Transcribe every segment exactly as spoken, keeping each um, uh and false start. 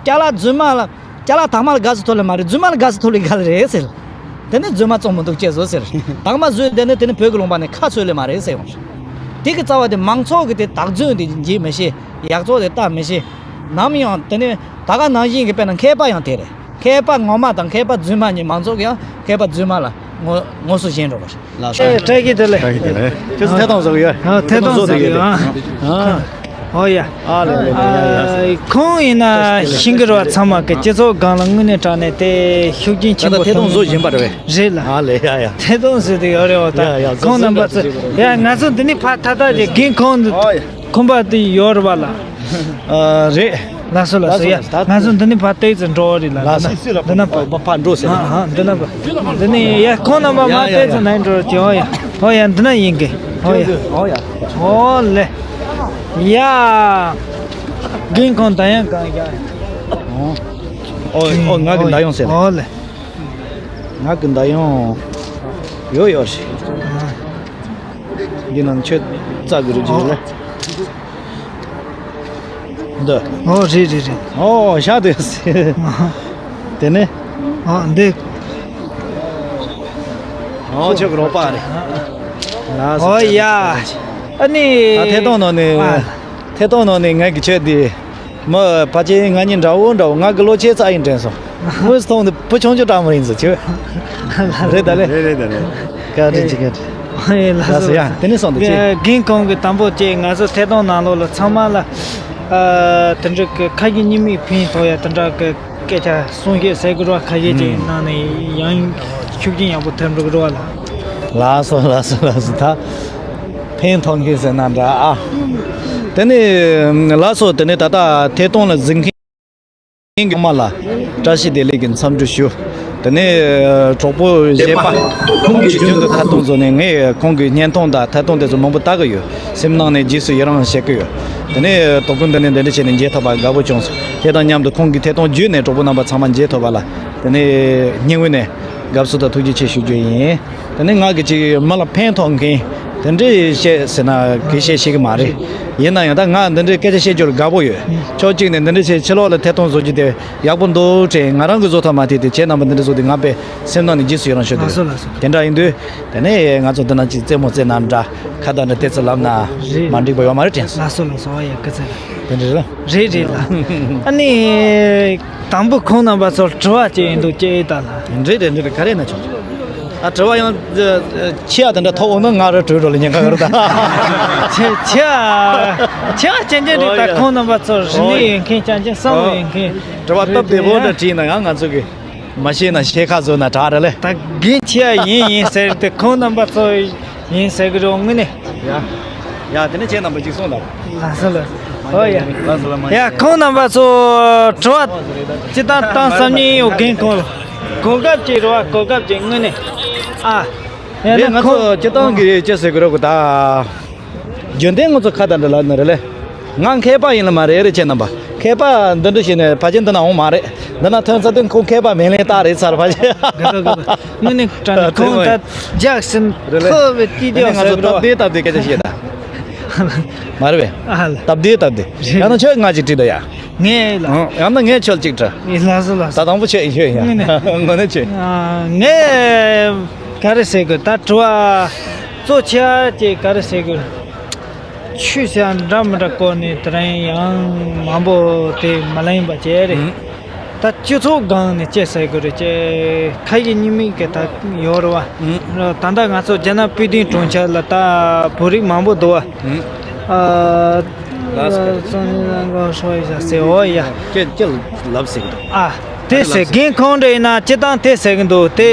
ཅ་ལག་རྫུན་མ་ལ། ཅ་ལག་དྭངས་མ་ལ་དགའ་བསུ་ཐོབ་ལེ་མ་རེད། རྫུན་མ་ལ་དགའ་བསུ་ཐོབ་ལེ་ག་ལ་རེད་ཟེར། དེ་ནི་རྫུན་མ་བཙོང་མི་འདུག་ཅེས་བཟོ་ཟེར། དྭངས་མ་བཟོས་དེ་ནི་དེ་ནི་བོད་ཀྱི་ལུང་པ་ནས་ཁ་ཚོད་ལེ་མ་རེད་ཟེར་ཡོང་། དེ་གི་རྩ་བ་དེ་མང་ཚོགས་ཀྱི་དེ་བདག་རྫུན་དེ་འབྱེད་མི་ཤེས། ཡག་བཙོག་དེ་ལྟ་མི་ཤེས། ནམ་ཡང་དེ་ནི་ད་ག་ནང་བཞིན་གྱི་དཔེར་ན་མཁས་པ་ཡང་དེ་རེད། མཁས་པ་ངོ་མ་དང་མཁས་པ་རྫུན་མ་གཉིས། མང་ཚོགས་ཀྱིས་ཡང་མཁས་པ་རྫུན་མ་ལ་ངོ་ངོ་སོ་ཞེན་འགྲོ་བ་རེད། ལགས་སོ། ཨེ། བཀྲ་ཤིས་བདེ་ལེགས། བཀྲ་ཤིས་བདེ་ལེགས། ཁྱོད་ཚོ་ཐད་གཏོང་བཟོ་གི་ཡོད། ཨ། ཐད་གཏོང་བཟོ་གི་ཡོད། ཨ། ཨོ་ཡ། ཨ་ལེ་ལེ་ལེ། ཡ་ཡ་ཡ། ཁོང་ཡིན་ན་ཤིང་གི་ར་བ་ཚང་མ་གི་སྤྱི་ཚོགས་སྒང་ལ་དངོས་གནས་དྲང་གནས་དེ་ཤུགས་རྐྱེན་ཆེན་པོ་ཐད་གཏོང་བཟོ་བཞིན་པ་རེད་པས། རེད་ལ། ཨ་ལེ། ཡ་ཡ། ཐད་གཏོང་བཟོ་དེ་ཡོད་རེད་བ། ད་ཡ་ཡ། ཁོང་རྣམ་པ་ཚོ། ཡ། ང་ཚོ་འདི་ནས་ཕར་ཐག་ཐག་ཅིག་རྒན་ཁོང་འདི། ཨོ་ཡ། ཁོམ་པ་དེ་ཡོད་རེད་བ་ལ། ཨ། རེད། ལགས་སོ་ལགས་སོ། ཡ། ལགས་སོ། ང་ཚོ་འདི་ནས་ཕར་ཏོག་ཙམ་འགྲོ་བ་རེད་ལ། ལགས་སོ། འདི་ན་འདི་ན་ཕ་ཕ་འགྲོ་ཟེར། ཨ་ཨ། འདི་ན་ཕ། འདི་ནས་ཡ་ཁོང་རྣམ་པ་མ་ཡ་ཡ་ཏོག་ཙམ་ཡ། ནང་འགྲོ་གི། ཨོ་ཡ། ཨོ་ཡ། འདི་ན་ཡིན་གི། ཨོ་ཡ། ཨོ་ཡ། ཨོ་ལེ། ཡ། རྒན་ཁོང་ད་ཡང་གང་ཡ། ཨོ། ཨོ་ཨོ། ང་གི་མདའ་ཡོང་ཟེར། ཨོ་ལེ། ང་གི་མདའ་ཡོང་། ཡོ་ཡོ་ཞིག་འདི་ནང་ཆོས་རྩ་གི་རུ་ཅིག་ལ། འདི། ཨོ་རེད་རེད་རེད། ཨོ་ཤ་དེ། དེ་ནས། ཨོ་འདི། ཨོ་ཆོས་གི་རོགས་པ་རེད། ལགས་སོ། ཨོ་ཡ། ཨ་ནི། ད་ཐད་གཏོང་ནང་ནས། ཨ། ཐད་གཏོང་ནང་ནས་ངས་གི་ཆོས་འདི། མི་ཕལ་ཆེར་ང་གཉིས་འདྲ་བོ་འདྲ་བོ། ང་གི་ལོ་ཆེ་ཙག་ཡིན་དྲན་སོང་། དངོས་སུ་མཐོང་དུས་བུ་ཆུང་ཆུང་འདྲ་མོ་ཡིན་ཟེར་གྱི། རེད་ད་ལེ། རེད་རེད་ད་རེད། བཀའ་དྲིན་ཆེ། བཀའ་དྲིན། ཨེ། ལགས་སོ། ལགས་སོ། ཡ། དེ་ནས་སོང་དུ་ཆེ། རྒན་ཁོང་གི་དང་པོ་བཅས་ང་ཚོ་ཐད་གཏོང་ནང་ལོགས་ལ་ཚང་མ་ལ། ཨ། དེ་འདྲ་གི་ཁ་ཞེ་གཉིས་མེད་ཕན་ཐོགས་ཡ་དེ་འདྲ་གི་སྐད་ཆ་གསུང་བཤད་ཟེར་དགོས་ར། ཁ་ཞེ་ཅིག་ཨུམ། གནང་ནས་ཡང་ཤུགས་རྐྱེན་ཡག་པོ་ཐེབས་འགྲོ་གི་རེད་བ་ལ། ལགས་སོ་ལགས་སོ་ལགས་སོ། ད་ཕན་ཐོགས་མཁན་ཟེར་ན་འདྲ་ཨ། དེ་ནས་ལགས་སོ། དེ་ནས་ད་ལྟ་ཐད་གཏོང་ལ་གཟིགས་མཁན་གྱི་ཚང་མ་ལ་བཀྲ་ཤིས་བདེ་ལེགས་ཀྱི་འཚམས་འདྲི་ཞུ། དེ་ནས་གྲོགས་པོ་གཞས་པ་ཁོང་གིས་རྒྱུན་དུ་ཐད་གཏོང་བཟོ་ནས། ངས་ཁོང་གི་བརྙན་ཐུང་དང་ཐད་གཏོང་དེ་ཚོ་མང་པོ་ལྟ་གི་ཡོད། སེམས་ནང་ནས་རྗེས་སུ་ཡི་རང་བྱེད་ཀྱི་ཡོད། དེ་ནས་དོ་དགོང་འདི་ནས་འདི་འདྲ་བྱས་ནས་མཇལ་ཐུབ་པ་དགའ་པོ་བྱུང་སོང་། དེ་དང་མཉམ་དུ་ཁོང་གི་ཐད་གཏོང་བརྒྱུད་ནས་གྲོགས་པོ་རྣམ་པ་ཚང་མ་མཇལ་ཐུབ་པ་ལ། དེ་ནས་སྙིང་དབུས་ནས་དགའ་བསུ་དང་ཐུགས་རྗེ་ཆེ་ཞུ་རྒྱུ་ཡིན། དེ་ནས་ང་གི་ཅིག་མི་ལ་ཕན་ཐོགས་མཁན་དེ་འདྲའི་བཤད་ཟེར་ན་དགེ་བཤད་ཤེས་ཀྱི་མ་རེད། ཡིན་ན་ཡང་ད་ང་འདི་འདྲའི་སྐད་ཆ་བཤད་རྒྱུར་དགའ་པོ་ཡོད། ཕྱོགས་གཅིག་ནས་འདི་འདྲ་བྱས་ཕྱི་ལོགས་ལ་ཐད་གཏོང་བཟོ་རྒྱུ་དེ་ཡག་པོ་འདུག་དྲན། ང་རང་གིས་བཟོ་ཐུབ་མ་ཐུབ་དེ་ཁྱེད་རྣམ་པ་འདི་འདྲ་བཟོ་དུས་ང་དཔེ་སེམས་ནང་ནས་རྗེས་སུ་ཡི་རང་ཞུ་འདོད། ལགས་སོ་ལགས་སོ། དེ་འདྲ་ཡིན་དུས། དེ་ནས་ང་ཚོ་འདི་ན་ཅིག་རྩེད་མོ་རྩེ་ན་འདྲ། ཁ་བརྡ་འདྲ་ཏོག་ཙམ་ལབ་ན་རེད། མ་འགྲིག་པ་ཡོད་མ་རེད་དྲན་སོང་། ལགས་སོ་ལགས་སོ། ཨོ་ཡ། སྐུ་ཚེ། དེ་འདྲ་རེད། རེད་རེད་ལགས། ཨ་ནི། དང་པོ་ཁོང་རྣམ་པ་ཚོར་དྲི་བ་ཅིག་ཡིན་འདུག་ཅེས་ད་ལ། རེད་རེད་རེད། ག་རེ་ན་ཆོག་ཨ། དྲི་བ་ཡང་ཆེ་ཡ་དེ་འདྲ་ཐོག་འོང་ན་ང་ར་བྲོས་འགྲོ་ལ་ཉེན་ཁ་ཡོད་རེད་ད། ཆེ་ཆེ་ཆེ་ཡ་ཅན་ཅན་རེད་ད། ཨོ་ཡ། ཁོང་རྣམ་པ་ཚོར་རིག་གནས་ཡོད་མཁན། ཅན་ཅན་བསམ་བློ་ཡོད་མཁན། དྲི་བ་སྟབས་བདེ་པོ་འདྲ་དྲིས་ན་ཡང་ང་ཚོ་གི་མ་ཤེས་ན་ཤེས་ཁ་བཟོ་ན་དྲག་རེད་ལེ། ད་རྒན་ཆེ་ཡ་ཡིན་ཡིན་ཟེར་ཏེ་ཁོང་རྣམ་པ་ཚོ་ཡིན་ཟེར་གི་རེད་དངོས་གནས། ཡ། ཡ། དེ་ནས་ཁྱེད་རྣམ་པ་གཅིག་གསུངས་དང་། ལགས་སོ་ལགས་སོ། ཨོ་ཡ། ཡ། ཁོང་རྣམ་པ་ཚོ་དྲི་བ་ཅི་ལྟར་བཏང་བསམ་ཉིན་ཡོད་རྒན་ཁོང་ལ། གོ་སྐབས་ཅིག་རེད་བ། གོ་སྐབས་ཅིག་དངོས་གནས། ཨ། ཡ། རེད། ན་ང་ཁོང་ཚོ་སྤྱིར་བཏང་གི་ཅི་ཟེར་གི་རེད་གོ་ད། རྒྱུན་ལྡན་ང་ཚོ་ཁ་བརྡ་འདྲ་ལབ་ན་རེད་ལེ། ང་མཁས་པ་ཡིན་ལ་མ་རེད་རེད་ཁྱེད་རྣམ་པ། མཁས་པ་འདི་འདྲ་བྱས་ནས་ཕལ་ཆེར་འདི་ན་འོང་མ་རེད། འདི་ན་ཐོན་ཚར་དུས་ཁོང་མཁས་པ་མིན་ལེ་རྟགས་རེད་ཚར་ཕལ་ཆེར། དངོས་གནས་དྲང་གནས་ཁོང་ད་རྒྱག་ཟིན། རེད་ལེ། ཁོ་བའི་ཏི་དེ་ནས་ང་ཚོ་སྟབས་བདེ་སྟབས་བདེ་སྐད་ཆ་བཤད་ད། མ་རེད་པས། ཨ་ལ། སྟབས་བདེ་སྟབས་བདེ། རེད། ཡང་ན་ཁྱོད་ང་ཅིག་དྲིས་ད་ཡ། ངས་ལ། ཡང་ན་ངས་ཁྱོད་ཅིག་དྲི། ལགས་སོ་ལགས་སོ། ད་དང་པོ་ཁྱོད་ཡིན། ཁྱོད་ཡིན། དངོས་གནས། དངོས་གནས་ཁྱོད་ཡིན། ཨ། ངས་ག་རེ་ཟེར་དགོས། ད་དྲི་བ་གཙོ་ཆེ་བ་ཅིག་ག་རེ་ཟེར་དགོས། ཆོས་ཟེར་ཡ་འདྲ་མི་འདྲ་སྐོར་ནས་དེ་རིང་ཡང་མང་པོ་དེ་མ་ལེན་པ་བྱས་རེད། ཨང་། ད་སྤྱི་ཚོགས་སྒང་ནས་ཅི་ཟེར་དགོས་རེད། ཅེ་ཁ་ཞེ་གཉིས་མེད་ཀྱི་ད་ཡོད་རེད་བ། ཨང་། ད་ལྟ་ང་ཚོ་རྒྱ་ནག་པི་ཏིང་གྲོང་ཁྱེར་ལ་ད་བོད་རིགས་མང་པོ་འདུག་བ། ཨང་། ཨ། ལགས་སོ། སང་ཉིན་ལ་ཧྲོ་ཡི་ཟ་ཟེར། འོ་ཡ། ཅེ་ཅེ་ལབ་ཟེར་གི་འདུག་ཨ། དེ་ཟེར། རྒན་ཁོང་འདྲ་ཡིན་ན་སྤྱིར་བཏང་དེ་ཟེར་གི་འདུག་དེ་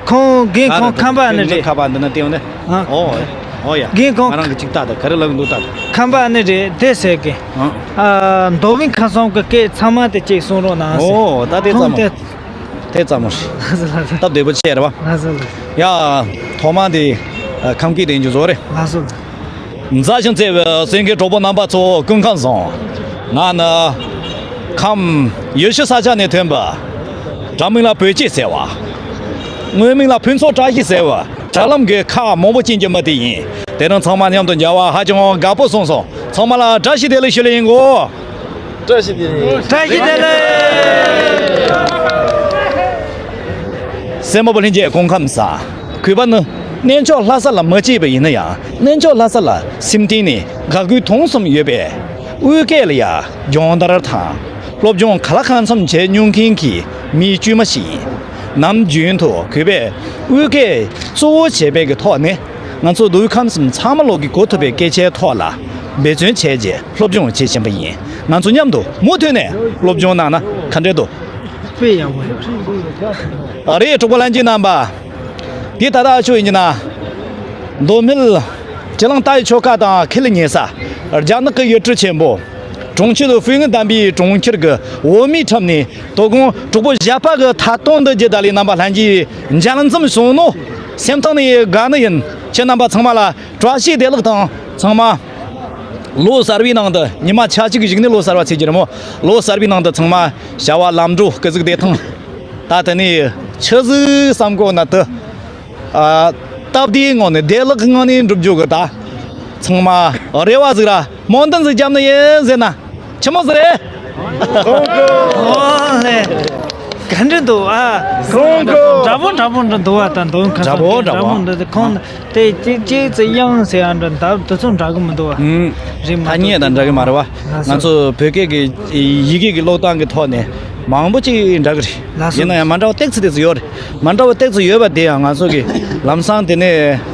ཁོང་རྒན་ཁོང་ཁམས་པ་ནི་རེད། ཁམས་པ་འདི་ན་དེ་ཡོང་ནས། ཨ། ཨོ། ཨོ་ཡ། རྒན་ཁོང་ང་རང་གི་ཅིག་ལྟ་ད། ག་རེ་ལབ་གི་འདུག་ལྟ་ད། ཁམས་པ་ནི་རེད། དེ་ཟེར་གི། ཨ། མདོ་དབུས་ཁམས་གསུམ་གི་སྐད་ཚང་མ་དེ་ཅིག་གསུང་རོགས་གནང་ཟེར། ཨོ། ད་དེ་ཁོང་ཙམ་དེ། དེ་ཙམ་མོ་ཞིག་ལགས་སོ་ལགས་སོ། སྟབས་བདེ་པོ་ཆེ་རེད་བ། ལགས་སོ་ལགས་སོ། ཡ། ཐོག་མ་དེ་ཁམས་སྐད་དེ་འཇུ་བཟོ་རེད། ལགས་སོ། མཛའ་ཞིང་བརྩེ་བའི་སེང་གེ་གྲོགས་པོ་རྣམ་པ་ཚོ་སྐུ་ཁམས་བཟང་། ང་ནི་ཁམས་ཡུལ་ཤུལ་ས་ཆ་ནས་ཐོན་པ། དྲ་མིག་ལ་བོད་སྐྱེས་ཟེར་བ། དངོས་མིང་ལ་ཕུན་ཚོགས་བཀྲ་ཤིས་ཟེར་བ། དྲ་ལམ་གྱི་ཁ་མང་པོ་ཅན་གྱི་མི་དེ་ཡིན། དེ་རིང་ཚང་མ་མཉམ་དུ་མཇལ་བ་ཧ་ཅང་དགའ་པོ་སོང་སོང་། ཚང་མ་ལ་བཀྲ་ཤིས་བདེ་ལེགས་ཞུ་ལེ་ཡིན་གོ། བཀྲ་ཤིས་བདེ་ལེགས། བཀྲ་ཤིས་བདེ་ལེགས། བཙན་པོ་བ་ལྷན་རྒྱས་སྐུ་ཁམས་བཟང་། གུས་པ་ནི་གནས་མཆོག་ལྷ་ས་ལ་མ་སྐྱེས་པ་ཡིན་ན་ཡང་གནས་མཆོག་ལྷ་ས་ལ་སེམས་གཏིང་ནས་དགའ་གུས་མཐོང་གསུམ་ཡོད་པས། དབུས་སྐད་ལ་ཡང་སྦྱོང་བརྡར་དང་སློབ་སྦྱོང་ག་ལ་གང་འཚམ་བྱས་མྱོང་མཁན་གྱི་མི་དཀྱུས་མ་ཞིག་ཡིན། ནམ་རྒྱུན་དུ་གུས་པས་དབུས་སྐད་གཙོ་བོ་བྱས་པའི་གི་ཐོག་ནས་ང་ཚོ་དབུས་ཁམས་གསུམ་ཚང་མ་ལོག་གི་གོ་ཐུབ་པའི་སྐད་ཆའི་ཐོག་ལ་འབད་བརྩོན་བྱས་རྗེས་སློབ་སྦྱོང་བྱེད་བཞིན་པ་ཡིན། ང་ཚོ་མཉམ་དུ་མུ་མཐུད་ནས་སློབ་སྦྱོང་གནང་ན་ག་འདྲས་འདུག་དཔེ་ཡག་པོ་ཡོད་རེད། ཨ་རེད། གྲོགས་པོ་ལྷན་རྒྱས་རྣམ་པ། འདི་ད་ལྟ་ཨ་ཆོ་ཡིན་གྱི་ན། མདོ་སྨད་དྲི་ལང་རྟ་ཡི་ཆོལ་ཁ་དང་ཁེ་ལི་ཉེ་ས། རྒྱ་ནག་གི་ཡུལ་གྲུ་ཆེན་པོ། གྲོང་ཁྱེར་ཧྥུའུ་ངན་དམ་པའི་གྲོང་ཁྱེར་གྱི་འོ་མའི་ཁྲོད་ནས་དོ་དགོང་གྲོགས་པོ་བཞད་པ་གི་ཐད་གཏོང་འདི་བརྒྱུད་ད་ལས་རྣམ་པ་ལྷན་རྒྱས་མཇལ་འཛོམས་བྱུང་ནོ། སེམས་གཏིང་ནས་དགའ་ནི་ཡིན། ཁྱེད་རྣམ་པ་ཚང་མ་ལ་བཀྲ་ཤིས་བདེ་ལེགས་དང་ཚང་མ། ལོ་གསར་བའི་ནང་དུ་ཉི་མ་ཆ་གཅིག་གཞུག་ནས་ལོ་གསར་བ་ཚེས་བརྒྱད་རེད་མོ། ལོ་གསར་བའི་ནང་དུ་ཚང་མ་བྱ་བ་ལམ་འགྲོ་སྐུ་གཟུགས་བདེ་ཐང་། ད་དེ་ནས་ཆི་ཟིག་བསམ་གོ་ན་དུ། ཨ། སྟབས་བདེའི་ངང་ནས་བདེ་བླག་གི་ངང་ནས་འགྲུབ་རྒྱུ་གི་ད། ཚང་མ་རེ་བ་ཟིག་ར་སྨོན་འདུན་ཟིག་བརྒྱབ་ནི་ཡིན་ཟེར་ན། ཆི་མོ་ཟིག་རེད། ཨོ་ལེ། ག་འདྲ་འདུག་ཨ། སོང་གོ། འདྲ་པོ་འདྲ་པོ་འདྲ་འདུག་བ་དང་འདུག་ག་འདྲ་པོ་འདྲ་པོ། འདྲ་པོ་འདྲ་ཁོང་དེ་གཅིག་གཅིག་ཙི་ཡང་ཟེར་ཡང་འདྲ་འདབ་དེ་ཚོ་འདྲ་གི་མི་འདུག་བ། ཨུམ། རེད་མ་ཐ་སྙད་དང་འདྲ་གི་མ་རེད་བ། ལགས་སོ། ང་ཚོ་བོད་སྐད་ཀྱི་ཡི་གེ་གི་ཀློག་སྟངས་ཀྱི་ཐོག་ནས་མང་པོ་ཅིག་འདྲ་གི་རེད། ལགས་སོ། ཡིན་ན་ཡང་མ་འདྲ་བ་ཏོག་ཙམ་ཏོག་ཙམ་ཡོད་རེད། མ་འདྲ་བ་ཏོག་ཙམ་ཡོད་པ་དེ་ཡང་ང་ཚོ་གི་ལམ་སང་དེ་ནས་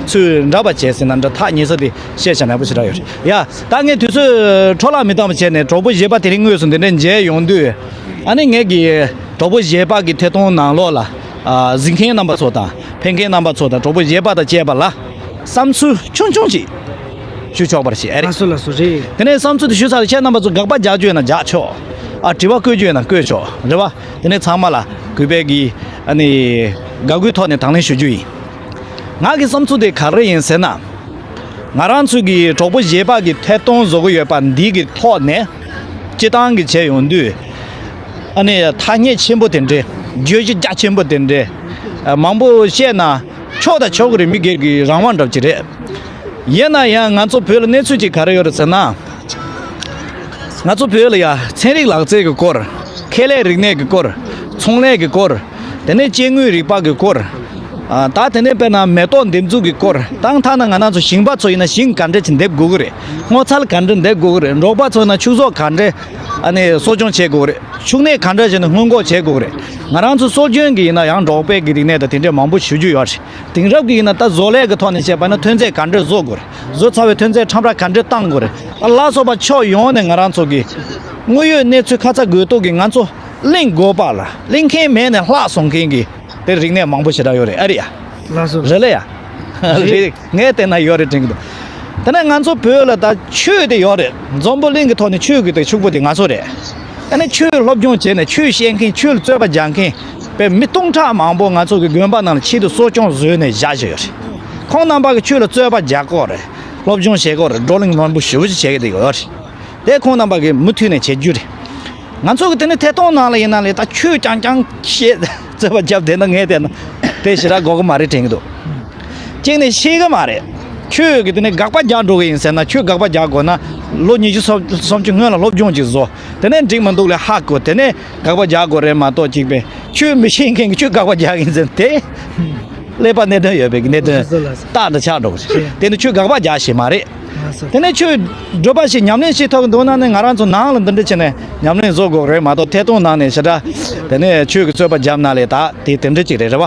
ཚུར་འདྲ་པ་བྱས་ཟིན་ན་འདྲ་ཐག་ཉེ་ས་དེ་བཤད་བྱ་ནག་པོ་ཞེ་དྲག་ཡོད་རེད་ཡ། ད་ངས་དུས་ཚོད་འཕྲོ་བརླག་མི་བཏང་བ་བྱས་ནས་གྲོགས་པོ་བཞད་པ་དེ་རིང་དངོས་སུ་འདི་འདྲ་མཇལ་ཡོང་དུས། ཨ་ནི་ངས་ཀྱི་གྲོགས་པོ་བཞད་པ་གི་ཐད་གཏོང་ནང་ལོགས་ལ། ཨ། གཟིགས་མཁན་རྣམ་པ་ཚོ་དང་ཕན་མཁན་རྣམ་པ་ཚོ་དང་གྲོགས་པོ་བཞད་པ་དང་བཅས་པ་ལ་བསམ་ཚུལ་ཆུང་ཆུང་ཅིག་ཞུ་ཆོག་པར་བྱེད་ཨ་རེད། ལགས་སོ་ལགས་སོ་རེད། དེ་ནས་བསམ་ཚུལ་དེ་ཞུ་ཚར་ཁྱེད་རྣམ་པ་ཚོ་དགག་པ་རྒྱག་རྒྱུ་ཡོད་ན་རྒྱག་ཆོག་ཨ། དྲི་བ་བཀོད་རྒྱུ་ཡོད་ན་བཀོད་ཆོག་རེད་བ། དེ་ནས་ཚང་མ་ལ་གུས་པས་ཀྱི་ཨ་ནི་དགའ་གུས་ཐོག་ནས་དང་ལེན་ཞུ་རྒྱུ་ཡིན། ང་གི་བསམ་ཚུལ་དེ་ག་རེ་ཡིན་ཟེར་ན། ང་རང་ཚོའི་གི་གྲོགས་པོ་བཞད་པ་གི་ཐད་གཏོང་བཟོ་གི་ཡོད་པ་འདི་གི་ཐོག་ནས་སྤྱི་བཏང་གི་བྱས་ཡོང་དུས། ཨ་ནི་ཐ་སྙད་ཆེན་པོ་དེ་འདྲས། བརྗོད་གཞི་རྒྱ་ཆེན་པོ་དེ་འདྲས། ཨ། མང་པོ་བཤད་ན་ཆོག་དང་ཆོག་གི་རེད། མི་སྒེར་གྱི་རང་དབང་འདྲ་ཅིག་རེད། ཡིན་ན་ཡང་ང་ཚོ་བོད་ལ་གནས་ཚུལ་ཅིག་ག་རེ་ཡོད་རེད་ཟེར་ན། ང་ཚོ་བོད་ལ་ཡ་ཚན་རིག་ལག་རྩལ་གྱི་སྐོར། ཁེ་ལས་རིག་གནས་ཀྱི་སྐོར། ཚོང་ལས་ཀྱི་སྐོར། དེ་ནས་སྐྱེ་དངོས་རིག་པ་གི་སྐོར། ཨ། ད་དེ་ནས་དཔེར་ན་མེ་ཏོག་འདེབས་འཛུགས་ཀྱི་སྐོར། དང་ཐ་ན་ང་རང་ཚོ་ཞིང་པ་ཚོ་ཡིན་ན་ཞིང་ག་འདྲ་ཅིག་འདེབས་དགོས་ཀྱི་རེད། སྔོ་ཚལ་ག་འདྲ་འདེབས་དགོས་ཀྱི་རེད། འབྲོག་པ་ཚོ་ཡིན་ན་ཕྱུགས་ཟོག་ག་འདྲ་ཨ་ནི་གསོ་སྐྱོང་བྱེད་དགོས་ཀྱི་རེད། ཕྱུགས་ནད་ག་འདྲ་བྱས་ནས་སྔོན་འགོག་བྱེད་དགོས་ཀྱི་རེད། ང་རང་ཚོ་སྲོལ་རྒྱུན་གྱི་ཡིན་ན་ཡང་འབྲོག་པའི་གི་རིག་གནས་དང་དེ་འདྲས་མང་པོ་ཞུ་རྒྱུ་ཡོད་རེད། དེང་རབས་ཀྱི་ཡིན་ན་ད་བཟོ་ལས་ཀྱི་ཐོག་ནས་བཤད་པ་ན་ཐོན་རྫས་ག་འདྲས་བཟོ་དགོས་རེད། བཟོ་ཚར་བའི་ཐོན་རྫས་ཁྲོམ་ར་ག་འདྲས་བཏང་དགོས་རེད། ཨ་ལ་སོགས་པ་ཕྱོགས་ཡོངས་ནས་ང་རང་ཚོ་གི་དངོས་ཡོད་གནས་ཚུལ་ཁ་ཚ་དགོས་གཏུགས་ཀྱི་ང་ཚོ་གླེང་དགོས་པ་ལ་གླེང་མཁན་མེད་ནས་ལྷག་སོང་མཁན་གྱི་དེ་རིག་གནས་མང་པོ་ཞེ་དྲག་ཡོད་རེད། ཨ་རེད་ཡ། ལགས་སོ། རེད་ལ་ཡ། རེད། ངས་བལྟས་ན་ཡོད་རེད་དྲན་གྱི་འདུག་དེ་ནས་ང་ཚོ་བོད་ལ་ད་ཆོས་དེ་ཡོད་རེད། འཛམ་བུ་གླིང་གི་ཐོག་ནས་ཆོས་ཀྱི་དེ་ཕྱུག་པོ་དེ་ང་ཚོ་རེད། ཨ་ནི་ཆོས་སློབ་སྦྱོང་བྱས་ནས་ཆོས་བཤད་མཁན། ཆོས་ལ་རྩོད་པ་རྒྱག་མཁན་པའི་མི་སྟོང་ཕྲག་མང་པོ་ང་ཚོ་གི་དགོན་པ་ནང་ལ་ཆེད་དུ་གསོ་སྐྱོང་བཟོས་ནས་བཞག་བཞག་ཡོད་རེད། ཁོང་རྣམ་པ་གི་ཆོས་ལ་རྩོད་པ་རྒྱག་དགོས་རེད། སློབ་སྦྱོང་བྱེད་དགོས་རེད། བགྲོ་གླེང་མང་པོ་ཞེ་པོ་ཅིག་བྱེད་ཀྱི་བསྡད་ཡོད་རེད། དེ་ཁོང་རྣམ་པ་གིས་མུ་མཐུད་ནས་བྱེད་རྒྱུ་རེད། ང་ཚོ་གི་དེ་ནི་ཐད་གཏོང་ནང་ལ་ཡིན་ན་ལས་ད་ཆོས་རྐྱང་རྐྱང་བཤད་རྩོད་པ་རྒྱབ་བསྡད་ན་ངས་བལྟས་ན་དེ་ཞེ་དྲག་དགོས་ཀྱི་མ་རེད་དྲན་གྱི་འདུག་གཅིག་ནས་ཤེས་ཀྱི་མ་རེད། ཆོས་ཀྱི་དེ་ནི་དགག་པ་རྒྱག་འགྲོ་གི་ཡིན་ཟེར་ན། ཆོས་དགག་པ་རྒྱག་དགོས་ན་ལོ་ཉི་ཤུ་སོ་སུམ་ཅུ་སྔོན་ལ་སློབ་སྦྱོང་ཅིག་བཟོ། དེ་ནས་འགྲིག་མི་འདུག་ལས་ཧ་གོ། དེ་ནས་དགག་པ་རྒྱག་དགོས་རེད་མ་གཏོགས། གཅིག་པས་ཆོས་མི་ཤེས་མཁན་གྱིས་ཆོས་དགག་པ་རྒྱག་གི་ཡིན་ཟེར་ན་དེ་ཀླད་པ་གནད་དོན་ཡོད་པའི་གནད་དོན་རྟག་ཏུ་ཆགས་འགྲོ་གི་རེད། དེ་ནི་ཆོས་དགག་པ་རྒྱག་ཤེས་མ་རེད། དེ་ནས་ཆོས་སྒྲུབ་པ་ཞིག་ཉམས་ལེན་བྱེད་ཐུབ་ཀྱི་འདུག་ན་ནི་ང་རང་ཚོ་ནང་ལ་འདི་འདྲ་བྱས་ནས་ཉམས་ལེན་བཟོ་དགོས་རེད་མ་གཏོགས། ཐད་གཏོང་ནང་ནས་ཞེ་དྲག་དེ་ནས་ཆོས་ཀྱི་རྩོད་པ་བརྒྱབ་ན་ལས་ད་དེ་དེ་འདྲ་ཅིག་རེད། རེད་བ།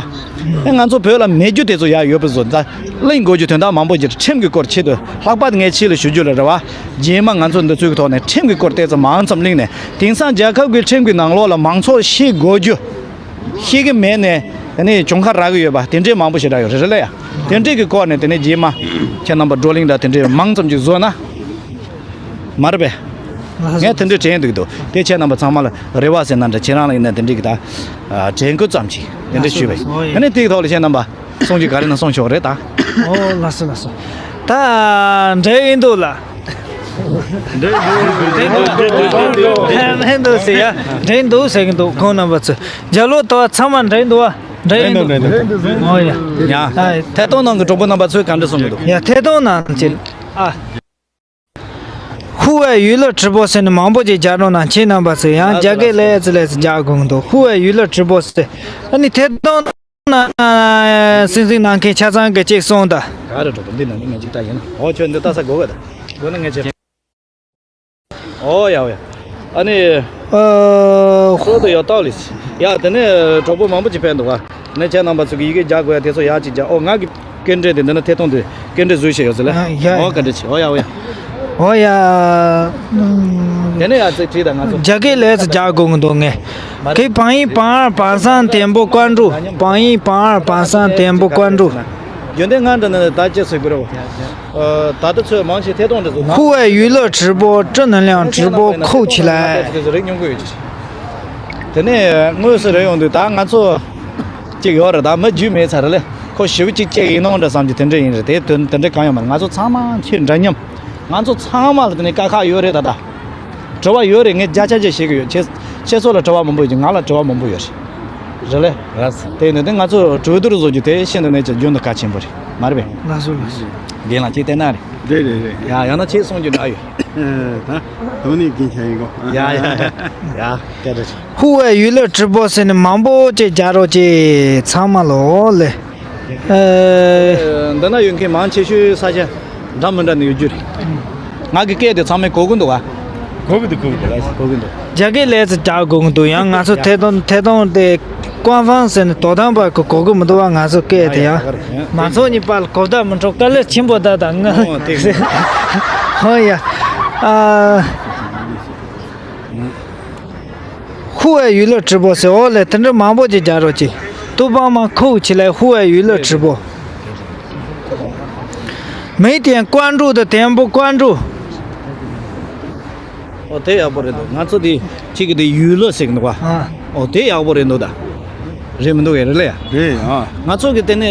ཨེ་ང་ཚོ་བོད་ལ་མེད་རྒྱུ་དེ་ཚོ་ཡར་ཡོད་པ་བཟོ། ད་གླེང་དགོས་རྒྱུ་དོན་དག་མང་པོ་ཅིག་ཁྲིམས་ཀྱི་སྐོར་ཆེད་དུ་ལྷག་པར་ངས་ཕྱི་ལ་ཞུ་རྒྱུ་ལ་རེད་བ། རྗེས་མ་ང་ཚོ་འདི་ཚོའི་ཐོག་ནས་ཁྲིམས་ཀྱི་སྐོར་ཏོག་ཙམ་མང་ཙམ་གླེང་ནས། དེང་སང་རྒྱལ་ཁབ་ཀྱི་ཁྲིམས་ཀྱི་ནང་ལོགས་ལ་མང་ཚོགས་ཤེས་དགོས་རྒྱུ། ཤེས་ཀྱི་མེད་ནས་དེ་ནས་གྱོང་ཁ་རག་གི་ཡོད་པ་དེ་འདྲས་མང་པོ་ཞེ་དྲག་ཡོད་རེད། རེད་ལ་ཡ། དེ་འདྲས་ཀྱི་སྐོར་ནས་དེ་ནས་རྗེས་མ་ཁྱེད་རྣམ་པ་བགྲོ་གླེང་འདྲ་དེ་འདྲས་མང་ཙམ་ཅིག་བཟོ་ན་མ་རེད་པས། ངས་དེ་འདྲས་དྲན་འདུག་འདུག་དེ་ཁྱེད་རྣམ་པ་ཚང་མ་ལ་རེ་བ་ཟེར་ན་འདྲ། ཁྱེད་རང་ལ་ཡིན་ན་དེ་འདྲས་ཀྱི་ད་དྲན་སྐུལ་ཙམ་ཅིག་དེ་འདྲས་ཞུས་པས། ཨ་ནི་དེའི་ཐོག་ལ་ཁྱེད་རྣམ་པ་གསུང་རྒྱུ་ག་རེ་ན་གསུང་ཆོག་རེད་ད། ཨོ་ལགས་སོ་ལགས་སོ། ད་འདྲ་ཡིན་འདུག་ལ། འདྲ་འདུག་ཟེར་ཡ། འདྲ་འདུག་ཟེར་གི་འདུག་ཁོང་རྣམ་པ་ཚོས། རྒྱ་ལོ་ད་ཚང་མ་འདྲ་འདུག་བ། འདྲ་འདུག་འདྲ་འདུག་ཨོ་ཡ། ཡ། ཐད་གཏོང་ནང་གི་གྲོགས་པོ་རྣམ་པ་ཚོས་ག་འདྲ་གསུང་གི་འདུག་ཡ། ཐད་གཏོང་ནང་ཅིག་ཨ། ཧུ་ཝེ་ཡུས་ལི་ཁྲི་པོ་ཟེར་ནས་མང་པོ་ཅིག་རྒྱག་རོགས་གནང་། ཁྱེད་རྣམ་པ་ཚོས་ཡང་རྒྱ་སྐད་ལས་ཙི་ལས་ཙི་རྒྱག་དགོས་གི་འདུག་ཧུ་ཝེ་ཡུས་ལི་ཁྲི་པོ་ཟེར། ཨ་ནི་ཐད་གཏོང་། ན་སེམས་སེམས་ནང་མཁན་ཆ་ཚང་གི་གཅིག་གསུངས་དང་། ག་རེ་འགྲོ་འདི་ནང་ནས་ངས་གཅིག་ལྟ་ཡིན་ན། འོ་ཁྱོད་འདི་ལྟ་ས་དགོས་གི་ད། དགོས་ན་ངས་བྱེད། ཨོ་ཡ་ཨོ་ཡ། ཨ་ནི། ཨ། སོ་དུ་ཡོད་ཏོག་ལིས། ཡ་དེ་ནས་གྲོགས་པོ་མང་པོ་ཅིག་ཕེབས་འདུག་ག་ནས་ཁྱེད་རྣམ་པ་ཚོ་གི་ཡི་གེ་རྒྱག་དགོས་ཡ་དེ་ཚོ་ཡག་ཅིག་རྒྱག་ཨོ་ང་གི་སྐད་འདྲེན་དེ་འདི་ན་ཐད་གཏོང་དེ་སྐད་འདྲེན་བཟོས་བྱས་ཡོད་ཟེར་ལ། ཨ་ཡ་ཨོ་བཀའ་དྲིན་ཆེ་ཨོ་ཡ་ཨོ་ཡ། ཨོ་ཡ། དེ་ནས་ཡ་ཚིག་བྲིས་དང་ང་ཚོ། རྒྱ་སྐད་ལས་ཚོ་རྒྱག་དགོས་ཀྱི་འདུག་ངས། མ་རེད། 可以 帮一帮二帮三点播关注，帮一帮二帮三点播关注。རྒྱུན་ལྡན་ང་འདྲ་ནི་ད་ཅི་ཟེར་དགོས་རེད། ཨ། ད་ལྟ་ཚོས་མང་ཆེ་ཐད་གཏོང་འདི་ཚོ་ནང་། 户外娱乐直播，正能量直播，扣起来。 དེ་ཚོ་རིགས་ཉུང་གི་ཡོད་ཀྱི་རེད། དེ་ནས་དངོས་སུ་རེ་ཡོང་དུས་ད་ང་ཚོ་གཅིག་ཡོད་རེད། ད་མི་རྒྱུས་མེད་ཚར་རེད་ལེ། ཁོ་ཞི་བ་གཅིག་གཅིག་ཡིན་ནོ་འདྲ་བསམ་གྱི་དེ་འདྲ་ཡིན་རེད། དེ་དོན་དེ་འདྲ་གང་ཡོད་མ་རེད། ང་ཚོ་ཚང་མ་ཁྱེད་འདྲ་མཉམ། ང་ཚོ་ཚང་མ་ལ་དེ་ནས་དཀའ་ཁག་ཡོད་རེད་ད་ལྟ། དྲི་བ་ཡོད་རེད། ངས་བརྒྱ་ཆ་བརྒྱ་བཤད་གི་ཡོད། ཁྱེད་ཁྱེད་ཚོ་ལ་དྲི་བ་མང་པོ་ཡོད་ཀྱི་ང་ལ་དྲི་བ་མང་པོ་ཡོད་རེད། རེད་ལེ། རེད། དེ་ཡིན་དུས་ང་ཚོ་གྲོས་བསྡུར་བཟོ་རྒྱུ་དེ་ཤིན་ཏུ་ནས་ཀྱང་རྒྱུན་དུ་གལ་ཆེན་པོ་རེད། མ་རེད་པས། ལགས་སོ་ལགས་སོ། རྒན་ལགས་ཁྱེད་བལྟས་ན་རེད། རེད་རེད་རེད། ཡ་ཡང་ན་ཁྱེད་གསུང་རྒྱུ་འདྲ་ཡོད། ཨ། ད་དོ་ནི་རྒན་ཆ་ཡིན་གོ། ཡ་ཡ་ཡ་ཡ་སྐད་རེད། 户外娱乐直播ཟེར་ནས་མང་པོ་ཅིག་རྒྱག་རོགས་གྱིས་ཚང་མ་ལོ་ལེ། ཨ། འདི་ན་ཡོད་མཁན་མང་ཆེ་ཤོས་ས་ཆ་འདྲ་མི་འདྲ་ནས་ཡོད་རྒྱུ་རེད། ང་གི་སྐད་དེ་ཚང་མས་གོ་གི་འདུག་ག་གོ་གི་འདུག་གོ་གི་འདུག་གོ་གི་འདུག་རྒྱ་སྐད་ལས་ཚོ་རྒྱག་དགོས་ཀྱི་འདུག་ཡང་ང་ཚོ་ཐད་གཏོང་ཐད་གཏོང་དེ་官方ཟེར་ནས་དོ་དམ་པ་གི་གོ་གི་མི་འདུག་བ། ང་ཚོ་སྐད་དེ་ཡང་མང་ཚོགས་གཉིས་བར་ལ་གོ་བརྡ་མི་འཕྲོད་དཀའ་ལས་ཆེན་པོ་ད་ད་ང་། ཨོ་དེ་ཧོ་ཡ། ཨ། 户外娱乐直播ཟེར་འོ་ལེ། དེ་འདྲ་མང་པོ་ཅིག་རྒྱག་རོགས་གྱིས། 都帮忙扣起来户外娱乐直播。 每点关注的点播关注。 ཨོ་དེ་ཡག་པོ་རེད་འདུག་ང་ཚོ་དེ་གཅིག་གི་དེ་ཡུལ་ལོ་ཟེར་གི་འདུག་བ། ཨ། ཨོ་དེ་ཡག་པོ་རེད་འདུག་ད། རེད་མི་འདུག་གས་རེད་ལེ། རེད་ཨ། ང་ཚོ་གི་དེ་ནས་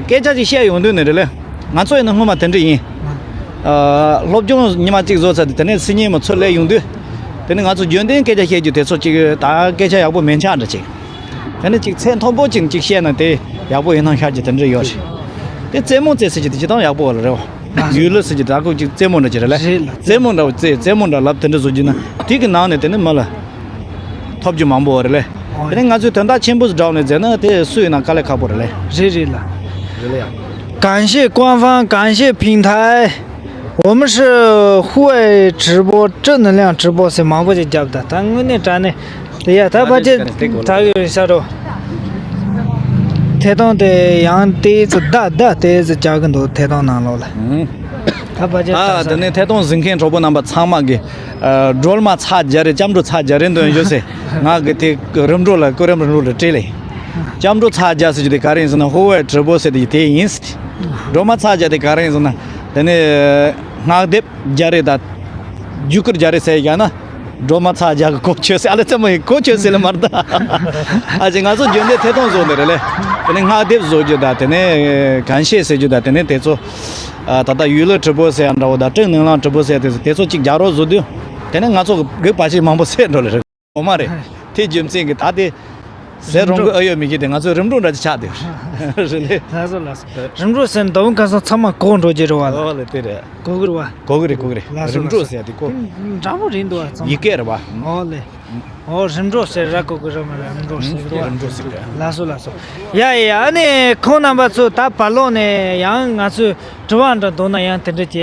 སྐད་ཆ་ཅིག་བཤད་ཡོང་དུས་ནས་རེད་ལེ། ང་ཚོ་ཡིན་ན་སྔོན་མ་དེ་འདྲ་ཡིན། ཨ། སློབ་སྦྱོང་ཉི་མ་གཅིག་བཟོ་ཚར་དུས་དེ་ནས་སི་ཉིན་མ་ཚུར་སླེབས་ཡོང་དུས། དེ་ནས་ང་ཚོ་རྒྱུན་ལྡན་སྐད་ཆ་བཤད་རྒྱུ་དེ་ཚོ་གཅིག་ད་སྐད་ཆ་ཡག་པོ་མེད་ཆགས་འདྲ་ཅིག་དེ་ནས་གཅིག་ཚད་མཐོན་པོ་ཅིག་གཅིག་བཤད་ན་དེ་ཡག་པོ་ཡིན་སྣང་ཤར་གྱི་དེ་འདྲ་ཡོད་རེད། དེ་རྩེད་མོ་རྩེ་ཟེར་གྱི་དེ་ཅི་ཐང་ཡག་པོ་རེད་བ། ཡུལ་ལོ་ཟེར་གྱི་ད་ཁོ་གཅིག་རྩེད་མོ་འདྲ་ཅིག་རེད་ལེ། རེད་ལ། རྩེད་མོ་འདྲ་བོ་རྩེ་རྩེད་མོ་འདྲ་ལབ་དེ་འདྲ་བཟོ་རྒྱུ་ན་དེ་གི་ནང་ནས་དེ་ནི་མི་ལ་ཐོབ་རྒྱུ་མང་པོ་རེད་ལེ། ཨོ། དེ་ནས་ང་ཚོས་དོན་དག་ཆེན་པོ་ཞིག་བསྒྲགས་ནས་མཛད་ན་དེ་སུ་ཡིན་ན་དཀའ་ལས་ཁག་པོ་རེད་ལེ། རེད་རེད་ལ། རེད་ལེ་ཡ། 感谢官方，感谢平台。 我们是户外正能量直播ཟེར་མང་པོ་ཅིག་བརྒྱབ་ད། ད་དངོས་གནས་དྲང་གནས་དེ་ཡ་ད་ཕལ་ཆེར་དྲག་ཡོད་ཤག་རོ། ཐད་གཏོང་དེ་ཡང་དེ་ཚོ་བརྡ་བརྡ་དེ་ཚོ་རྒྱག་གི་འདུག་ཐད་གཏོང་ནང་ལོགས་ལ། ཨང་། ད་ཕལ་ཆེར་ཨ་དྲག་ས་དེ་ནས་ཐད་གཏོང་གཟིགས་མཁན་གྲོགས་པོ་རྣམ་པ་ཚང་མ་གི་ཨ་སྒྲོལ་མ་ཚར་བརྒྱ་རེ་སྐྱབས་འགྲོ་ཚར་བརྒྱ་རེ་འདོན་ཞུ་ཟེར། ང་གི་དེ་རིམ་གྲོ་ལ་སྐུ་རིམ་རིམ་གྲོ་ལ་སྤྲད་ལེ། སྐྱབས་འགྲོ་ཚར་བརྒྱ་ཟེར་རྒྱུ་དེ་ག་རེ་ཡིན་ཟེར་ན་ཧུ་ཝེ་ཀྲི་པོ་ཟེར་དེ་དེ་ཡིན། སྒྲོལ་མ་ཚར་བརྒྱ་དེ་ག་རེ་ཡིན་ཟེར་ན་དེ་ནས་སྔགས་དེབ་བརྒྱ་རེ་དང་རྒྱུ་སྐར་བརྒྱ་རེ་ཟེར་ཡ་ན། སྒྲོལ་མ་ཚར་བརྒྱ་གི་གོ་ཆོད་ཟེར། ཨ་ལེ་ཚེ་མ་ཡིན་གོ་ཆོད་ཟེར་ལེ་མར་ད། ཨ་ཅེ་ང་ཚོ་རྒྱུན་ལྡན་ཐད་གཏོང་བཟོ་ནི་རེད་ལེ། དེ་ནས་སྔགས་དེབ་བཟོ་རྒྱུ་དང་དེ་ནས་གན་ཤེས་ཟེར་རྒྱུ་དང་དེ་ནས་དེ་ཚོ་ཨ་ད་ལྟ་ཡུལ་ལོ་ཀྲི་པོ་ཟེར་ཡ་འདྲ་བོ་དང་སྤྲིན་ནིང་ལང་ཀྲི་པོ་ཟེར་ཡ་དེ་ཚོ་དེ་ཚོ་གཅིག་རྒྱག་རོགས་བཟོ་དུས་དེ་ནས་ང་ཚོ་གི་བ་ཕྱི་མང་པོ་ཟེར་འགྲོ་ལེ་རེད། ངོ་མ་རེད། དེ་རྒྱུ་མཚན་གྱིས་ད་དེ་ཟེར་རུང་གི་ཨ་ཡོད་མི་གི་དེ་ང་ཚོའི་རིམ་གྲོ་འདྲ་ཅིག་ཆགས་བསྡད་ཡོད་རེད་ལེ། ལགས་སོ་ལགས་སོ། རིམ་གྲོ་ཟེར་ན་ད་བུ་ཁ་སང་ཚང་མ་གོ་འགྲོ་རྒྱུ་རེད་བ། ཨོ་ལེ་དེ་རེད། གོ་གི་རེད་བ། གོ་གི་རེད་གོ་གི་རེད། ལགས་སོ་རིམ་གྲོ་ལགས་སོ། ཟེར་ཡ་དེ་གོ། འདྲ་པོ་རེད་འདུག་བ་ཚང་མ། ཡི་གེ་རེད་བ། ཨོ་ལེ། ཨོ་རིམ་གྲོ་ཟེར་ར་གོ་གི་རེད་མ་རེད། རིམ་གྲོ་ཟེར་གི་རེད་བ། རིམ་གྲོ་ཟེར་གི་རེད། ལགས་སོ་ལགས་སོ། ཡ་ཡ་ཡ། ཨ་ནི་ཁོང་རྣམ་པ་ཚོ་ད་བར་ལོག་ནས་ཡང་ང་ཚོས་དྲི་བ་འདྲ་འདུག་ན་ཡང་དེ་འདྲ་བྱས་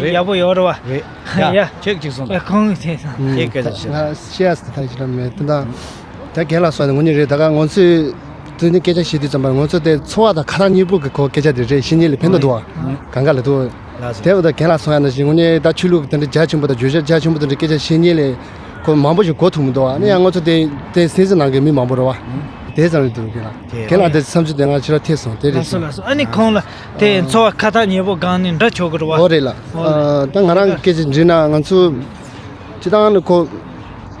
ཡག་པོ་ཡོད་རེད་བ། རེད། ཡ། ཁྱེད་ཀྱིས་གསུངས་དང་། ཁོང་གིས་བྱས་སོང་། ཁྱེད་སྐད་ཆ་བཤད། ང་བཤད་ཡ་ཟེར་ཐག་ཆོད་མེད་དེ་འདྲ། ད་རྒན་ལགས་སོགས་ནས་ངོ་ཉིད་རེད། ད་ག་ང་ཚོས་དེ་ནི་སྐད་ཆ་བཤད་དུས་ཙམ་པར་ང་ཚོ་དེ་འཚོ་བ་དང་ཁ་ཐག་ཉེ་པོ་གི་ཁོ་སྐད་ཆ་དེ་རེད། བཤད་མཁན་ལ་ཕན་ཐོགས་འདུག་ཨ། གང་ག་ལ་འདུག་དེ་བ་ད་རྒན་ལགས་སོགས་ཡ་ན་ཞིག་ངོ་ཉིད་ད་ཆོས་ལུགས་དེ་འདྲ་རྒྱ་ཆེན་པོ་དང་བརྗོད་བྱ་རྒྱ་ཆེན་པོ་དེ་འདྲ་སྐད་ཆ་བཤད་མཁན་ལ་ཁོ་མང་པོ་ཞིག་གོ་ཐུབ་མི་འདུག་ཨ་ནི་ཡང་ང་ཚོ་དེ་དེ་སེམས་སེམས་ནང་གི་མི་མང་པོ་རེད་བ། དེ་ཙམ་རེད་འདུག་རྒན་ལགས། རྒན་ལགས་དེ་བསམ་ཚུལ་དེ་ང་ཕྱི་ར་ཐེབས་སོང་། དེ་རེད། ལགས་སོ་ལགས་སོ། ཨ་ནི་ཁོང་ལ་དེ་འཚོ་བ་ཁ་ཐག་ཉེ་པོ་སྒང་ནས་འདྲ་ཆོག་གི་རེད་བ། ཨོ་རེད་ལགས། ཨ་ད་ང་རང་གི་སྐད་ཆ་འདྲི་ན་ང་ཚོ་སྤྱི་བཏང་ནི་ཁོ་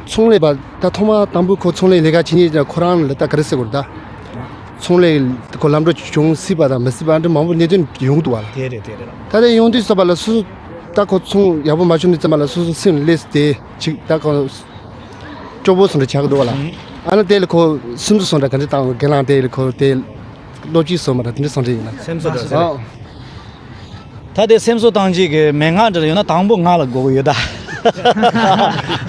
ཚོང་ལས་པ་ད་ཐོག་མ་དང་པོ་ཁོ་ཚོང་ལས་ལས་ཀ་བྱེད་མཁན་ཁོ་རང་ལ་ད་ག་རེ་ཟེར་དགོས་རེད་ད། ཚོང་ལས་ཁོ་ལམ་འགྲོ་བྱུང་སྲིད་པ་དང་མི་སྲིད་པ་འདྲ་མང་པོ་གནད་དོན་ཡོང་འདུག་བ་ལ། དེ་རེད་དེ་རེད། ད་དེ་ཡོང་དུས་ཙམ་པ་ལ་སོ་སོ་ད་ཁོ་ཚོང་ཡག་པོ་མ་བྱུང་དུས་ཙམ་པ་ལ་སོ་སོ་སེམས་ལས་དེ་ཅིག་ད་ཁོ་སྐྱོ་པོ་སོང་འདྲ་ཆགས་ཀྱི་འདུག་བ་ལ། ཨ་ནི་དེ་ལ་ཁོ་སེམས་གསོ་སོང་འདྲ་ག་འདྲ་བཏང་རྒན་ལགས་དེ་ལ་ཁོ་དེ་བློ་སྐྱིད་སོང་མ་འདྲ་དེ་འདྲ་སོང་འདྲ་ཡིན་ན། སེམས་གསོ་འདྲ་ཟེར། ཨ། ད་དེ་སེམས་གསོ་བཏང་བྱེད་ཀྱི་མན་ངག་འདྲ་ཡོད་ན་དང་པོ་ང་ལ་དགོས་ཀྱི་ཡོད་ད།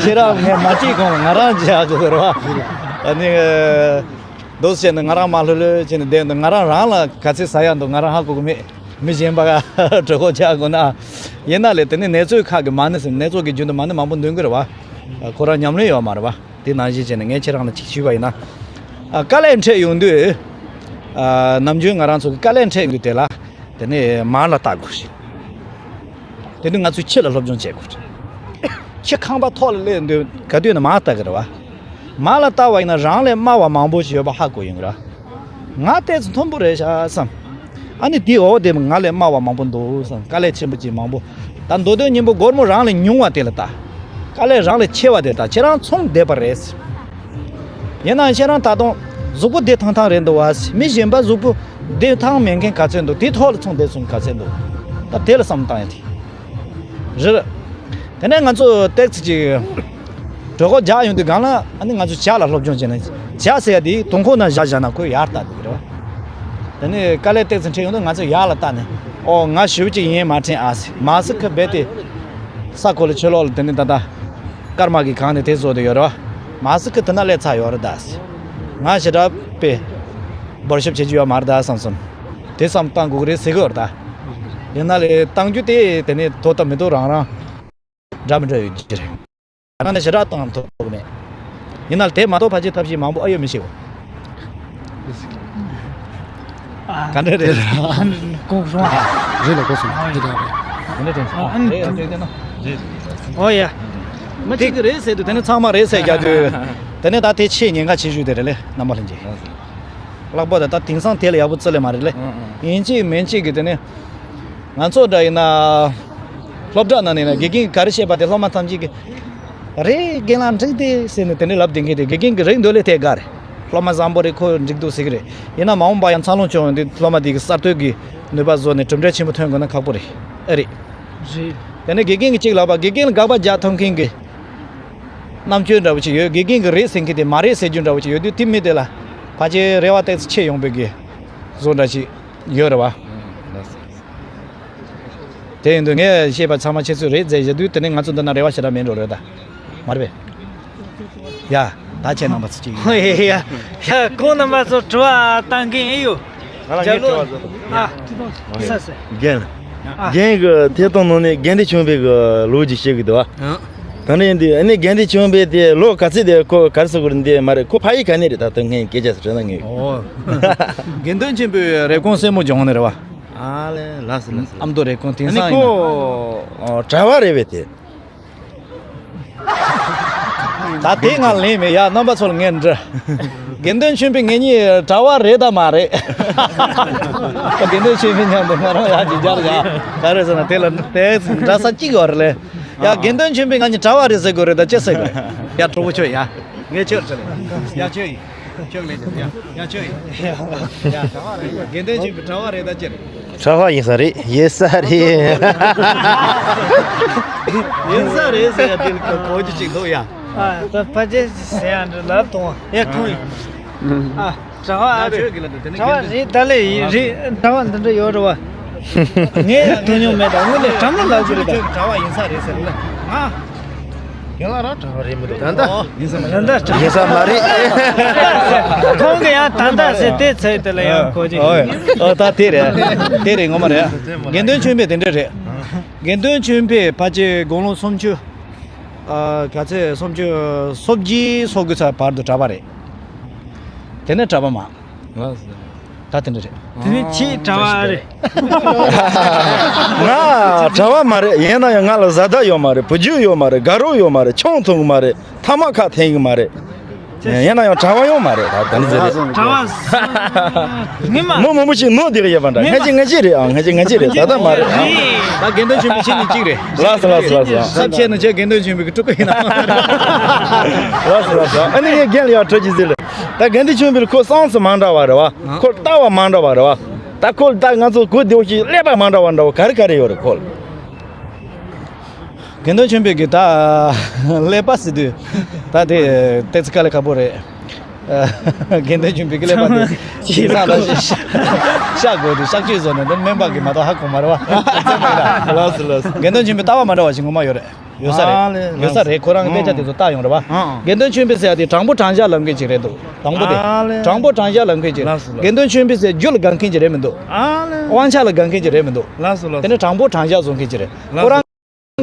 ཁྱེད་རང་ངས་མ་བྱེད་གོང་ལ་ང་རང་བྱེད་ཡག་ཆོག་ཟེར་བ། ཨ་ནི། འདུག་བྱས་ནས་ང་རང་མ་ལྷོད་ལྷོད་བྱས་ནས་བསྡད་འདུག་ང་རང་རང་ལ་ག་ཚད་ཟ་ཡག་འདུག་ང་རང་ཧ་གོ་གི་མེད། མི་གཞན་པ་གྲོད་ཁོག་ཆག་དགོས་ན། ཡིན་ན་ལས་དེ་ནི་ནད་གཅོད་ཁག་གི་མ་ཎི་ཟེར་ནད་གཅོད་ཀྱི་རྒྱུན་དུ་མ་ཎི་མང་པོ་འདོན་གི་རེད་བ། ཁོ་རང་ཉམས་ལེན་ཡོད་མ་རེད་བ། དེ་ནང་བཞིན་བྱས་ནས་ངས་ཁྱེད་རང་ལ་ཅིག་ཞུས་པ་ཡིན་ན། ཨ། དཀའ་ལས་འཕྲད་ཡོང་དུས། ཨ། ནམ་རྒྱུན་ང་རང་ཚོ་གི་དཀའ་ལས་འཕྲད་ཡོང་དུས་དེ་ལ། དེ་ནས་མར་ལ་བལྟ་དགོས་ཤིང་། དེ་ནས་ང་ཚོས་ཕྱི་ལ་སློབ་སྦྱོང་བྱེད་དགོས། ཕྱི་ཁང་པ་ཐོག་ལ་སླེབས་དུས་ག་དུས་ནས་མར་བལྟ་གི་རེད་བ། མར་ལ་བལྟ་བ་ཡིན་ན་རང་ལས་དམའ་བ་མང་པོ་ཞིག་ཡོད་པ་ཧ་གོ་ཡོང་གི་རེད། ང་ཏོག་ཙམ་མཐོན་པོ་རེད་ཤག་བསམ། ཨ་ནི་དེའི་འོག་དེ་ང་ལས་དམའ་བ་མང་པོ་འདུག་བསམ། དཀའ་ལས་ཆེན་པོ་ཅིག་མང་པོ། ད་མདོ་དོན་སྙིང་པོ་སྒོར་མོ་རང་ལས་ཉུང་བ་དེ་ལ་ལྟ། དཀའ་ལས་རང་ལས་ཆེ་བ་དེ་ལྟ། ཁྱེད་རང་ཚོང་བསྡད་པ་རེད། ཡིན་ནའང་ཁྱེད་རང་ད་དུང་གཟུགས་པོ་བདེ་ཐང་ཐང་རེད་འདུག་བ། མི་གཞན་པ་གཟུགས་པོ་བདེ་ཐང་མེད་མཁན་ག་ཚོད་འདུག་དེའི་ཐོག་ལ་ཚོང་བསྡད་སོང་ག་ཚོད་འདུག་ད་དེ་ལ་བསམ་བློ་བཏང་ཡ་དེ་རེད། དེ་ནས་ང་ཚོ་ཏོག་ཙམ་ཅིག་གྲོད་ཁོག་རྒྱགས་ཡོང་དུས་སྒང་ལ་ཨ་ནི་ང་ཚོ་ཇ་ལ་སློབ་སྦྱོང་བྱས་ནས། ཇ་ཟེར་ཡ་དེ་དུང་ཁུག་ནང་བཞག་བཞག་ན་ཁོས་ཡར་ལྟ་འདུག་རེད་བ། དེ་ནས་དཀའ་ལས་ཏོག་ཙམ་འཕྲད་ཡོང་དུས་ང་ཚོ་ཡར་ལ་ལྟ་ནས། ཨོ་ང་ཞེ་པོ་ཅིག་ཡིན་མ་དྲན་ཨ་ཟེར། མ་ཟེར་ཁ་རྦད་དེ་ས་གོ་ལ་ཆུ་ལོག་ལ། དེ་ནས་ད་ལྟ་སྐར་མ་གིས་གང་ནས་དེ་བཟོ་དེ་ཡོད་རེད་བ། མ་ཟེར་ཁ་དེ་ན་སླེབས་ཚར་ཡོད་རེད་ད་ཟེར། ང་ཞེ་དྲག་པས་འབོར་ཤོབ་བྱེད་རྒྱུ་ཡོད་མ་རེད་ད་བསམ་སོང་། དེ་བསམ་བཏང་དགོས་ཀྱི་རེད་ཟེར་གི་ཡོད་རེད་ད། ཡིན་ན་ལས་བཏང་རྒྱུ་དེ་དེ་ནས་དོ་ད་མི་དོ་རང་རང་འདྲ་མི་འདྲ་ཡོད་ཀྱི་རེད། ང་ནི་ཞེ་དྲག་བཏང་ཐུབ་མེད། ཡིན་ན་ལས་དེ་མ་གཏོགས་ཕལ་ཆེར་ཐབས་ཤེས་མང་པོ་ཨ་ཡོད་མི་ཤེས་གོ། ག་འདྲ་རེད། གོང་སོང་། རེད་ལ་གོ་སོང་། འདི་འདྲ་རེད། ག་འདྲ་དྲན་སོང་། ཨ་རེད་ཡ་དྲན་དེ་ན། ཨོ་ཡ། མི་གཅིག་གི་རེད་ཟེར་དུས་དེ་ནི་ཚང་མ་རེད་ཟེར་རྒྱག་དུས། དེ་ནི་ད་དེ་ཆེས་ཉེན་ཁ་ཆེ་ཤོས་དེ་རེད་ལེ་རྣམ་པ་ལྷན་རྒྱས། ལྷག་པར་དུ་ད་དེང་སང་དེ་ལ་ཡག་པོ་བརྩི་ལེ་མ་རེད་ལེ། ཡིན་གཅིག་མིན་གཅིག་གི་དེ་ནི། ང་ཚོ་འདྲ་ཡིན་ན། སློབ་གྲྭ་ནང་ནས་ན་དགེ་རྒན་གྱིས་ག་རེ་བཤད་པ་དེ་སློབ་མ་ཐམས་ཅད་ཀྱིས། རེད་རྒན་ལགས་འགྲིག་དེ་ཟེར་ནས་དེ་འདྲ་ལབ་བསྡད་མཁན་དེ་དགེ་རྒན་གྱིས་རེད་འདོད་ལེ་དེ་དགའ་རེད། སློབ་མ་བཟང་པོ་རེད་ཁོ་འགྲིག་འདུག་ཟེར་གི་རེད། ཡིན་ན་མ་འོངས་པ་ཡང་འཚར་ལོངས་བྱུང་ཡོང་དུས་སློབ་མ་དེ་གི་གསར་གཏོད་ཀྱི་ནུས་པ་བཟོ་ནས་གྲུབ་འབྲས་ཆེན་པོ་ཐོན་དགོས་ན་ཁག་པོ་རེད། ཨེ་རེད། རེད། དེ་ནས་དགེ་རྒན་གྱིས་གཅིག་ལབ་པ་དགེ་རྒན་ལ་དགག་པ་རྒྱག་ཐུབ་མཁན་གྱི་རྣམ་དཔྱོད་འདྲ་བོ་ཅིག་ཡོད། དགེ་རྒན་གྱིས་རེད་ཟེར་མཁན་དེ་མ་རེད་ཟེར་རྒྱུ་འདྲ་བོ་ཅིག་ཡོད་དུས་དེ་མི་དེ་ལ་ཕལ་ཆེར་རེ་བ་ཏོག་ཙམ་ཆེ་ཡོང་བའི་གི་བཟོ་འདྲ་ཅིག་ཡོད་རེད་བ། དེ་ཡིན་དུས་ངས་བཤད་པ་ཚང་མ་ཁྱེད་ཚོས་རེད་ཟེར་བཞག་དུས་དེ་ནས་ང་ཚོ་འདི་ན་རེ་བ་ཞེ་དྲག་མེད་འགྲོ་རེད་ད། མ་རེད་པས། ཡ། ད་ཁྱེད་རྣམ་པ་ཚོ་གཅིག་ཡིན། ཡ་ཡ་ཡ། ཁོང་རྣམ་པ་ཚོ་དྲི་བ་བཏང་མཁན་ཨེ་ཡོད། ང་ལ་ངའི་དྲི་བ་བཟོ་དང་། ཨ། ས་ས། རྒན། ཨ། རྒན་གྱི་ཐད་གཏོང་ནང་ནས་དགེ་འདུན་ཆོས་འཕེལ་གྱི་ལོ་རྒྱུས་བཤད་གི་འདུག་བ། ཨ། ད་ནི་ཡིན་དུས་ཨ་ནི་དགེ་འདུན་ཆོས་འཕེལ་དེ་ལོ་ག་ཚོད་དེ་ཁོ་ག་རེ་ཟེར་དགོས་རེད་འདི་མ་རེད། ཁོ་ཕ་ཡུལ་ག་ནས་རེད། ད་ལྟ་ངས་སྐད་ཆ་ཟེར་དྲན་ན་ངས། ཨོ། དགེ་འདུན་ཆོས་འཕེལ་རེབ་གོང་སེར་མོ་ལྗོངས་ནས་རེད་བ། ཨ་ལེ་ལགས་སོ་ལགས་སོ། ཨ་མདོ་རེབ་གོང་དེང་ཨ་ནི་སང་ཡིན་ན། ཁོ་གྲྭ་པ་རེད་པས་དེ། ད་དེ་ང་ལེན་མེད་ཡ། རྣམ་པ་ཚོ་ལ་ངས་འདྲི། དགེ་འདུན་ཆོས་འཕེལ་ངེད་གཉིས་གྲྭ་པ་རེད་དམ་མ་རེད། དགེ་འདུན་ཆོས་འཕེལ་མཉམ་དུ་ང་རང་ཡ་ཅིག་སྦྱར་ཡ། ག་རེ་ཟེར་ན་དེ་ལ་དེ་འདྲ་ས་གཅིག་ཡོད་རེད་ལེ། ཡ་དགེ་འདུན་ཆོས་འཕེལ་ང་གཉིས་གྲྭ་པ་རེད་ཟེར་དགོས་རེད་ད་ཅི་ཟེར་དགོས། ཡ་གྲོགས་པོ་ཁྱོད་ཡ། ངས་ཁྱོད་ལ་དྲིས་ལེ། ཡ་ཁྱོད་ཡིན། ཁྱོད་ལ་དྲིས་ཡ། ཡ་ཁྱོད་ཡིན། ཡ་གྲྭ་པ་རེད། དགེ་འདུན་ཆོས་འཕེལ་གྲྭ་པ་རེད་ད་ཅི་རེད། གྲྭ་པ་ཡིན་ས་རེད། ཡིན་ས་རེད། ཡིན་ས་རེད་ཟེར་ཡ་དེ་གོ་རྒྱུ་ཅིག་འདུག་ཡ། ཨ། ད་ཕ་ཆེ་ཟེར་ཡ་འདྲ་ལབ་དང་ཡ་ཁོང་ཡིན། ཨ། གྲྭ་པ་ཨ་རེད། གྲྭ་པ་རེད་ད་ལེ་ཡིན་རེད། གྲྭ་པ་འདི་འདྲ་ཡོད་རེད་བ། ངས་ཐོས་མྱོང་མེད་ད་དངོས་གནས་དྲང་མོ་ལབ་ཀྱི་རེད་ད། གྲྭ་པ་ཡིན་ས་རེད་ཟེར་ལ་ང་། རྒན་ལགས་རང་གྲྭ་པ་རེད་མི་འདུག་ད་ལྟ། ཡིན་ས་མ་རེད། ད་ལྟ་གྲྭ། ཡིན་ས་མ་རེད། ཁོང་གིས་ཡང་ད་ལྟ་ཟེར་དེ་ཚོད་དེ་ལ་ཡང་གོ་རྒྱུ། ཨོ་ཡ། ཨོ་ད་དེ་རེད། དེ་རེད་ངོ་མ་རེད། དགེ་འདུན་ཆོས་འཕེལ་དེ་འདྲ་རེད། དགེ་འདུན་ཆོས་འཕེལ་ཕལ་ཆེར་དགུང་ལོ་སུམ་ཅུ། ཨ། ག་ཚད་སུམ་ཅུ་སོ་བརྒྱད་སོ་དགུ་ཚར་བར་དུ་གྲྭ་པ་རེད། དེ་ནས་གྲྭ་པ་མ། ལགས་སོ། ད་དེ་འདྲ་རེད། དེ་ནི་ཕྱིས་གྲྭ་པ་རེད། ང་གྲྭ་པ་མ་རེད། ཡིན་ན་ཡང་ང་ལ་བཟའ་ཟླ་ཡོད་མ་རེད། བུ་རྒྱུད་ཡོད་མ་རེད། དགའ་རོགས་ཡོད་མ་རེད། ཆང་འཐུང་གི་མ་རེད། ཐ་མག་ཁ་འཐེན་གི་མ་རེད། ཡིན་ན་ཡང་གྲྭ་པ་ཡོང་མ་རེད། ད་དེ་འདྲ་ཟེར་རེད། གྲྭ་པ་ངེས་མ། མི་མང་པོ་ཞིག་ནོར་བསྡད་ཀྱི་ཡོད་པ་འདྲ། ངེས་མ། ང་གཅིག་ང་གཅིག་རེད་ཨ། ང་གཅིག་ང་གཅིག་རེད། ད་ལྟ་མ་རེད་ཨ། ད་དགེ་འདུན་ཆོས་འཕེལ་ཁྱེད་གཉིས་གཅིག་རེད། ལགས་སོ་ལགས་སོ་ལགས་སོ། ས་ཆེ་ན་ཆེ་དགེ་འདུན་ཆོས་འཕེལ་གྱི་སྤྲུལ་སྐུ་ཡིན་ན། ལགས་སོ་ལགས་སོ། ཨ་ནི་ངས་རྒན་ལ་ཡང་གྲོས་ཅིག་ཟེར་ལ། ད་དགེ་འདུན་ཆོས་འཕེལ་ཁོ་བསམ་ཚུལ་མ་འདྲ་བ་རེད་བ། ཁོ་ལྟ་བ་མ་འདྲ་བ་རེད་བ། ད་ཁོ་ད་ང་ཚོ་གོ་བདེ་བོ་ཞིག་ཀླད་པ་མ་འདྲ་བ་འདྲ་བོ་ག་རེ་ག་རེ་ཡོད་རེད་ཁོ་ལ། དགེ་འདུན་ཆོས་འཕེལ་གྱི་ད་ཀླད་པ་ཟེར་དུས་ད་དེ་ཏོག་ཙམ་དཀའ་ལས་ཁག་པོ་རེད། དགེ་འདུན་ཆོས་འཕེལ་གྱི་ཀླད་པ་དེ་ཁྱེད་ཚང་ལ་གཤག་དགོས་དུས་གཤག་བཅོས་བཟོ་ནས་འདི་སྨན་པ་གིས་མ་གཏོགས་ཧ་གོ་མ་རེད་བ། ལགས་སོ་ལགས་སོ། དགེ་འདུན་ཆོས་འཕེལ་ལྟ་བ་མ་འདྲ་བ་ཞིག་ངོ་མ་ཡོད་རེད། ཡོད་ས་རེད། ཨ་ལས། ཡོད་ས་རེད། ཁོ་རང་གི་དཔེ་ཆ་དེ་ཚོ་ལྟ་ཡོང་རེད་པ། ཨ་ཨ། དགེ་འདུན་ཆོས་འཕེལ་ཟེར་ཡ་དེ་དྲང་པོ་དྲང་བཞག་ལབ་མཁན་ཅིག་རེད་འདུག། དང་པོ་དེ། ཨ་ལས། དྲང་པོ་དྲང་བཞག་ལབ་མཁན་ཅིག་རེད། ལགས་སོ་ལགས་སོ། དགེ་འདུན་ཆོས་འཕེལ་ཟེར་རྒྱུ་ལ་དགའ་མཁན་ཅིག་རེད་མི་འདུག། ཨ་ལས། དབང་ཆ་ལ་དགའ་མཁན་ཅིག་རེད་མི་འདུག། ལགས་སོ་ལགས་སོ། དེ་ནས་དྲང་པོ་དྲང་བཞག་བཟོ་མཁན་ཅིག་རེད། ལགས་སོ། ཁོ་རང་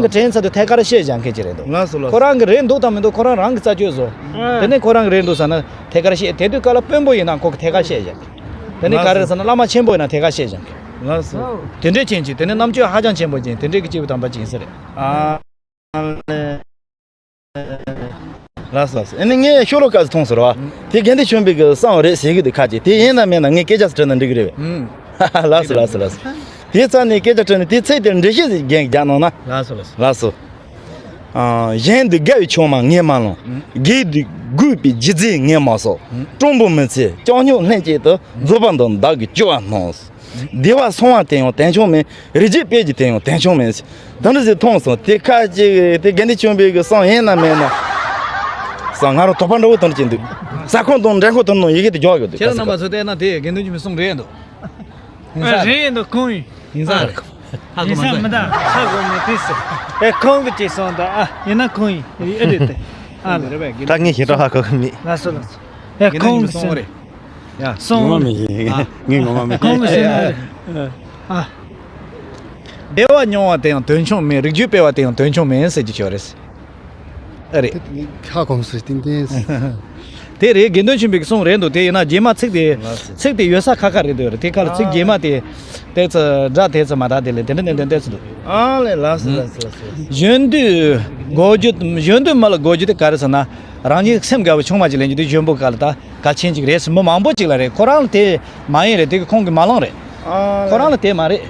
གི་དྲན་ཚད་དུ་ཐད་ཀར་བཤད་བཞག་མཁན་ཅིག་རེད་འདུག། ལགས་སོ་ལགས་སོ། ཁོ་རང་གི་རེད་འདུག་དང་མི་འདུག། ཁོ་རང་རང་གི་རྩད་གཅོད་བཟོ། ཨ། དེ་ནས་ཁོ་རང་གི་རེད་འདུག་ཟེར་ན་ཐད་ཀར་བཤད། དེ་དུས་སྐབས་ལ་དཔོན་པོ་ཡིན་ན་ཁོ་གི་ཐད་ཀར་བཤད་བཞག། དེ་ནས་ག་རེ་ཟེར་ན་བླ་མ་ཆེན་པོ་ཡིན་ན་ཐད་ཀར་བཤད་བཞག། ལགས་སོ། དེ་འདྲས་ཅན་ཅིག། དེ་ནས་རྣམ་དཔྱོད་ཧ་ཅང་ཆེན་པོ་ཅན། དེ་འདྲས་ཀྱི་སྐྱེས་བུ་དམ་པ་ཅིག་ཡིན་ས་རེད། ཨ། ལགས་སོ་ལགས་སོ། ཨ་ནི་ངས་ཤོ་ལོ་ཀ་ཙམ་མཐོང་སོང་ར་བ། དེ་དགེ་འདུན་ཆོས་འཕེལ་གྱི་གསུང་རེད་ཟེར་གི་འདུག་ཁ་ཅིག། དེ་ཡིན་ན་མིན་ན་ངས་སྐད་ཆ་ཙམ་དྲིས་ན་འགྲིག་གི་རེད་པས། ཨུམ། ལགས་སོ་ལགས་སོ་ལགས་སོ། དེ་རྩ་ནས་སྐད་ཆ་དྲིས་ན་དེ་ཚིག་དེར་འགྲེལ་བཤད་ཅིག་རྒྱག་རྒྱག་གནང་ན། ལགས་སོ་ལགས་སོ། ལགས་སོ། ཨ། གཞན་དུ་དགའ་བའི་ཆུང་མ་ངས་མ་བླངས། ཨུམ། སྒེར་དུ་དགོས་པའི་རྒྱུ་རྫས་ངས་མ་གསོག། ཨུམ། སྤྲང་པོ་མི་ཚེ་སྐྱོ་སྙོམས་ལྷན་སྐྱེས་དུ། རྫོགས་པ་འདི་བདག་གིས་སྐྱོ་བ་སྣང་། བདེ་བ་སོང་བ་དེ་ཡང་དོན་ཆུང་མིན། རིགས་རྒྱུད་སྤེལ་རྒྱུ་དེ་ཡང་དོན་ཆུང་མིན། ད་འདྲ་ཟིག་མཐོང་སོང་། དེ་ཁ་ཅིག་དེ་དགེ་འདུན་ཆོས་འཕེལ་གྱི་གསུང་ཡིན་ན་མིན་ན། ས་ང་རང་དོགས་པ་འདྲ་བོ་དོན་གྱི་འདུག། ས་ཁོངས་དང་འདྲ་ཁོངས་དོན་ནང་ཡི་གེ་དེ་རྒྱག་ཡོད་འདུག། ཁྱེད་རང་རྣམ་པ་ཚོ་བལྟས་ན་དེ་དགེ་འདུན་ཆོས་འཕེལ་གསུང་རེད་འདུག། ཨ། རེད་འདུག། ཁོང་ཡིན། ཡིན་ས་རེད། ཧ་གོ་མ་ཡིན་ས་མི་འདུག། ཧ་གོ་མི་ཐུབ་ཟེར། ཨེ། ཁོང་གིས་ཅིག་གསུངས་འདུག། ཨ། ཡིན་ན་ཁོང་ཡིན། ཨེ་རེད་དེ། ཨ་ལ། ད་ངས་ཞེ་དྲག་ཧ་གོ་གི་མེད། ལགས་སོ་ལགས་སོ། ཨེ། དགེ་འདུན་ཁོང་གིས་ཆོས་འཕེལ་གསུངས་རེད། ཡ། སོང་ངོ་མ་མི་ཤེས། ཨ། ངས་ངོ་མ་མི་ཁོང་གིས་ཤེས་ན་རེད། ཨ། བདེ་བ་མྱོང་བ་དེ་ཡང་དོན་ཆུང་མིན། རིགས་རྒྱུད་སྤེལ་བ་དེ་ཡང་དོན་ཆུང་མིན་ཟེར་གྱི་ཡོད་རེད། ཨ་རེད། ཧ་གོ་མ་སོང་། ཏན་ཏན། དེ་རེད། དགེ་འདུན་ཆོས་འཕེལ་གྱི་གསུང་རེད་འདུག། དེ་ཡིན་ན་རྗེས་མ་ཚིག་དེ། ལགས་སོ། ཚིག་དེ་ཡོད་ས་ཁ་ཁ་རེད་འདུག་རེད། དེ་ཁ་ལ་ཚིག་རྗེས་མ་དེ། ཏོག་ཙམ་སྒྲ་ཏོག་ཙམ་མ་དག་དེ་ལས་དེ་འདྲ་ནན་ཏན་ཏོག་ཙམ་འདུག། ཨ་ལས། ལགས་སོ་ལགས་སོ་ལགས་སོ། གཞོན་དུས་དགོས་རྒྱུ། གཞོན་དུས་མི་ལ་དགོས་རྒྱུ་དེ་ག་རེ་ཟེར་ན། རང་ཉིད་སེམས་དགའ་བའི་ཆུང་མ་ཅིག་ལེན་རྒྱུ་དེ་གཞོན་པོ་སྒང་ལ་ད་གལ་ཆེན་ཅིག་རེད་ཟེར། མི་མང་པོ་ཅིག་ལ་རེད། ཁོ་རང་ལ་དེ་མ་ཡིན་རེད། དེ་གི་ཁོང་གིས་མ་བླངས་རེད། ཨ་ལས། ཁོ་རང་ལ་དེ་མ་རེད།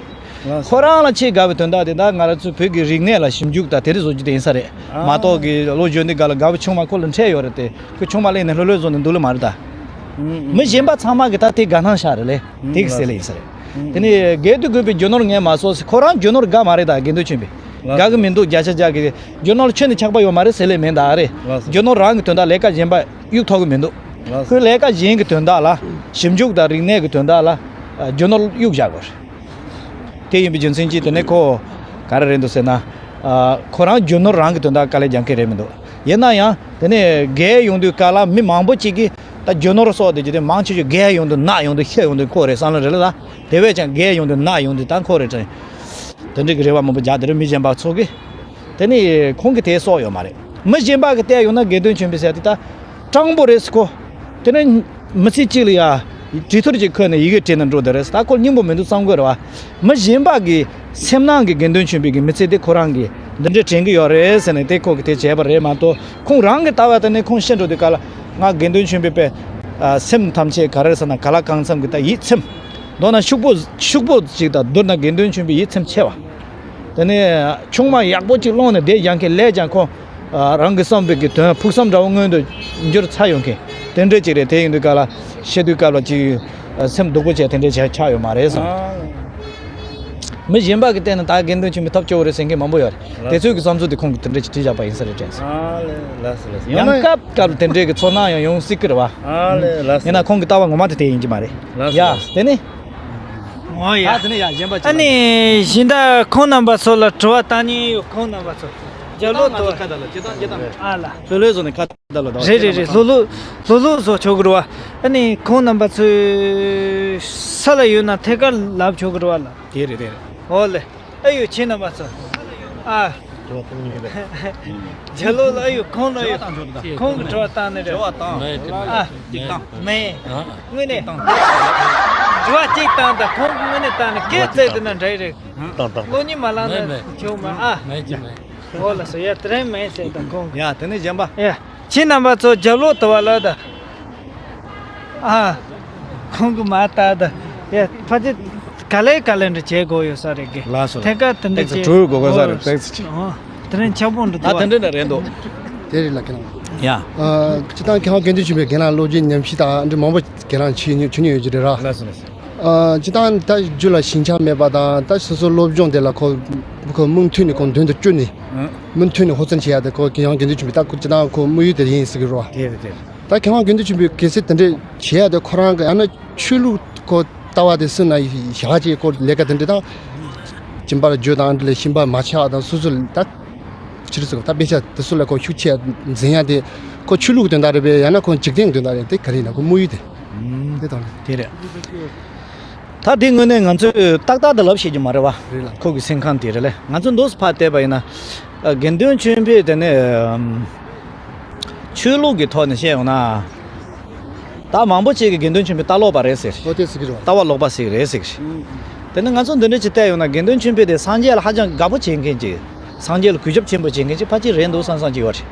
ལགས་སོ། ཁོ་རང་ལ་ཆེས་དགའ་བའི་དོན་དག་དེ་ད་ང་རང་ཚོའི་བོད་ཀྱི་རིག་གནས་ལ་ཞིབ་འཇུག་དང་དེ་འདྲ་བཟོ་རྒྱུ་དེ་ཡིན་ས་རེད། ཨ། མ་གཏོགས་ཀྱི་ལོ་གཞོན་དུས་སྒང་ལ་དགའ་བའི་ཆུང་མ་ཁོ་ལ་འཕྲད་ཡོད་རེད་དེ། ཁོས་ཆུང་མ་གླེང་ནས་ལྷོད་ལྷོད་བཟོ་ནས་འདུག་ལེ་མ་རེད་ད། ཨུམ། ཨུམ། མི་གཞན་པ་ཚང་མ་གིས་ད་དེ་དགའ་སྣང་ཤར་རེད་ལེ། ཨུམ། དེ་གི་ཟེར་ལེ་ཡིན་ས་རེད། ཨུམ། དེ་ནས་སྒེར་དུ་དགོས་པའི་རྒྱུ་ནོར་ངས་མ་གསོག་ཟེར། ཁོ་རང་རྒྱུ་ནོར་དགའ་མ་རེད་ད། དགེ་འདུན་ཆོས་འཕེལ། ལགས། དགའ་གི་མི་འདུག། བརྒྱ་ཆ་བརྒྱ་གི་རྒྱུ་ནོར་ཁྱོན་ནས་ཆགས་པ་ཡོད་མ་རེད་ཟེར་ལེ་མིན་ད། ཨ་རེད། ལགས་སོ། རྒྱུ་ནོར་རང་གི་དོན་དག་ལས་ཀ་གཞན་པ་གཡུག་ཐུབ་གི་མི་འདུག། ལགས་སོ། ཁོའི་ལས་ཀ་གཞན་གྱི་དོན་དག་ལ། ཞིབ་འཇུག་དང་རིག་གནས་ཀྱི་དོན་དག་ལ། ཨ། རྒྱུ་ནོར་གཡུག་བཞག་དགོས། དེ་ཡིན་པའི་རྒྱུ་མཚན་གྱིས་དེ་ནས་ཁོ་ག་རེ་རེད་འདུག་ཟེར་ན། ཨ། ཁོ་རང་རྒྱུ་ནོར་རང་གི་དོན་དག་དཀའ་ལས་རྒྱག་མཁན་རེད་མི་འདུག། ཡིན་ན་ཡང་དེ་ནས་རྒས་ཡོང་དུས་སྐབས་ལ་མི་མང་པོ་ཅིག་གིས་ད་རྒྱུ་ནོར་སོགས་དེ་ཅི་དེ་མང་ཆེ་ཤོས་རྒས་ཡོང་དུས་ན་ཡོང་དུས་ཤི་ཡོང་དུས་ཁོ་རེད་བསམ་བློ་རེད་ལ། དེ་བས་ཀྱང་རྒས་ཡོང་དུས་ན་ཡོང་དུས་ད་ཁོ་རེད་དྲན། དེ་འདྲ་གི་རེ་བ་མང་པོ་རྒྱག། དེ་རིང་མི་གཞན་པ་ཚོ་གིས། དེ་ནི་ཁོང་གིས་དེ་གསོག་ཡོད་མ་རེད། མི་གཞན་པ་གིས་བལྟས་ཡོང་ན་དགེ་འདུན་ཆོས་འཕེལ་ཟེར་དེ་ད་སྤྲང་པོ་རེད་ཟེར་ཁོ། དེ་ནི་མི་ཚེ་གཅིག་ལ་ཡ་གྲོས་ཐུར་གཅིག་ཁུར་ནས་ཡི་གེ་བྲིས་ནས་འགྲོ་བསྡད་རེད་ཟེར། ད་ཁོ་སྙིང་པོ་མི་འདུག་བསམ་དགོས་རེད་བ། མི་གཞན་པ་གི་སེམས་ནང་གི་དགེ་འདུན་ཆོས་འཕེལ་གི་མི་ཚེ་དེ་ཁོ་རང་གིས་འདི་འདྲ་དྲན་གི་ཡོད་རེད་ཟེར་ནས་དེ་ཁོ་གིས་དེ་བྱས་པ་རེད་མ་གཏོགས། ཁོང་རང་གི་ལྟ་བ་དེ་ནི་ཁོང་ཤི་འགྲོ་དུས་སྐབས་ལ་ང་དགེ་འདུན་ཆོས་འཕེལ་པས། ཨ། སེམས་ཐམས་ཅད་ག་རེ་ཟེར་ན་ག་ལ་གང་འཚམ་གི་ད་ཡིད་ཚིམ། མདོར་ན་ཕྱུག་པོ་ཕྱུག་པོ་ཅིག་དང་བསྡུར་ན་དགེ་འདུན་ཆོས་འཕེལ་ཡིད་ཚིམ་ཆེ་བ། དེ་ནས་ཆུང་མ་ཡག་པོ་ཅིག་སློང་ནས་བསྡད་ཡང་ཁེ་ལས་ཀྱང་ཁོ། ཨ། རང་གི་བསམ་པའི་གི་དོན་ཕུགས་བསམ་འདྲ་བོ་མངོན་དུ་འགྱུར་ཚར་ཡོང་མཁན་དེ་འདྲ་ཅིག་རེད། དེ་ཡིན་དུས་སྐབས་ལ་ཤི་དུས་སྐབས་ལ་ཅིག་སེམས་སྡུག་པོ་བྱས་དེ་འདྲ་བྱས་ཆགས་ཡོད་མ་རེད་བསམ། ཨ། མི་གཞན་པ་གིས་བལྟས་ན་ད་དགེ་འདུན་ཆོས་འཕེལ་ཐབས་སྐྱོ་བོ་རེད་ཟེར་མཁན་མང་པོ་ཡོད་རེད། དེ་ཚོའི་གི་བསམ་ཚུལ་དེ་ཁོང་གིས་དེ་འདྲ་ཅིག་བྲིས་བཞག་པ་ཡིན་ས་རེད་དྲན་སོང་། ཨ་ལས། ལགས་སོ་ལགས་སོ། ཡང་ཡང་ན་སྐབས་སྐབས་ལ་དེ་འདྲའི་གི་ཚོར་སྣང་ཡང་ཡོང་སྲིད་ཀི་རེད་བ། ཨ་ལས། ལགས་སོ། ཡིན་ན་ཁོང་གི་ལྟ་བ་ངོ་མ་དེ་དེ་ཡིན་གྱི་མ་རེད། ལགས་སོ། ཡ། ལགས་སོ། དེ་ནི། ཨོ་ཡ། ཨ། དེ་ནི་ཡ་གཞན་པ་ཅིག་ཨ་ལ། ནི་གཞན་དག་ཁོང་རྣམ་པ་ཚོ་ལ་དྲི་བ་བཏང་ཉེན་ཡོད། ཁོང་རྣམ་པ་ཚོ། རྒྱབ་ལོག་ཏུ། ཁ་བརྡ་ལ་ཇི་ལྟར་ཇི་ལྟར། ཨ་ལ། ལྷོད་ལྷོད་བཟོ་ནས་ཁ་བརྡ་ལ་དང་། རེད་རེད་རེད། ལྷོད་ལྷོད་ལྷོད་ལྷོད་བཟོ་ཆོག་གི་རེད་བ། ཨ་ནི་ཁོང་རྣམ་པ་ཚོའི་ས་ལ་ཡོད་ན་ཐད་ཀར་ལབ་ཆོག་གི་རེད་བ་ལ། དེ་རེད་དེ་རེད། ཨོ་ལེ། ཨ་ཡོ་ཁྱེད་རྣམ་པ་ཚོ། ཨ། དྲི་བ་བཏང་ཉེན་རེད། རྒྱ་ལོ་ལ་ཨ་ཡོ་ཁོང་ལ་ཨ་ཡོ། ཁོང་གི་དྲི་བ་བཏང་ནི་རེད། དྲི་བ་བཏང་། ཨ། གཅིག་བཏང་། མེད། དངོས་གནས། དྲི་བ་གཅིག་བཏང་དང་ཁོང་གི་དངོས་གནས་བཏང་ནི་སྐད་བཙལ་དུ་ན་འདྲ་རེད། བཏང་བཏང་། བློ་ཉིད་མ་ལངས་ན་ཆོག་མ། ཨ། མེད་ཀྱི་མེད། ཨོ་ལ་སོ་ཡ་དེ་རིང་མེད་ཟེར་དང་ཁོང་། ཡ་དེ་ནས་གཞན་པ། ཡ། ཁྱེད་རྣམ་པ་ཚོ་རྒྱབ་ལོག་ཏུ་བ་ལ་ད། ཨ། ཁོང་གི་མ་ལྟ་ད། ཡ་ཕ་ཅི་ག་ལེ་ག་ལེ་འདྲ་བྱེད་དགོས་ཡོད་ས་རེད་གི། ལགས་སོ། ཐད་ཀར་དེ་འདྲ་ཏེག་ཙི་བྱེད་གྲོས་དགོས་དགོས་ས་རེད། ཏེག་ཙི་ཅིག། ཨོ། དེ་རིང་ཆག་པོ་འདུག་ད། དེ་འདྲ་འདྲ་རེད་འདུག། དེ་རེད་ལ་ཁྱེད་རང་། ཡ། ཨ། སྤྱི་བཏང་མཁས་དབང་དགེ་འདུན་ཆོས་འཕེལ་རྒན་ལགས་སློབ་སྦྱོང་ཉམས་ཞིབ་དང་འདྲ་མང་པོ་ཁྱེད་རང་བྱེད་མྱོང་བྱེད་མྱོང་ཡོད་ཀྱི་རེད་ར། ལགས་སོ་ལགས་སོ། ཨ། སྤྱི་བཏང་ད་རྒྱུ་ལ་ཞེན་ཆགས་མེད་པ་དང་ད་སོ་སོ་སློབ་སྦྱོང་དེ་ལ་ཁོ་ཁོ་མུ་མཐུད་ནས་ཁོ་མདུན་དུ་བསྐྱོད་ནས། ཨ། མུ་མཐུད་ནས་ཧོ་ཚན་བྱེད་ཡ་དེ་ཁོ་མཁས་དབང་དགེ་འདུན་ཆོས་འཕེལ་ད་ཁོ་སྤྱི་བཏང་ཁོ་དམིགས་ཡུལ་དེ་ཡིན་ཟེར་གི་རེད་བ། དེ་རེད་དེ་རེད། ད་མཁས་དབང་དགེ་འདུན་ཆོས་འཕེལ་གལ་སྲིད་དེ་འདྲས་བྱེད་ཡ་དེ་ཁོ་རང་གི་ཡང་ན་ཆོས་ལུགས་ཁོ་ལྟ་བ་དེ་སུ་ན་ཞག་ཅིག་ཁོ་ལས་ཀ་དེ་འདྲས་དང་། སྦྱིན་པ་ལ་བརྗོད་དང་འདི་ལ་ཤིང་པ་མ་ཆགས་དང་སོ་སོ་ལ་ད། ཕྱིར་ཚུར་ད་དཔེ་ཆ་དེ་ཚོ་ལ་ཁོ་ཤུགས་ཆེ་འཛིན་ཡ་དེ་ཁོ་ཆོས་ལུགས་དོན་དག་རེད་པས། ཡང་ན་ཁོ་འཇིག་རྟེན་དོན་དག་རེད། དེ་ག་རེ་ཡིན་ན་ཁོ་དམིགས་ཡུལ་དེ། ཨུམ། དེ་དང་། དེ་རེད། ད་དེ་དངོས་གནས་ང་ཚོས་ཏག་ཏག་ཏུ་ལབ་ཤེས་ཀྱི་མ་རེད་བ། རེད་ལ། ཁོ་གི་སེམས་ཁམས་དེ་རེད་ལེ། ང་ཚོ་འདུག་སེ་ཕར་བལྟས་པ་ཡིན་ན། ཨ། དགེ་འདུན་ཆོས་འཕེལ་དེ་ནས། ཨམ། ཆོས་ལུགས་ཀྱི་ཐོག་ནས་བཤད་ཡོང་ན། ད་མང་པོ་ཅིག་གིས་དགེ་འདུན་ཆོས་འཕེལ་ལྟ་ལོག་པ་རེད་ཟེར། ཨོ་དེ་ཟེར་གི་རེད་བ། ལྟ་བ་ལོག་པ་ཟིག་རེད་ཟེར་གི་རེད། ཨུམ། དེ་ནས་ང་ཚོ་འདི་འདྲ་ཅིག་བལྟས་ཡོང་ན་དགེ་འདུན་ཆོས་འཕེལ་དེ་སངས་རྒྱས་ལ་ཧ་ཅང་དགའ་པོ་བྱེད་མཁན་ཅིག། སངས་རྒྱས་ལ་གུས་ཞབས་ཆེན་པོ་བྱེད་མཁན་ཅིག་ཕལ་ཆེར་རེད་འདུག་བསམ་བསམ་ཅིག་ཡོད་རེད།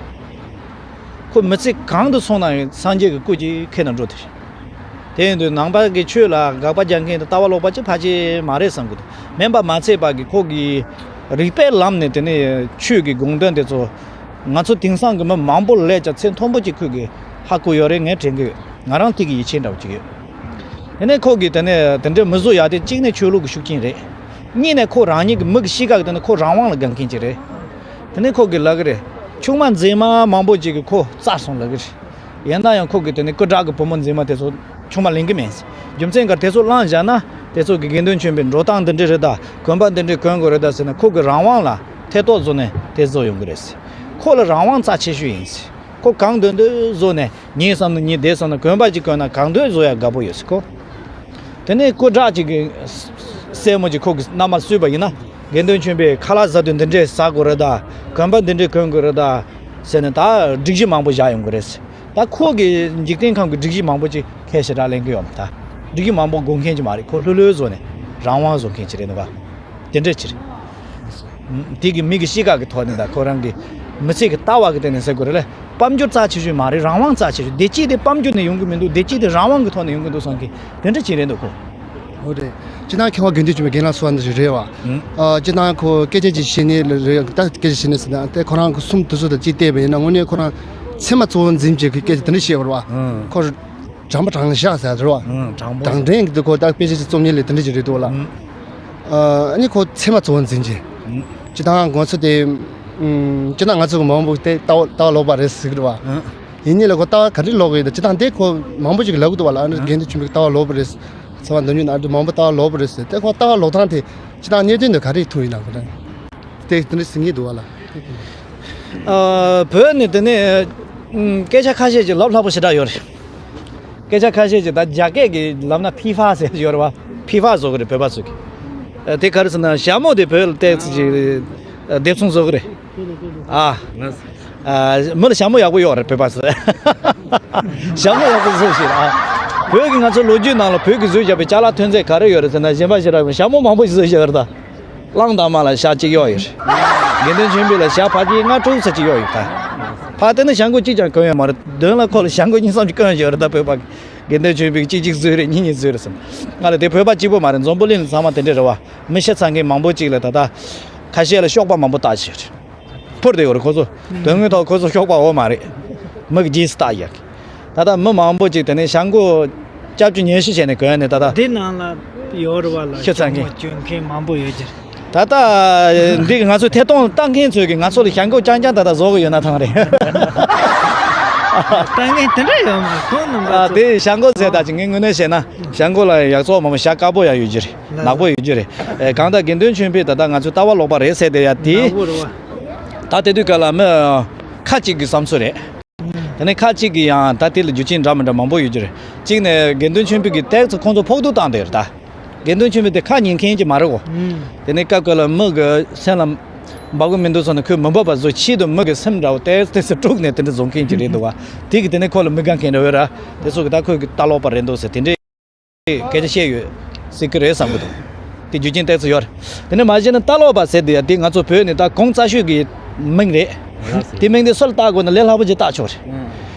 ཁོ་མི་ཚེ་གང་དུ་སོང་ན་ཡང་སངས་རྒྱས་ཀྱི་སྐུ་ཅིག་ཁྱེར་ནས་འགྲོ་དེ་རེད། དེ་ཡིན་དུས་ནང་པ་གི་ཆོས་ལ་དགག་པ་རྒྱག་མཁན་དེ་ལྟ་བ་ལོག་པ་ཅིག་ཕལ་ཆེར་མ་རེད་བསམ་གི་འདུག་མིན་པ་མ་ཚད་པ་གི་ཁོ་གི་རིགས་པའི་ལམ་ནས་དེ་ནས་ཆོས་ཀྱི་དགོངས་དོན་དེ་ཚོ་ང་ཚོ་དེང་སང་གི་མི་མང་པོ་ལས་ཀྱང་ཚད་མཐོན་པོ་ཅིག་ཁོས་གི་ཧ་གོ་ཡོད་རེད། ངས་དྲན་གི་ཡོད། ང་རང་ཐིག་གི་ཡིད་ཆེས་འདྲ་བོ་ཅིག་ཡོད། དེ་ནས་ཁོ་གིས་དེ་ནས་དེ་འདྲའི་མི་བཟོ་ཡ་དེ་གཅིག་ནས་ཆོས་ལུགས་ཀྱི་ཤུགས་རྐྱེན་རེད། གཉིས་ནས་ཁོ་རང་ཉིད་ཀྱི་མི་གི་གཤིས་ཀ་གི་དེ་ནས་ཁོ་རང་དབང་ལ་དགའ་མཁན་ཅིག་རེད། དེ་ནས་ཁོ་གིས་ལབ་གི་རེད། ཆུང་མ་མཛེས་མ་མང་པོ་ཅིག་གིས་ཁོ་བཙལ་སོང་ལབ་གི་རེད། ཡིན་ན་ཡང་ཁོ་གིས་དེ་ནས་སྐུ་དྲག་གི་བུ་མོ་མཛེས་མ་དེ་ཚོ་ཆུང་མ་ལེན་གི་མེད། རྒྱུ་མཚན་ག་རེ་དེ་ཚོ་བླངས་བཞག་ན་དེ་ཚོ་གི་དགེ་འདུན་ཆོས་འཕེལ་འགྲོ་སྟངས་འདི་འདྲ་རེད་ད། གོན་པ་འདི་འདྲ་གོན་དགོས་རེད་ད་ཟེར་ན་ཁོ་གི་རང་དབང་ལ་ཐེ་གཏོགས་བཟོ་ནས་དེ་བཟོ་ཡོང་གི་རེད། ཁོ་ལ་རང་དབང་རྩ་ཆེ་ཤོས་ཡིན། ཁོ་གང་འདོད་འདོད་བཟོ་ནས་ངས་བསམ་ན་ངས་བསྡད་བསམ་ན་གོན་པ་ཅིག་གོན་ན་གང་འདོད་བཟོ་ཡ་དགའ་པོ་ཡོད་ཟེར་ཁོ། དེ་ནས་སྐུ་དྲག་ཅིག་གི་སྲས་མོ་ཅིག་ཁོ་གི་མནའ་མར་བསུས་པ་ཡིན་ན་དགེ་འདུན་ཆོས་འཕེལ་ཁ་ལག་ཟ་དུས་འདི་འདྲས་ཟ་དགོས་རེད་ད། གོན་པ་འདི་འདྲས་གོན་དགོས་རེད་ད་ཟེར་ནས་ད་སྒྲིག་གཞི་མང་པོ་བཞག་ཡོང་གི་རེད། ད་ཁོ་གི་འཇིག་རྟེན་ཁམས་ཀྱི་སྒྲིག་གཞི་མང་པོ་ཅིག་ཁས་ཞེ་དྲག་ལེན་གི་ཡོད་མ་ད། སྒྲིག་གཞི་མང་པོ་དགོས་མཁན་ཅིག་མ་རེད། ཁོ་ལྷོད་ལྷོད་བཟོ་ནས་རང་དབང་བཟོ་མཁན་ཅིག་རེད་འདུག་ག་དེ་འདྲ་ཅིག་རེད། དེ་གི་མི་གི་གཤིས་ཀ་གི་ཐོག་ནས་དང་ཁོ་རང་གི་མི་ཚེ་གི་ལྟ་བ་གི་སྟེང་ནས་ཟེར་དགོས་རེད་ལ། དཔལ་འབྱོར་རྩ་ཆེ་ཤོས་མ་རེད། རང་དབང་རྩ་ཆེ་ཤོས། བདེ་སྐྱིད་དེ་དཔལ་འབྱོར་ནས་ཡོང་གི་མི་འདུག་བདེ་སྐྱིད་དེ་རང་དབང་གི་ཐོག་ནས་ཡོང་གི་འདུག་བསམ་གི་དེ་འདྲ་ཅིག་རེད་འདུག་ཁོ། ཨོ་རེད། སྤྱིར་བཏང་མཁས་དབང་དགེ་འདུན་ཆོས་འཕེལ་རྒན་ལགས་སོགས་འདི་རེད་བ། ཨ་སྤྱིར་བཏང་ཁོ་སྐད་ཆ་ཅིག་བཤད་ནས་རེད། ད་སྐད་ཆ་བཤད་ནས་ཟེར་ན་དེ་ཁོ་རང་གི་གསུང་དེ་ཚོ་དང་ཅིག་བལྟས་པ་ཡིན་ན་དངོས་གནས་ཁོ་རང་ཚད་མ་གཙོ་བོ་འཛིན་བྱེད་ཀྱི་སྐད་ཆ་དེ་འདྲ་བཤད་པ་རེད་བ། ཁོ་དྲང་པོ་དྲང་བཞག་ཟེར་རེད་བ། ཨང་། དྲང་པོ། དྲང་བདེན་གྱི་འདུག་ཁོ་ད་དཔེ་ཆ་ཅིག་རྩོམ་མཁན་ལས་དེ་འདྲ་ཅིག་རེད་འདུག་ལ། ཨང་། ཨ་ནི་ཁོ་ཚད་མ་གཙོ་བོ་འཛིན་གྱི། ཨང་། སྤྱིར་བཏང་ང་ཚོ་དེ། ཨུམ། སྤྱིར་བཏང་ང་ཚོ་གི་མང་པོ་དེ་ལྟ་བ་ལྟ་བ་ལོག་པ་རེད་ཟེར་གི་རེད་བ། ཨང་། ཡིན་ནའི་ལ་ཁོ་ལྟ་བ་ག་འདྲ་ལོག་གི་ཡོད་ད། སྤྱིར་བཏང་དེ་ཁོ་མང་པོ་ཅིག་ལབ་གི་འདུག་བ་ལ། ཨ་ནི་ཨང་། དགེ་འདུན་ཆོས་འཕེལ་ལྟ་བ་ལོག་པ་རེད། ཚེ་དཔག་མདོ་སྨྱོན་ཨ་འདྲ་མང་པོ་ལྟ་བ་ལོག་པ་རེད་ཟེར། དེ་ཁོ་ལྟ་བ་ལོག་སྟངས་དེ་སྤྱིར་བཏང་གནད་དོན་དུ་ག་རེ་ཐུག་ཡིན་ན་ཁོ་ད། དེ་དེ་འདྲ་ཟེར་ངེས་འདུག་བ་ལ། ཨ། བོད་ནས་དེ་ནས་ཨུམ། སྐད་ཆ་ཁ་ཤས་ཅིག་ལབ་སླ་པོ་ཞེ་དྲག་ཡོད་རེད། སྐད་ཆ་ཁ་ཤས་ཅིག་ད་རྒྱ་སྐད་ཀྱི་ལབ་ན་ཕི་ཧྥ་ཟེར་ཡོད་རེད་བ། ཕི་ཧྥ་བཟོ་གི་རེད་བོད་པ་ཚོ་གི། ཨ། དེ་ག་རེ་ཟེར་ན་ཞྭ་མོ་དེ་བོད་ལ་ཏོག་ཙམ་ཅིག་ཨ། སྡེབ་ཚོང་བཟོ་གི་རེད། ཨ། ཨ། མི་ལ་ཞྭ་མོ་ཡག་པོ་ཡོད་རེད་བོད་པ་ཚོ། ཞྭ་མོ་ཡག་པོ་བཟོ་ཞིག་རེད་ཨ། བོད་ཀྱི་ང་ཚོ་ལོ་རྒྱུས་ནང་ལ་བོད་ཀྱི་བཟོས་བཞག་པའི་ཅ་ལག་ཐོན་རྫས་ག་རེ་ཡོད་རེད་ཟེར་ན་གཞན་པ་ཞིག་ར་ཞྭ་མོ་མང་པོ་ཞིག་བཟོས་བཞག་ཡོད་རེད་ད། གླང་དར་མ་ལ་ཞྭ་གཅིག་གཡོག་ཡོད་རེད། དགེ་འདུན་ཆོས་འཕེལ་ལ་ཞྭ་ཕལ་ཆེར་ལྔ་དྲུག་ཙམ་ཅིག་གཡོག་ཡོད་ད། ཕར་དེ་ནས་ཞྭ་མགོ་གཅིག་ཀྱང་གོན་ཡོད་མ་རེད། མདུན་ལ་ཁོ་ལ་ཞྭ་མགོ་གཉིས་གསུམ་ཅིག་གོན་ཡོད་རེད་ད། བོད་པ་དགེ་འདུན་ཆོས་འཕེལ་གཅིག་གཅིག་བཟོས་རེད། གཉིས་གཉིས་བཟོས་རེད་ཟེར། ང་ལ་དེ་བོད་པ་གཅིག་པོ་མ་རེད། འཛམ་བུ་གླིང་ལ་ཚང་མ་དེ་འདྲ་རེད་བ། མི་ཤི་ཚར་མཁན་མང་པོ་ཅིག་ལ་ད་ལྟ་ཁ་ཤས་ལ་གཤོག་པ་མང་པོ་བཏགས་བཞག་རེད། འཕུར་བསྡད་ཡོད་རེད་ཁོ་ཚོ། དོན་དངོས་ཐོག་ཁོ་ཚོ་གཤོག་པ་འོ་མ་རེད། མི་གི་རྗེས་སུ་ལྟ་ཡག་གི། ད་ལྟ་མི་མང་པོ་ཅིག་དེ་ནས་ཞྭ་མགོ་སྐྱབས་བཅོལ་ཉེར་བཞི་བྱས་ནས་གོན་ནས་ད་ལྟ། འདི་ནང་ལ་ཡོད་རེད་བ་ལ། ཤི་ཚར་མཁན། ཞྭ་མོ་གྱོན་མཁན་མང་པོ་ཡོད་ཀྱི་རེད། ད་ལྟ་འདི་གི་ང་ཚོ་ཐད་གཏོང་བཏང་མཁན་ཚོས་གི་ང་ཚོ་ལ་ཞྭ་མགོ་རྐྱང་རྐྱང་ད་ལྟ་བཟོ་གི་ཡོད་ན་ཐང་རེད། བཏང་མཁན་དེ་འདྲ་ཡོད་མ་རེད་ཁོང་རྣམ་པ། ཨ། ཚོ་དེ་ཞྭ་མགོ་ཟེར་ད་ཅིག་ངས་དངོས་གནས་བཤད་ན་ཞྭ་མགོ་ལ་ཡག་བཙོག་མང་པོ། ཞྭ་དཀར་པོ་ཡང་ཡོད་ཀྱི་རེད། ནག་པོ་ཡོད་ཀྱི་རེད། ཨེ། གང་ལྟར་དགེ་འདུན་ཆོས་འཕེལ་ད་ལྟ་ང་ཚོས་ལྟ་བ་ལོག་པ་རེད་ཟེར་བསྡད་ཡ་དེ། ནག་པོ་རེད་བ། ད་དེ་དུས་སྐབས་ལ་མི་ཁ་ཅིག་གི་བསམ་ཚུལ་རེད། དེ་ནས་ཁ་ཅིག་གིས་ཡང་ད་དེ་ལ་རྒྱུ་རྐྱེན་འདྲ་མི་འདྲ་མང་པོ་ཡོད་ཀྱི་རེད། གཅིག་ནས་དགེ་འདུན་ཆོས་འཕེལ་གྱིས་ཏོག་ཙམ་ཁོང་ཚོ་ཕོག་ཐུག་བཏང་བསྡད་ཡོད་རེད་ད། དགེ་འདུན་ཆོས་འཕེལ་དེ་ཁ་ཉན་མཁན་ཅིག་མ་རེད་གོ། དེ་ནས་སྐབས་སྐབས་ལ་མི་གི་སེམས་ལ་འབབ་གི་མི་འདུག་བསམ་ན་ཁོས་མི་འབབ་པ་བཟོ་ཆེད་དུ་མི་གི་སེམས་འདྲ་བོ་ཏོག་ཙམ་ཏོག་ཙམ་དཀྲུགས་ནས་དེ་འདྲ་བཟོ་མཁན་ཅིག་རེད་འདུག་བ། དེ་གི་དེ་ནས་ཁོ་ལ་མི་དགའ་མཁན་འདྲ་བོ་ར། དེ་ཚོ་གི་ད་ཁོས་གི་ལྟ་ལོག་པ་རེད་འདུག་ཟེར་དེ་འདྲའི་སྐད་ཆ་བཤད་ཡོད་སྲིད་གི་རེད་བསམ་གི་འདུག། དེ་རྒྱུ་རྐྱེན་ཏོག་ཙམ་ཡོད་རེད། དེ་ནས་མ་གཞི་ནི་ལྟ་ལོག་པ་ཟེར་དེ་ཡ་དེ་ང་ཚོ་བོད་ནས་ད་གོང་རྩ་ཤོས་ཀྱི་མིང་རེད། དེ་མིང་དེ་སུ་ལ་བཏགས་དགོས་ན་ལས་སླ་པོ་ཅིག་བཏགས་ཆོག་རེད།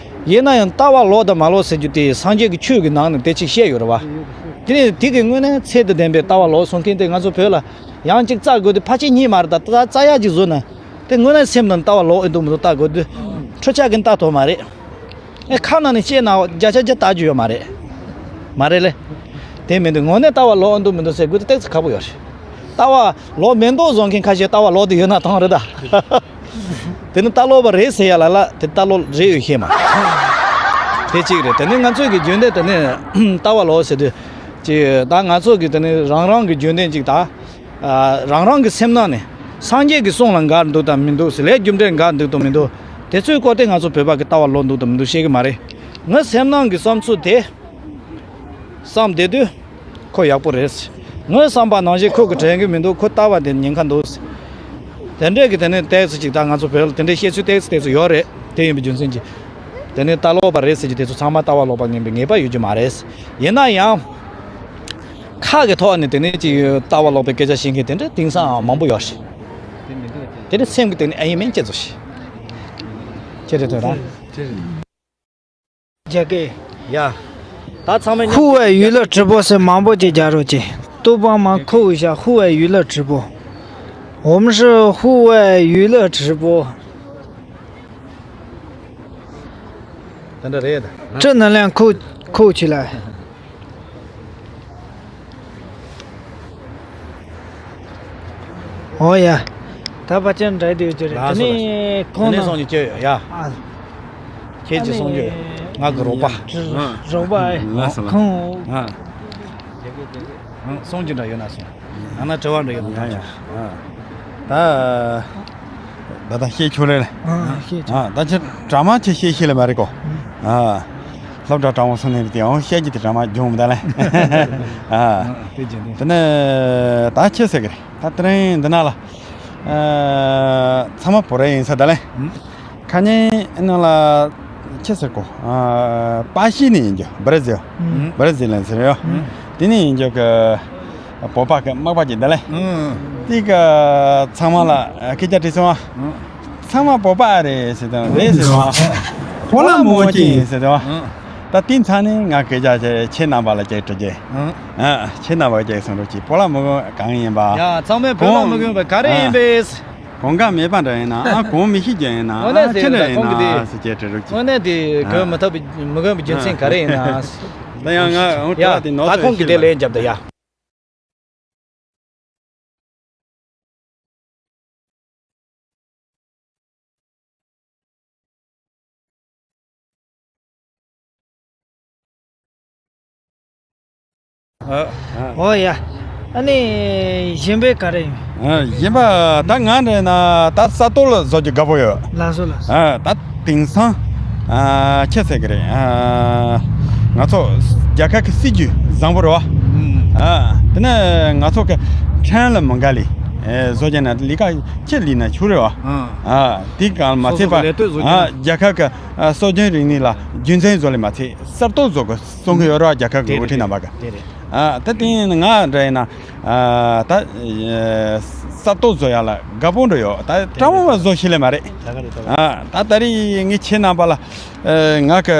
ཡིན་ན་ཡང་ལྟ་བ་ལོག་དང་མ་ལོག་ཟེར་རྒྱུ་དེ་སངས་རྒྱས་ཀྱི་ཆོས་ཀྱི་ནང་ནས་དེ་ཅིག་བཤད་ཡོད་རེད་བ། དེ་ནས་དེ་གི་དངོས་གནས་ཚད་དང་ལྡན་པའི་ལྟ་བ་ལོག་སོང་མཁན་དེ་ང་ཚོ་བོད་ལ་ཡང་ཅིག་བཙལ་དགོས་དེ་ཕལ་ཆེར་རྙེད་མ་རེད། ད་ད་བཙལ་ཡག་ཅིག་བཟོས་ན་དེ་དངོས་གནས་སེམས་ནང་ལྟ་བ་ལོག་ཨེ་འདུག་མི་འདུག་བལྟ་དགོས་དུས་འཕྲུལ་ཆས་ཀྱིས་བལྟ་ཐུབ་མ་རེད། ཨེ་ཁ་ནང་ནས་བཤད་ན་བརྒྱ་ཆ་བརྒྱ་བལྟ་རྒྱུ་ཡོད་མ་རེད། མ་རེད་ལེ། དེ་མིན་དུས་དངོས་གནས་ལྟ་བ་ལོག་ཨེ་འདུག་མི་འདུག་ཟེར་དགོས་དེ་ཏོག་ཙམ་ཁག་པོ་ཡོད་རེད། ལྟ་བ་ལོག་མེད་མདོག་བཟོ་མཁན་ཁ་ཤས་ལྟ་བ་ལོག་དེ་ཡོད་ན་ཐང་རེད་ད། དེ་ནི་ལྟ་ལོག་པ་རེད་ཟེར་ཡ་ལ་ལ་དེ་ལྟ་ལོག་རེད་ཡོད་ཤེས་མ། དེ་གཅིག་རེད། དེ་ནི་ང་ཚོའི་གི་རྒྱུན་ལྡན་དེ་ནི་ལྟ་བ་ལོག་ཟེར་དུས་ཅིག་ད་ང་ཚོ་གི་དེ་ནི་རང་རང་གི་རྒྱུན་ལྡན་ཅིག་ད། ཨ། རང་རང་གི་སེམས་ནང་ནས་ སངས་རྒྱས་ཀྱི་གསུང་ལ་དགའ་འདུག་དང་མི་འདུག་ཟེར། ལས་རྒྱུ་འབྲས་དགའ་འདུག་དང་མི་འདུག་དེ་ཚོའི་སྐོར་དེ་ང་ཚོ་བོད་པ་གི་ལྟ་བ་ལོག་འདུག་དང་མི་འདུག་ཤེས་ཀྱི་མ་རེད། ངའི་སེམས་ནང་གི་བསམ་ཚུལ་དེ། བསམ་བསྡད་དུས། ཁོ་ཡག་པོ་རེད། ངའི་བསམ་པ་ནང་བཞིན་ཁོ་གི་དྲན་གྱི་མི་འདུག་ཁོ་ལྟ་བ་དེ་ཉེན་ཁ་འདུག་དེ་འདྲས་ཀྱི་དེ་ནས་ཏོག་ཙམ་ཅིག་ད་ང་ཚོ་བོད་ལ་དེ་འདྲས་བཤད་ཚུལ་ཏོག་ཙམ་ཏོག་ཙམ་ཡོད་རེད། དེ་ཡིན་པའི་རྒྱུ་མཚན་གྱིས། དེ་ནས་ལྟ་ལོག་པ་རེད་ཟེར་གྱི་དེ་ཚོ་ཚང་མ་ལྟ་བ་ལོག་པ་ངན་པའི་ངེས་པ་ཡོད་རྒྱུ་མ་རེད། ཡིན་ན་ཡང་། ཁ་གི་ཐོག་ནས་དེ་ནས་ཅིག་ལྟ་བ་ལོག་པའི་སྐད་ཆ་བཤད་མཁན་དེ་འདྲ་དེང་སང་མང་པོ་ཡོད་རེད། དེ་འདྲ་སེམས་ཀྱི་སྟེང་ནས་ཨེ་ཡིན་མིན་སྐྱེ་ཚོ་ཤི། ཁྱེད་རེད་དོན་རང་། རྒྱ་སྐད། ཡ། ད་ཚང་མས་མཉམ་དུ། 户外娱乐直播ཟེར་མང་པོ་ཅིག་རྒྱག་རོགས་གྱིས། 都帮忙扣一下户外娱乐直播。我们是户外娱乐直播。 དེ་འདྲ་རེད་ད། 正能量扣，扣起来。 ཨོ་ཡ། ད་ཕལ་ཆེར་འདྲ་དེ་ཡོད་ཀྱི་རེད། ལགས་སོ། དེ་ནས་ཁོང་དེ་ནས་ནང་སོང་ཅི་ཡོད་ཡ། ཨ། ཁྱེད་ཀྱིས་གསུང་རྒྱུ། ང་གི་རོགས་པ། རོགས་པ་ཨེ། ལགས་སོ་ལགས། ཁོང་། ཨ། ཨང་། གསུང་རྒྱུ་འདྲ་ཡོད་ན་གསུང་། ཡང་ན་དྲི་བ་འདྲ་ཡོད་ན་ཡ་ཡ། ཨ། ད། ད་ད་བཤད་ཆོག་ལེ་ལེ། ཨ། བཤད་ཆོག་ཨ། ད་ཁྱེད་གྲ་མ་ཁྱེད་བཤད་ཤེས་ལེ་མ་རེད་གོ། ཨ། སློབ་གྲྭ་དྲང་པོ་སོང་ནས་དེ་ཡང་བཤད་རྒྱུ་དེ་གྲ་མ་སྦྱོང་མི་ད་ལེ། ཨ། དེ་བྱས་ནས། དེ་ནས་ད་ཁྱེད་ཟེར་གི་རེད། ད་དེ་རིང་འདི་ན་ལ། ཨ། ཚང་མ་བོད་རིགས་ཡིན་ས་ད་ལེ། ཨང་། ཁ་ཉིན་ནང་ལ་ཁྱེད་ཟེར་གོ། ཨ། པ་ཤི་ནས་ཡིན་རྒྱུ། བྷ་ར་ཟིལ། ཨང་། བྷ་ར་ཟིལ་ལ་ཟེར་ཡོད། ཨང་། དེ་ནས་ཡིན་རྒྱུ་གི་བོད་པ་གི་མག་པ་ཅིག་འདི་ལེ། ཨང་། དེ་གི་ཚང་མ་ལ་སྐད་ཆ་དྲིས་སོང་ཨ། ཨང་། ཚང་མ་བོད་པ་རེད་ཟེར་དང་རེད་ཟེར་སོང་ཨ། བོད་ལ་མོ་ཅིག་ཡིན་ཟེར་དང་། ཨང་། ད་དེ་ཚང་ནས་ང་སྐད་ཆ་ཁྱེད་རྣམ་པ་ལ་ཅིག་དྲི་རྒྱུ། ཨང་། ཨ། ཁྱེད་རྣམ་པ་ཅིག་གསུང་རོགས་གྱིས། བོད་ལ་མོ་གང་ཡིན་པ། ཡ། ཚང་མས་བོད་ལ་མོ་གང་ཡིན་པ་ག་རེ་ཡིན་པས། གོང་ཁ་མེད་པ་འདྲ་ཡིན་ན། ཨ། གོང་མི་ཤེས་ཀྱི་ཡིན་ན། དངོས་གནས་ཨ། ཁྱེད་འདྲ་ཡིན་ན། ཨ། ཟེར་གྱི་དྲི་རོགས་གྱིས། དངོས་གནས་དེ་གོ་མི་ཐུབ་པའི་མི་གོ་བའི་རྒྱུ་མཚན་ག་རེ་ཡིན་ན། ད་ཡང་ང་འོང་དྲི་བ་དེ་ནོར་སོང་ཞིག་ལ། ད་ཁོང་གིས་དེ་ལན་བརྒྱབ་ད་ཡ། ཨོ་ཡ། ཨ་ནི་གཞན་པའི་ག་རེ་ཡིན། ཨ། གཞན་པ་ད་ང་འདྲ་ན་ད་ས་སྟོད་ལ་བཟོ་རྒྱུ་དགའ་པོ་ཡོད། ལགས་སོ་ལགས་སོ། ཨ། ད་དེང་སང་། ཨ། ཁྱེད་ཟེར་གི་རེད། ཨ། ང་ཚོ་རྒྱལ་ཁབ་ཀྱི་སྲིད་ཇུས་བཟང་པོ་རེད་བ། ཨ། དེ་ནས་ང་ཚོ་གི་ཁྲན་ལ་མ་འགལ་ལི། ཨེ། བཟོ་རྒྱུ་ན་ལས་ཀ་ཁྱེད་ལས་ན་ཆོག་རེད་བ། ཨ། དེ་གང་མ་ཚད་པ། ཨ། རྒྱལ་ཁབ་ཀྱི་སྲོལ་རྒྱུན་རིག་གནས་ལ་རྒྱུན་འཛིན་བཟོ་ལས་མ་ཚད་ས་སྟོད་བཟོ་དགོས་གསུང་གི་ཡོད་རེད་བ། རྒྱལ་ཁབ་ཀྱི་དབུ་ཁྲིད་རྣམ་པ་གི། ཨ། ད་དེ་ཡིན་ང་འདྲ་ཡིན་ན། ཨ། ད་ས་སྟོད་བཟོ་ཡ་ལ་དགའ་པོ་འགྲོ་ཡོད། ད་ཀྲང་མོ་བ་བཟོ་ཤེས་ལེ་མ་རེད། ཨ། ད་ད་རེས་ངས་ཁྱེད་རྣམ་པ་ལ། ཨ། ང་གི།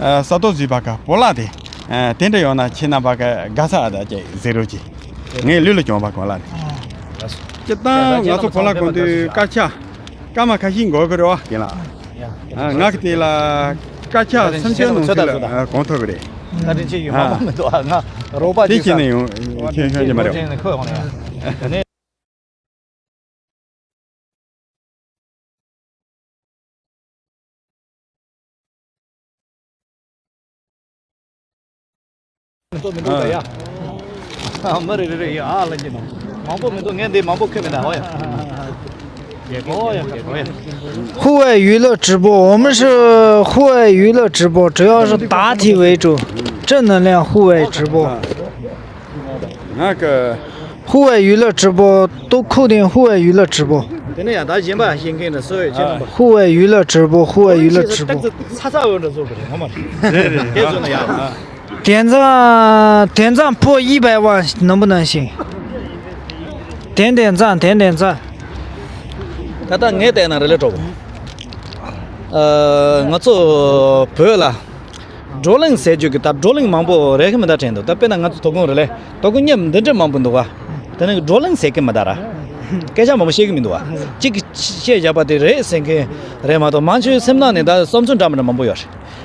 ཨ། ས་སྟོད་བཟོས་པ་གི་སྤོ་ལགས་དེ། ཨ། དེ་འདྲ་ཡོང་ན་ཁྱེད་རྣམ་པ་གི་དགའ་ས་ཨ་ད་ཅེ་ཟེར་རོགས་གྱིས། ངས་ལུས་ལ་གྱོང་པ་གོ་ལ་རེད། སྤྱིར་བཏང་ང་ཚོ་སྤོ་ལགས་གོན་དུས་དཀར་ཆ། སྐར་མ་ཁ་ཤས་འགོར་གི་རེད་བ། རྒན་ལགས། ཨ། ང་གི་དེ་ལ་སྐར་ཆ་སུམ་ཅུ་ནང་ཚུད་ལ་གོན་ཐུབ་ཀྱི་རེད། བཀའ་དྲིན་ཆེ་ཡོད། མ་མ་མི་འདུག་ཨ། ང་རོགས་པ་དེ་ཅིག་ཁྱེད་ནས་ཡོང་ཁྱེད་ཤོད་ཀྱི་མ་རེད། ཁོས་ཡོང་ནས། མི་འདུག་མི་འདུག་ད་ཡ། ཨ། མ་རེད་རེད་རེད་ཡ། ཨ་ལ་ཅི་ནོ། མང་པོ་མི་འདུག་ངས་འདི་མང་པོ་ཁྱོད་མི་ད། ཨོ་ཡ། ཨོ་ཡ། ཨོ་ཡ། 户外娱乐直播，我们是户外娱乐直播，主要是答题为主，正能量户外直播。 ང་གི། 户外娱乐直播，都扣定户外娱乐直播。དེ་ནས་ཡང་ད་གཞན་པ་ཤེས་མཁན་འདྲ་སུ་ཡོད་ཁྱེད་རྣམ་པ། 户外娱乐直播，户外娱乐直播。 ཏག་ཏག་ཚ་ཚ་འོ་འདྲ་བཟོ་གི་རེད་ངོ་མ་རེད། རེད་རེད། སྐད་བཟོ་ན་ཡག་རེད། 点赞，点赞破一百万，能不能行？点点赞，点点赞。 ད་ལྟ་ངས་བལྟས་ན་རེ་ལེ་གྲོགས་པོ། ཨ། ང་ཚོ་བོད་ལ། བགྲོ་གླེང་ཟེར་རྒྱུ་གི་ད་བགྲོ་གླེང་མང་པོ་རེད་གི་མི་འདྲ་དྲན་འདུག་ད་དཔེར་ན་ང་ཚོ་དོ་དགོང་རེད་ལེ། དོ་དགོང་མཉམ་འདི་འདྲ་མང་པོ་འདུག་ག་དེ་ནས་བགྲོ་གླེང་ཟེར་གི་མི་འདྲ་ར། སྐད་ཆ་མང་པོ་བཤད་གི་མི་འདུག་ག་གཅིག་གིས་བཤད་བཞག་པ་དེ་རེད་ཟེར་མཁན་རེད་མ་གཏོགས་མང་ཆེ་བའི་སེམས་ནང་ནས་ད་བསམ་ཚུལ་འདྲ་མི་འདྲ་མང་པོ་ཡོད་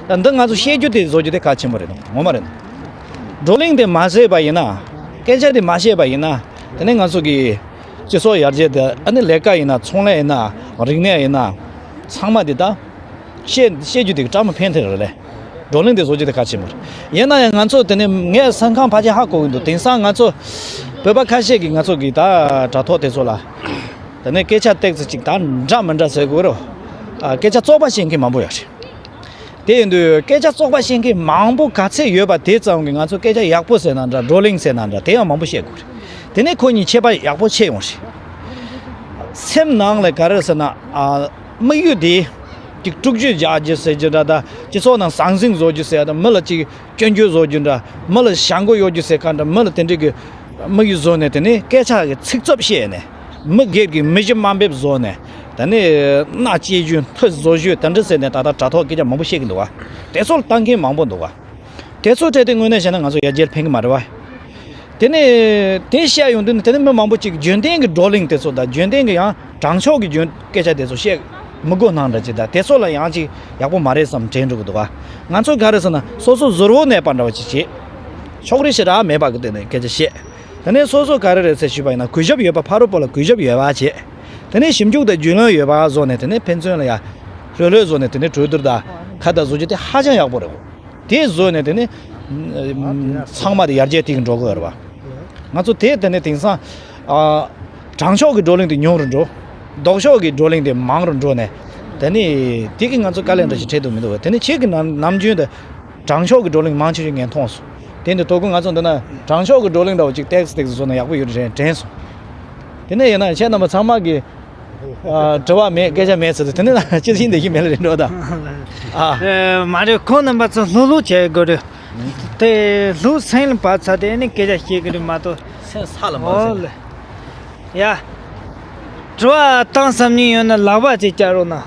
རེད། ད་འདི་ང་ཚོ་བཤད་རྒྱུ་དེ་བཟོ་རྒྱུ་དེ་གལ་ཆེན་པོ་རེད་འདུག་ངོ་མ་རེད་འདུག་བགྲོ་གླེང་དེ་མ་བྱས་པ་ཡིན་ན། སྐད་ཆ་དེ་མ་བཤད་པ་ཡིན་ན། དེ་ནས་ང་ཚོ་གི་སྤྱི་ཚོགས་ཡར་རྒྱས་དེ་ཨ་ནི་ལས་ཀ་ཡིན་ན་ཚོང་ལས་ཡིན་ན་རིག་གནས་ཡིན་ན་ཚང་མ་དེ་ད་བཤད་བཤད་རྒྱུ་དེ་གྲ་མ་ཕན་ཐེ་རེད་ལེ། བགྲོ་གླེང་དེ་བཟོ་རྒྱུ་དེ་གལ་ཆེན་པོ་རེད། ཡིན་ན་ཡང་ང་ཚོ་དེ་ནས་ངས་སེམས་ཁམས་ཕལ་ཆེར་ཧ་གོ་གི་འདུག་དེང་སང་ང་ཚོ་བོད་པ་ཁ་ཤས་ཀྱིས་ང་ཚོ་གི་ད་དྲ་ཐོག་དེ་ཚོ་ལ་ དེ་ནས་སྐད་ཆ་ཏོག་ཙམ་ཅིག་ད་འདྲ་མི་འདྲ་ཟེར་དགོས་རེད། ཨ། སྐད་ཆ་བཙོག་པ་བཤད་མཁན་མང་པོ་ཡོད་རེད། དེ་ཡིན་དུས་སྐད་ཆ་བཙོག་པ་བཤད་མཁན་མང་པོ་ག་ཚད་ཡོད་པ་དེ་ཙམ་གྱིས་ང་ཚོ་སྐད་ཆ་ཡག་པོ་ཟེར་ན་འདྲ། བགྲོ་གླེང་ཟེར་ན་འདྲ། དེ་ཡང་མང་པོ་བཤད་དགོས་རེད། དེ་ནས་ཁོ་གཉིས་ཁྱད་པར་ཡག་པོ་ཕྱེ་ཡོང་རེད། སེམས་ནང་ལ་ག་རེ་ཟེར་ན། ཨ། དམིགས་ཡུལ་དེ་ཅིག་དཀྲུག་རྒྱུ་རྒྱག་རྒྱུ་ཟེར་རྒྱུ་འདྲ། ད་སྤྱི་ཚོགས་ནང་ཟང་ཟིང་བཟོ་རྒྱུ་ཟེར། ད་མི་ལ་ཅིག་སྐྱོན་བརྗོད་བཟོ་རྒྱུ་འདྲ། མི་ལ་བྱ་མགོ་གཡོག་རྒྱུ་ཟེར་ག་འདྲ། མི་ལ་དེ་འདྲའི་གི་དམིགས་ཡུལ་བཟོས་ནས། དེ་ནས་སྐད་ཆ་གི་ཚིག་རྩུབ་བཤད་ནས། མི་སྒེར་གྱི་མི་གཞི་དམའ་འབེབས་བཟོས་ནས། དེ་ནས་མནའ་སྐྱེལ་རྒྱུ། མཐུ་བཟོ་རྒྱུ། དེ་འདྲ་ཟེར་ནས་ད་ལྟ་དྲ་ཐོག་སྐད་ཆ་མང་པོ་བཤད་ཀྱི་འདུག་བ། དེ་ཚོ་ལ་ལྟ་མཁན་མང་པོ་འདུག་བ། དེ་ཚོའི་གྲས་དེ་དངོས་གནས་བཤད་ན་ང་ཚོ་ཡར་རྒྱས་ཕན་གྱི་མ་རེད་བ། དེ་ནས་དེ་བཤད་ཡོང་དུས་ནི། དེ་ནས་མི་མང་པོ་ཅིག་རྒྱུན་ལྡན་གྱི་བགྲོ་གླེང་དེ་ཚོ་དང་། རྒྱུན་ལྡན་གྱི་ཡང་དྲང་ཕྱོགས་ཀྱི་རྒྱུན། སྐད་ཆ་དེ་ཚོ་བཤད་མི་དགོས་སྣང་འདྲ་ཅིག་དང་། དེ་ཚོ་ལ་ཡང་ཅིག་ཡག་པོ་མ་རེད་བསམ་དྲན་འགྲོ་གི་འདུག་བ། ང་ཚོ་ག་རེ་ཟེར་ན། སོ་སོ་གཟུར་བོ་གནས་པ་འདྲ་བ་ཅིག་བྱེད། ཕྱོགས་རིས་ཞེ་དྲག་མེད་པ་གི་སྟེང་ནས་སྐད་ཆ་བཤད། དེ་ནས་སོ་སོ་ག་རེ་རེད་ཟེར་ཞུས་པ་ཡིན་ན། གུས་ཞབས་ཡོད་པ། ཕ་རོལ་པོ་ལ་གུས་ཞབས་ཡོད་པ་བྱེད། དེ་ནས་ཞིབ་འཇུག་དང་རྒྱུས་ལོན་ཡོད་པ་བཟོས་ནས། དེ་ནས་ཕན་ཚུན་ལ་ཡ་ལྷོད་ལྷོད་བཟོས་ནས། དེ་ནས་གྲོས་བསྡུར་དང་ཁ་བརྡ་བཟོ་རྒྱུ་དེ་ཧ་ཅང་ཡག་པོ་རེད། དེ་བཟོས་ནས་དེ་ནས་ཚང་མ་དེ་ཡར་རྒྱས་དེ་གི་འགྲོ་དགོས་རེད་བ། ང་ཚོ་དེ་དེ་ནས་དེང་སང་། ཨ། དྲང་ཕྱོགས་ཀྱི་བགྲོ་གླེང་དེ་ཉུང་རུ་འགྲོ། ལྡོག་ཕྱོགས་ཀྱི་བགྲོ་གླེང་དེ་མང་རུ་འགྲོ་ནས། དེ་ནས་དེ་གི་ང་ཚོ་དཀའ་ལས་འདྲ་ཞིག་འཕྲད་འདུག་མི་འདུག་བ། དེ་ནས་ཁྱེད་ཀྱིས་ནམ་ནམ་རྒྱུན་དུ་དྲང་ཕྱོགས་ཀྱི་བགྲོ་གླེང་མང་ཆེ་ཤོས་ངས་མཐོང་སོང་། དེ་འདི་དོ་དགོང་ང་ཚོ་འདི་ན་དྲང་ཕྱོགས་ཀྱི་བགྲོ་གླེང་འདྲ་བོ་ཅིག་ཏོག་ཙམ་ཏོག་ཙམ་བཟོ་ན་ཡག་པོ་ཡོད་རེད་དྲན་སོང་། དེ་ནས་ཡིན་ན་ཁྱེད་རྣམ་པ་ཚང་མ་གིས། ཨ། དྲི་བ་མེད། སྐད་ཆ་མེད་ཟེར་དུས། དེ་ནས་ན་ཅི་ཞིག་འདི་ཞིག་མེད་ལ་རེད་འགྲོ་ད། ཨ། ཨེ། མ་རེད། ཁོང་རྣམ་པ་ཚོ་ལྷུག་ལྷུག་བྱེད་དགོས་རེད། དེ་ལྷུག་སེང་ལ་བབས་ཚར་དེ་ནས་སྐད་ཆ་བཤད་གི་རེད་མ་གཏོགས། སེང་ས་ལ་འབབ་ཟེར། ཨོ་ལེ། ཡ། དྲི་བ་བཏང་བསམ་མྱོང་ཡོད་ན་ལག་པ་ཅིག་བཀྱག་རོགས་གནང་།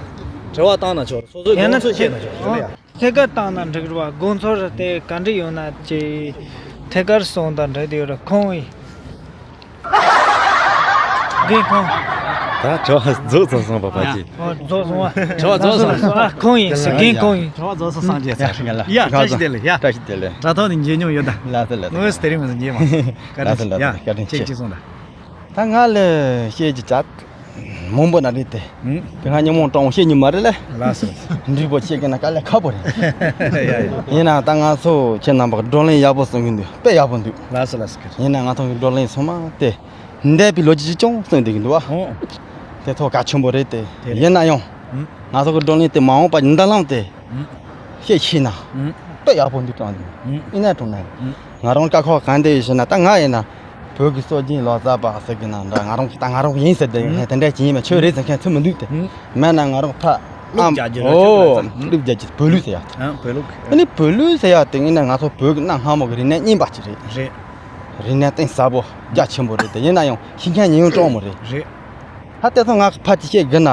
དྲི་བ་བཏང་ན་ཆོག་སོ་སོའི་ཡང་ན་དགོངས་ཚུལ་བཤད་ན་ཆོག་ཡོད་ལ་ཡ། ཐད་ཀར་བཏང་ན་འགྲིག་རེད་བ། དགོངས་ཚུལ་དེ་ག་འདྲ་ཡོད་ན་ཅིག་ཐད་ཀར་གསུངས་དང་འགྲིག་དེ་ཡོད་རེད། ཁོང་ཡིན། རྒན་ཁོང་། ད་དྲི་བ་རྫོགས་ཚར་སོང་བ་ཕ་གི། ཨོ། རྫོགས་སོང་བ། དྲི་བ་རྫོགས་སོང་། ཨ། ཁོང་ཡིན་ཟེར། རྒན་ཁོང་ཡིན། དྲི་བ་རྫོགས་སོང་། སངས་རྒྱས་ཚར། ཡ། བཀྲ་ཤིས་བདེ་ལེགས། ཡ། བཀྲ་ཤིས་བདེ་ལེགས། དྲ་ཐོག་ནས་མཇལ་མྱོང་ཡོད་ད། ལགས་སོ་ལགས་སོ། ངོས་དེ་རིང་མ་ཟིན་མཇལ་མ་སོང་། བཀའ་དྲིན་ཆེ། ལགས་སོ་ལགས་སོ། ཡ། བཀའ་དྲིན་ཆེ། ཁྱེད་ཅི་གསུངས་ད། ད་ང་ལ་བཤད་རྒྱུ་ཅག་མང་པོ་ན་རེད་དེ། ཨུམ། དེ་སྔ་ཉིན་མོ་དྲང་བོ་བཤད་མྱོང་མ་རེད་ལ། ལགས་སོ། འགྲིག་པོ་བཤད་གི་ན་དཀའ་ལས་ཁག་པོ་རེད། ཡ་ཡ། ཡིན་ན་ད་ང་ཚོ་ཁྱེད་རྣམ་པ་གི་བགྲོ་གླེང་ཡག་པོ་གསུང་གི་འདུག་དཔེ་ཡག་པོ་འདུག་ལགས་སོ་ལགས་སོ། ཡིན་ན་ང་ཚོ་གི་བགྲོ་གླེང་ཚང་མ་དེ་འདས་པའི་ལོ་རྒྱུས་ཅིག་ཀྱང་གསུང་བསྡད་ཀྱི་འདུག་བ། ཨོ། དེ་ཐོག་གལ་ཆེན་པོ་རེད་དེ། དེ་རེད། ཡིན་ན་ཡང་ཨུམ། ང་ཚོ་གི་བགྲོ་གླེང་དེ་མ་འོངས་པ་གི་མདུན་ལམ་དེ་ཨུམ། ཤེས་ཤེས་ན་ཨུམ། དཔེ་ཡག་པོ་འདུག་དྲན་འདུག་ཨུམ། ཡིན་ན་དྲང་ན་ཨུམ། ང་རང་དཀའ་ཁག་གང་འདྲ་ཡོད་ཟེར་ན། ད་ང་ཡིན་ན་བོད་ཀྱི་སྲོལ་རྒྱུན་ལོ་ཙཱ་བ་ཟེར་གི་ན་འདྲ། ང་རང་ད་ང་རང་ཡིན་ཟེར་དེ། ཨུམ། དེ་འདྲ་ཅིག་ཡིན་པ། ཁྱོད་རེད་ཟེར་མཁན་ཚུར་མི་འདུག་དེ། ཨུམ། མེད་ན་ང་རང་ཕ་ཨམ། གླུ་རྒྱག་རྒྱུ་ར། ཨོ། ཁྱོད་རེད་ཟེར། གླུ་རྒྱག་རྒྱུ་བོད་གླུ་ཟེར་ཡ་དེ། ཨ། བོད་གླུ། ཨ་ནི་བོད་གླུ་ཟེར་ཡ་དེ་ཡིན་ན་ང་ཚོ་བོད་ཀྱི་གནའ་སྔ་མོ་གི་རིག་གནས་རྙིང་པ་ཅིག་རེད། རེད། རིག་གནས་གཏིང་ཟབ་པོ་རྒྱ་ཆེན་པོ་རེད་དེ། ཡིན་ན་ཡང་ཤེས་མཁན་ཉུང་ཉུང་གྲོགས་མོ་རེད། རེད། ད་དེ་ཚོ་ང་ཕར་ཅིག་བཤད་གི་ན་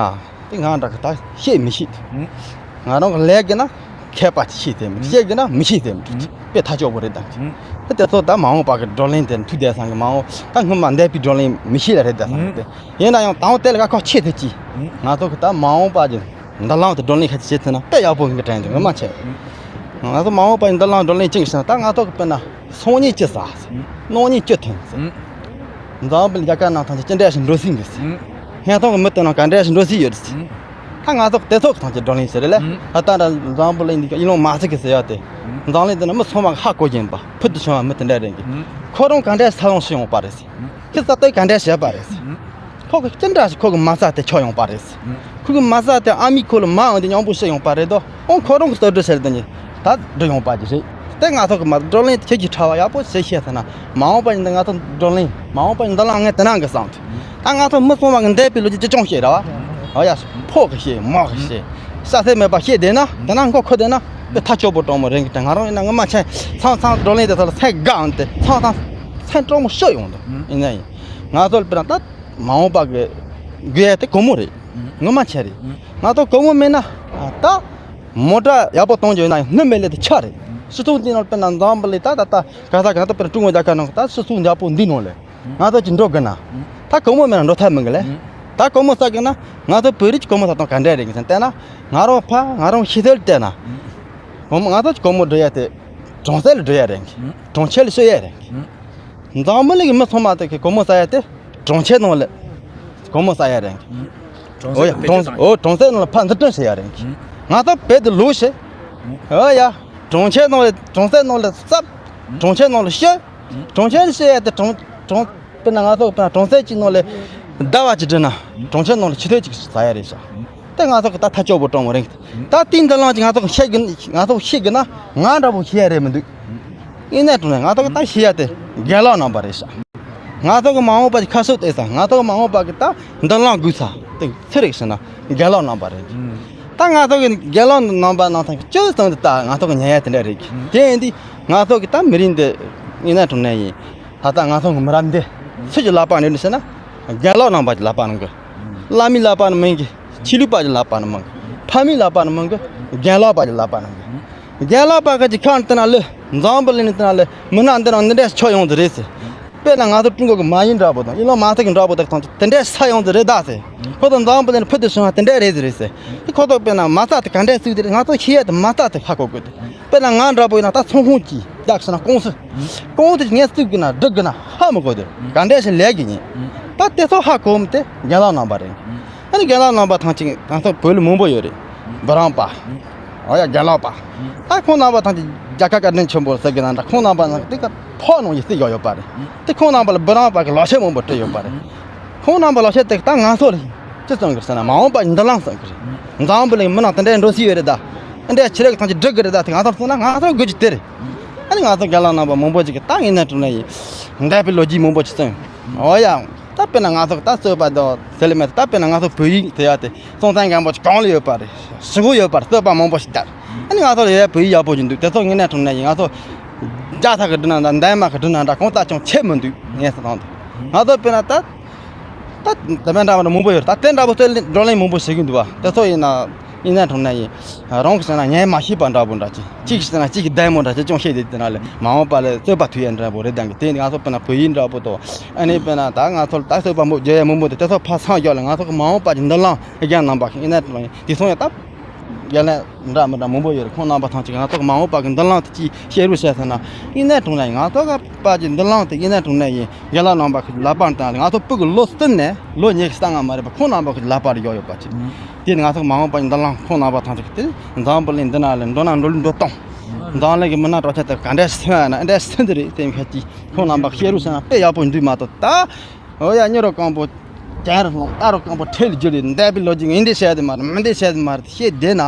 དེ་ང་འདྲ་གི་ད་བཤད་མི་ཤེས། ཨུམ། ང་རང་གི་ལས་གི་ན་མཁས་པ་ཅིག་ཤེས་ཟེར་མི། ཨུམ། བཤད་གི་ན་མི་ཤེས་ཟེར་མི། ཨུམ། དཔེ་ཐག་ཆོད་པོ་རེད་ད། ཨུམ། ད་དེ་ཚོ་ད་མ་འོངས་པ་གི་བགྲོ་གླེང་དེ་མཐུད་བསྡད་སང་གི། མ་འོངས་ད་སྔོན་མ་འདས་པའི་བགྲོ་གླེང་མི་ཤེས་ལ་རེད་བསྡད་སང་གི་དེ། ཨུམ། ཡིན་ན་ཡང་དང་པོ་དེ་ལ་དཀའ་ཁག་ཆེ་ཐུབ་ཀྱི། ཨུམ། ང་ཚོ་གི་ད་མ་འོངས་པ་གི་མདུན་ལམ་དུ་བགྲོ་གླེང་ཁ་ཅིག་བྱེད་ཐུབ་ན་དཔེ་ཡག་པོ་ཡིན་གི་དྲན་འདུག་ངོ་མ་བྱས། ང་ཚོ་མ་འོངས་པ་ཡི་མདུན་ལམ་བགྲོ་གླེང་ཅིག་བྱས་ན། ད་ང་ཚོ་གི་དཔེར་ན་སང་ཉིན་ཅི་ཟ་ཟེར། ཨུམ། གནངས་ཉིན་ཅི་འཐུང་ཟེར། ཨུམ། འཛམ་བུ་གླིང་རྒྱལ་ཁབ་ནང་ཐམས་ཅད་ཅི་འདྲ་ཞིག་འགྲོ་སྲིད་གི་ཟེར། ཨུམ། ཧན་ཐོང་གི་མི་དེ་རྣམས་ག་འདྲ་ཞིག་འགྲོ་སྲིད་ཡོད་ཟེར། ཨུམ། ད་ང་ཚོ་གི་དེ་ཚོ་གི་ཐམས་ཅད་བགྲོ་གླེང་ཟེར་རེད་ལ། ཨུམ། ད་ལྟ་འདྲ་འཛམ་བུ་གླིང་འདི་ཨི་ལོན་མ་སི་ཀི་ཟེར་ཡ་དེ། ཨུམ། འཛམ་གླིང་འདི་ན་མི་ཚང་མ་གི་ཧ་གོ་བཞིན་པ། ཕུལ་དུ་བྱུང་བ་མི་དེ་འདྲ་རེད་གི། ཨུམ། ཁོ་རང་ག་འདྲ་ས་ལོང་ཤི་ཡོང་པ་རེད་ཟེར། ཨུམ། ཁྱི་ས་ཏོག་ག་འདྲ་བྱས་པ་རེད་ཟེར། ཨུམ། ཁོ་གི་ཅི་འདྲ་ཞིག་ཁོ་གི་མ་རྩ་དེ་ཆོག་ཡོང་པ་རེད་ཟེར། ཨུམ། ཁོ་གི་མ་རྩ་དེ་ཨ་མའི་ཁོག་ལ་མ་འོང་དེ་མཉམ་པོ་ཤི་ཡོང་པ་རེད་དོ། ཨོ། ཁོ་རང་གི་ལྟ་གྲུབ་ཟེར་དེ་ནི་ད་འགྲོ་ཡོང་པ་ཅིག་རེད། དེ་ང་ཚོ་གི་མ་བགྲོ་གླེང་ཁྱེད་ཀྱིས་ཕྲ་བ་ཡག་པོ་ཞིག་བཤད་ཟེར་ན། མ་འོངས་པ་ཡིན་ད་ང་ཚོ་བགྲོ་གླེང་མ་འོངས་པ་ཡིན་ད་ལ་ངས་དེ་ནང་གི་བསམ་དུས། ད་ང་ཚོ་མི་ཚང་མ་གི་འདས་པའི་ལོ་རྒྱུས་ཅི་ཅུང་བཤད་ར་བ། ཨོ་ཡ། ཕོ་གི་བཤད། མོ་གི་བཤད། ས་སེ་མེད་པ་བཤད་བསྡད་ན། དེ་ན་མགོ་ཁོ་བསྡད་ན་དེ་ཐག་ཆོད་པོ་གྲོགས་མོ་རེད་གི། དེ་ང་རང་ཡིན་ན་ངོ་མ་ཆེ་ཚང་ཚང་བགྲོ་གླེང་དེ་ཚོ་ལ་སེམས་དགའ་འོང་དེ། ཚང་ཚང་སེམས་གྲོགས་མོ་ཤོར་ཡོང་དེ། ཡིན་ན་ཡིན། ང་ཚོ་ལ་དཔེར་ན་ད་མ་འོངས་པ་གི་དགོས་ཡ་དེ་སྒོར་མོ་རེད། ངོ་མ་ཆེ་རེད། ང་ཚོ་སྒོར་མོ་མེད་ན་ད་མོ་ཊ་ཡག་པོ་གཏོང་རྒྱུ་ཡིན་ན་ཡང་སྣུམ་མེད་ལས་དེ་ཆག་རེད། སྤྱི་ཚོགས་འདི་ནང་དཔེར་ན་འཛམ་བུ་གླིང་ད་ད་ལྟ་ག་ས་ག་ད་དཔེར་ན་ཀྲུང་གོ་རྒྱལ་ཁབ་ནང་ད་སྤྱི་ཚོགས་ཡག་པོ་འདི་ནང་ལས་ང་ཚོ་ཅིག་འགྲོ་དགོས་ན་ད་སྒོར་མོ་མེད་ན་འགྲོ་ཐབས་མེད་གི་ལས། ད་སྒོར་མོ་ཟ་དགོས་ན་ང་ཚོ་བོད་རིགས་ཀྱི་སྒོར་མོ་ཟ་སྟངས་ག་འདྲ་རེད་གི་ཟེར་ན། བལྟས་ན་ང་རང་ཕ་ང་རང་ཤི་ཚད་ལ་བལྟས་ན། སྒོར་མོ་ང་ཚོ་ཅིག་སྒོར་མོ་འགྲོ་ཡ་དེ་གྲོང་གསེབ་ལ་འགྲོ་ཡ་རེད་གི། གྲོང་ཁྱེར་ལ་ཤོར་ཡ་རེད་གི། འཛམ་བུ་གླིང་གི་མི་ཚང་མ་དེ་གི་སྒོར་མོ་ཟ་ཡ་དེ་གྲོང་ཁྱེར་ནང་ལ་སྒོར་མོ་ཟ་ཡ་རེད། གྲོང་ཨོ་ཡ། གྲོང་ཨོ་གྲོང་གསེབ་ནང་ལ་ཕར་འཛུགས་སྐྲུན་བྱེད་ཡ་རེད། ང་ཚོ་བོད་དུ་ལོག་ཤེ། ཨོ་ཡ། གྲོང་ཁྱེར་ནང་ལ་གྲོང་གསེབ་ནང་ལ་བསྲབས། གྲོང་ཁྱེར་ནང་ལ་ཤི། གྲོང་ཁྱེར་ལ་ཤི་ཡ་དེ་གྲོང་གྲོང་དཔེར་ན་ང་ཚོ་དཔེར་ན་གྲོང་གསེབ་ཅིག་ནང་ལ་ ཟླ་བ་གཅིག་བསྒྲིལ་ན་གྲོང་ཁྱེར་ནང་ལ་ཆུ་ཚོད་གཅིག་ཟ་ཡ་རེད་ཤག་དེ་ང་ཚོ་གི་ད་ཐག་ཆོད་པོ་དྲང་མོ་རེད། ད་དེའི་འདི་ལང་ཅིག་ང་ཚོ་གི་ཤེས་གི་ང་ཚོ་ཤེས་གི་ན་ང་འདྲ་པོ་ཤེས་ཡ་རེད་མི་འདུག་ཡིན་ནའི་དྲང་ནས་ང་ཚོ་གི་ད་ཤེས་ཡ་དེ་རྒན་ལགས་རྣམ་པ་རེད་ཤག་ང་ཚོ་གི་མ་འོངས་པ་གི་ཁ་གསོ་བལྟས་ས། ང་ཚོ་གི་མ་འོངས་པ་གི་ད་མདུན་ལམ་སྒུག་ས་དེ་ཚེ་རིག་ཟེར་ན་རྒན་ལགས་རྣམ་པ་རེད། ད་ང་ཚོ་གི་རྒན་ལགས་རྣམ་པ་ནང་ཐང་གི་སྤྱོད་བཟང་དུ་ད་ང་ཚོ་གི་ཉན་ཡ་དེ་འདྲ་རེད། དེ་ཡིན་དུས་ང་ཚོ་གི་ད་མི་རིགས་འདི་ཡིན་ན་དྲང་ནས་ཡིན། ད་ལྟ་ང་ཚོ་གི་མི་རབས་འདི་སུ་གི་ལག་པ་ནས་ཟེར་ན་རྒན་ལགས་རྣམ་པ་གི་ལག་པ་ནང་གི་བླ་མའི་ལག་པ་ནས་མིན་གི་ཆོས་ལུགས་པ་གི་ལག་པ་ནས་མིན་གི་ཕ་མའི་ལག་པ་ནས་མིན་གི་རྒན་ལགས་པ་གི་ལག་པ་ནང་གི་རྒན་ལགས་པ་གི་ཅིག་ཁ་ནས་བལྟས་ན་ལེ་འཛམ་བུ་གླིང་ནས་བལྟས་ན་ལེ་མི་སྣ་འདི་རང་འདི་འདྲ་ཆགས་ཡོང་གི་རེད་ཟེར། དཔེར་ན་ང་ཚོ་ཀྲུང་གོ་གི་མ་ཡིན་འདྲ་པོ་དང་ཨི་ལོན་མ་སི་ཀི་འདྲ་པོ་དག་དང་དེ་འདྲ་ཆགས་ཡོང་གི་རེད་ད་ཟེར། ཁོ་ཚོ་འཛམ་བུ་གླིང་ནས་ཕུད་དུ་བྱུང་བ་དེ་འདྲ་རེད་ཟེར་རེད་ཟེར། དེ་ཁོ་ཚོ་དཔེར་ན་མ་རྩ་དེ་ག་འདྲ་བཙུགས་དེ་རེད། ང་ཚོ་ཤེས་ཡ་དེ་མ་རྩ་དེ་ཧ་གོ་དགོས་དེ། དཔེར་ན་ང་འདྲ་པོ་ཡིན་ན་ད་ཚོང་ཁང་གི་བདག་ཟེར་ན་ཀུང་སི། ཀུང་སི་དེ་ངས་བཙུགས་དགོས་ན་སྒྲིག་དགོས་ན་ཧ་མི་གོ་དེ། ག་འདྲ་ཞིག་ལས་དགོས་ཡིན། ད་དེ་ཚོ་ཧ་གོ་མི་དེ་རྒན་ལགས་རྣམ་པ་རེད། ཨ་ནི་རྒན་ལགས་རྣམ་པ་ཐང་ཅིག་ང་ཚོ་བོད་ལ་མང་པོ་ཡོད་རེད། འབུམ་རམས་པ། འོ་ཡ་རྒན་ལགས་པ། ད་ཁོང་རྣམ་པ་ཐང་ཅིག་རྒྱལ་ཁབ་བཀའ་དྲིན་ཆེན་པོ་ཟེར་གི་ན་འདྲ། ཁོང་རྣམ་པ་ནང་དེ་ག་ཕོག་ནང་ཡི་སྲིད་ཡོད་ཡོད་པ་རེད། དེ་ཁོང་རྣམ་པ་ལ་འབུམ་རམས་པ་གི་ལག་ཁྱེར་མང་པོ་སྤྲད་ཡོད་པ་རེད། ཁོང་རྣམ་པ་ལག་ཁྱེར་དེ་ད་ང་ཚོ་ལ་ཅི་གསུང་གི་ཟེར་ན་མ་འོངས་པ་མདུན་ལམ་གསུང་གི་རེད། འཛམ་བུ་གླིང་མི་ནང་དེ་འདྲའི་འགྲོ་སྲིད་ཡོད་རེད་ད། འདྲའི་ཆི་རེད་གི་ཐང་ཅིག་སྒྲིག་གི་རེད་ད། དེ་ང་ཚོར་གསུངས་ན་ང་ཚོར་དགོས་ཀྱི་དེ་རེད། ཨ་ནི་ང་ཚོ་རྒན་ལགས་རྣམ་པ་མང་པོ་ཅིག་གིས་ད་ངས་ན་དྲང་ནས་ཡིན་འདས་པའི་ལོ་རྒྱུས་མང་པོ་ཅིག་གསུངས། འོ་ཡ། ད་དཔེར་ན་ང་ཚོ་ད་རྩོད་པ་དང་དེ་ལས་མེད་ད་དཔེར་ན་ང་ཚོ་བོད་ཡིག་དེ་ཡ་དེ་སྲོང་བཙན་སྒམ་པོ་ཅིག་གང་ལ་ཡོད་པ་རེད། ཧྲིལ་པོ་ཡོད་པ་རེད། རྩོད་པ་མང་པོ་ཞིག་བསྡད། ཨ་ནི་ང་ཚོ་ལ་ཡོད་ཡ་བོད་ཡིག་ཡག་པོ་ཅིག་འདུག་དེ་ཚོ་ངས་ན་དྲང་ནས་ཡིན། ང་ཚོ་རྒྱ་ཐག་གི་འགྲིག་ན་འདྲ་འདན་མ་གི་འགྲིག་ན་འདྲ་གང་ལྟར་ཀྱང་ཆད་མི་འདུག་ངས་ཟེར་ཐང་དུ་ང་ཚོ་དཔེར་ན་ད། ད་དེ་མིན་འདྲ་བ་མང་པོ་ཡོད་རེད། ད་དེ་འདྲ་པོ་ཚོས་བགྲོ་གླེང་མང་པོ་བྱེད་ཀྱི་འདུག་བ། དེ་ཚོ་ཡིན་ན་ཡིན་ན་དྲང་ན་ཡིན། རང་གི་ཟེར་ན་ངས་མ་ཤེས་པ་འདྲ་པོ་འདྲ་ཅིག་གཅིག་ཟེར་ན་གཅིག་གི་བདེ་མོ་འདྲ་ཅིག་ཅུང་ཤེས་དེ་དེ་ན་ལས་མ་འོངས་པ་ལས་རྩོད་པ་ཐུག་ཡ་འདྲ་པོ་རེད། ད་གི་དེ་ང་ཚོ་དཔེར་ན་བོད་ཡིག་འདྲ་པོ་དང་ཨ་ནི་དཔེར་ན་ད་ང་ཚོ་ལ་ད་རྩོད་པ་མོ་བརྗོད་ཡ་མང་པོ་དེ་དེ་ཚོ་ཕར་སངས་རྒྱོག་ལ་ང་ཚོ་གི་མ་འོངས་པ་གི་མདུན་ལམ་རྒན་རྣམ་པ་ཡིན་ན་དྲང་ན་ཡིན་དེ་སོང་ཡ་ད། རྒན་ལགས་འདྲ་མི་འདྲ་མང་པོ་ཡོད་རེད། ཁོང་རྣམ་པ་ཐམས་ཅད་ང་ཚོ་མ་འོངས་པ་གི་མདུན་ལམ་དེ་ཅིག་བཤད་རོགས་བྱས་ཟེར་ན་ཡིན་ན་དྲང་ན་ཡིན། ང་ཚོ་གི་པ་ཅིག་མདུན་ལམ་དེ་ཡིན་ན་དྲང་ན་ཡིན། རྒན་ལགས་རྣམ་པ་གི་ལག་པར་བཏང་ང་ཚོ་སྤུ་གུ་ལོ་གསུམ་ནས་ལོ་ཉི་ཤུ་རྩ་ལྔ་མ་རེད་པ། ཁོང་རྣམ་པ་གི་ལག་པར་ཡོད་ཡོད་པ་ཅིག་དེ་ནི་ང་ཚོ་མ་འོངས་པ་གི་མདུན་ལམ་ཁོང་རྣམ་པ་ཐམས་ཅད་ཀྱི་དེ་འཛམ་བུ་གླིང་འདི་ན་ལ་འགྲོ་ན་འགྲོ་ལུགས་འགྲོ་སྟངས། འཛམ་གླིང་གི་མི་སྣ་གྲགས་ཅན་དེ་ག་འདྲ་སོན་ཡ་ན་འདྲ་སོན་དེ་རེད། དེ་མཁན་གྱིས་ཁོང་རྣམ་པ་བཤད་རོགས་བྱས་ན་དཔེ་ཡག་པོ་འདུག་མ་གཏོགས་ད། འོ་ཡ་མྱི་རོ་སྐམ་པོ། གྱེན་རུ་ལྷུང་རྟ་རོ་སྐམ་པོ་འཕྲེད་ལ་རྒྱུ་རེད། འདས་པའི་ལོ་རྒྱུས་ངས་འདི་བཤད་དེ་མ་རེད། མི་འདི་བཤད་དེ་མ་རེད། བཤད་བསྡད་ན་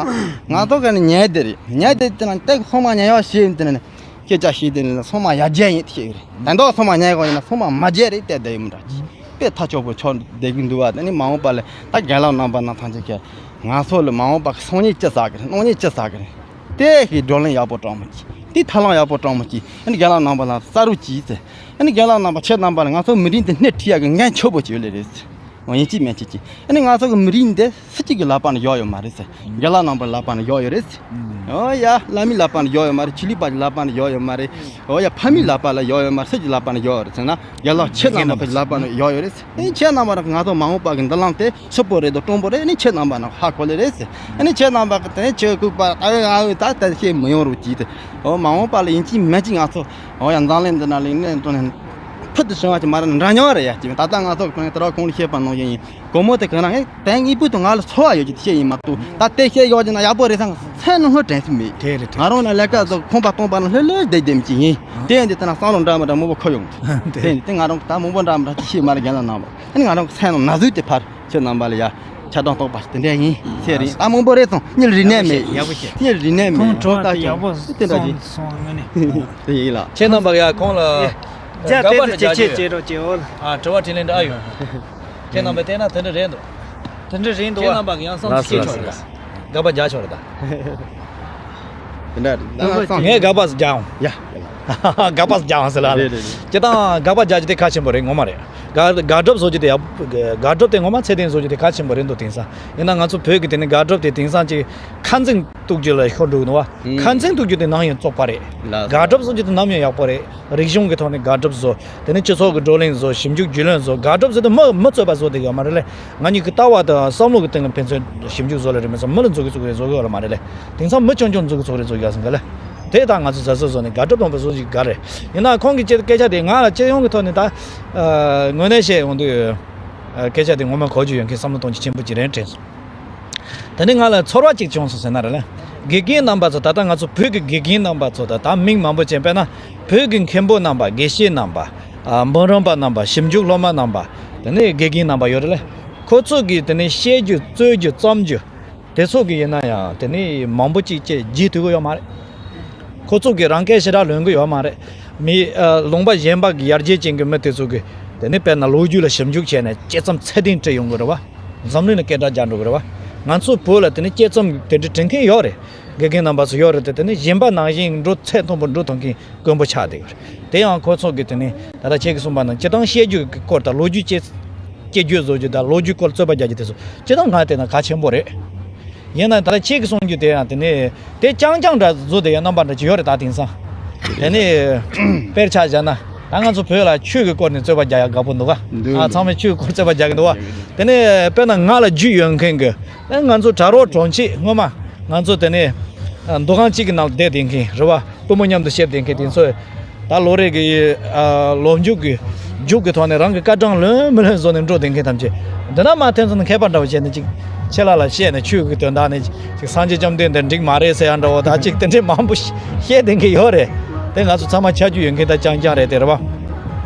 ང་ཚོ་ག་ནས་ཉལ་བསྡད་རེད། ཉལ་བསྡད་དེ་ན་ཏེག་སོང་མ་ཉལ་ཡག་བཤད་དེ་ན་སྐད་ཆ་བཤད་དེ་ན་སོང་མ་ཡར་རྒྱས་ཡིན་བཤད་ཀྱི་རེད། ད་མདོག་སོང་མ་ཉལ་གོ་ཡིན་ན་སོང་མ་མ་རྒྱས་རེད་བལྟས་བསྡད་ཡོད་མི་འདྲ་ཅིག་དཔེ་ཐག་ཆོད་པོ་ཆོག་བསྡད་ཀྱི་འདུག་བ། དེ་ནི་མ་འོངས་པ་ལ་ད་རྒན་ལགས་རྣམ་པ་ན་ཐམས་ཅད་ཀྱིས་ང་ཚོ་ལ་མ་འོངས་པ་གི་སང་ཉིན་ཅི་ཟ་གི་རེད། གནངས་ཉིན་ཅི་ཟ་གི་རེད། དེ་གི་བགྲོ་གླེང་ཡག་པོ་དྲང་མོ་གྱིས། དེ་ཐབས་ལམ་ཡག་པོ་དྲང་མོ་གྱིས། ཨ་ནི་རྒན་ལགས་རྣམ་པ་ལ་ས་རུ་གྱིས་ཟེར། ཨ་ནི་རྒན་ལགས་རྣམ་པ་ཁྱེད་རྣམ་པ་ལ་ང་ཚོ་མི་རིགས་འདི་སྣེ་ཁྲིད་ཡག་གི་འགན་ཆེ་པོ་ཅིག་ཡོད་ལེ་རེད་ཟེར། འོ་ཡིན་གཅིག་མིན་གཅིག་གྱིས། ཨ་ནི་ང་ཚོ་གི་མི་རིགས་འདི་སུ་གཅིག་གི་ལག་པ་ནས་ཡོག་ཡོད་མ་རེད་ཟེར། རྒན་ལགས་རྣམ་པ་ལག་པ་ནས་ཡོག་ཡོད་རེད་ཟེར། འོ་ཡ་བླ་མའི་ལག་པ་ནས་ཡོག་ཡོད་མ་རེད། ཆོས་ལུགས་པ་གི་ལག་པ་ནས་ཡོག་ཡོད་མ་རེད། འོ་ཡ་ཕ་མའི་ལག་པ་ལ་ཡོག་ཡོད་མ་རེད། སུ་གི་ལག་པ་ནས་ཡོག་ཡོད་རེད་ཟེར་ན་རྒན་ལགས་ཁྱེད་རྣམ་པ་གི་ལག་པ་ནས་ཡོག་ཡོད་རེད་ཟེར། ཨ་ནི་ཁྱེད་རྣམ་པ་རང་ང་ཚོ་མ་འོངས་པ་གི་མདུན་ལམ་དེ། ཕྱུག་པོ་རེད་དོ་སྤྲང་པོ་རེད། ཨ་ནི་ཁྱེད་རྣམ་པ་ནང་ཧ་གོ་ལེ་རེད་ཟེར། ཨ་ནི་ཁྱེད་རྣམ་པ་གི་དེ་ནས་ཁྱེད་ལྐུགས་པ་ཨ་ཨ་ཨ་ད་ལྟ་བཤད་མི་ཡོང་རུ་གྱིས་ཏེ། འོ་མ་འོངས་པ་ལ་ཡིན་གཅིག་མིན་གཅིག་ང་ཚོ་འོ་ཡ་འཛམ་གླིང་འདི་ན་ལ་ཡིན་ནས་དོན་ནས་ཕུལ་དུ་བྱུང་བ་ཅིག་མ་རེད་ན་འདྲ་མཉམ་རེད་ཡ་ཅིག་ད་ལྟ་ང་ཚོ་གི་དོན་ནས་དེ་ར་གོང་ལ་བཤད་པ་ནང་བཞིན་ཡིན། སྒོར་མོ་དེ་གང་རང་ངས་དེང་དངོས་པོ་དང་ང་ལ་ཚོར་བ་ཡོད་ཀྱི་བཤད་ཡིན་མ་གཏོགས་ད་ལྟའི་བཤད་ཡོད་ཀྱི་ན་ཡག་པོ་རེད་སང་སེམས་ནང་ལྷོད་དྲན་སྲིད་མེད། དེ་རེད་དེ། ང་རང་ན་ལས་ཀ་ཚོ་ཁང་པ་སྟོང་པ་ན་ལྷོད་ལྷོད་བསྡད་བསྡད་མི་ཅིག་ཡིན། དེ་ཡིན་དུས་ད་ན་བསམ་བློ་འདྲ་མི་འདྲ་མང་པོ་འཁོར་ཡོང་། དེ་ཡིན་དུས་ང་རང་ད་མང་པོ་འདྲ་མི་འདྲ་ཅིག་བཤད་མ་རེད་རྒན་ལགས་རྣམ་པ། ཨ་ནི་ང་རང་གི་སེམས་ནང་ན་ཟུག་དེ་ཕར་ཁྱེད་རྣམ་པ་ལ་ཡ་ཆ་ཚང་རྟོགས་པ་དེ་འདྲ་ཡིན་ཟེར་རེད། ད་མང་པོ་རེད་སོང་གཉིད་རེ་ནས་མེད། ཡག་པོ་བཤད། གཉིད་རེ་ནས་མེད། ཁོང་དྲི་བ་དེ་ཡག་པོ་དེ་འདྲ་སོང་ཡིན། སོང་ངོ་ནི། དེ་ཡིན་ལ། ཁྱེད་རྣམ་པ་ཡ་ཁོང་ལ་རྒྱ་དགག་པ་དེ་འདྲ་ཚོ་རྒྱག་ཅེས་རྒྱུ་ཡོད། ཅེས་རོགས་ཅེས་འོ་ལ། ཨ་དྲི་བ་དྲིས་ལན་འདྲ་ཨ་ཡོད། ཁྱེད་རྣམ་པས་བལྟས་ན་དེ་འདྲ་རེད་འདུག་དེ་འདྲ་རེད་འདུག་ཁྱེད་རྣམ་པ་གི་ཡང་བསམ་ཚུལ་སྐྱེ་ཆོག་རེད་ད། དགག་པ་རྒྱག་ཆོག་རེད་ད། དེ་འདྲ་རེད་ད། ངས་དགག་པ་རྒྱག་འོང་། ཡ། དགག་པ་རྒྱག་འོང་ཟེར་ལ། རེད་རེད་རེད། སྤྱིར་བཏང་དགག་པ་རྒྱག་རྒྱུ་དེ་གལ་ཆེན་པོ་རེད་ངོ་མ་རེད། དགག་དགག་སྒྲུབ་བཟོ་རྒྱུ་དེ་ཡག་དགག་སྒྲུབ་དེ་ངོ་མ་ཚད་ལྡན་བཟོ་རྒྱུ་དེ་གལ་ཆེན་པོ་རེད་འདུག་དེང་སང་ཡིན་ན་ང་ཚོ་བོད་ཀྱི་དེ་ནི་དགག་སྒྲུབ་དེ་དེང་སང་ཅིག་ཁ་འཛིང་གཏུག་རྒྱུ་ལ་ཤོར་འགྲོ་གི་འདུག་བ། ཁ་འཛིང་གཏུག་རྒྱུ་དེ་ནམ་ཡང་བཙོག་པ་རེད། ལགས་སོ། དགག་སྒྲུབ་བཟོ་རྒྱུ་དེ་ནམ་ཡང་ཡག་པོ་རེད། རིག་གཞུང་གི་ཐོག་ནས་དགག་སྒྲུབ་བཟོ། དེ་ནས་སྤྱི་ཚོགས་ཀྱི་བགྲོ་གླེང་བཟོ། ཞིབ་འཇུག་རྒྱུས་ལོན་བཟོ། དགག་སྒྲུབ་ཟེར་དུས་མི་མི་རྩོད་པ་བཟོ་བསྡད་ཡོད་མ་རེད་ལེ། ང་གཉིས་ཀྱི་ལྟ་བ་དང་བསམ་བློ་གི་སྟེང་ལ་ཕན་ཚུན་ཞིབ་འཇུག་བཟོ་ལེ་རེད་མ་གཏོགས་མི་ལ་མཛུབ་གུ་བཙུགས་རེ་བཟོ་གི་ཡོད་ལ་མ་རེད་ལེ། དེང་སང་མི་ཆུང་ཆུང་མཛུབ་གུ་བཙུགས་རེ་བཟོ་གི་ཡོད་ཟེར་གི་ལེ། དེ་ད་ང་ཚོ་གཟབ་གཟབ་བཟོ་ནས་དགག་སྒྲུབ་དང་པོ་བཟོ་ཞིག་དགའ་རེད། ཡིན་ན་ཁོང་གི་སྐད་ཆ་དེ་ང་ལ་སྤྱི་ཡོངས་ཀྱི་ཐོག་ནས་ད་དངོས་གནས་བཤད་ཡོང་དུས་སྐད་ཆ་དེ་ངོ་མ་གོ་རྒྱུ་ཡོད་མཁན་བསམ་བློ་གཏོང་རྒྱུ་ཆེན་པོ་ཅིག་རེད་དྲན་སོང་། ད་ནི་ང་ལ་ཚོར་བ་གཅིག་བྱུང་སོང་ཟེར་ན་རེད་ལ། དགེ་རྒན་རྣམ་པ་ཚོ་ད་ལྟ་ང་ཚོ་བོད་ཀྱི་དགེ་རྒན་རྣམ་པ་ཚོ་ད་ལྟ་མིང་མང་པོ་ཅན་དཔེར་ན་བོད་ཀྱི་མཁན་པོ་རྣམ་པ། དགེ་བཤེས་རྣམ་པ། ཨ་འབུམ་རམས་པ་རྣམ་པ། ཞིབ་འཇུག་སློབ་མ་རྣམ་པ། དེ་ནས་དགེ་རྒན་རྣམ་པ་ཡོད་རེད་ལ། ཁོ་ཚོ་གིས་དེ་ནས་བཤད་རྒྱུ་རྩོད་རྒྱུ་རྩོམ་རྒྱུ་དེ་ཚོ་གི་ཡིན་ན་ཡང་དེ་ནས་མང་པོ་ཅིག་བཅས་བརྗེད་ཐུབ་ཀྱི་ཡོད་མ་རེད། ཁོ་ཚོ་གིས་རང་སྐད་ཞེ་དྲག་ལོན་གྱི་ཡོད་མ་རེད། མི་ཨ་ལུང་པ་གཞན་པ་གི་ཡར་རྒྱས་ཅན་གྱི་མི་དེ་ཚོ་གིས་དེ་ནས་དཔེར་ན་ལོ་རྒྱུས་ལ་ཞིབ་འཇུག་བྱས་ནས་དཔྱད་རྩོམ་ཚད་ལྡན་བྲིས་ཡོང་གི་རེད་བ། འཛམ་གླིང་ལ་སྐད་གྲགས་རྒྱག་འགྲོ་གི་རེད་བ། ང་ཚོ་བོད་ལ་དེ་ནས་དཔྱད་རྩོམ་དེ་འདྲ་འབྲི་མཁན་ཡོད་རེད། དགེ་རྒན་རྣམ་པ་ཚོ་ཡོད་རེད་དེ། དེ་ནས་གཞན་པ་ནང་བཞིན་འགྲོ་ཚད་མཐོན་པོ་འགྲོ་ཐུབ་མཁན་དཀོན་པོ་ཆགས་བསྡད་ཡོད་རེད། དེ་ཡང་ཁོ་ཚོ་གིས་དེ་ནས་ད་ལྟ་ཁྱེད་ཀྱིས་གསུངས་པ་ནང་སྤྱིར་བཏང་བཤད་རྒྱུ་གི་སྐོར་དང་ལོ་རྒྱུས་བཅས་སྐྱེ་རྒྱུ་བཟོ་རྒྱུ་དང་ལོ་རྒྱུས་སྐོར་རྩོད་པ་རྒྱག་རྒྱུ་དེ་ཚོ་སྤྱིར་བཏང་ང་བལྟས་ན་གལ་ཆེན་པོ་རེད། ཡིན་ན་ད་ལྟ་ཁྱེད་ཀྱིས་གསུང་རྒྱུ་དེ་ཡང་དེ་ནས་དེ་རྐྱང་རྐྱང་འདྲ་བཟོ་བསྡད་ཡ་རྣམ་པ་འདྲ་ཅིག་ཡོད་རེད་ད་དེང་སང་། དེ་ནས་དཔེར་ཆ་བཞག་ན་ད་ང་ཚོ་བོད་ལ་ཆོས་ཀྱི་སྐོར་ནས་རྩོད་པ་རྒྱག་ཡ་དགའ་པོ་འདུག་ག་འདུག་ཨ་ཚང་མས་ཆོས་ཀྱི་སྐོར་རྩོད་པ་རྒྱག་གི་འདུག་བ། དེ་ནས་དཔེར་ན་ང་ལ་རྒྱུས་ཡོད་མཁན་གྱི་ཨེ་ང་ཚོ་གྲྭ་རོགས་གྲོང་ཁྱེར་སྔོན་མ་ང་ཚོ་དེ་ནས་ཨ་འདུ་ཁང་གཅིག་གི་ནང་བསྡད་བསྡད་མཁན་རེད་བ། སྤུན་མོ་མཉམ་དུ་བཤད་བསྡད་མཁན་དེ་ཚོས་ད་ལོ་རེ་གི་ཨ་ལོ་མཇུག་གི་མཇུག་གི་ཐོག་ནས་རང་གི་སྐར་གྲངས་ལོན་མི་ལོན་བཟོ་ནས་འགྲོ་བསྡད་མཁན་ཐམས་ཅད་འདི་ན་མ་ཐོན་ཚུན་མཁས་པ་འདྲ་བོ་བྱས་ནས་ཅིག་ཁྱེད་ལ་ལ་བཤད་ནས་ཆོས་ཀྱི་དོན་དག་ནས་ཅིག་སངས་རྒྱས་བཅོམ་ལྡན་འདས་འགྲིག་མ་རེད་ཟེར་ཡ་འདྲ་བོ་ད་ཅིག་དེ་འདྲའི་མང་པོ་བཤད་བསྡད་མཁན་ཡོད་རེད། དེ་ང་ཚོ་ཚང་མ་ཆ་རྒྱུས་ཡོད་མཁན་ད་རྐྱང་རྐྱང་རེད་དེ་རེད་བ།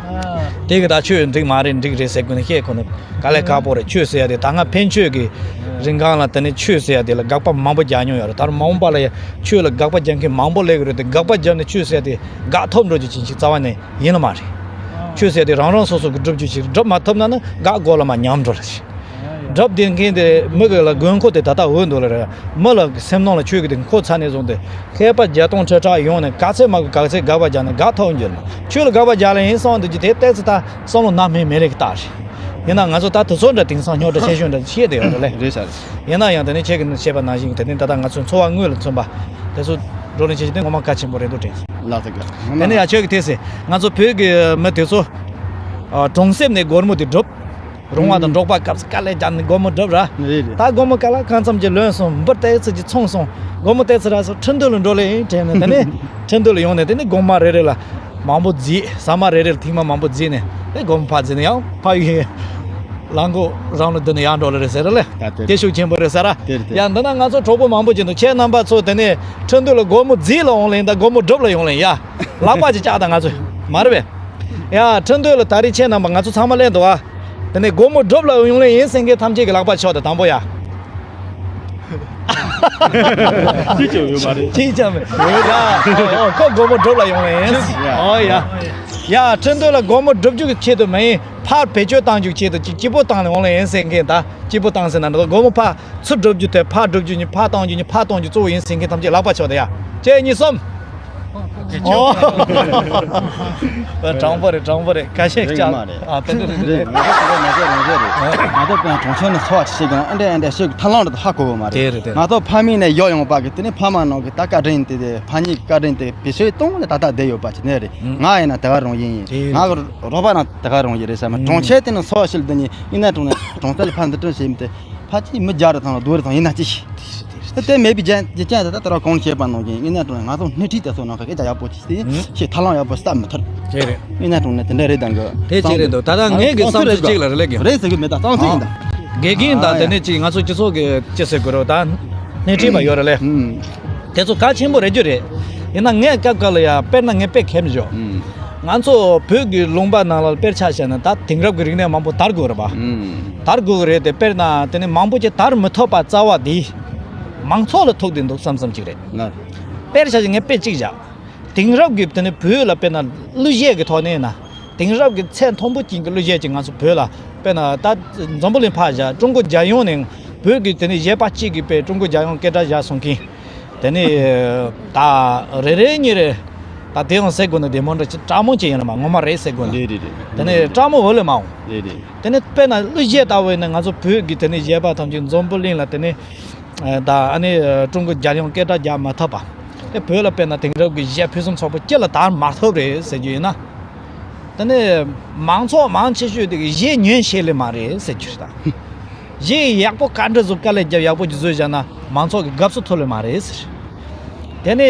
དེ་གི་ད་ཆོས་འགྲིག་མ་རེད་འགྲིག་རེད་ཟེར་དགོས་ནས་བཤད་ཁོ་ན། དཀའ་ལས་ཁག་པོ་རེད། ཆོས་ཟེར་ཡ་དེ་ད་སྔ་ཕན་ཆོད་ཀྱི་རིང་གང་ལ་དེ་ནས་ཆོས་ཟེར་ཡ་དེ་ལ་དགག་པ་མང་པོ་རྒྱག་མྱོང་ཡོད་རེད། ད་རུང་མ་འོངས་པ་ལ་ཡ་ཆོས་ལ་དགག་པ་རྒྱག་མཁན་མང་པོ་སླེབས་ཀྱི་རེད་དེ། དགག་པ་བརྒྱབ་ནས་ཆོས་ཟེར་ཡ་དེ་དགག་ཐུབ་འགྲོ་རྒྱུ་ཅན་ཞིག་རྩ་བ་ནས་ཡིན་ལ་མ་རེད། ཆོས་ཟེར་ཡ་དེ་རང་རང་སོ་སོ་གི་སྒྲུབ་རྒྱུ་ཞིག་སྒྲུབ་མ་ཐུབ་ན་ནི་དགག་དགོས་ལ་མ་ཉམས་འགྲོ་ལ་ཞིག་སྒྲུབ་བསྡད་མཁན་དེ་མི་གི་ལ་དགོས་མཁོ་དེ་ད་ལྟ་འོས་འདུག་ལ་རེད། མི་ལ་སེམས་ནང་ལ་ཆོས་ཀྱི་དེ་མཁོ་ཚ་ནས་བཟུང་སྟེ་མཁས་པ་བརྒྱ་སྟོང་ཁྲི་ཕྲག་ཡོང་ནས་ག་ཚད་མ་གི་ག་ཚད་དགག་པ་རྒྱག་ནས་དགག་ཐུབ་འགྱུར་ན། ཆོས་ལ་དགག་པ་རྒྱག་ལེ་ཡིན་སོང་འདུག་ཀྱི་དེ་ཏོག་ཙམ་ད་བསམ་བློ་ནང་མི་མི་རེ་གི་རྟགས་རེད། ཡིན་ན་ང་ཚོ་ད་དུས་ཚོད་འདྲ་དེང་སང་རྙོག་དྲ་ཆེ་ཤོས་འདྲ་ཤེས་བསྡད་ཡོད་རེད་ལེ། རེད་ཤག་ཡིན་ན་ཡང་དེ་ནས་ཁྱེད་ཀྱིས་བཤད་པ་ནང་བཞིན་དེ་ནས་ད་ལྟ་ང་ཚོའི་འཚོ་བ་དངོས་ལ་མཚོན་པ་དེ་ཚོ་བགྲོ་གླེང་བྱེད་ཀྱི་དེ་ངོ་མ་གལ་ཆེན་པོ་རེད་འདུག་དྲན་སོང་། ལགས་སོ་རྒན། དེ་ནས་ཡང་ཁྱོད་ཀྱིས་དེ་ཟེར་ང་ཚོ་བོད་ཀྱི་མི་དེ་ཚོ་ཨ་གྲོང་གསེབ་ནས་སྒོར་མོ་དེ་སྒྲུབ། རོང་བ་དང་འབྲོག་པ་སྐབས་སུ་དཀའ་ལས་རྒྱག་ནས་སྒོར་མོ་སྒྲུབ་ར། རེད་རེད། ད་སྒོར་མོ་ག་ལ་གང་འཚམ་ཅིག་ལོན་སོང་། འབུ་ཏོག་ཙམ་ཅིག་ཚོང་སོང་། སྒོར་མོ་ཏོག་ཙམ་རག་སོང་། ཁྲིན་ཏུའུ་ལ་འགྲོ་ལེ་ཡིན་དྲན་ནས་དེ་ནས་ཁྲིན་ཏུའུ་ལ་ཡོང་ནས་དེ་ནས་སྒོར་མོ་རེ་རེ་ལ་མང་པོ་བརྫིས། ཟ་མ་རེ་རེ་ལ་ཐེངས་མ་མང་པོ་བརྫིས་ནས་དེ་སྒོར་མོ་ཕར་བརྫིས་ནས་ཡང་ཕ་ཡུལ་ལ་མགོ་རང་ལ་བསྡུས་ནས་ཡར་འགྲོ་ལེ་རེད་ཟེར་ར་ལེ། ད་དེ་དེ་ཤུགས་ཆེན་པོ་རེད་ཟེར་ར། དེ་རེད་དེ། ཡང་འདི་ན་ང་ཚོ་གྲོགས་པོ་མང་པོ་ཅིག་འདུག་ཁྱེད་རྣམ་པ་ཚོ་དེ་ནས་ཁྲིན་ཏུའུ་ལ་སྒོར་མོ་བརྫིས་ལ་ཡོང་ལེ་ཡིན་ད་སྒོར་མོ་སྒྲུབ་ལ་ཡོང་ལེ་ཡིན་ཡ། ལག་པ་ཅིག་བཅག་ད་ང་ཚོས་མ་རེད་པས། ཡ་ཁྲིན་ཏུའུ་ལ་ད་རེས་ཁྱེད་རྣམ་པ་ང་ཚོ་ཚང་མ་སླེབས་འདུག་ཨ། དེ་ནས་སྒོར་མོ་སྒྲུབ་ལ་ཡོང་ལེ་ཡིན་ཟེར་མཁན་ཐམས་ཅད་ཀྱི་ལག་པ་ཕྱོགས་དང་དང་པོ་ཡ། ཅི་ཅང་ཡོད་མ་རེད། ཅི་ཅང་མེད། ཡ་ཨོ་ཁོ་སྒོར་མོ་སྒྲུབ་ལ་ཡོང་ལེ་ཡིན། ཨོ་ཡ། ཡ་ཁྲིན་ཏུའུ་ལ་སྒོར་མོ་སྒྲུབ་རྒྱུ་གི་ཆེད་དུ་མ་ཡིན། ཕར་བེད་སྤྱོད་བཏང་རྒྱུ་གི་ཆེད་དུ་ཅིག་སྐྱིད་པོ་བཏང་ལེ་ཡོང་ལེ་ཡིན་ཟེར་མཁན་ད་སྐྱིད་པོ་བཏང་ཟེར་ན་འགྲོ། སྒོར་མོ་ཕར་ཚུར་སྒྲུབ་རྒྱུ་དེ་ཕར་སྒྲུབ་རྒྱུ་གཉིས་ཕར་བཏང་རྒྱུ་གཉིས་ཕར་གཏོང་རྒྱུ་གཙོ་བོ་ཡིན་ཟེར་མཁན་ཐམས་ཅད་ལག་པ་ཕྱོགས་དང་ཡ། གཅིག་གཉིས་གསུམ། ཨོ། དྲང་པོ་རེད་དྲང་པོ་རེད། ཁ་ཤས་རེད་ཀྱང་མ་རེད། ཨ་དེ་འདྲ་རེད། རེད། ང་ཚོ་ང་ཚོ་རང་བཞིན་རེད། ང་ཚོ་དཔེ་གྲོང་ཁྱེར་ནས་འཚོ་བ་ཞིག་ཀྱང་ཨ་འདྲ་ཨ་འདྲ་ཞིག་ཐབས་ལམ་རེད་ཧ་གོ་བ་མ་རེད། དེ་རེད་དེ། ང་ཚོ་ཕ་མེས་ནས་ཡོ་ཡོང་པ་གི་དེ་ནས་ཕ་མ་ནང་གི་ད་བཀའ་དྲིན་དེ་དེ་ཕ་མྱེས་ཀྱི་བཀའ་དྲིན་དེ་བེད་སྤྱོད་གཏོང་ནས་ད་ལྟ་བསྡད་ཡོད་པ་ཅིག་ནས་རེད། ང་ཡིན་ན་དེ་ག་རང་ཡིན། དེ་རེད། ང་གི་རོགས་པ་ན་དེ་ག་རང་ཡིན་རེད་ཟེར་མ། གྲོང་ཁྱེར་དེ་ནས་འཚོ་བ་ཞིག་འདི་ནས་ཡིན་ན་གྲོང་ནས་གྲོང་རྩལ་ཕ་འདི་སྐྲུན་བྱེད་མི་དེ། ཕལ་ཆེར་མི་བརྒྱ་རེ་དང་ལ་དུ་རེ་དང་ཡིན་ན་ཅི་ཞིག་དེ་མེད་པའི་རྒྱན་རྒྱན་ཅན་དེ་ད་ལྟ་ར་གོང་བཤད་པ་ནང་བཞིན་ཡིན་ན་གྲོང་ང་ཚོ་སྣེ་ཁྲིད་དེ་ཚོ་ནང་ཁ་སྐད་ཆ་ཡག་པོ་ཅིག་དེ་ཞེས་ཐབས་ལམ་ཡག་པོ་སྟབས་མི་ཐུབ། དེ་རེད། ཡིན་ན་གྲོང་ནས་དེ་འདྲ་རེད་དང་གི། དེ་ཅི་རེད་འདུག་ད་ལྟ་ངས་གི་བསམ་ཚུལ་གཅིག་ལ་རེ་ལེགས་ཀྱི། རེད་ཟེར་གི་མེད་ད་བསམ་ཚུལ་ཡིན་ད། དགེ་རྒན་དང་དེ་ནས་ཅིག་ང་ཚོ་སྤྱི་ཚོགས་ཀྱི་ཅི་ཟེར་དགོས་རེད་ད། སྣེ་ཁྲིད་པ་ཡོད་རེད་ལེ། དེ་ཚོ་གལ་ཆེན་པོ་རེད་རྒྱུ་རེད། ཡིན་ན་ངས་སྐབས་སྐབས་ལ་ཡ་དཔེར་ན་ངས་དཔེ་ཁེམ་བཞག་ང་ཚོ་བོད་ཀྱི་ལུང་པ་ནང་ལ་དཔེར་ཆ་བཞག་ན་ད་དེང་རབས་ཀྱི་རིག་གནས་མང་པོ་དར་དགོས་རེད་པ། དར་དགོས་ཀྱི་རེད་དེ། དཔེར་ན་དེ་ནས་མང་པོ་ཅིག་དར་མི་ཐུབ་པ་རྩ་བ་དེ་མང་ཚོགས་ལ་ཐུག་བསྡད་འདུག་བསམ་བསམ་ཅིག་རེད། དཔེར་ཆ་བཞག་ངས་དཔེ་གཅིག་བཞག་དེང་རབས་ཀྱི་དེ་ནས་བོད་ལ་དཔེར་ན་གླུ་གཞས་ཀྱི་ཐོག་ནས་ཡིན་ན། དེང་རབས་ཀྱི་ཚད་མཐོན་པོ་ཅན་གྱི་གླུ་གཞས་ཅིག་ང་ཚོ་བོད་ལ་དཔེར་ན་ད་འཛམ་བུ་གླིང་ཕར་བཞག་ཀྲུང་གོ་རྒྱལ་ཡོངས་ནས་བོད་ཀྱི་དེ་ནས་གཞས་པ་གཅིག་གིས་དཔེ་ཀྲུང་གོ་རྒྱལ་ཡོངས་སྐད་གྲགས་བཞག་སོང་མཁན། དེ་ནས་ད་རེ་རེ་གཉིས་རེ་ད་དེ་ཡང་ཟེར་དགོས་ན་བདེ་མོ་འདྲ་ཅིག་སྤྲང་མོ་ཅིག་ཡིན་ན་མ་ངོ་མ་རེད་ཟེར་དགོས་ན། རེད་རེད་རེད། དེ་ནས་སྤྲང་མོ་འོ་ལེ་མ་འོང་། རེད་རེད། དེ་ནས་དཔེར་ན་གླུ་གཞས་ལྟ་བུ་ཡིན་ན་ང་ཚོ་བོད་ཀྱི་དེ་ནས་གཞས་པ་ཐམས་ཅད་འཛམ་བུ་གླིང་ལ་དེ་ནས་ད་ཨ་ནི་ཀྲུང་གོ་རྒྱལ་ཡོངས་སྐད་གྲགས་རྒྱག་མ་ཐུབ་པ། དེ་བོད་ལ་དཔེར་ན་དེང་རབས་ཀྱི་གཞས་ཕུན་སུམ་ཚོགས་པོ་ཅི་ལ་དར་མ་ཐུབ་རེད་ཟེར་རྒྱུ་ཡིན་ན། དེ་ནས་མང་ཚོགས་མང་ཆེ་ཤོས་དེ་གི་གཞས་ཉན་ཤེས་ལེ་མ་རེད་ཟེར་རྒྱུ་རེད་ད། གཞས་ཡག་པོ་ག་འདྲ་བཟོ་དཀའ་ལས་རྒྱབ་ཡག་པོ་ཅིག་བཟོས་བཞག་ན་མང་ཚོགས་ཀྱི་དགའ་བསུ་ཐོབ་ལེ་མ་རེད་ཟེར། དེ་ནས་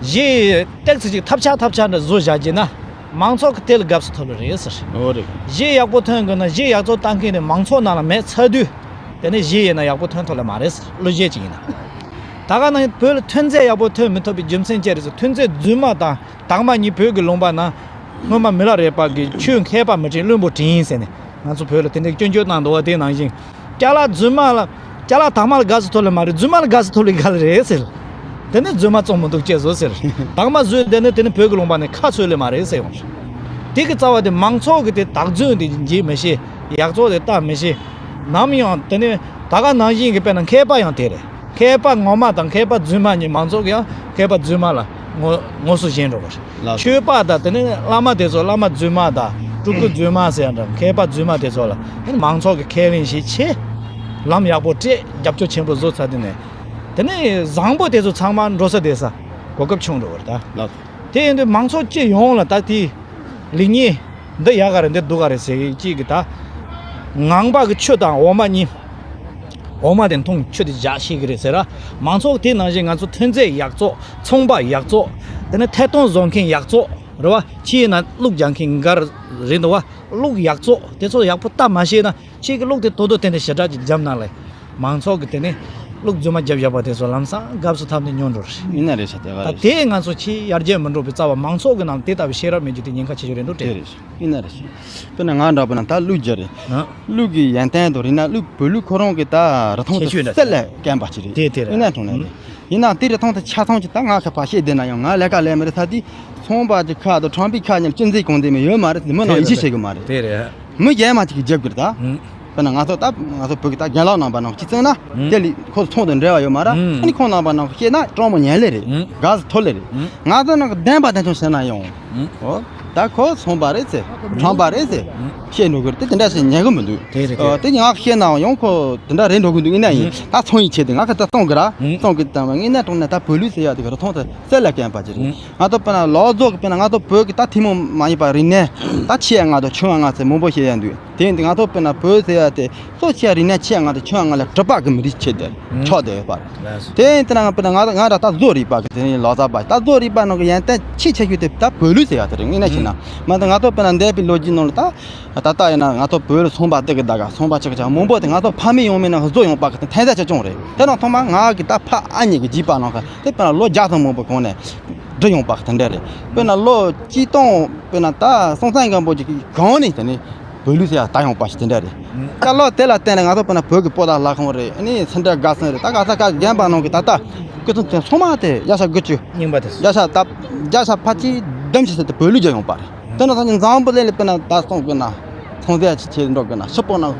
གཞས་ཏོག་ཙམ་ཅིག་ཐབས་ཆག་ཐབས་ཆག་འདྲ་བཟོས་བཞག་རྒྱུ་ན་མང་ཚོགས་ཀྱི་དེ་ལ་དགའ་བསུ་ཐོབ་ལེ་རེད་ཟེར། འོ་རེད། གཞས་ཡག་པོ་ཐོན་དགོས་ན་གཞས་ཡག་བཟོ་བཏང་མཁན་དེ་མང་ཚོགས་ནང་ལ་མེད་ཚར་དུས། དེ་ནས་གཞས་ཡིན་ན་ཡག་པོ་ཐོན་ཐུབ་ལེ་མ་རེད་ཟེར། གླུ་གཞས་ཅིག་ཡིན་ན། ད་ག་ནང་བོད་ལ་ཐོན་རྫས་ཡག་པོ་ཐོན་མི་ཐུབ་པའི་རྒྱུ་མཚན་ཅི་རེད་ཟེར། ཐོན་རྫས་རྫུན་མ་དང་དྭངས་མ་གཉིས་བོད་ཀྱི་ལུང་པ་ན་ སྔོན་མ་མི་ལ་རས་པ་གིས་ཆོས་མཁས་པ་མི་དྲན་བླུན་པོ་དྲན་ཟེར་ནས་ང་ཚོ་བོད་ལ་དེ་འདྲའི་སྐྱོན་བརྗོད་གནང་འདུག་བ། དེ་ནང་བཞིན་ཅ་ལག་རྫུན་མ་ལ་ཅ་ལག་དག་མ་ལ་དགའ་བསུ་ཐོབ་ལེ་མ་རེད། རྫུན་མ་ལ་དགའ་བསུ་ཐོབ་ལེ་ག་ལ་རེད་ཟེར། དེ་ནི་རྫུན་མ་བཙོང་མི་འདུག་ཅེས་བཟོ་ཟེར། དག་མ་རྫུན་དེ་ནི་དེ་ནི་བོད་ཀྱི་ལུང་པ་ནས་ཁ་ཚོད་ལེ་མ་རེད་ཟེར་ཡོང་། དེ་གི་རྩ་བ་དེ་མང་ཚོགས་ཀྱི་དེ་བདག་རྫུན་དེ་འབྱེད་མི་ཤེས། ཡག་བཙོག་དེ་ལྟ་མི་ཤེས། ནམ་ཡང་དེ་ནི་ད་ག་ནང་བཞིན་གྱི་དཔེར་ན་མཁས་པ་ཡང་དེ་རེད། མཁས་པ་ངོ་མ་དང་མཁས་པ་རྫུན་མ་གཉིས། མང་ཚོགས་ཀྱིས་ཡང་མཁས་པ་རྫུན་མ་ལ་ངོ་ངོ་སོ་བཞེངས་འགྲོ་བ་རེད། ལགས། ཆོས་པ་དང་དེ་ནི་བླ་མ་དེ་ཚོ་བླ་མ་རྫུན་མ་དང་སྤྲུལ་སྐུ་རྫུན་མ་ཟེར་ཡང་འདྲ། མཁས་པ་རྫུན་མ་དེ་ཚོ་ལ་དེ་ནི་མང་ཚོགས་ཀྱིས་ཁས་ལེན་ཞིག་བྱས། ལམ་ཡག་པོ་སྤྲད། རྒྱབ་སྐྱོར་ཆེན་པོ་བཟོ་ཚར། དེ་ནས་དེ་ནི་བཟང་པོ་དེ་ཚོ་ཚང་མ་འགྲོ་ས་བསྡད་ས་གོ་སྐབས་བྱུང་འགྲོ་བ་རེད་ད། ལགས། དེ་ཡིན་དུས་མང་ཚོགས་སྤྱི་ཡོངས་ལ་ད་དེ་ལེགས་ཉེས་འདི་ཡག་ག་རེད་འདི་སྡུག་ག་རེད་ཟེར་གཅིག་གི་ད། ངང་པ་གི་ཆུ་དང་འོ་མ་གཉིས། འོ་མ་དེ་འཐུང་། ཆུ་དེ་ཇག་ཤེས་གི་རེད་ཟེར་ར། མང་ཚོགས་དེ་ནང་བཞིན་ང་ཚོ་ཐོན་རྫས་ཡག་བཙོག་ཚོང་པ་ཡག་བཙོག་དེ་ནས་ཐད་གཏོང་བཟོ་མཁན་ཡག་བཙོག་རེད་བ། ཕྱི་ཡིན་ན་བླུགས་རྒྱག་མཁན་འགའ་རེད་འདུག་བ། བླུགས་ཡག་བཙོག་དེ་ཚོ་ཡག་པོ་ལྟ་མ་ཤེས་ན། ཁྱེད་ཀྱི་བླུགས་དེ་དོ་དོ་བསྟན་ཏེ་ཞེ་དྲག་ཅིག་བརྒྱབ་ན་ལས། མང་ཚོགས་ཀྱི་དེ་ནས་བླུགས་རྫུན་མ་བརྒྱབ་བཞག་པ་དེ་ཚོ་ལམ་སང་དགའ་བསུ་ཐོབ་ནས་ཉོ་འགྲོ་རེད། ཡིན་ན་རེད་ཤག་དེ་ག་ད་རེད། དེ་ང་ཚོ་ཆེས་ཡར་རྒྱས་མི་འགྲོ་བའི་རྩ་བ་མང་ཚོགས་ཀྱི་ནང་དེ་ལྟ་བུའི་ཤེས་རབ་མེད་རྒྱུ་དེ་ཉེན་ཁ་ཆེ་ཤོས་རེད་འདུག་དེ་དྲན། རེད་ཤག་ཡིན་ན་རེད་ཤག་དཔེར་ན་ང་འདྲ་པོ་ན་ད་གླུ་རྒྱག་རེད། ཨ། གླུ་གི་ཡོན་ཏན་དང་རིག་གནས། གླུ་བོད་གླུ་ཁོ་རང་གི་ད་རིག་མཐོང་དེ་ཁྱད་ཆོས་འདྲ་གསལ་ལ་བསྟན་པ་ཅིག་རེད། དེ་དེ་རེད། ཡིན་ན་དྲང་གནས་རེད། ཡིན་ནའང་དེ་རིག་མཐོང་དེ་ཆ་ཚང་གི་ད་ང་ཁ་ཕར་བཤད་བསྡད་ན་ཡང་ང་ལས་ཀ་ལས་མི་རེད། ས་དེ་ཚོང་པ་གི་ཁ་དང་ཁྲོམ་པའི་ཁ་གཉིས་ལ་སྤྱི་མཛད་སྐུ་མཛད་མི་ཡོད་མ་རེད། མི་རྣམས་ཡིད་ཆེས་བྱེད་གི་མ་རེད། དེ་རེད། མི་གཞན་མ་ཅིག་གིས་རྒྱབ་ཀྱི་རེད་ད། ཨང་། དཔེར་ན་ང་ཚོ་ད་ང་ཚོ་བོད་ཀྱི་ད་རྒན་ལགས་རྣམ་པ་ནང་གཅིག་བཙལ་ན། ཨང་། དེ་ལས་ཁོ་ཚོ་ཚོང་དང་འབྲེལ་བ་ཡོད་མ་རེད། ཨང་། ཨ་ནི་ཁོང་རྣམ་པ་ནང་བཤད་ན་སྤྲང་མོ་ཉན་ལེ་རེད། ཨང་། དགའ་བསུ་ཐོབ་ལེ་རེད། ཨང་། ང་ཚོ་ནང་གི་བདེན་པ་བདེན་དོན་བཤད་ན་ཡང་། ཨང་། འོ། ད་ཁོ་ཚོང་པ་རེད་ཟེར། ཁྲོམ་པ་རེད་ཟེར། ཨང་། བཤད་འགྲོ་གི་རེད་དེ། དེ་འདྲ་ཞིག་ཉན་གི་མི་འདུག་དེ་རེད། ཨོ། དེ་ང་བཤད་ནའང་ཡང་ཁོ་དེ་འདྲ་རེད་འགྲོ་གི་འདུག་ཡིན་ན་ཡིན། ཨང་། ད་ཚོང་ཡིག་ཆེད་དུ་ང་ཁ་ད་གཏོང་གི་ར། ཨང་། གཏོང་གི་དང་བ་ངས་ན་གྲོང་ན་ད་བོད་ལུགས་ཟེར་ཡག་དེ་གི་རིག་མཐོང་དེ་གསལ་ལ་བསྟན་པ་ཅིག་རེད། ཨང་། ང་ཚོ་དཔེར་ན་ལོ་ཚོགས་ཀྱི་དཔེར་ན་ང་ཚོ་བོད་ཀྱི་ད་ཐུན་མོང་མ་ཡིན་པ་རིག་གནས་ད་ཆེ་ཡ་ང་དང་ཆུང་ཡ་ང་ཚོས་མང་པོ་བཤད་ཡ་འདུག་དེ་ཡིན་དུས་ང་ཚོ་དཔེར་ན་བོད་ཟེར་ཡ་དེ་གཙོ་ཆེ་ཡ་རིག་གནས་ཆེ་ཡ་ང་དང་ཆུང་ཡ་ང་ལ་གྲུབ་པ་གི་མི་རིགས་ཆེད་དུ་ཨང་། ཆགས་བསྡད་ཡོད་པ་རེད། ལགས་སོ། དེ་ཡིན་དུས་ན་དཔེར་ན་ང་ང་ར་ད་བཟོ་རིག་པ་གི་དེ་ནི་ལོ་ཙཱ་བ་ད་བཟོ་རིག་པ་ནང་གི་ཡོན་ཏན་ཆེས་ཆེ་ཤོས་དེ་ད་བོད་ལུགས་ཟེར་ཡ་དེ་རེད། ངས་ན་ཤེས་ན། ཨང་། མ་ད་ང་ཚོ་དཔེར་ན་འདས་པའི་ལོ་རྒྱུས་ནང་ལ་ད། ད་ལྟ་ཡིན་ན་ང་ཚོ་བོད་ལ་ཚོང་པ་དེ་གི་ད་ག་ཚོང་པ་ཆེ་གི་ཆག་མང་པོ་དེ་ང་ཚོ་ཕ་མེས་ཡང་མེས་ནང་བཟོ་ཡོང་པ་གི་དེ་ཐན་ས་ཆ་ཆུང་རེད། དེ་ནང་ཐོག་མ་ང་གི་ད་ཕ་ཨ་མྱེས་གི་རྒྱུད་པ་ནང་གི་དེ་དཔེར་ན་ལོ་བརྒྱ་ཐམ་མང་པོ་གོང་ནས་འབྲི་ཡོང་པ་གི་དེ་འདྲ་རེད། དཔེར་ན་ལོ་གཅིག་སྟོང་དཔེར་ན་ད་སྲོང་བཙན་སྒམ་པོ་གི་གོང་ནས་དེ་ནས་བོད་ལུགས་ཟེར་ཡ་དར་ཡོང་པ་ཞིག་དེ་འདྲ་རེད། ད་ལོ་དེ་ལ་བརྟེན་ནས་ང་ཚོ་དཔེར་ན་བོད་ཀྱི་པོ་ཏ་ལྷ་ཁང་རེད། ཨ་ནི་སེ་འབྲས་དགའ་སེང་རེད། ད་ག་ས་ག་རྒན་པ་ནང་གི་ད་ལྟ་སྐུ་ཚོམས་ཆེན་ཚང་མ་དེ་བརྒྱ་ཆ་དགུ་བཅུ། རྙིང་པ་དེ་ཚོ། བརྒྱ་ཆ་ད་བརྒྱ་ཆ་ཕལ་ཆེར་བདུན་ཅུ་ཟེར་དེ་བོད་ལུགས་རྒྱག་ཡོང་པ་རེད། དེ་ནས་ད་ནི་འཛམ་བུ་གླིང་ལ་དཔེར་ན་ད་སོང་དགོས་ན་ཚོང་རྫས་ཅིག་བྱེད་འགྲོ་དགོས་ན་ཕྱི་པོ་ནང་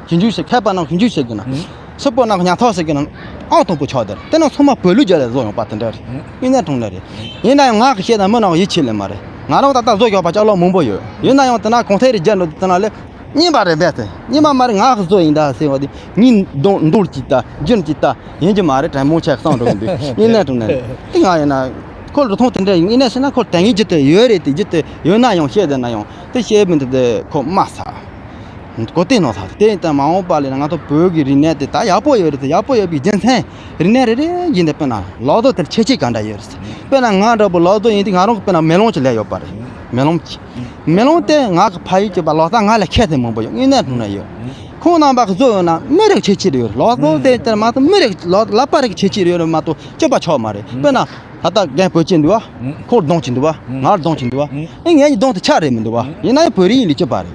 གི་ཞིབ་འཇུག་བྱེད། མཁས་པ་ནང་ཞིབ་འཇུག་བྱེད་དགོས་ན། ཨང་། ཕྱི་པོ་ནང་གི་ཉ་ཐོག་ཟེར་དགོས་ན་ཨང་དང་པོ་ཆགས་དེར། དེ་ནས་ཚང་མ་བོད་ལུགས་རྒྱག་ལས་བཟོ་ཡོང་པ་དེ་འདྲ་རེད། ཨང་། དངོས་གནས་དྲང་གནས་རེད། ཡིན་ན་ཡང་ང་གི་བཤད་ན་མི་ནང་ཡིད་ཆེས་ལེ་མ་རེད། ང་རང་ད་ལྟ་བཟོ་ཡག་པ་ཅག་ལོ་མང་པོ་ཡོད། ཡིན་ན་ཡང་དེ་ན་གོང་ཐད་རེ་རྒྱག་འགྲོ་དུས་དེ་ན་ལས། རྙིང་པ་རེད་པས་ཟེར། རྙིང་པ་མ་རེད། ང་གི་བཟོ་ཡིན་ད་ཟེར་བ་དེ་ངའི་མདུང་མདུང་གཅིག་ལྟ་རྒྱུན་གཅིག་ལྟ་ཡིན་གྱི་མ་རེད་དྲན་མོ་ཆེ་བསམ་འགྲོ་གི་འདུག་དངོས་གནས་དྲང་གནས་རེད། དེ་ང་ཡིན་ན་ཁོ་ལ་རིག་མཐོང་དེ་འདྲ་ཡིན། དངོས་གནས་བཤད་ན་ཁོ་དྲན་ངེས་ཇི་ལྟར་ཡོད་རེད། དེ་ཇི་ལྟར་ཡོད་ན་ཡང་བཤད་བསྡད་ན་ཡང་དེ་བཤད་མི་འདུག་དེ་ཁོ་མ་ཟ། གོ་བསྟན་ནང་ཟ། དེ་ཡིན་ད་མ་འོངས་པ་ལ་ང་ཚོ་བོད་ཀྱི་རིག་གནས་དེ་ད་ཡག་པོ་ཡོད་རེད་དེ། ཡག་པོ་ཡོད་པའི་རྒྱུ་མཚན་རིག་གནས་རེ་རེ་ཡིན་ད་དཔེར་ན་ལོ་ཐོ་དེར་ཁྱད་ཆོས་ག་འདྲ་ཡོད་རེད། དཔེར་ན་ང་འདྲ་པོ་ལོ་ཐོ་ཡིན་དུས་ང་རང་གི་དཔེར་ན་མེ་ལོང་ཅིག་ལས་ཡོད་པ་རེད། མེ་ལོང་ཅིག་མེ་ལོང་དེ་ང་གི་ཕ་ཡུལ་གྱི་པ་ལོ་ཙཱ་ང་ལས་མཁས་ཚད་མང་པོ་ཡོད། དངོས་གནས་དྲང་གནས་ཡོད། ཁོང་རྣམ་པ་གི་བཟོ་ཡོད་ན་མི་རིགས་ཁྱད་ཆོས་རེ་ཡོད། ལོ་ཙཱ་དེ་ལྟར་མ་གཏོགས་མི་རིགས་ལོ་ལག་པ་རིགས་ཁྱད་ཆོས་རེ་ཡོད་རེད་མ་གཏོགས་སྤྱོད་པ་ཆོག་མ་རེད། དཔེར་ན་ད་ལྟ་རྒན་བོད་ཅིག་འདུག་བ། ཁོར་གདོང་ཅིག་འདུག་བ། ང་གདོང་ཅིག་འདུག་བ། ཨེ་ངའི་གདོང་དེ་ཆ་རེད་མི་འདུག་བ། ཡིན་ན་ཡང་བོད་རིགས་ཡིན་ལས་སྐྱིད་པ་རེད།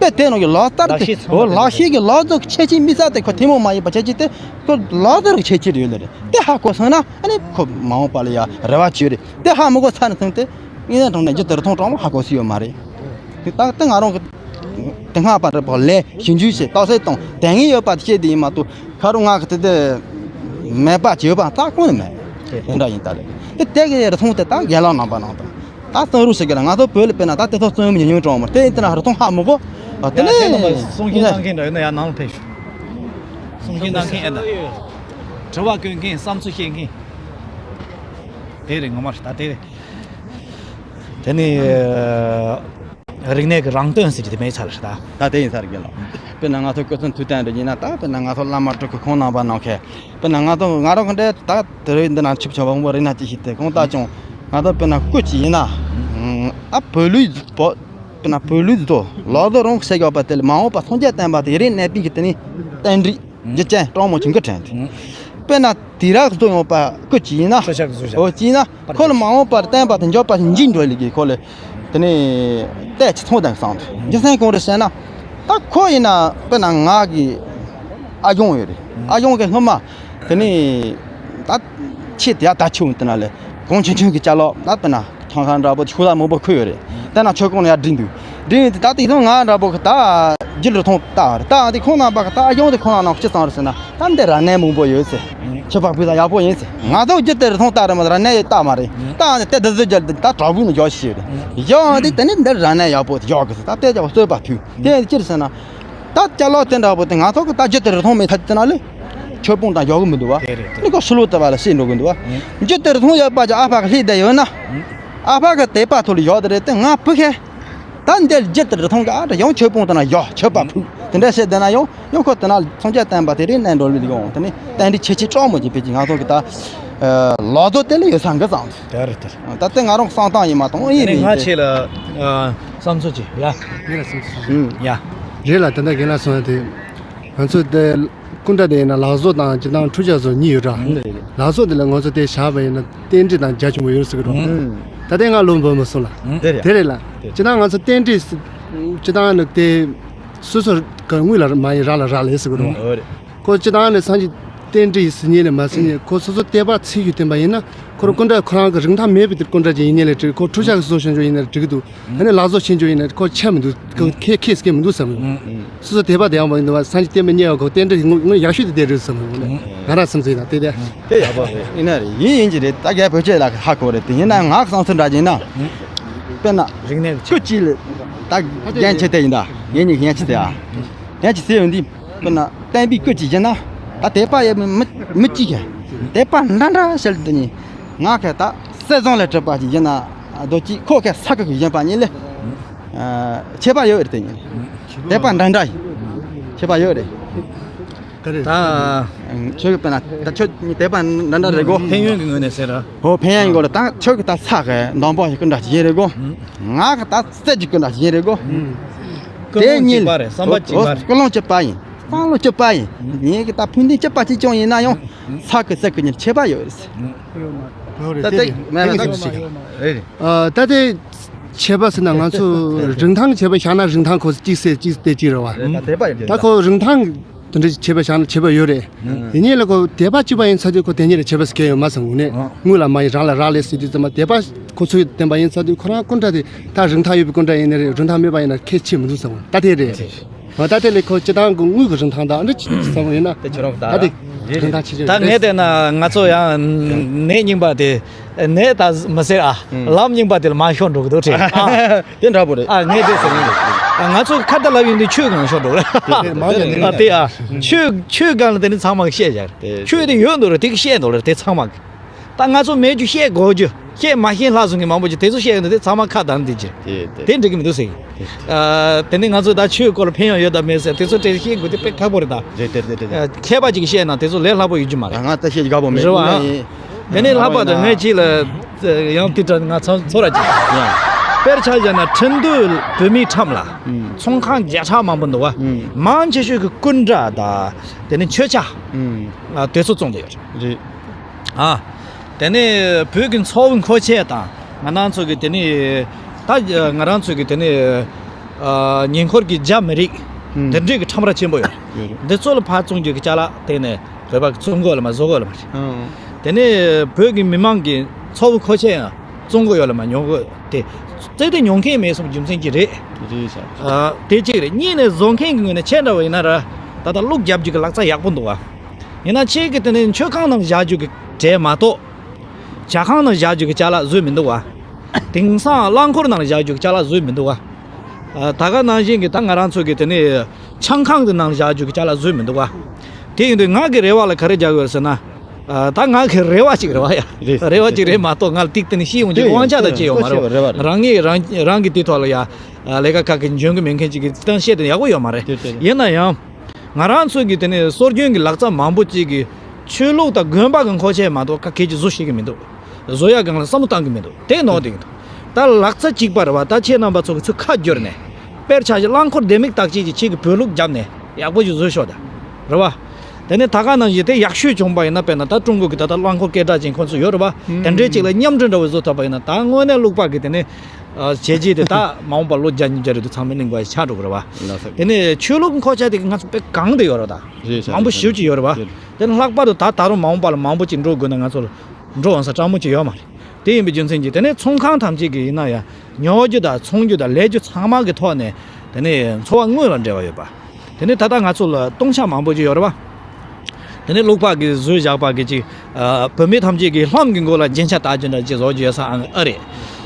དཔེ་དེ་ནང་གི་ལག་བསྟར་དེ་ལག་ཤེས་ཚང་མ་འོ་ལག་ཤེས་ཀྱི་ལག་བཟོ་གི་ཁྱད་ཆོས་དམིགས་བསལ་དེ་ཁོ་ཐུན་མོང་མ་ཡིན་པ་ཁྱད་ཆོས་དེ་ཁོ་ལག་བཟོ་རིགས་ཁྱད་ཆོས་རེ་ཡོད་ལེ་རེད། དེ་ཧ་གོ་སོང་ན་ཨ་ནི་ཁོ་མ་འོངས་པ་ལ་ཡ་རེ་བ་བཅོལ་རེད། དེ་ཧ་མི་གོ་ཚར་ནས་ཚུན་དེ། དངོས་གནས་དྲང་གནས་རྒྱུ་དེ་རིག་མཐོང་གྲོགས་མོ་ཧ་གོ་སྲིད་ཡོད་མ་རེད། དེ་ད་ལྟ་ང་རང་གི་དེ་སྔ་བར་པ་ལས་ཞིབ་འཇུག་བྱས་རྟོག་དཔྱོད་བཏང་དེ་ངེས་ཡོད་པ་དེ་བཤད་དེ་ཡིན་མ་གཏོགས་ཁ་རུ་ང་གི་དེ་དེ་མེད་པ་བྱས་ཡོད་པ་རྩ་ཁུངས་ནས་མེད། དེ་འདྲ་ཡིན་ད་ལས་དེ་དེ་གི་རིག་མཐོང་དེ་ད་རྒན་ལགས་རྣམ་པ་ནང་དང་ད་གསུང་རོགས་ཞིག་གི་ལ་ང་ཚོ་བོད་ལ་དཔེར་ན་ད་དེ་ཚོ་གསུང་མི་ཉུང་ཉུང་གྲོགས་མོ་དེ་ཡིན་དེ་ན་རིག་མཐོང་ཧ་མི་གོ། ཨ་དེ་ཡ་ནས་དེ་རྣམ་པ་གསུང་གཞི་གནང་མཁན་འདྲ་ཡོད་ན་ཡར་ནང་ལ་ཕེབས་ཤོག་གསུང་གཞི་གནང་མཁན་ཨེ་ད་དྲི་བ་བཀོད་མཁན་བསམ་ཚུལ་བཤད་མཁན་དེ་རེད། ངོ་མ་རེད་ད་དེ་རེད། དེ་ནི་རིག་གནས་ཀྱི་རང་དོན་ཟེར་གྱི་དེ་མེད་ཚར་ད། ད་དེ་ཡིན་ཚར་གི་ལ། དཔེར་ན་ང་ཚོ་སྐུ་ཚེ་མཐུ་བསྟན་འདྲ་ཡིན་ན་ད་དཔེར་ན་ང་ཚོ་བླ་མ་སྤྲུལ་སྐུ་ཁོང་རྣམ་པ་ནང་མཁན་དཔེར་ན་ང་ཚོ་ང་རང་གི་འདྲ་ད་དེ་རིང་འདི་ན་ཆིབས་ཆ་བ་མོ་རིག་ན་ཅི་ཞིག་དེ་གང་ལྟར་ཀྱང་ང་ཚོ་དཔེར་ན་སྐུ་ཅིག་ཡིན་ན་ཨ་བོད་ལུགས་བོད་དཔེར་ན་བོད་ལུགས་བཟོ་ལོ་ཚོ་རང་བྱེད་དགོས་པ་དེ་ལ་མ་འོངས་པ་སངས་རྒྱས་བསྟན་པ་དེ་རིག་གནས་པའི་གི་དེ་ནི་བསྟན་རིག་རྒྱུ་ཅན་སྤྲང་མོ་ཆུང་གི་དྲན་དེ། དཔེར་ན་དུས་རབས་བཟོ་ཡོང་པ་སྐུ་ཅི་ཡིན་ན། ཨོ་ཅི་ཡིན་ན་ཁོ་ལ་མ་འོངས་པར་བསྟན་པ་དེ་འཇོག་པ་འཇིག་འགྲོ་ལེ་གི་ཁོ་ལ། དེ་ནས་ལྟས་ཅི་ཚོང་དང་བསམ་འདུག་རྒྱུ་མཚན་གང་རེད་ཟེར་ན། ད་ཁོ་ཡིན་ན་དཔེར་ན་ང་གི་ཨ་ཡོང་ཡོད་རེད། ཨ་ཡོང་གི་སྔོན་མ་དེ་ནས་ད་ཆེ་དེ་ཡ་ད་ཆུ་དེ་ན་ལས་གོང་ཆུང་ཆུང་གི་ཅ་ལག་ད་དཔེར་ན་ཐང་ཁ་འདྲ་པོ་ཆུ་ལ་མང་པོ་ཁུ་ཡོད་རེད། དེ་ན་ཆོས་གོང་ལ་ཡར་འགྲིམ་འདུག་འགྲིམ་དེ་ད་དེ་ཐོང་ང་འདྲ་པོ་གི་ད་རྒྱུ་རུ་ཐོང་ལྟ་རེད། ད་དེ་ཁོང་རྣམ་པ་གི་ད་ཨ་ཡོང་དེ་ཁོང་རྣམ་ཅི་བསམ་རེད་ཟེར་ན། ད་འདི་ར་ནས་མང་པོ་ཡོད་ཟེར། ཁྱོད་པ་བུ་ལ་ཡག་པོ་ཡིན་ཟེར། ང་ཚོ་རྒྱུ་དེ་རུ་ཐོང་ལྟ་རེད་མ་ར་ནས་ཡོད་ལྟ་མ་རེད། ད་ཨ་ནི་དེ་འདི་ཟོས་རྒྱུ་ད་དྲག་པོ་ནི་ཡོད་ཤེས་རེད། ཡང་དེ་དེ་ནི་འདི་ར་ནས་ཡག་པོ་ཡོད་གི་ཟེར། ད་དེ་ཅག་གསོད་པ་ཐུག་དེ་ཅིར་ཟེར་ན། ད་ཅ་ལག་དེ་འདྲ་པོ་དེ་ང་ཚོ་གི་ད་རྒྱུ་དེ་རུ་ཐོང་མེད་ཐ་དེ་ན་ལེ། ཆོས་སྤོང་དང་ཡག་གི་མི་འདུག་བ། དེ་རེད་དེ། ནི་ཁོ་སུ་ལོ་ལྟ་བ་ལ་ཤེས་འགྲོ་གི་འདུག་བ། རྒྱུ་དེ་རུ་ཐོང་ཡོད་པ་ཅག་ཨ་ཕ་གི་ལྷས་བསྡད་ཡོད་ན། ཨ་ཕ་གི་དད་པ་ཐོག་ལ་ཡོད་དེ་རེད་དེ་ང་བུ་ཁེ། ད་འདི་རྒྱུ་དེ་རུ་ཐོང་གི་ཨ་ད་ཡང་ཆོས་སྤོང་དང་ན་ཡག་ཆོས་པ་ཕུག་དེ་འདྲ་བཤད་བསྡད་ན་ཡང་ཡང་ཁོ་དེ་ན་མཚོན་ཆ་བསྟན་པ་དེ་རིང་གནས་འགྲོ་ལུས་ཡོང་དེ་ནི་བསྟན་འགྲིག་ཆེ་ཆེ་དྲག་མོ་ཅིག་ཕེབས་ཀྱི་ང་ཚོ་གི་ད་ལོ་ཚོད་དེ་ལ་ཡོད་ས་འགི་ཙང་། དེ་རེད་དེ། ད་ལྟ་ང་རང་བསམ་སྟངས་ཡིན་མ་གཏོགས་ཨེ་ཡིན་ནི་ང་མིན་ཆེ་ལ་བསམ་ཚོད་ཅིག་ཡ། ངས་ལ་བསམ་ཚོད་ཅིག་ཡ། རེད་ལ་ད་ལྟ་རྒན་ལགས་གསུངས་ཡ་དེ། ང་ཚོ་དེ་སྐུ་འདྲ་དེ་ཡིན་ན་ལག་བཟོ་དང་སྤྱི་བཏང་འཕྲུལ་ཆས་བཟོ་གཉིས་ཡོད་ར། ལག་བཟོ་དེ་ལ་ང་ཚོ་དེ་བཞག་པ་ཡིན་ན་རྟེན་འབྲེལ་དང་རྒྱ་ཆེན་པོ་ཡོད་ཟེར་གི་རོ། ད་ལྟ་ང་ལོ་འབོར་མ་སོང་ལ། དེ་རེད། དེ་རེད་ལ། སྤྱི་བཏང་ང་ཚོ་རྟེན་འབྲེལ་སྤྱི་བཏང་ནི་དེ་སོ་སོ་ག་དངུལ་ལ་མ་ཡིན་རག་ལ་རག་ལས་ཟེར་གི་རོ། ཁོ་སྤྱི་བཏང་ནི་སངས་རྒྱས་རྟེན་འབྲེལ་ཟེར་ཉིན་ལས་མ་ཟེར་ཉིན་ཁོ་སོ་སོ་དད་པ་ཚིག་གི་བསྟན་པ་ཡིན་ན་ཁོ་རང་སྐུ་འདྲ་ཁོ་རང་གི་རིན་ཐང་མེད་པའི་དེ་སྐུ་འདྲ་ཅིག་ཡིན་ནའི་ལས་འགྲིག་ཁོ་འཕྲུལ་ཆས་ཀྱི་བཟོ་ཤེས་འཇོག་ཡིན་ནའི་འགྲིག་གི་འདུག་ཨ་ནི་ལག་བཟོ་ཆེན་ཆུང་ཡིན་ན་ཁོ་ཆད་མི་འདུག་ཁོ་ཁེ་ཁེ་སྐྱེ་མི་འདུག་བསམ་གི། སོ་སོ་དད་པ་དེ་ཡང་མ་ཡིན་འདུག་བ། སངས་རྒྱས་བསྟན་པའི་གཉེར་བ་ཁོ་རྟེན་འབྲེལ་དངོས་དངོས་ཡག་ཤོས་དེ་དེ་རེད་བསམ་གི། ང་རང་བསམ་ཚུལ་ཡིན་ན་དེ་དེ། དེ་ཡག་པོ་རེད། ཡིན་ན་རེད། ཡིན་ཡིན་གྱི་རེད། ད་རྒྱ་བོད་ཆས་ལ་ཧ་གོ་རེད། དེ་ཡིན་ན་ང་བསམ་ཚུལ་འདྲ་ཅིག་ཡིན་ན། དཔེར་ན། རིག་གནས་ཀྱི་ཆ། སྐུ་གཅིག་ལ་ད་རྒྱན་ཆེ་དེ་ཡིན་ད། ཡིན་ཉིན་ཡན་ཆི་དེ་ཨ། ཡན་ཆི་ཟེར་ཡོང་དུས། དཔེར་ན་བསྟན་པའི་སྐུ་གཅིག་ཡིན་ན། ད་དད་པ་ཡོད་མི་མི་མི་གཅིག་གི། དད་པ་འདྲ་འདྲ་བྱེད་དུས་ནི། ང་ག་ད་གསེར་ཟངས་ལས་གྲུབ་པ་ཅིག་ཡིན་ན། རྡོ་གཅིག་ཁོ་ག་ས་ཁུག་གི་ཡིན་པ་ཉིད་ལས། ཨ། ཁྱད་པར་ཡོད་རེད་དེ་ཉིད། དད་པ་འདྲ་འདྲ་ཡིན། ཁྱད་པར་ཡོད་རེད། ག་རེ། ད། ཁྱོད་ཀྱི་དཔེར་ན་ད་ཁྱོད་ཉིད་དད་པ་འདྲ་འདྲ་རེད་གོ། ཕན་ཡོན་གྱི་ངོས་ནས་ཟེར་ར། ཧོ་ཕན་ཡོན་གོ་ལ་ད་ཁྱོད་ཀྱི་ད་ས་གི་འདམ་པ་ཞིག་ཀུན་འདྲ་ཞིག་ཡིན་རེད་གོ། ང་གི་ད་རྩལ་གྱི་ཀུན་འདྲ་ཞིག་ཡིན་རེད་གོ། ཀུན་སློང་གཅིག་པ་རེད། བསམ་པ་གཅིག་པ་རེད། ཀུན་སློང་གཅིག་པ་ཡིན། བསམ་བློ་གཅིག་པ་ཡིན། ངེད་ཀྱི་ད་ཕུགས་འདུན་གཅིག་པ་གཅིག་རྐྱང་ཡིན་ན་ཡང་། ས་གི་རྩལ་གྱི་ཉིད་ཁྱད་པར་ཡོད་རེད། ད་ལྟ་མེད་ལ་ད་ཅི་ཞིག་རེད། ད་ལྟའི་ཁྱད་པར་ཟེར་ན་ང་ཚོ་རིན་ཐང་ཁྱད་པར་བཞག་ན་རིན་ཐང་ཁོ་གཅིག་སེ་གཅིག་སྟེ་གཅིག་རེད་བ། ད་ཁོ་རིན་ཐང་དེ་འདྲ་ཁྱད་པར་བཞག་ན་ཁྱད་པར་ཡོད་རེད། དེ་ཉིད་ལ་ཁོ་དད་པ་གཅིག་པ་ཡིན་ཚར་དུས་ཁོ་དེ་ཉིད་ལ་ཁྱད་པར་ཟེར་མཁན་ཡོད་མ་བསམ་གོང་ནས། དངུལ་ལ་མ་ཡིན་རག་ལ་རག་ལས་ཟེར་དུས་ཙམ་པ་དད་པ་ཁོ་ཚོའི་བསྟན་པ་ཡིན་ཚར་དུས་ཁོ་རང་སྐུ་འདྲ་དེ་ད་རིན་ཐང་ཡོད་པའི་སྐུ་འདྲ་ཡིན་ན་རེད། རིན་ཐང་མེད་པ་ཡིན་ན་ཁྱད་ཆེ་མི་འདུག་བསམ་གོང་ད་དེ་རེད། འོ་ད་དེ་ལས་ཁོ་སྤྱི་བཏང་གི་དངུལ་གྱི་རིན་ཐང་དང་འདྲ་ཅིག་བསམ་གོང་ཡིན་ན། དེ་ཁྱོད་རང་གི་ད་ད་དེ་རེད། རིན་ཐང་ཆེ་ཆེ་ད་རེད། ངས་བལྟས་ན་ང་ཚོ་ཡང་ནད་རྙིང་པ་དེ་ནད་ད་མི་ཟེར་ཨ། ལམ་རྙིང་པ་དེ་ལ་མ་ཤོར་འགྲོ་གི་འདུག་དྲན་ཨ། དེ་འདྲ་པོ་རེད། ཨ་ངས་དེ་ཟེར་གི་འདུག་ཨ་ང་ཚོ་ཁ་བརྡ་ལབ་ཡོང་དུས་ཆོས་གང་ཤོར་འགྲོ་རེད། དེ་དེ་མང་ཆེ་ནས་ཨ་དེ་ཨ་ཆོས་ཆོས་གང་ལ་དེ་ནི་ཚང་མ་གི་བཤད་བཞག་རེད། དེ་ཆོས་དེ་ཡོད་འདུག་རེད། དེ་གི་བཤད་འདུག་རེད། དེ་ཚང་མ་གི། ད་ང་ཚོ་མེད་རྒྱུ་བཤད་དགོས་རྒྱུ་བཤད་མ་ཤེས་ལྷག་སོང་གི་མང་པོ་ཅིག་དེ་ཚོ་བཤད་ཡོང་དུས་དེ་ཚང་མ་ཁ་བརྡ་འདི་ཅི་དེ་དེ་དེ་འགྲིག་གི་མི་འདུག་ཟེར་གི། ཨ་དེ་ནི་ང་ཚོ་ད་ཆོས་སྐོར་ལ་ཕན་ཡོན་ཡོད་དམ་མེད་ཟེར་དེ་ཚོ་དྲི་བཤད་དགོས་དེ་དཔེ་ཁག་པོ་རེད་ད། རེད་དེ་རེད་དེ་རེད། མཁས་པ་ཅིག་གིས་བཤད་ན་དེ་ཚོ་ལས་སླ་པོ་ཡོད་རྒྱུ་མ་རེད། ང་ད་བཤད་རྒྱུ་ཁག་པོ་མེད། རེད་བ། ཡིན་ན་ཡིན། དེ་ནས་ལྷག་པར་དུ་ངས་ཅིག་ལ་ཡང་དེ་འདྲ་ང་ཚང་ཚོ་ར་ཅིག་ཡང་དཔེར་ཆ་བཞག་ན་ཁྲིན་ཏུའུ་བོད་མིའི་ཁྲོམ་ལ་ཚོང་ཁང་བརྒྱ་ཕྲག་མང་པོ་འདུག་བ། མང་ཆེ་ཤོས་ཀྱི་སྐུ་འདྲ་དང་དེ་ནས་མཆོད་ཆས་དེ་ཚོ་བཙོང་བསྡད་ཡོད་རེད། རེད། ཨ། དེ་ནས་བོད་ཀྱི་མཚོ་བོད་མཁོ་ཆས་དང་ང་རང་ཚོ་གི་དེ་ནས་ད་ང་རང་ཚོ་གི་དེ་ནས་ཨ་ཉེ་འཁོར་གྱི་རྒྱ་མི་རིགས་དེ་འདྲས་ཀྱི་ཁྲོམ་ར་ཆེན་པོ་ཡོད་རེད། ཡོད་རེད། འདི་ཚོ་ལ་ཕར་བཙོང་རྒྱུ་གི་ཅ་ལག་དེ་ནས་བོད་པ་གི་བཙོང་གི་ཡོད་ལ་མ་བཟོ་གི་ཡོད་ལ་མ་རེད། དེ་ནས་བོད་ཀྱི་མི་མང་གི་མཚོ་བོད་མཁོ་ཆས་ཡང་བཙོང་གི་ཡོད་ལ་མ་ཉོ་གི་དེ་རྩེ་དེ་ཉོ་མཁན་མེད་སོང་རྒྱུ་མཚན་གྱིས་རེད། རེད་ཤག་ཨ་དེ་གཅིག་རེད། གཉིས་ནས་བཟོ་མཁན་གྱི་ངོས་ནས་ཁྱེད་འདྲ་བ་ཡིན་ན་ར་ད་ལྟ་བླུགས་རྒྱབ་རྒྱུ་གི་ལག་རྩལ་ཡག་པོ་འདུག་བ། ཡིན་ན་ཁྱེད་ཀྱི་དེ་ནས་མཆོད་ཁང་ནང་བཞག་རྒྱུ་གི་གྲས་མ་གཏོགས། ཇ་ཁང་ནང་བཞག་རྒྱུ་གི་ཅ་ལག་བཟོས་མི་འདུག་བ། དེང་སང་རླངས་འཁོར་ནང་བཞག་རྒྱུ་གི་ཅ་ལག་བཟོས་མི་འདུག་བ། ཨ་ད་ག་ནང་བཞིན་གྱི་ད་ང་རང་ཚོ་གི་དེ་ནས་ཆང་ཁང་གི་ནང་བཞག་རྒྱུ་གི་ཅ་ལག་བཟོས་མི་འདུག་བ། དེ་ཡིན་དུས་ང་གི་རེ་བ་ལ་ག་རེ་རྒྱག་དགོས་ཟེར་ན། ཨ་ད་ང་གི་རེ་བ་ཅིག་རེད་བ་ཡ། རེད། རེ་བ་ཅིག་རེད་མ་གཏོགས་ང་ལ་ཏིག་ཏི་ནས་ཤི་ཡོང་རྒྱུ་དབང་ཆ་དང་ཅི་ཡོད་མ་རེད་བ། རེད་བ་རེད་བ། རང་ངས་རང་རང་གི་དེ་ཐོག་ལ་ཡ། ལས་ཀ་ཁག་གི་འཇོན་གི་མེད་མཁན་ཅིག་གི་སྟངས་བཤད་དེ་ཡག་པོ་ཡོད་མ་རེད། དེ་དེ་རེད། ཡིན་ན་ཡང་། ང་རང་ཚོ་གི་དེ་ནས་སྲོལ་རྒྱུན་གྱི་ལག་རྩལ་མང་པོ་ཅིག་གི་ཆོས་ལུགས་དང་དགོན་པ་གི་མཁོ་ཆས་མ་གཏོགས་ཁ་ཁད་ཀྱི་བཟོ་ཤེས་ཀྱི་མི་འདུག་བཟོ་ཡ་སྒང་ལ་བསམ་བློ་བཏང་གི་མི་འདུག་དེ་ནོར་བསྡད་ཀྱི་འདུག་ད་ལག་རྩལ་གཅིག་པ་རེད་བ། ད་ཁྱེད་རྣམ་པ་ཚོ་གི་ཚུར་ཁ་བསྒྱུར་ནས་དཔེར་ཆ་བཞག་རླངས་འཁོར་ལྡེ་མིག་བཏགས་ཅིག་གི་ཁྱེད་ཀྱི་བོད་ལུགས་བརྒྱབ་ནས་ཡག་པོ་ཞིག་བཟོས་ཤོག་ད། རེད་བ། དེ་ནས་ད་ག་ནང་བཞིན་དེ་ཡག་ཤོས་བྱུང་པ་ཡིན་ན་དཔེར་ན་ད་ཀྲུང་གོ་གི་ད་ལྟ་རླངས་འཁོར་སྐད་གྲགས་ཅན་ཁོང་ཚོ་ཡོད་རེད་བ། དེ་འདྲའི་ཅིག་ལ་མཉམ་འབྲེལ་འདྲ་བོ་བཟོ་ཐུབ་པ་ཡིན་ན་ད་དངོས་གནས་ལུག་པ་གི་དེ་ནས། བྱས་རྗེས་དེ་ད་མ་འོངས་པ་ལོ་བརྒྱ་ཉིས་བརྒྱ་རེ་དུ་ཚང་མས་གླེང་དགོས་ཆགས་འགྲོ་གི་རེད་བ། ལགས་སོ། དེ་ནས་ཆོས་ལུགས་མཁོ་ཆས་དེ་གི་ང་ཚོ་དཔེ་གང་དུ་ཡོད་རེད་ད། རེད་ཤག་མང་པོ་ཞེ་པོ་ཅིག་ཡོད་རེད་བ། རེད། དེ་ནས་ལྷག་པར་དུ་ད་ད་རུང་མ་འོངས་པ་ལ་མང་པོ་ཅིག་འགྲོ་དགོས་ན་ང་ཚོ་ལ་འགྲོ་འོང་ས་སྤྲང་མོ་ཅིག་ཡོད་མ་རེད། དེ་ཡིན་པའི་རྒྱུ་མཚན་གྱིས་དེ་ནས་ཚོང་ཁང་ཐམས་ཅད་ཀྱི་ཡིན་ན་ཡང་ཉོ་རྒྱུ་དང་ཚོང་རྒྱུ་དང་ལས་རྒྱུ་ཚང་མ་གི་ཐོག་ནས་དེ་ནས་འཚོ་བ་དངོས་ལ་འབྲེལ་བ་ཡོད་པ། དེ་ནས་ད་ལྟ་ང་ཚོ་ལ་སྟོང་ཆ་མང་པོ་ཅིག་ཡོད་རེད་བ། དེ་ནས་ཀློག་པ་གིས་བཟོས་བཞག་པ་གི་ཅིག་ཨ། བུད་མེད་ཐམས་ཅད་ཀྱིས་ལྷམ་གྱི་མགོ་ལ་རྒྱན་ཆ་བཏགས་རྒྱུ་འདྲ་ཅིག་བཟོ་རྒྱུ་ཡོད་ས་ཨ་རེད།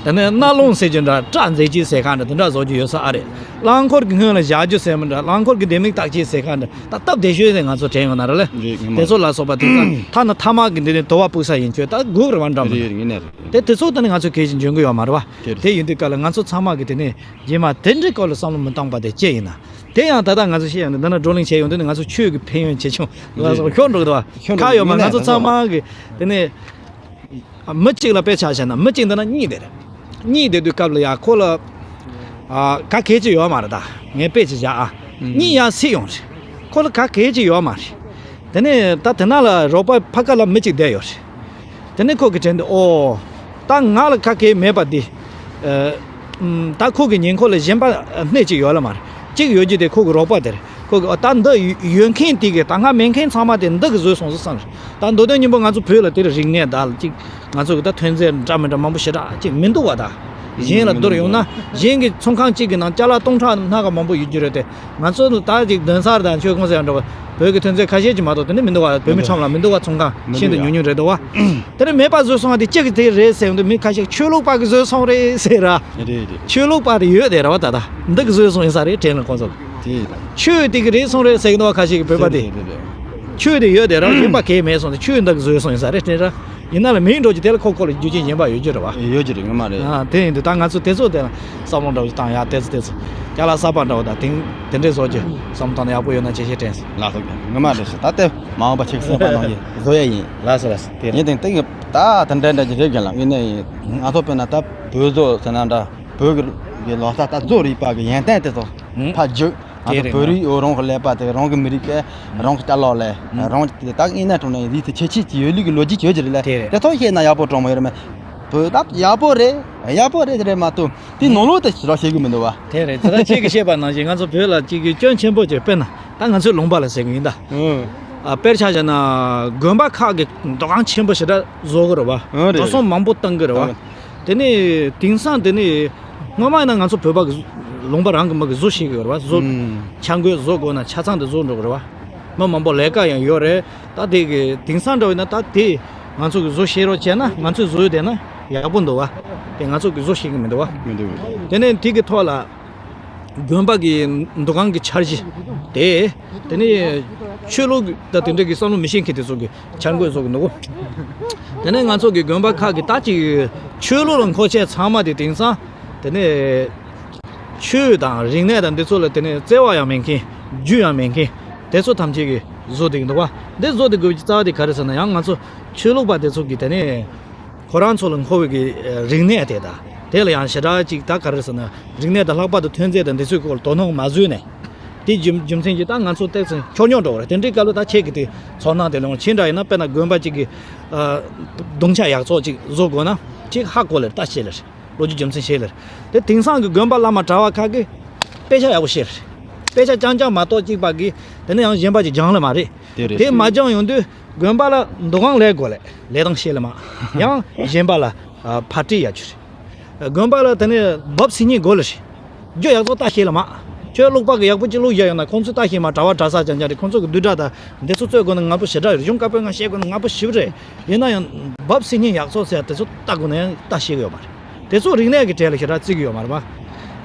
དེ་ནས་རྣ་ལོང་ཟེར་རྒྱུ་འདྲ་སྐྲ་འཛེག་ཅིག་ཟེར་ཁ་འདྲ་དེ་འདྲ་བཟོ་རྒྱུ་ཡོད་ས་ཨ་རེད། རླངས་འཁོར་གྱི་སྔོན་ལ་བཞག་རྒྱུ་ཟེར་མི་འདྲ་རླངས་འཁོར་གྱི་ལྡེ་མིག་བཏགས་ཅིག་ཟེར་ཁ་འདྲ་ད་སྟབས་བདེ་ཤོས་དེ་ང་ཚོ་དྲན་ཡོད་ན་ར་ལེ། རེད་ངོ་མ་དེ་ཚོ་རེད། ལ་སོགས་པ་དེ་ཚོ་ཐ་ན་ཐ་མག་གི་འདི་ནས་དུ་བ་སྤུག་ས་ཡིན་ཁྱོད་ད་སྒུག་རེད་བ་འགྲམ་རེད་རེད་ངེས་ནས་རེད། དེ་དེ་ཚོ་ད་ནི་ང་ཚོ་གལ་ཆེན་འཇོན་གི་ཡོད་མ་རེད་བ། དེ་རེད། དེ་ཡིན་དུས་སྐབས་ལ་ང་ཚོ་ཚང་མ་གི་དེ་ནས་རྗེས་མ་དེ་འདྲའི་སྐོར་ལ་བསམ་བློ་མི་བཏང་པ་དེ་ཅི་ཡིན་ན། དེ་ཡང་ད་ལྟ་ང་ཚོ་བཤད་ཡོང་དུས་འདི་ན་བགྲོ་གླེང་བྱས་ཡོང་དུས་ནི་ང་ཚོ་ཆོས་ཀྱི་ཕན་ཡོན་ཇེ་ཆུང་ལ་སོགས་ཤོར་འགྲོ་གི་འདུག་བ། ཤོར་འགྲོ་ཁ་ཡོད་མ་ཡིན་ང་ནའི་ཚོ་ཚང་མ་གི་དེ་ནས་མི་གཅིག་ལ་དཔེ་ཆ་བཞག་ན་མི་གཅིག་འདི་ན་གཉིས་དེ་རེད། གཉིས་དེ་དུས་སྐབས་ལ་ཡ་ཁོ་ལ་ཨ་ག་གེ་ཅིག་ཡོད་མ་རེད་ད། ངས་དཔེ་ཅིག་བཞག་ཨ། གཉིས་ཡང་སྲིད་ཡོང་རེད། ཁོ་ལ་ག་གེ་ཅིག་ཡོད་མ་རེད། དེ་ནས་ད་དེ་ན་ལ་རོགས་པ་ཕ་ཁ་ལ་མི་གཅིག་བསྡད་ཡོད་རེད། དེ་ནས་ཁོ་གི་དྲན་དུ་ཨོ། ད་ང་ལ་ག་གེ་མེད་པ་འདི། ཨ། ད་ཁོ་གི་ཉེ་འཁོར་ལ་གཞན་པ་སྣེ་གཅིག་ཡོད་ལ་མ་རེད། གཅིག་ཡོད་རྒྱུ་དེ་ཁོ་གི་རོགས་པ་དེ་རེད། ཁོ་གི་ཨོ་ད་འདི་ཡོད་མཁན་དེ་གི་ད་སྔ་མེད་མཁན་ཚང་མ་དེ་འདི་གི་བཟོས་སོང་ཟེར་བསམ་རེད། ད་མདོ་དོན་སྙིང་པོ་ང་ཚོ་བོད་ལ་དེ་རིག་གནས་ད་ལ་གཅིག་ང་ཚོ་གི་ད་ཐོན་རྫས་འདྲ་མི་འདྲ་མང་པོ་ཞེ་དྲག་གཅིག་མི་འདུག་བ་ད། གཞན་ལ་བསྡུར་ཡོང་ན་གཞན་གྱི་ཚོང་ཁང་གཅིག་གི་ནང་ཅ་ལག་སྟོང་ཕྲག་སྣ་ཁ་མང་པོ་ཡོད་རྒྱུ་རེད་དེ། ང་ཚོ་ནི་ད་ཅིག་དོན་གསར་དང་ཆོས་ཁོངས་ཟེར་ཡང་འགྲོ་བ་བོད་ཀྱི་ཐོན་རྫས་ཁ་ཤས་ཅིག་མ་གཏོགས་དེ་ནི་མི་འདུག་བ། བོད་མི་ཁྲོམ་ལ་མི་འདུག་བ། ཚོང་ཁང་ཤིན་ཏུ་ཉུང་ཉུང་རེད་འདུག་བ། དེ་ནི་མེད་པ་བཟོས་སོང་བ་དེ་གཅིག་གི་དེ་རེད་ཟེར་འདུག་མི་ཁ་ཤས་ཆོས་ལུགས་པ་གི་བཟོས་སོང་རེད་ཟེར་ར། རེད་རེད། ཆོས་ལུགས་པ་དེ་ཡོད་དེ་ར་བ་ད་ད་འདི་གི་བཟོས་སོང་ཡིན་ས་རེད་དྲན་ལ་ཁོང་ཚོ། དེ་ཆོས་དེ་གི་རེད་སོང་རེད་ཟེར་གི་འདུག་བ་ཁ་ཤས་ཀྱི་བོད་པ་དེ། རེད་རེད་རེད། ཆོས་དེ་ཡོད་དེ་ར་གཞན་པ་གས་མེད་སོང་དེ་ཆོས་འདི་གི་བཟོས་སོང་ཡིན་ས་རེད་དྲན་ར། ཡིན་ན་ལ་མིང་འགྲོ་གི་དེ་ལ་ཁོ་ཁོ་ལ་རྒྱུ་རྐྱེན་གཞན་པ་ཡོད་རྒྱུ་རེད་བ། ཡོད་རྒྱུ་རེད་ངོ་མ་རེད། ཨ་དེ་ཡིན་དུས་ད་ང་ཚོ་དེ་ཚོ་དེ་ལ་བསམ་བློ་འདྲ་བོ་ཞིག་བཏང་ཡ་དེ་ཚོ་དེ་ཚོ་ཅ་ལག་གསར་པ་འདྲ་བོ་དང་དེང་དེ་འདྲས་བཟོ་རྒྱུ་བསམ་བློ་བཏང་ན་ཡག་པོ་ཡོད་ན་ཆེ་ཤེས་དྲན་སོང་། ལགས་སོ་ངོ་མ་རེད་ཤག་ད་ལྟ་མ་འོངས་པ་ཆེ་གསར་པ་ནང་གི་བཟོ་ཡ་ཡིན། ལགས་སོ་ལགས་སོ་དེ་ཡིན་དེང་དེང་གི་ད་དེ་འདྲ་འདྲ་ཅིག་རེད་གི་ལ་ཡིན་ནའི་ང་ཚོ་དཔེར་ན་ད་བོད་བཟོ་ཟེར་ན་འདྲ་བོད་ཀྱི་ལོ་གསར་ད་བཟོ་རིག་པ་གི་ཡོན་ཏན་དེ་ཚོ་ཧུམ། ཕར་རྒྱུག་ང་དེ་ཚོ་རེད་བོད་ང་རིགས་ཡོད་རང་གི་ཀླད་པ་དེ་རང་གི་མི་རིགས་པས་རང་གི་ཅ་ལག་ལས་ཧུམ། རང་གི་ད་ཨིན་ན་གྲོང་ནས་རིགས་དེ་ཁྱད་ཆོས་ཀྱི་ཡོད་ལུགས་ཀྱི་ལོ་རྒྱུས་ཡོད་ཀྱི་རེད་ལ་དེ་རེད། དེ་ཚོ་ཤེས་ན་ཡག་པོ་གྲོང་མོ་ཡོད་རེད་མེད། བོད་ད་ཡག་པོ་རེད། ཡག་པོ་རེད་དེ་རེད་མ་གཏོགས་དེ་ནང་ལོགས་དེ་ཞེ་དྲག་ཤེས་གི་མི་འདུག་བ། དེ་རེད་ད་ཁྱེད་ཀྱིས་བཤད་པ་ནང་བཞིན་ང་ཚོ་བོད་ལ་གཅིག་གི་སྐྱོན་ཆེན་པོ་ཅིག་དཔེར་ན་ད་ང་ཚོའི་ལུང་པ་ལ་ཟེར་གི་ཡིན་ད། ཨ་དཔེར་ཆ་བཞག་ན་དགོན་པ་ཁག་གི་འདུ་ཁང་ཆེན་པོ་ཞེ་དྲག་བཟོ་གི་རེད་བ། ཨ་རེད། འགྲོ་སོང་མང་པོ་བཏང་གི་རེད་བ། དེ་ནས་དེང་སང་དེ་ནས་སྔོན་མ་ཡིན་ན་ང་ཚོ་བོད་པ་གི་ལུང་པ་རང་གི་མི་གི་བཟོ་ཤེས་གི་ཡོད་རེད་བ། བཟོ་ཨུམ། འཆར་འགོད་བཟོ་དགོས་ན་ཆ་ཚང་དེ་བཟོ་འགྲོ་གི་རེད་བ། མི་མང་པོ་ལས་ཀ་ཡང་ཡོད་རེད། ད་དེ་གི་དེང་སང་འདྲ་བོ་ཡིན་ན་ད་དེ་ང་ཚོ་གི་བཟོ་ཤེས་རོགས་བྱས་ན་ང་ཚོས་བཟོ་ཡོད་དེ་ན་ཡག་པོ་འདུག་བ། དེ་ང་ཚོ་གི་བཟོ་ཤེས་གི་མི་འདུག་བ། མི་འདུག་དེ་ནས་དེ་གི་ཐོག་ལ་དགོན་པ་གི་འདུ་ཁང་གི་འཆར་གཞི་དེ་དེ་ནས་ཆོས་ལུགས་ད་དེ་འདྲ་གི་བསམ་བློ་མི་ཤེས་མཁན་དེ་ཚོ་གི་འཆར་འགོད་བཟོ་གི་འདུག་དེ་ནས་ང་ཚོ་གི་དགོན་པ་ཁག་གི་ད་ཅིག་ཆོས་ལུགས་ལ་མཁོ་ཆས་ཚང་མ་དེ་དེང་སང་དེ་ནས་ཆོས་དང་རིག་གནས་དང་འདི་ཚོ་ལ་དེ་ནས་བརྩེ་བ་ཡང་མེད་མཁན་རྒྱུས་ཡང་མེད་མཁན་དེ་ཚོ་ཐམས་ཅད་ཀྱིས་བཟོ་བསྡད་ཀྱི་འདུག་བ། འདི་བཟོ་བསྡད་དགོས་པའི་རྩ་བ་དེ་ག་རེ་ཟེར་ན་ཡང་ང་ཚོ་ཆོས་ལུགས་པ་དེ་ཚོ་གིས་དེ་ནས་ཁོ་རང་ཚོ་ལ་མཁོ་བའི་གི་རིག་གནས་དེ་དང་དེ་ལ་ཡང་ཞེ་དྲག་ཅིག་ད་ག་རེ་ཟེར་ན་རིག་གནས་དང་ལྷག་པར་དུ་ཐོན་རྫས་དང་འདི་ཚོའི་སྐོར་ལ་དོ་སྣང་མ་བཟོས་ནས་དེ་རྒྱུ་རྒྱུ་མཚན་གྱིས་ད་ང་ཚོ་ཏོག་ཙམ་འཁྱོར་ཉོག་འགྲོ་བ་རེད། དེ་འདྲའི་སྐབས་ལ་ད་ཁྱེད་ཀྱི་དེ་ཚོར་སྣང་དེ་ལོངས་ཕྱིན་འདྲ་ཡིན་ན་དཔེར་ན་དགོན་པ་གཅིག་གི་ཨ་རྡུང་ཆ་ཡག་ཚོགས་ཅིག་བཟོ་དགོས་ན་ཅིག་ཧ་གོ་ལེར་ལྟ་ཤེས་ལེར། ལོ་རྒྱུས་རྒྱུ་མཚན་ཤེས་ལེར། དེ་དེང་སང་གི་དགོན་པ་བླ་མ་གྲྭ་བ་ཁག་གིས་དཔེ་ཆ་ཡག་པོ་ཤེས་ལེར། དཔེ་ཆ་རྐྱང་རྐྱང་མ་གཏོགས་གཅིག་པ་གིས་དེ་ནས་ཡང་གཞན་པ་ཅིག་སྦྱང་ལེ་མ་རེད། དེ་རེད། དེ་མ་སྦྱང་ཡོང་དུས་དགོན་པ་ལ་འདུ་ཁང་ལས་དགོས་ལེ་ལས་སྟངས་ཤེས་ལེ་མ། ཡང་གཞན་པ་ལ་ཨ་ཕར་སྤྲད་ཡག་རྒྱུ་རེད། དགོན་པ་ལ་དེ་ནས་བབས་སི་ཉིན་དགོས་ལེ་རེད། རྒྱུ་ཡག་ཚོ་ལྟ་ཤེས་ལ་མ། ཁྱོད་ཀློག་པ་གི་ཡག་པོ་ཅིག་ཀློག་བཞག་ཡོད་ན་ཁོང་ཚོས་ལྟ་ཤེས་མ། གྲྭ་བ་གྲྭ་ས་རྐྱང་རྐྱང་རེད། ཁོང་ཚོ་གི་བསྡུས་གྲྭ་དང་འདི་ཚོ་རྩོད་དགོས་ན་ང་པོ་ཞེ་དྲག་རེད། གཞུང་བཀའ་པོད་ལྔ་ཤེས་དགོས་ན་ང་པོ་ཞེ་པོ་རེད། ཡིན་ན་ཡང་བབས་སི་ཉིན་ཡག་ཚོ་ཟེར་དེ་ཚོ་ལྟ་དགོས་ན་ཡང་ལྟ་ཤེས་གི་ཡོད་མ་རེད། དེ་ཚོ་རིག་གནས་ཀྱི་གྲས་ལ་ཞེ་དྲག་བརྩི་གི་ཡོད་མ་རེད་པ།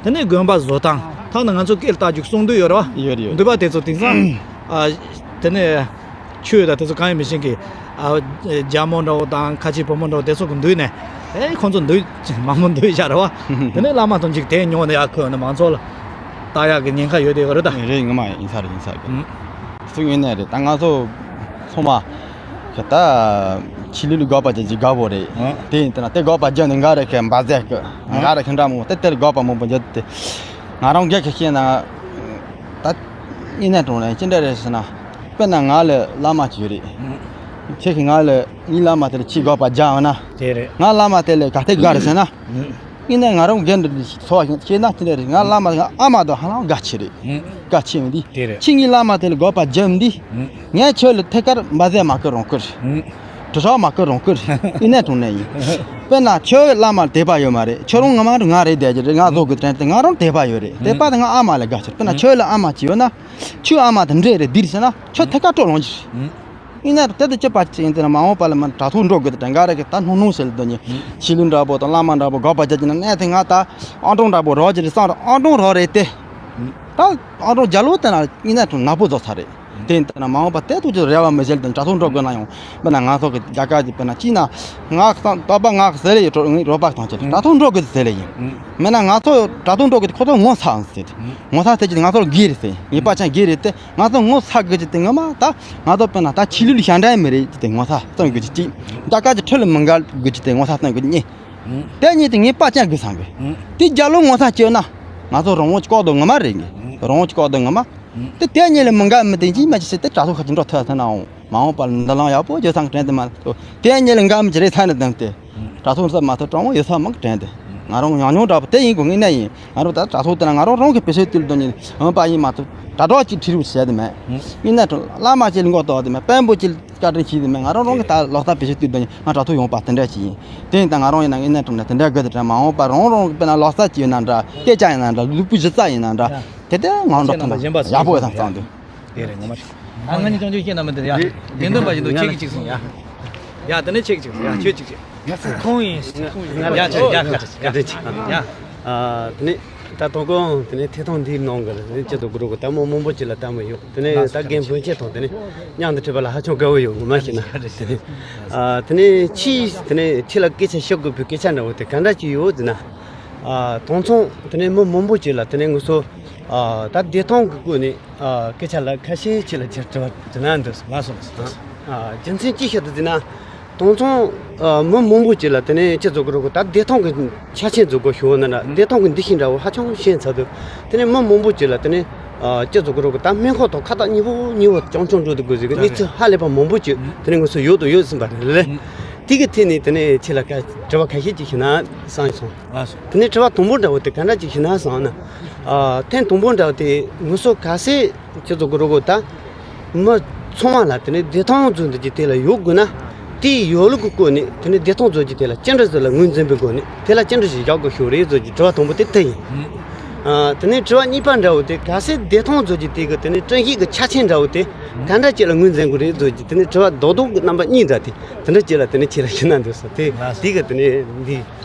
དེ་ནས་དགོན་པ་བཟོ་སྟངས་ཐ་ན་ང་ཚོ་སྐད་ལ་བཏགས་རྒྱུ་གསུང་འདུས་ཡོད་རེད་པ། ཡོད་རེད་ཡོད། འདུས་པ་དེ་ཚོ་དེང་སང་ཨ་དེ་ནས། ཆོས་དང་དེ་ཚོ་གང་ཡང་མི་ཤེས་མཁན་གྱི་ཨ་རྒྱ་མོ་འདྲ་བོ་དང་ཁ་ཆེ་བུ་མོ་འདྲ་བོ་དེ་ཚོ་གི་འདུས་ནས་ཨེ་ཁོང་ཚོ་འདུས་མང་པོ་འདུས་བཞག་རེད་བ། དེ་ནས་བླ་མ་དང་གཅིག་དེ་ཉོ་ནས་ཡར་འཁོད་ནས་མང་ཚོགས་ལ་བལྟ་ཡག་གི་ཉེན་ཁ་ཡོད་དེ་རེད་ད། རེད་ངོ་མ་ཡིན་ས་རེད་ཡིན་ས་རེད། ཨུམ། སུ་ཡིན་ནས་རེད་ད་ང་ཚོ་ཚང་མ་གི་ད་ཆི་ལི་ལི་དགག་པ་ཅན་གྱི་དགའ་བོ་རེད། ཨ། དེ་ཡིན་དེ་ན་དེ་དགག་པ་རྒྱབ་ནས་འགའ་རེ་ཁས་འབའ་ཟེར་གི་ཨ། འགའ་རེ་ཁས་འདྲ་མོ་དེ་དེར་དགག་པ་མང་པོ་རྒྱབ་དེ་ང་རང་སྒེར་གྱི་བཤད་ན་ད་ཡིན་ནས་གྲོང་ལ་ཅི་འདྲ་རེད་ཟེར་ན། དཔེར་ན་ང་ལ་བླ་མ་ཅིག་ཡོད་རེད། ཁྱེད་ཀྱིས་ང་ལ་ངའི་བླ་མ་དེ་ལ་ཅིག་དགག་པ་རྒྱག་འོང་ན། དེ་རེད། ང་བླ་མ་དེ་ལ་ག་དེ་དགའ་རེད་ཟེར་ན། ཡིན་ནའི་ང་རང་འགན་འདི་འདྲ་ཞིག་ཚོར་བ་ཞིག་སྐྱེས་ན་དེ་འདྲ་རེད། ང་བླ་མ་ང་ཨ་མ་དང་ཧ་ལམ་དགའ་ཆེ་རེད། ཨུ། དགའ་ཆེ་མི་འདི། དེ་རེད། ཁྱེད་ངའི་བླ་མ་དེ་ལ་དགོས་པ་བརྒྱབ་འདི། ཨུ། ངས་ཁྱོད་ལ་ཐད་ཀར་འབད་བརྩོན་མ་བསྐུལ་རང་བསྐུལ། ཨུ། དྲི་བ་མ་བསྐུལ་རང་བསྐུལ། ཡིན་ནའི་དྲང་གནས་ཡིན། དཔེར་ན་ཁྱོད་བླ་མ་ལ་དད་པ་ཡོད་མ་རེད། ཁྱོད་རང་ངོ་མ་ང་རེད་བསྡད་ཀྱི་རེད། ང་བཟོ་དགོས་དྲན་ཏེ་ང་རང་དད་པ་ཡོད་རེད། དད་པ་དེ་ང་ཨ་མ་ལ་དགའ་ཆེ་རེད། དཔེར་ན་ཁྱོད་ལ་ཨ་མ་ཅིག་ཡོད་ན། ཁྱོད་ཨ་མ་དེ་འདྲས་རེད་འདིར་ཟེར་ན་ཁྱོད་ཐད་ཀར་སྤྲོ་ལོང་གི་རེད། ཡིན་ན་དེ་ལྟར་གྱི་པ་ཅིག་ཡིན་ཏེ་ན་མ་འོངས་པ་ལ་མ་དྲ་ཐོག་འགྲོ་དགོས་དེ་འདྲ་འགའ་རེ་གི་ད་སྣང་སྣང་ཟེར་ལ་འདོད་ཉེ། ཆོས་ལུགས་འདྲ་པོ་དང་བླ་མ་འདྲ་པོ་དགག་པ་རྒྱག་གི་ན་གནས་དེ་ང་ད་ཨང་གྲངས་འདྲ་པོ་རོགས་ཀྱི་རེད་བསམ་ར་ཨང་གྲངས་རོགས་རེད་དེ། ད་ཨང་གྲངས་རྒྱ་ལོ་དེ་ན་ཡིན་ན་དྲང་ནག་པོ་རྫོགས་ཚར་རེད། དེ་ཡིན་ཏེ་ན་མ་འོངས་པ་དེ་ཐུག་ཅི་རེ་བ་མི་ཟེར་དང་དྲ་ཐོག་འགྲོ་དགོས་ན་ཡང་དཔེར་ན་ང་ཚོ་གི་རྒྱ་གར་གྱི་དཔེར་ན་ཅི་ན་ང་ཚང་ད་པ་ང་ཟེར་ལེ་ཡོད་རོགས་པ་དང་ཅི་དྲ་ཐོག་འགྲོ་དགོས་ཟེར་ལེ་ཡིན། མེད་ན་ང་ཚོ་དྲ་ཐོག་འགྲོ་དགོས་དེ་ཁོ་ཚོ་ངོ་ཚ་ཟེར། ངོ་ཚ་དེ་ཅི་ང་ཚོར་སྒེར་རེད་ཟེར་ངའི་པ་ཅན་སྒེར་རེད་དེ། ང་ཚོ་ངོ་ཚ་དགོས་ཀྱི་དེ་ངོ་མ་ད་ང་ཚོ་དཔེར་ན་ད་ཆོས་ལུགས་ཞེ་འདྲ་མི་རེད་ཀྱི་དེ་ངོ་ཚ་སྟོན་དགོས་ཀྱི་གཅིག་རྒྱ་གར་གྱི་ཁྲོད་ལ་མི་འགལ་དགོས་ཀྱི་དེ་ངོ་ཚ་སྟོན་དགོས་ཀྱི་གཉིས། དེ་གཉིས་དེ་ངའི་པ་ཅན་དགོས་བསམ་གི། དེ་རྒྱ་ལོ་ངོ་ཚ་སྐྱེས་ན་ང་ཚོ་རང་དབང་གི་ལྐོག་རྡོ་ངོ་མ་རེད་གི། རང་དབང་གི་ལྐོག་རྡོ་ངོ་མ། དེ་དེ་གཉིས་ལ་མི་འགལ་མི་དེ་གཅིག་མ་གཅིག་བྱས་ཏེ་དྲ་ཐོག་ཁ་ཅིག་འགྲོ་ཐུབ་ཟེར་ན་འོང་མ་འོངས་པ་ལ་འདི་ལང་ཡག་པོ་བྱེད་བསམ་གི་དྲན་དེ་མ་གཏོགས་དེ་གཉིས་ལ་འགལ་མི་གཅིག་རེད་ཚ་ནས་བསྡད་དེ། དྲ་ཐོག་ཟ་མ་ཐུབ་གྲང་མོ་ཡོད་ས་མང་གི་དྲན་དེ། ང་རང་ཉུང་ཉུང་འདྲ་པོ་དེ་ཡིན་དགོས་ངེས་གནས་ཡིན། ང་རང་ད་དྲ་ཐོག་དེ་ན་ང་རང་རང་གི་བེད་སྤྱོད་དུས་ལ་འདོན་ཉིན་འོན་པ་ཡིན་མ་ཐུབ་དྲ་གྲོགས་ཀྱི་ཁྲིད་རུ་བྱས་དེ་མེད། ཡིན་ན་གྲང་བླ་མ་ཅིག་ལ་མགོ་གཏོགས་དེ་མེད། དཔོན་པོ་ཅིག་ལ་བཀའ་དྲིན་ཆེ་དེ་མེད། ང་རང་རང་གི་ད་ལོ་ཙཱ་བེད་སྤྱོད་དུས་འདོན་ཉིན་ང་དྲ་ཐོག་ཡོང་པ་དེ་འདྲ་ཅིག་ཡིན། དེ་ཡིན་ད་ང་རང་ཡིན་ན་ངེས་གནས་གྲང་ནས་དེ་འདྲ་དགོས་དེ་དྲན་མ་འོངས་པ་རང་རང་གི་དཔེར་ན་ལོ་ཙཱ་ཅིག་ཡིན་ན་འདྲ་སྐད་ཆ་ཡིན་ན་འདྲ་ལུས་པོ་གཞི་རྩ་ཡིན་ན་འདྲ་དེ་ལྟར་ངང་འགྲོ་ཐུབ་ན་ཡག་པོ་ཡོད་ས་བསམ་འདུག་དེ་རེད་ངོ་མ་རེད། ཨ་ང་གཉིས་ཅང་ཅང་ཤེས་ན་མི་འདི་ཡ། དགེ་འདུན་པ་ཡིན་དུས་ཁྱེད་ཀྱིས་ཅིག་གསུངས་ཡ། ཡ་དེ་ནས་ཁྱེད་ཀྱིས་ཅིག་གསུངས་ཡ་ཁྱོད་ཅིག་ཅིག་ང་ཁོང་ཡིན་ཁོང་ཡིན་ཡ་ཁྱོད་ཡ་ཁ་ཁ་ཁ་ཁ་ཡ། ཨ་དེ་ནས་ད་དོ་དགོང་དེ་ནས་ཐད་གཏོང་འདིའི་ནང་གི་ནས་ཅི་ཐུབ་དགོས་རོགས་གི་ལྟད་མོ་མང་པོ་ཅིག་ལ་ལྟད་མོ་ཡོད། དེ་ནས་ད་རྒན་སྤུན་མཆེད་དང་དེ་ནས་མཉམ་དུ་འཕྲད་པ་ལ་ཧ་ཅང་དགའ་བོ་ཡོད་ངོ་མ་ཤེས་ན། དེ་ནས་ཨ་དེ་ནས་ཕྱིས་དེ་ནས་ཁྱེད་ལ་སྐད་ཆ་བཤད་དགོས་པའི་སྐད་ཆ་འདྲ་བོ་དེ་ག་འདྲ་ཅིག་ཡོད་ཟེར་ན། ཨ་དེང་སང་དེ་ནས་མི་མང་པོ་ཅིག་ལ་དེ་ནས་ང་ཚོ་ཨ་ད་བདེ་ཐང་གི་སྐོར་ནས། ཨ་སྐད་ཆ་ལ་ཁ་ཤས་ཅིག་ལ་ཅིག་དྲི་བ་དྲི་ན་འདོད་སོང་། ལགས་སོ་ལགས་སོ། ཨ་རྒྱུ་མཚན་ཅི་ཞིག་ཏུ་བརྩིས་ན། དེང་སང་ཨ་མི་མང་པོ་ཅིག་ལ་དེ་ནས་ཅི་བཟོ་གི་རེད་གོ་ད་བདེ་ཐང་གི་ཆ་རྐྱེན་བཟོ་དགོས་ཞུ་བ་ན་འདྲ་བདེ་ཐང་གི་འདུ་ཤེས་འདྲ་བོ་ཧ་ཅང་ཞན་ཚར་འདུག་དེ་ནས་མི་མང་པོ་ཅིག་ལ་དེ་ནས་ཨ་ཅི་བཟོ་གི་རེད་གོ་ད་སྨན་ཁང་དང་ཁ་བཏགས་གཉིས་པོ་གཉིས་པོ་རྐྱང་རྐྱང་འགྲོ་འདུག་དགོས་ཟེར་གི་གནས་ཚུལ་ཧ་ལས་པ་མང་པོ་ཅིག་དེ་ནས་ང་ཚོ་ཡོད་དང་ཡོད་ཟིན་པ་རེད་ལེ། དེ་གི་ཐད་ནས་དེ་ནས་ཁྱེད་ལ་དྲི་བ་ཁ་ཤས་ཅིག་ཞུ་ན་བསམ་སོང་། ལགས་སོ། དེ་ནས་དྲི་བ་དང་པོ་འདྲ་བོ་དེ་ག་འདྲ་ཅིག་ཞུ་ན་བསམ་ན། ཨ་ཐེངས་དང་པོ་འདྲ་བོ་དེ་ང་ཚོ་ག་ཚད་ཅི་ཚོ་གི་རོ་གོ་ད། མི་ཚང་མ་ལ་དེ་ནས་བདེ་ཐང་འཛུལ་འདི་ཀྱི་དེ་ལ་ཡོད་དགོས་ན། དེའི་ཡོད་ལུགས་ཀྱི་སྐོར་ནས་དེ་ནས་བདེ་ཐང་འཛུལ་གྱི་དེ་ལ་ཅི་འདྲ་ཟེར་ལ་ངོས་འཛིན་པའི་སྒོ་ནས་དེ་ལ་ཅི་འདྲ་ཞིག་བཞག་དགོས་ཤོག་རེད་ཟེར་གྱི་དྲི་བ་དང་པོ་དེ་དེ་ཡིན། ཨ་དེ་ནས་དྲི་བ་གཉིས་པ་འདྲ་བོ་དེ་ག་ཚད་བདེ་ཐང་འཛུལ་གྱི་དེ་གི་དེ་ནས་བཀྲ་ཤིས་ཀྱི་ཆ་རྐྱེན་འདྲ་བོ་དེ་ག་འདྲ་ཅིག་ལ་ངོས་འཛིན་དགོས་རེད་ཟེར་གྱི་དེ་ནས་དྲི་བ་རྡོག་རྡོག་གི་རྣམ་པ་གཉིས་འདྲ་དེ་དེ་འདྲ་ཅིག་ལ་དེ་ནས་ཁྱེད་ལ་ཞུ་ན་འདོད་སོང་དེ་དེ་གི་དེ་ནས་འདི།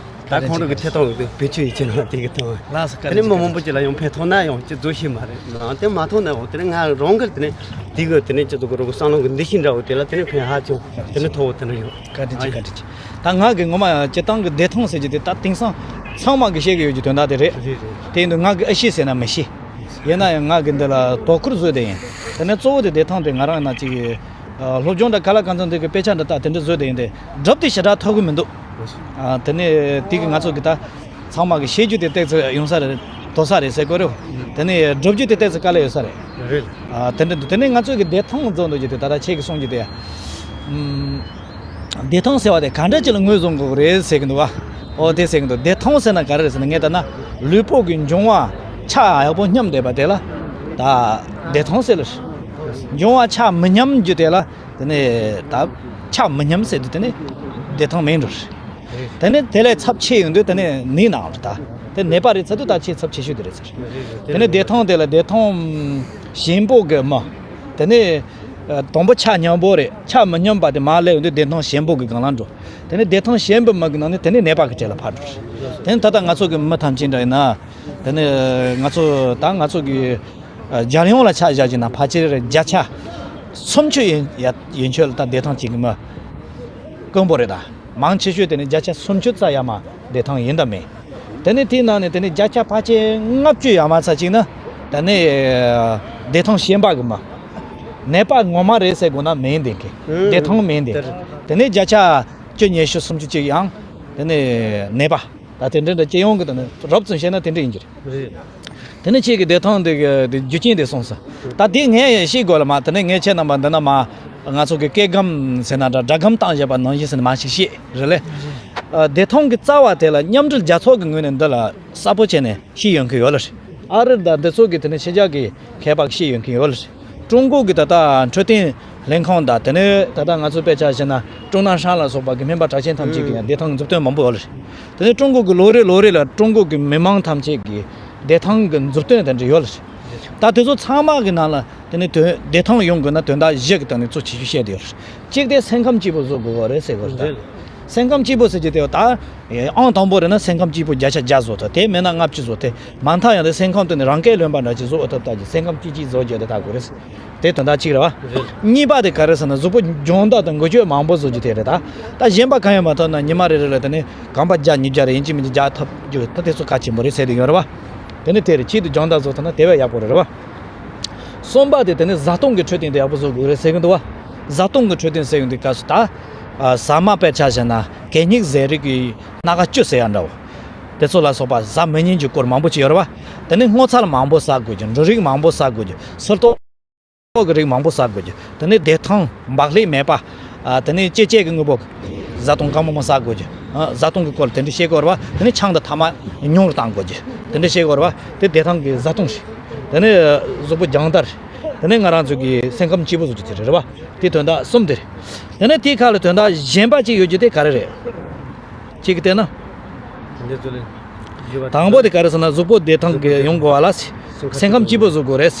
ད་ཁོང་རང་གི་ཐད་གཏོང་གི་བེད་སྤྱོད་ཡིད་ཆེས་ནང་དེ་གི་ཐོག་ལགས་སོ། དེ་ནས་མི་མང་པོ་ཅིག་ལ་ཡང་ཕན་ཐོགས་ན་ཡང་ཅི་བཟོ་ཤེས་མ་རེད་ནའང་དེ་མ་ཐོགས་ན་ཡང་དེ་ནས་ང་རང་གི་དེ་ནས་དེ་གི་དེ་ནས་ཅི་བཟོ་གི་རོགས་གི་བསམ་བློ་གི་འདུ་ཤེས་འདྲ་བོ་དེ་ལ་དེ་ནས་ཕན་ཧ་ཅང་དེ་ནས་ཐོག་བོ་དེ་འདྲ་ཡོད། བཀའ་དྲིན་ཆེ་བཀའ་དྲིན་ཆེ། ད་ང་གི་ངོ་མ་སྤྱི་བཏང་གི་བདེ་ཐང་ཟེར་རྒྱུ་དེ་ད་དེང་སང་ཚང་མ་གི་བཤད་གི་ཡོད་རྒྱུ་དོན་དག་དེ་རེད། རེད་རེད། དེ་ཡིན་དུས་ང་གི་ཨེ་ཤེས་ཟེར་ན་མི་ཤེས། ཡིན་ན་ཡང་ང་གི་འདི་ལ་དོ་ཁུར་བཟོས་དེ་ཡིན། དེ་ནས་གཙོ་བོ་དེ་བདེ་ཐང་དེ་ང་རང་ཡིན་ན་ཅིག་ཨ་སློབ་སྦྱོང་དང་ག་ལ་གང་འཚམ་དེ་གི་དཔེ་ཆ་འདི་དག་དེ་འདྲ་བཟོས་དེ་ཡིན་ཏེ་སྒྲུབ་དེ་ཞེ་དྲག་ཐུབ་གི་མི་འདུག་ཨ་དེ་ནས་དེ་གི་ང་ཚོ་གི་ད་ཚང་མ་གི་བཤད་རྒྱུ་དེ་ཏོག་ཙམ་ཡོང་ས་རེད། དོ་ས་རེད་ཟེར་དགོས་རེད། དེ་ནས་སྒྲུབ་རྒྱུ་དེ་ཏོག་ཙམ་དཀའ་ལས་ཡོད་ས་རེད། རེད། ཨ་དེ་འདྲ་འདུག་དེ་ནས་ང་ཚོ་གི་བདེ་ཐང་བཟོ་འདོད་རྒྱུ་དེ་ད་ལྟ་ཁྱེད་ཀྱིས་གསུང་རྒྱུ་དེ་ཨམ། བདེ་ཐང་ཟེར་བ་དེ་ག་འདྲ་ཅིག་ལ་ངོས་བཟུང་དགོས་རེད་ཟེར་གི་འདུག་བ། ཨོ་དེ་ཟེར་གི་འདུག་བདེ་ཐང་ཟེར་ན་ག་རེ་རེད་ཟེར་ན་ངས་ལྟ་ན་ལུས་པོ་གི་འབྱུང་བ་ཆ་ཡག་པོ་སྙོམས་བསྡད་པ་དེ་ལ་ད་བདེ་ཐང་ཟེར་ལ། འབྱུང་བ་ཆ་མི་སྙོམས་རྒྱུ་དེ་ལ་དེ་ནས་ད་ཆ་མི་སྙོམས་ཟེར་དུས་དེ་ནས་བདེ་ཐང་མེད་འགྲོ་རེད། དེ་ནས་དེ་ལས་ཚབས་ཆེ་ཡོང་དུས་དེ་ནས་ནད་ན་འགྲོ་ད། དེ་ནད་པ་རེད་ཚར་དུས་ད་ཆེས་ཚབས་ཆེ་ཤོས་དེ་རེད་ཟེར། དེ་ནས་བདེ་ཐང་དེ་ལ་བདེ་ཐང་ཞན་པོ་གི་མི། དེ་ནས་ཨ་དང་པོ་ཆ་སྙོམས་པོ་རེད། ཆ་མི་སྙོམས་པ་དེ་མར་སླེབས་ཡོང་དུས་བདེ་ཐང་ཞན་པོ་གི་སྒང་ལ་འགྲོ། དེ་ནས་བདེ་ཐང་ཞན་པོ་མི་གི་ནང་ནས་དེ་ནས་ནད་པ་གི་གྲས་ལ་ཕར་འགྲོ། དེ་ནས་ད་ལྟ་ང་ཚོ་གི་མི་ཐམས་ཅད་འདྲ་ཡིན་ན། དེ་ནས་ང་ཚོ་ད་ང་ཚོ་གི་ཨ་རྒྱལ་ཡོངས་ལ་ཆ་བཞག་ཅིག་ན་ཕལ་ཆེར་བརྒྱ་ཆ་སུམ་ཅུ་ཡན་ཡན་ཆོད་ལ་ད་བདེ་ཐང་ཅན་གི་མི་དཀོན་པོ་རེད་ད། མང་ཆེ་ཤོས་དེ་ནི་བརྒྱ་ཆ་སུམ་ཅུ་རྩ་ཡར་མར་བདེ་ཐང་ཡིན་དང་མིན། དེ་ནི་དེའི་ནང་ནས་དེ་ནི་བརྒྱ་ཆ་ཕལ་ཆེར་ལྔ་བཅུ་ཡར་མར་ཚར་གཅིག་ནི་དེ་ནི་བདེ་ཐང་ཞན་པ་གི་མི། ནད་པ་ངོ་མ་རེད་ཟེར་དགོས་ན་མིན་དེ་གི། ཨུམ། བདེ་ཐང་མིན་དེ། དེ་རེད། དེ་ནི་བརྒྱ་ཆ་བཅུ་ཉི་ཤུ་སུམ་ཅུ་གཅིག་ཡང་དེ་ནི་ནད་པ། ད་དེ་འདྲ་འདྲ་སྤྱི་ཡོངས་ཀྱི་དེ་ནི་རོབ་ཙམ་བཤད་ན་དེ་འདྲ་ཡིན་གྱི་རེད། རེད། དེ་ནི་ཁྱེད་ཀྱི་བདེ་ཐང་དེ་གི་དེ་རྒྱུ་རྐྱེན་དེ་གསུངས་སོང་། ད་དེ་ངས་ཤེས་དགོས་ལ་མ་དེ་ནི་ངས་ཁྱེད་རྣམ་པ་འདི་ན་མ་ང་ཚོ་གི་སྐད་སྒམ་ཟེར་ན་འདྲ་སྒྲ་སྒམ་བཏང་བཞག་པ་ནང་བཞིན་ཟེར་ན་མ་ཞིག་ཤེས་རེད་ལེ། བདེ་ཐང་གི་རྩ་བ་དེ་ལ་མཉམ་འབྲེལ་རྒྱལ་ཚོགས་ཀྱི་ངོས་ནས་འདི་ལ་གསལ་པོ་བྱས་ནས་ཤེས་ཡོང་གི་ཡོད་ལ་རེད། ཨ་རི་དང་འདི་ཚོ་གི་དེ་ནས་ཕྱི་རྒྱལ་གྱི་མཁས་པ་ཤེས་ཡོང་གི་ཡོད་ལ་རེད། ཀྲུང་གོ་གི་ད་ལྟ་འཕྲོད་བསྟེན་ལྷན་ཁང་དང་དེ་ནས་ད་ལྟ་ང་ཚོ་དཔེ་ཆ་བཞག་ན་ཀྲུང་ནན་ཧྲན་ལ་སོགས་པ་གི་སྨན་པ་གྲགས་ཅན་ཐམས་ཅད་ཀྱི་ཡང་བདེ་ཐང་གི་མཛུབ་སྟོན་མང་པོ་ཡོད་ལ་རེད། དེ་ནས་ཀྲུང་གོ་གི་ལོ་རེ་ལོ་རེ་ལ་ཀྲུང་གོ་གི་མི་མང་ཐམས་ཅད་ཀྱི་བདེ་ཐང་གི་མཛུབ་སྟོན་དེ་འདྲ་ཡོད་ལ་རེད། ད་དེ་ཚོ་ཚང་མ་གི་ནང་ལ་དེ་ནས་དོན་བདེ་ཐང་ཡོང་དགོས་ན་དོན་དག་བཞི་གི་སྟེང་ནས་གཙོ་ཆེ་ཤོས་བཤད་དེ་ཡོད་རེད། གཅིག་དེ་སེམས་ཁམས་སྐྱིད་པོ་བཟོ་དགོས་པ་རེད་ཟེར་དགོས་རེད། ད་སེམས་ཁམས་སྐྱིད་པོ་ཟེར་གྱི་དེ་ད་ཨང་དང་པོ་རེད་ན་སེམས་ཁམས་སྐྱིད་པོ་བརྒྱ་ཆ་བརྒྱ་བཟོ་ཐུབ། དེ་མེད་ན་ལྔ་བཅུ་བཟོ་ཐུབ། མ་མཐའ་ཡང་དེ་སེམས་ཁམས་དེ་ནི་རང་སྐད་ལོན་པ་འདྲ་ཅིག་བཟོ་ཐུབ་ཐབས་ཀྱི་སེམས་ཁམས་སྐྱིད་ཅིག་བཟོ་རྒྱུ་དེ་ད་དགོས་རེད། དེ་དོན་དག་གཅིག་རེད་བ། གཉིས་པ་དེ་ག་རེ་ཟེར་ན་གཟུགས་པོ་སྦྱོང་བརྡར་དང་འགུལ་སྐྱོད་མང་པོ་བཟོ་རྒྱུ་དེ་རེད་ད། ད་གཞན་པ་གང་ཡང་མ་ཐོབ་ན་ཉི་མ་རེ་རེ་ལ་དེ་ནས་གོམ་པ་བརྒྱ་ཉིས་བརྒྱ་རེ་ཡིན་གཅིག་མིན་གཅིག་བརྒྱ་ཐོབ་རྒྱུ་ད་དེ་ཚོ་གལ་ཆེན་པོ་རེད་ཟེར་དེ་ཡོད་རེད་བ། དེ་ནས་དེ་རེད། ཆེད་དུ་སྦྱོང་བརྡར་བཟོ་ཐུབ་ན་དེ་བས་ཡག་པོ་རེད་བ། གསུམ་པ་དེ་དེ་ནས་བཟའ་བཏུང་གི་འཕྲོད་བསྟེན་དེ་ཡག་པོ་བཟོ་དགོས་རེད་ཟེར་གྱི་འདུག་བ། བཟའ་བཏུང་གི་འཕྲོད་བསྟེན་ཟེར་ཡོང་དུས་སྐབས་སུ་ད། ཟ་མ་དཔེར་ཆ་བཞག་ན་གད་སྙིགས་ཟས་རིགས་ཀྱི་སྣ་ཁ་བཅུ་ཟེར་ཡ་འདྲ་བོ། དེ་ཚོ་ལ་སོགས་པ་ཟ་མི་ཉན་གྱི་སྐོར་མང་པོ་ཅིག་ཡོད་རེད་བ། དེ་ནས་སྔོ་ཚལ་མང་པོ་ཟ་དགོས་རྒྱུ། འབྲུ་རིགས་མང་པོ་ཟ་དགོས་རྒྱུ། སིལ་ཏོག་གི་རིགས་མང་པོ་ཟ་དགོས་རྒྱུ། དེ་ནས་བདེ་ཐང་འབག་ལྷད་མེད་པ། ཨ། དེ་ནས་སྐྱེད་ཅེས་ཀྱི་དངོས་པོ། བཟའ་བཏུང་གང་མང་མང་ཟ་དགོས་རྒྱུ། ཨ། བཟའ་བཏུང་གི་སྐོར་དེ་འདྲ་བཤད་དགོས་རེད་བ། དེ་ནས་ཆང་དང་ཐ་མག་ཉུང་རུ་གཏང་དགོས་རྒྱུ། དེ་འདྲ་བཤད་དགོས་རེད་བ། དེ་བདེ་ཐང་གི་བཟའ་བཏུང་རེད། དེ་ནས་གཟུགས་པོ་སྦྱོང་བརྡར་རེད། དེ་ནས་ང་རང་ཚོ་གི་སེམས་ཁམས་སྐྱིད་པོ་བཟོ་རྒྱུ་དེ་རེད་བ། དེ་དོན་དག་གསུམ་དེ་རེད། དེ་ནས་དེའི་ཁ་ལ་དོན་དག་གཞན་པ་གཅིག་ཡོད་རྒྱུ་དེ་ག་རེ་རེད། གཅིག་གིས་བལྟས་ན། འདི་ཚོ་ལས། དང་པོ་དེ་ག་རེ་ཟེར་ན་གཟུགས་པོ་བདེ་ཐང་གི་ཡོང་དགོས་པ་ལ། སེམས་ཁམས་སྐྱིད་པོ་བཟོ་དགོས་རེད།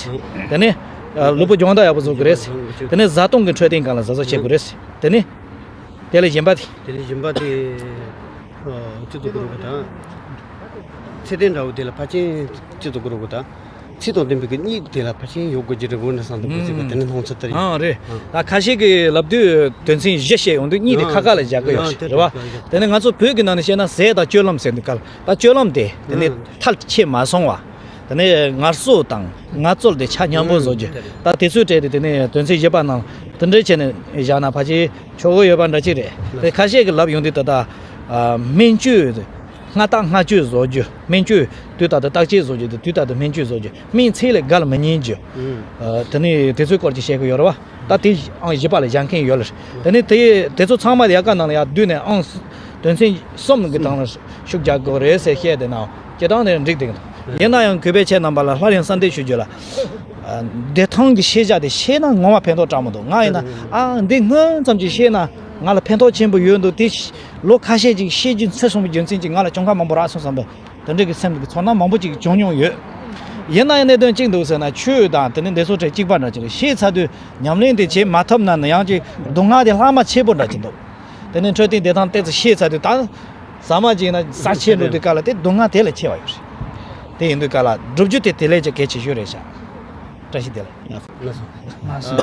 དེ་ནས་ལུས་པོ་སྦྱོང་བརྡར་ཡག་པོ་བཟོ་དགོས་རེད། དེ་ནས་བཟའ་བཏུང་གི་འཕྲོད་བསྟེན་སྒང་ལ་གཟབ་གཟབ་བྱེད་དགོས་རེད། དེ་ནས་དེ་ལས་གཞན་པ་དེ། དེ་ལས་གཞན་པ་དེ། ཨ། སྤྱི་ཚོགས་ཀྱི་རོགས་པ་དང་། ཚད་ལྡན་འདྲ་བོ་དེ་ལ་ཕལ་ཆེར་སྤྱི་ཚོགས་ཀྱི་རོགས་པ་དང་། ཚད་དང་ལྡན་པའི་གི་གཉིད་དེ་ལ་ཕལ་ཆེར་ཡོད་དགོས་ཀྱི་རེད་འོ་ན་བསམ་འདུག་གི་ཟེར་གི་དེ་ནི་སྣང་ཚུལ་ལྟར་ཡིན། ཨང་རེད། ཨང་། ད་ཁ་ཤས་ཀྱིས་ལབ་དུས་དོན་ཚན་བཞི་བཤད་ཡོང་དུས་གཉིད་དེ་ཨང་། ཁ་ཁ་ལ་བཞག་གི་ཡོད་ཨང་། རེད་དེ་བ། རེད་རེད། དེ་ནི་ང་ཚོ་བོད་ཀྱི་ནང་ནས་བཤད་ན་ཟས་དང་སྤྱོད་ལམ་ཟེར་འདུག་ག་ལ། ད་སྤྱོད་ལམ་དེ་དེ་ནི་ཨང་། ཐལ་ཆད་མ་སོང་བ། དེ་ནི་ངལ་གསོ་དང་ངལ་རྩོལ་དེ་ཆ་མཉམ་པོ་ཨང་། བཟོ་རྒྱུ། རེད་རེད། ད་དེ་ཚོའི་གྲས་དེ་དེ་ནི་དོན་ཚན་བཞི་པ་ནང་དེ་འདྲ་བྱས་ནས་བཞག་ན་ཕལ་ཆེར་ཆོག་གི་ཡོད་པ་འདྲ་ཅིག་རེད། དེ་ཁ་ཤས་ཀྱིས་ལབ་ཡོང་དུས་ད་ལྟ་ཨ། སྨན་བཅོས། སྔ་རྟགས་སྔ་བཅོས་བཟོ་རྒྱུ། སྨན་བཅོས་དུས་ལྟར་དུ་བརྟག་དཔྱད་བཟོ་རྒྱུ་དང་དུས་ལྟར་དུ་སྨན་བཅོས་བཟོ་རྒྱུ། སྨན་ཚད་ལས་བརྒལ་མི་ཉན་རྒྱུ། ཨུམ། ཨ། དེ་ནས་དེ་ཚོའི་སྐོར་གྱི་བཤད་ཀྱི་ཡོད་རེད་བ། ད་དེ་ཨང་བཞི་པ་ལ་བཞག་མཁན་ཡོད་ལ། དེ་ནས་དེ་དེ་ཚོ་ཚང་མ་ཡལ་ག་ནང་ལ་ཡར་བསྡུས་ནས་ཨང་དོན་ཚན་གསུམ་གྱི་སྟེང་ལ་ཤུགས་རྒྱག་དགོས་རེད་ཟེར་བཤད་དེ་ན་སྤྱིར་བཏང་ནས་འགྲིག་བསྡད་ཀྱི་འདུག་ཡིན་ན་ཡང་གུས་པས་ཁྱེད་རྣམ་པ་ལ་སླར་ཡང་གསལ་འདེབས་ཞུ་རྒྱུ་ལ། ཨ། བདེ་ཐང་གི་ཤེས་བྱ་དེ་ཤེས་ན་ངོ་མ་ཕན་ཐོགས་དྲག་མི་འདུག་ང་ཡིན་ན་ཨ་འདི་སྔོན་ཙམ་ཅིག་ཤེས་ན་ང་ལ་ཕན་ཐོགས་ཆེན་པོ་ཡོད་འདུག་དེ་ལོ་ཁ་ཤས་ཅིག་ཤེས་རྒྱུ་འཚོལ་སོང་བའི་རྒྱུ་མཚན་གྱིས་ང་ལ་གྱོང་ཁ་མང་པོ་རག་སོང་བསམ་པའི་དེ་འདྲ་གི་སེམས་ཀྱི་ཚོར་སྣང་མང་པོ་ཅིག་བྱུང་མྱོང་ཡོད། ཡིན་ན་ཡང་གནད་དོན་གཅིག་འདུག་ཟེར་ན་ཆོས་དང་དེ་ནི་འདི་ཚོ་གྲས་གཅིག་པ་འདྲ་ཅིག་རེད། ཤེས་ཚར་དུས་ཉམས་ལེན་དེ་བྱེད་མ་ཐུབ་ན་ནི་ཡང་ཅིག་སྡུག་བསྔལ་དེ་ལྷག་མ་ཆེ་པོ་འདྲ་ཅིག་འདུག་དེ་ནི་འཕྲོད་བསྟེན་བདེ་ཐང་ཏོག་ཙམ་ཤེས་ཚར་དུས་ད་ཟ་མ་ཅིག་ཡིན་ན་ཟ་ཆེ་འགྲོ་དུས་སྐབས་ལ་དེ་སྡུག་བསྔལ་དེ་ལས་ཆེ་བ་ཡོད་རེད། དེ་ཡིན་དུས་སྐབས་ལ་བསྒྲུབ་རྒྱུ་དེ་དེ་ལས་ཀྱང་གལ་ཆེ་ཤོས་རེད་ཤག་བཀྲ་ཤིས་བདེ་ལེགས། ལགས་སོ། ལགས་སོ།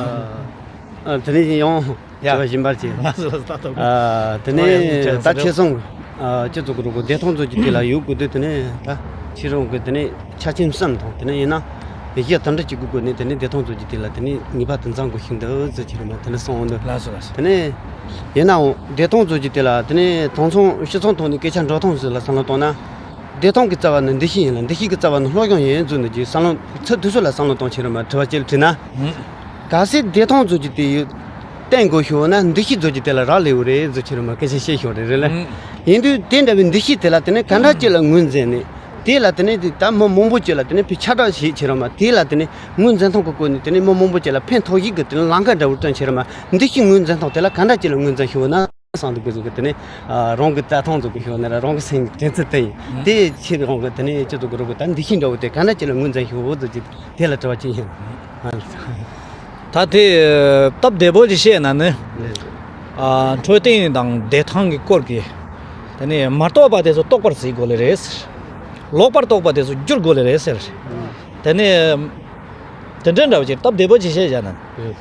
ཨ། དེ་ནས་ཡང་ཡ། དྲི་བ་གཞན་པ་ཅིག་ལགས་སོ་ལགས་སོ། ད་ལྟ་ཨ། དེ་ནས་ད་ཁྱེད་ཚོ་ཨ། སྤྱི་ཚོགས་ཀྱི་རོགས་པ་བདེ་ཐང་བཟོ་རྒྱུ་དེ་ལ་ཡོད་དགོས་དུས་དེ་ནས་ད་ཁྱེད་རང་གི་དེ་ནས་ཆ་རྐྱེན་གསུམ་དང་དེ་ནས་ཡིན་ན་གཞི་དེ་འདྲ་གཅིག་གི་སྒོ་ནས་དེ་ནས་བདེ་ཐང་བཟོ་རྒྱུ་དེ་ལ་དེ་ནས་ངེས་པར་དུ་འཛོམས་དགོས་ཤིང་འདུག་ཟེར་ཁྱེད་རང་མ་དེ་ནས་གསུངས་འོང་དུས། ལགས་སོ་ལགས་སོ། དེ་ནས་ཡིན་ནའང་བདེ་ཐང་བཟོ་རྒྱུ་དེ་ལ་དེ་ནས་དེང་སང་སྤྱི་ཚོགས་ཐོག་ནས་སྐད་ཆ་འགྲོ་སྟངས་ཟེར་ལ་བསམ་བློ་བཏང་ན། བདེ་ཐང་གི་རྩ་བ་ནི་འདུ་ཤེས་ཡིན་ལ་འདུ་ཤེས་ཀྱི་རྩ་བ་ནི་སློབ་སྦྱོང་ཡིན་ཟེར་འདུག་ཅེས་བསམ་བློ་ཚུལ་དེ་ཚོ་ལ་བསམ་བློ་གཏོང་བྱེད་རོགས་མ། དྲི་བ་གཅིག་དྲིས་ན། ཧུམ། གལ་སྲིད་བདེ་ཐང་བཟོ་རྒྱུ་དེ་ཡོད་བསྟན་དགོས་ཤོག་ན་འདུ་ཤེས་བཟོ་རྒྱུ་དེ་ལ་རག་ལས་པ་རེད་ཟེར་བྱེད་རོགས་མ་སྐད་ཆ་བཤད་ཤོག་རེད་རེད་ལ། ཧུམ། ཡིན་དུས་དེ་འདྲ་བའི་འདུ་ཤེས་དེ་ལ་དེ་ནས་ག་འདྲ་ཅིག་ལ་ངོས་འཛིན་ནས་དེ་ལ་དེ་ནས་ད་མི་མང་པོ་ཅིག་ལ་དེ་ནས་ཕི་ཁྱབ་བསྒྲགས་བྱེད་བྱེད་རོགས་མ། དེ་ལ་དེ་ནས་ངོས་འཛིན་སྟངས་ཀྱི་སྐོར་ནས་དེ་ནས་མི་མང་པོ་ཅིག་ལ་ཕན་ཐོགས་ཤིག་གི་དེ་ནས་ལམ་ཁ་འདྲ་བོ་བསྟན་བྱེད་རོགས་མ། འདུ་ཤེས་ངོས་འཛིན་སྟངས་དེ་ལ་ག་འདྲ་ཅིག་ལ་ངོས་འཛིན་ཤོག་ན། བསམ་འདུག་གི་ཟེར་གི་དེ་ནས་ཨ། རང་གི་རྩ་ཐང་བཟོ་གི་ཤོག་ན་ར་རང་གི་སེམས་ཀྱི་དྲན་ཚུལ་དེ་ཡིན། ཨ། དེ་ཕྱིར་རང་གི་དེ་ནས་སྤྱི་ཚོགས་ཀྱི་རོགས་པ་དང་འདུ་ཤེས་འདྲ་བོ་དེ་ག་འདྲ་ཅིག་ལ་ངོས་འཛིན་ཤོག་འོ་ཟེར་གྱི་དེ་ལ་དྲི་བ་ཅིག་ཡིན། ཨ། ད་དེ་སྟབས་བདེ་པོ་ཅིག་བཤད་ན་ནི། ཨ། འཕྲོད་བསྟེན་དང་བདེ་ཐང་གི་སྐོར་གྱི་དེ་ནས་མ་རྟོགས་པ་དེ་ཚོ་རྟོགས་པར་བྱེད་དགོས་ལེ་རེད་ཟེར། ལོག་པར་རྟོག་པ་དེ་ཚོ་བསྒྱུར་དགོས་ལེ་རེད་ཟེར། དེ་ནས། དེ་འདྲ་འདྲ་བ་ཅིག་སྟབས་བདེ་པོ་ཅིག་བཤད་བཞག་ན། ཨེ།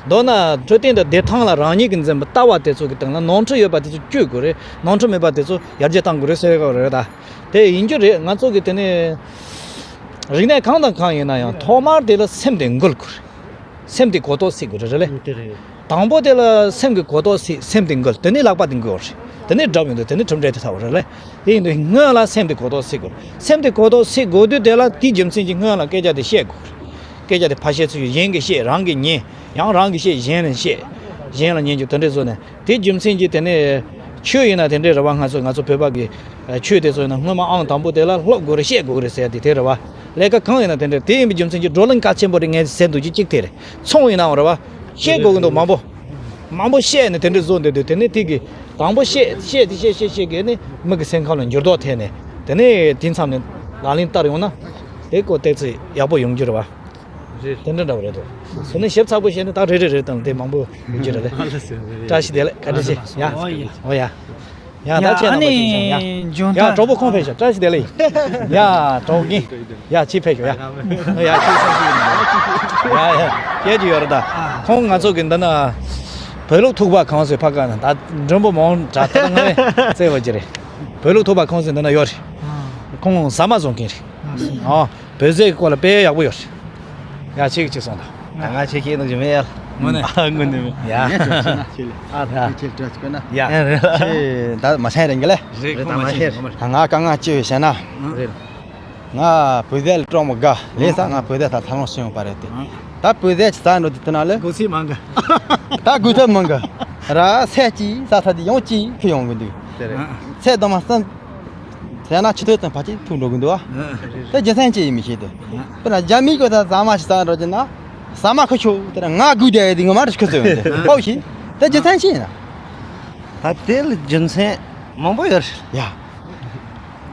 མདོར་ན་འཕྲོད་བསྟེན་དང་བདེ་ཐང་ལ་རང་ཉིད་ཀྱིས་འཛིན་པའི་ལྟ་བ་དེ་ཚོ་གི་སྟེང་ལ་ནོར་འཁྲུལ་ཡོད་པ་དེ་ཚོ་བཅོས་དགོས་རེད། ནོར་འཁྲུལ་མེད་པ་དེ་ཚོ་ཡར་རྒྱས་གཏང་དགོས་རེད་ཟེར་དགོས་རེད་ད། དེ་ཡིན་རྒྱུ་རེད། ང་ཚོ་གི་དེ་ནས་རིག་གནས་གང་དང་གང་ཡིན་ན་ཡང་ཐོག་མར་དེ་ལ་སེམས་དེ་འགུལ་དགོས་རེད། སེམས་དེ་གོ་རྟོགས་སད་དགོས་རེད་རེད་ལེ། དེ་རེད། དང་པོ་དེ་ལ་སེམས་ཀྱི་གོ་རྟོགས་སད། སེམས་དེ་འགུལ། དེ་ནས་ལག་པ་དེ་འགུལ་བ་རེད། དེ་ནས་སྒྲུབ་ཡོང་དུས་དེ་ནས་གྲུབ་འབྲས་དེ་ཐོབ་པ་རེད་ལེ། དེ་ཡིན་དུས་སྔོན་ལ་སེམས་དེ་གོ་རྟོགས་སད་དགོས། སེམས་དེ་གོ་རྟོགས་སད་དགོས་དུས་དེ་ལ་དེའི་རྒྱུ་མཚན་གྱིས་སྔོན་ལ་སྐད་ཆ་དེ་བཤད་དགོས། སྐད་ཆ་དེ་ཕར་བཤད་ཚུལ་གཞན་གྱིས་བཤད། རང་གིས་ཉན། ཡང་རང་གིས་བཤད། གཞན་ལ་བཤད། གཞན་ལ་ཉན་རྒྱུ་དེ་འདྲ་བཟོས་ནས་དེའི་རྒྱུ་མཚན་གྱིས་དེ་ནས་ ཆོས་ཡིན་ན་དེ་འདྲའི་རེད་བ། ང་ཚོ་ང་ཚོ་བོད་པ་གི་ཆོས་དེ་ཚོ་ཡིན་ན་སྔོན་མ་ཨང་དང་པོ་དེ་ལ་སློབ་དགོས་རེད། ཤེས་དགོས་རེད་ཟེར་ཡ་དེ་དེ་རེད་བ། ལས་ཀ་གང་ཡིན་ན་དེ་འདྲ་དེ་ཡིན་པའི་རྒྱུ་མཚན་གྱིས་བགྲོ་གླེང་གལ་ཆེན་པོ་རེད་ངས་ཟེར་འདུག་གི། གཅིག་དེ་རེད། ཚོང་ཡིན་ནའང་རེད་བ། ཤེས་དགོས་ཀྱི་འདུག་མང་པོ། མང་པོ་བཤད་ནས་དེ་འདྲ་བཟོ་འདོད་དུས་དེ་ནས་དེ་གི་དང་པོ་བཤད་བཤད་དེ་བཤད་བཤད་བཤད་གི་ནས་མི་གི་སེམས་ཁམས་ལ་འགྱུར་ལྡོག་ཐེབས་ནས་དེ་ནས་དེ་མཚམས་ནས་ལག་ལེན་བསྟར་ཡོང་ན་དེ་ཀོ་ཏོག་ཙམ་ཡག་པོ་ཡོང་རྒྱུ་རེད་བ། རེད། དེ་འདྲ་འདྲ་བོ་རེད་འདུག་དེ་ནས་ཞིབ་ཚགས་པོ་བཤད་ན་ད་རེད་རེད་རེད་དང་དེ་མང་པོ་ཡོང་རྒྱུ་རེད་ལེ། ཨ་ལ་ཟེར་རེད། བཀྲ་ཤིས་བདེ་ལེགས། བཀའ་དྲིན་ཆེ། ཡ། ཨོ་ཡ། ཨོ་ཡ། ཡ། ད་ཡ། ཁྱེད་ཨ་རྣམ་པ་ཅིག་བྱུང་ཡ། ནི་འཇོན་ཡ། ཐང་གྲོགས་པོ་ཁོང་ཕེབས་ཤོག་བཀྲ་ཤིས་བདེ་ལེགས། ཡ། གྲོགས་རྒན། ཡ། ཁྱེད་ཕེབས་ཤོག་ཡ། ཡ། ཁྱེད་སེམས་ཤིག་ཡིན། ཡ། ཡ། སྐད་ཅིག་ཡོད་རེད་ད། ཁོང་ང་ཚོ་གི་འདི་ན་བོད་ལུགས་ཐུག་པ་ཁང་ཟེར་ཕ་ག་ན་ད་མགྲོན་པོ་མང་དྲགས་ད་ང་བས་བཙལ་བ་ཅིག་རེད། བོད་ལུགས་ཐུག་པ་ཁང་ཟེར་འདི་ན་ཡོད་རེད། ཁོང་ཟ་མ་བཟོ་མཁན་རེད། ཨ། བོད་ཟས་ཀྱི་སྐོར་ལ་དཔེ་ཡག་པོ་ཡོད་རེད། ཡ། ཁྱེད་ཀྱིས་ཅིག་གསུངས་དང་། ད་ང་ཁྱེད་ཀྱིས་གནང་རྒྱུ་མེད་ཡ། དངོས་གནས། ཨ། དངོས་གནས་མེད། ཡ། ཡ། ཁྱེད་ཁྱེད་བཀྲ་ཤིས་བདེ་ལེགས། ཡ། ཁྱེད་ད་མ་ཤེས་རེད་གི་ལེ། རེད། ཁོང་མ་ཤེས། ད་ང་དཀའ་ངལ་ཅི་ཡོད་ཟེར་ན། རེད། ང་བོད་ཟས་ལ་སྤྲོ་མོ་དགའ་ལས་ས། ང་བོད་ཟས་ད་ཐབ་ལོང་ཤི་ཡོང་པ་རེད་དེ། ད་བོད་ཟས་ཅིག་ཟ་འགྲོ་དུས་དེ་ན་ལེ། དགོས་ཚད་མང་གི། ད་དགོས་ཚད་མང་གི་ར། ཚད་ཅིག་ཟ་ས་དེ་ཡང་ཅིག་ཁུ་ཡོང་གི་འདུག་དེ་རེད། ཚད་དུ་མ་ཟིན་ཟེར་ན་ཆུ་ཚོད་ཙམ་ཕལ་ཆེར་ཐུག་འགྲོ་གི་འདུག་ཨ། དེ་རྒྱུ་མཚན་ཅི་ཡིན་མི་ཤེས་དེ། དཔེར་ན་རྒྱ་མིའི་སྐད་ད་ཟ་མ་ཞིག་ཟ་འགྲོ་རྒྱུ་ན་ཟ་མ་ཁུ་ཆོ་དེ་ན་ང་དགོས་དེ་དེ་ངོ་མ་རེ་ཁུ་ཚོད་ཡོང་དེ་ཨོ་ཤི། དེ་རྒྱུ་མཚན་ཅི་ཡིན་ན། ད་དེ་ལ་རྒྱུ་མཚན་མང་པོ་ཡོད་རེད། ཡ།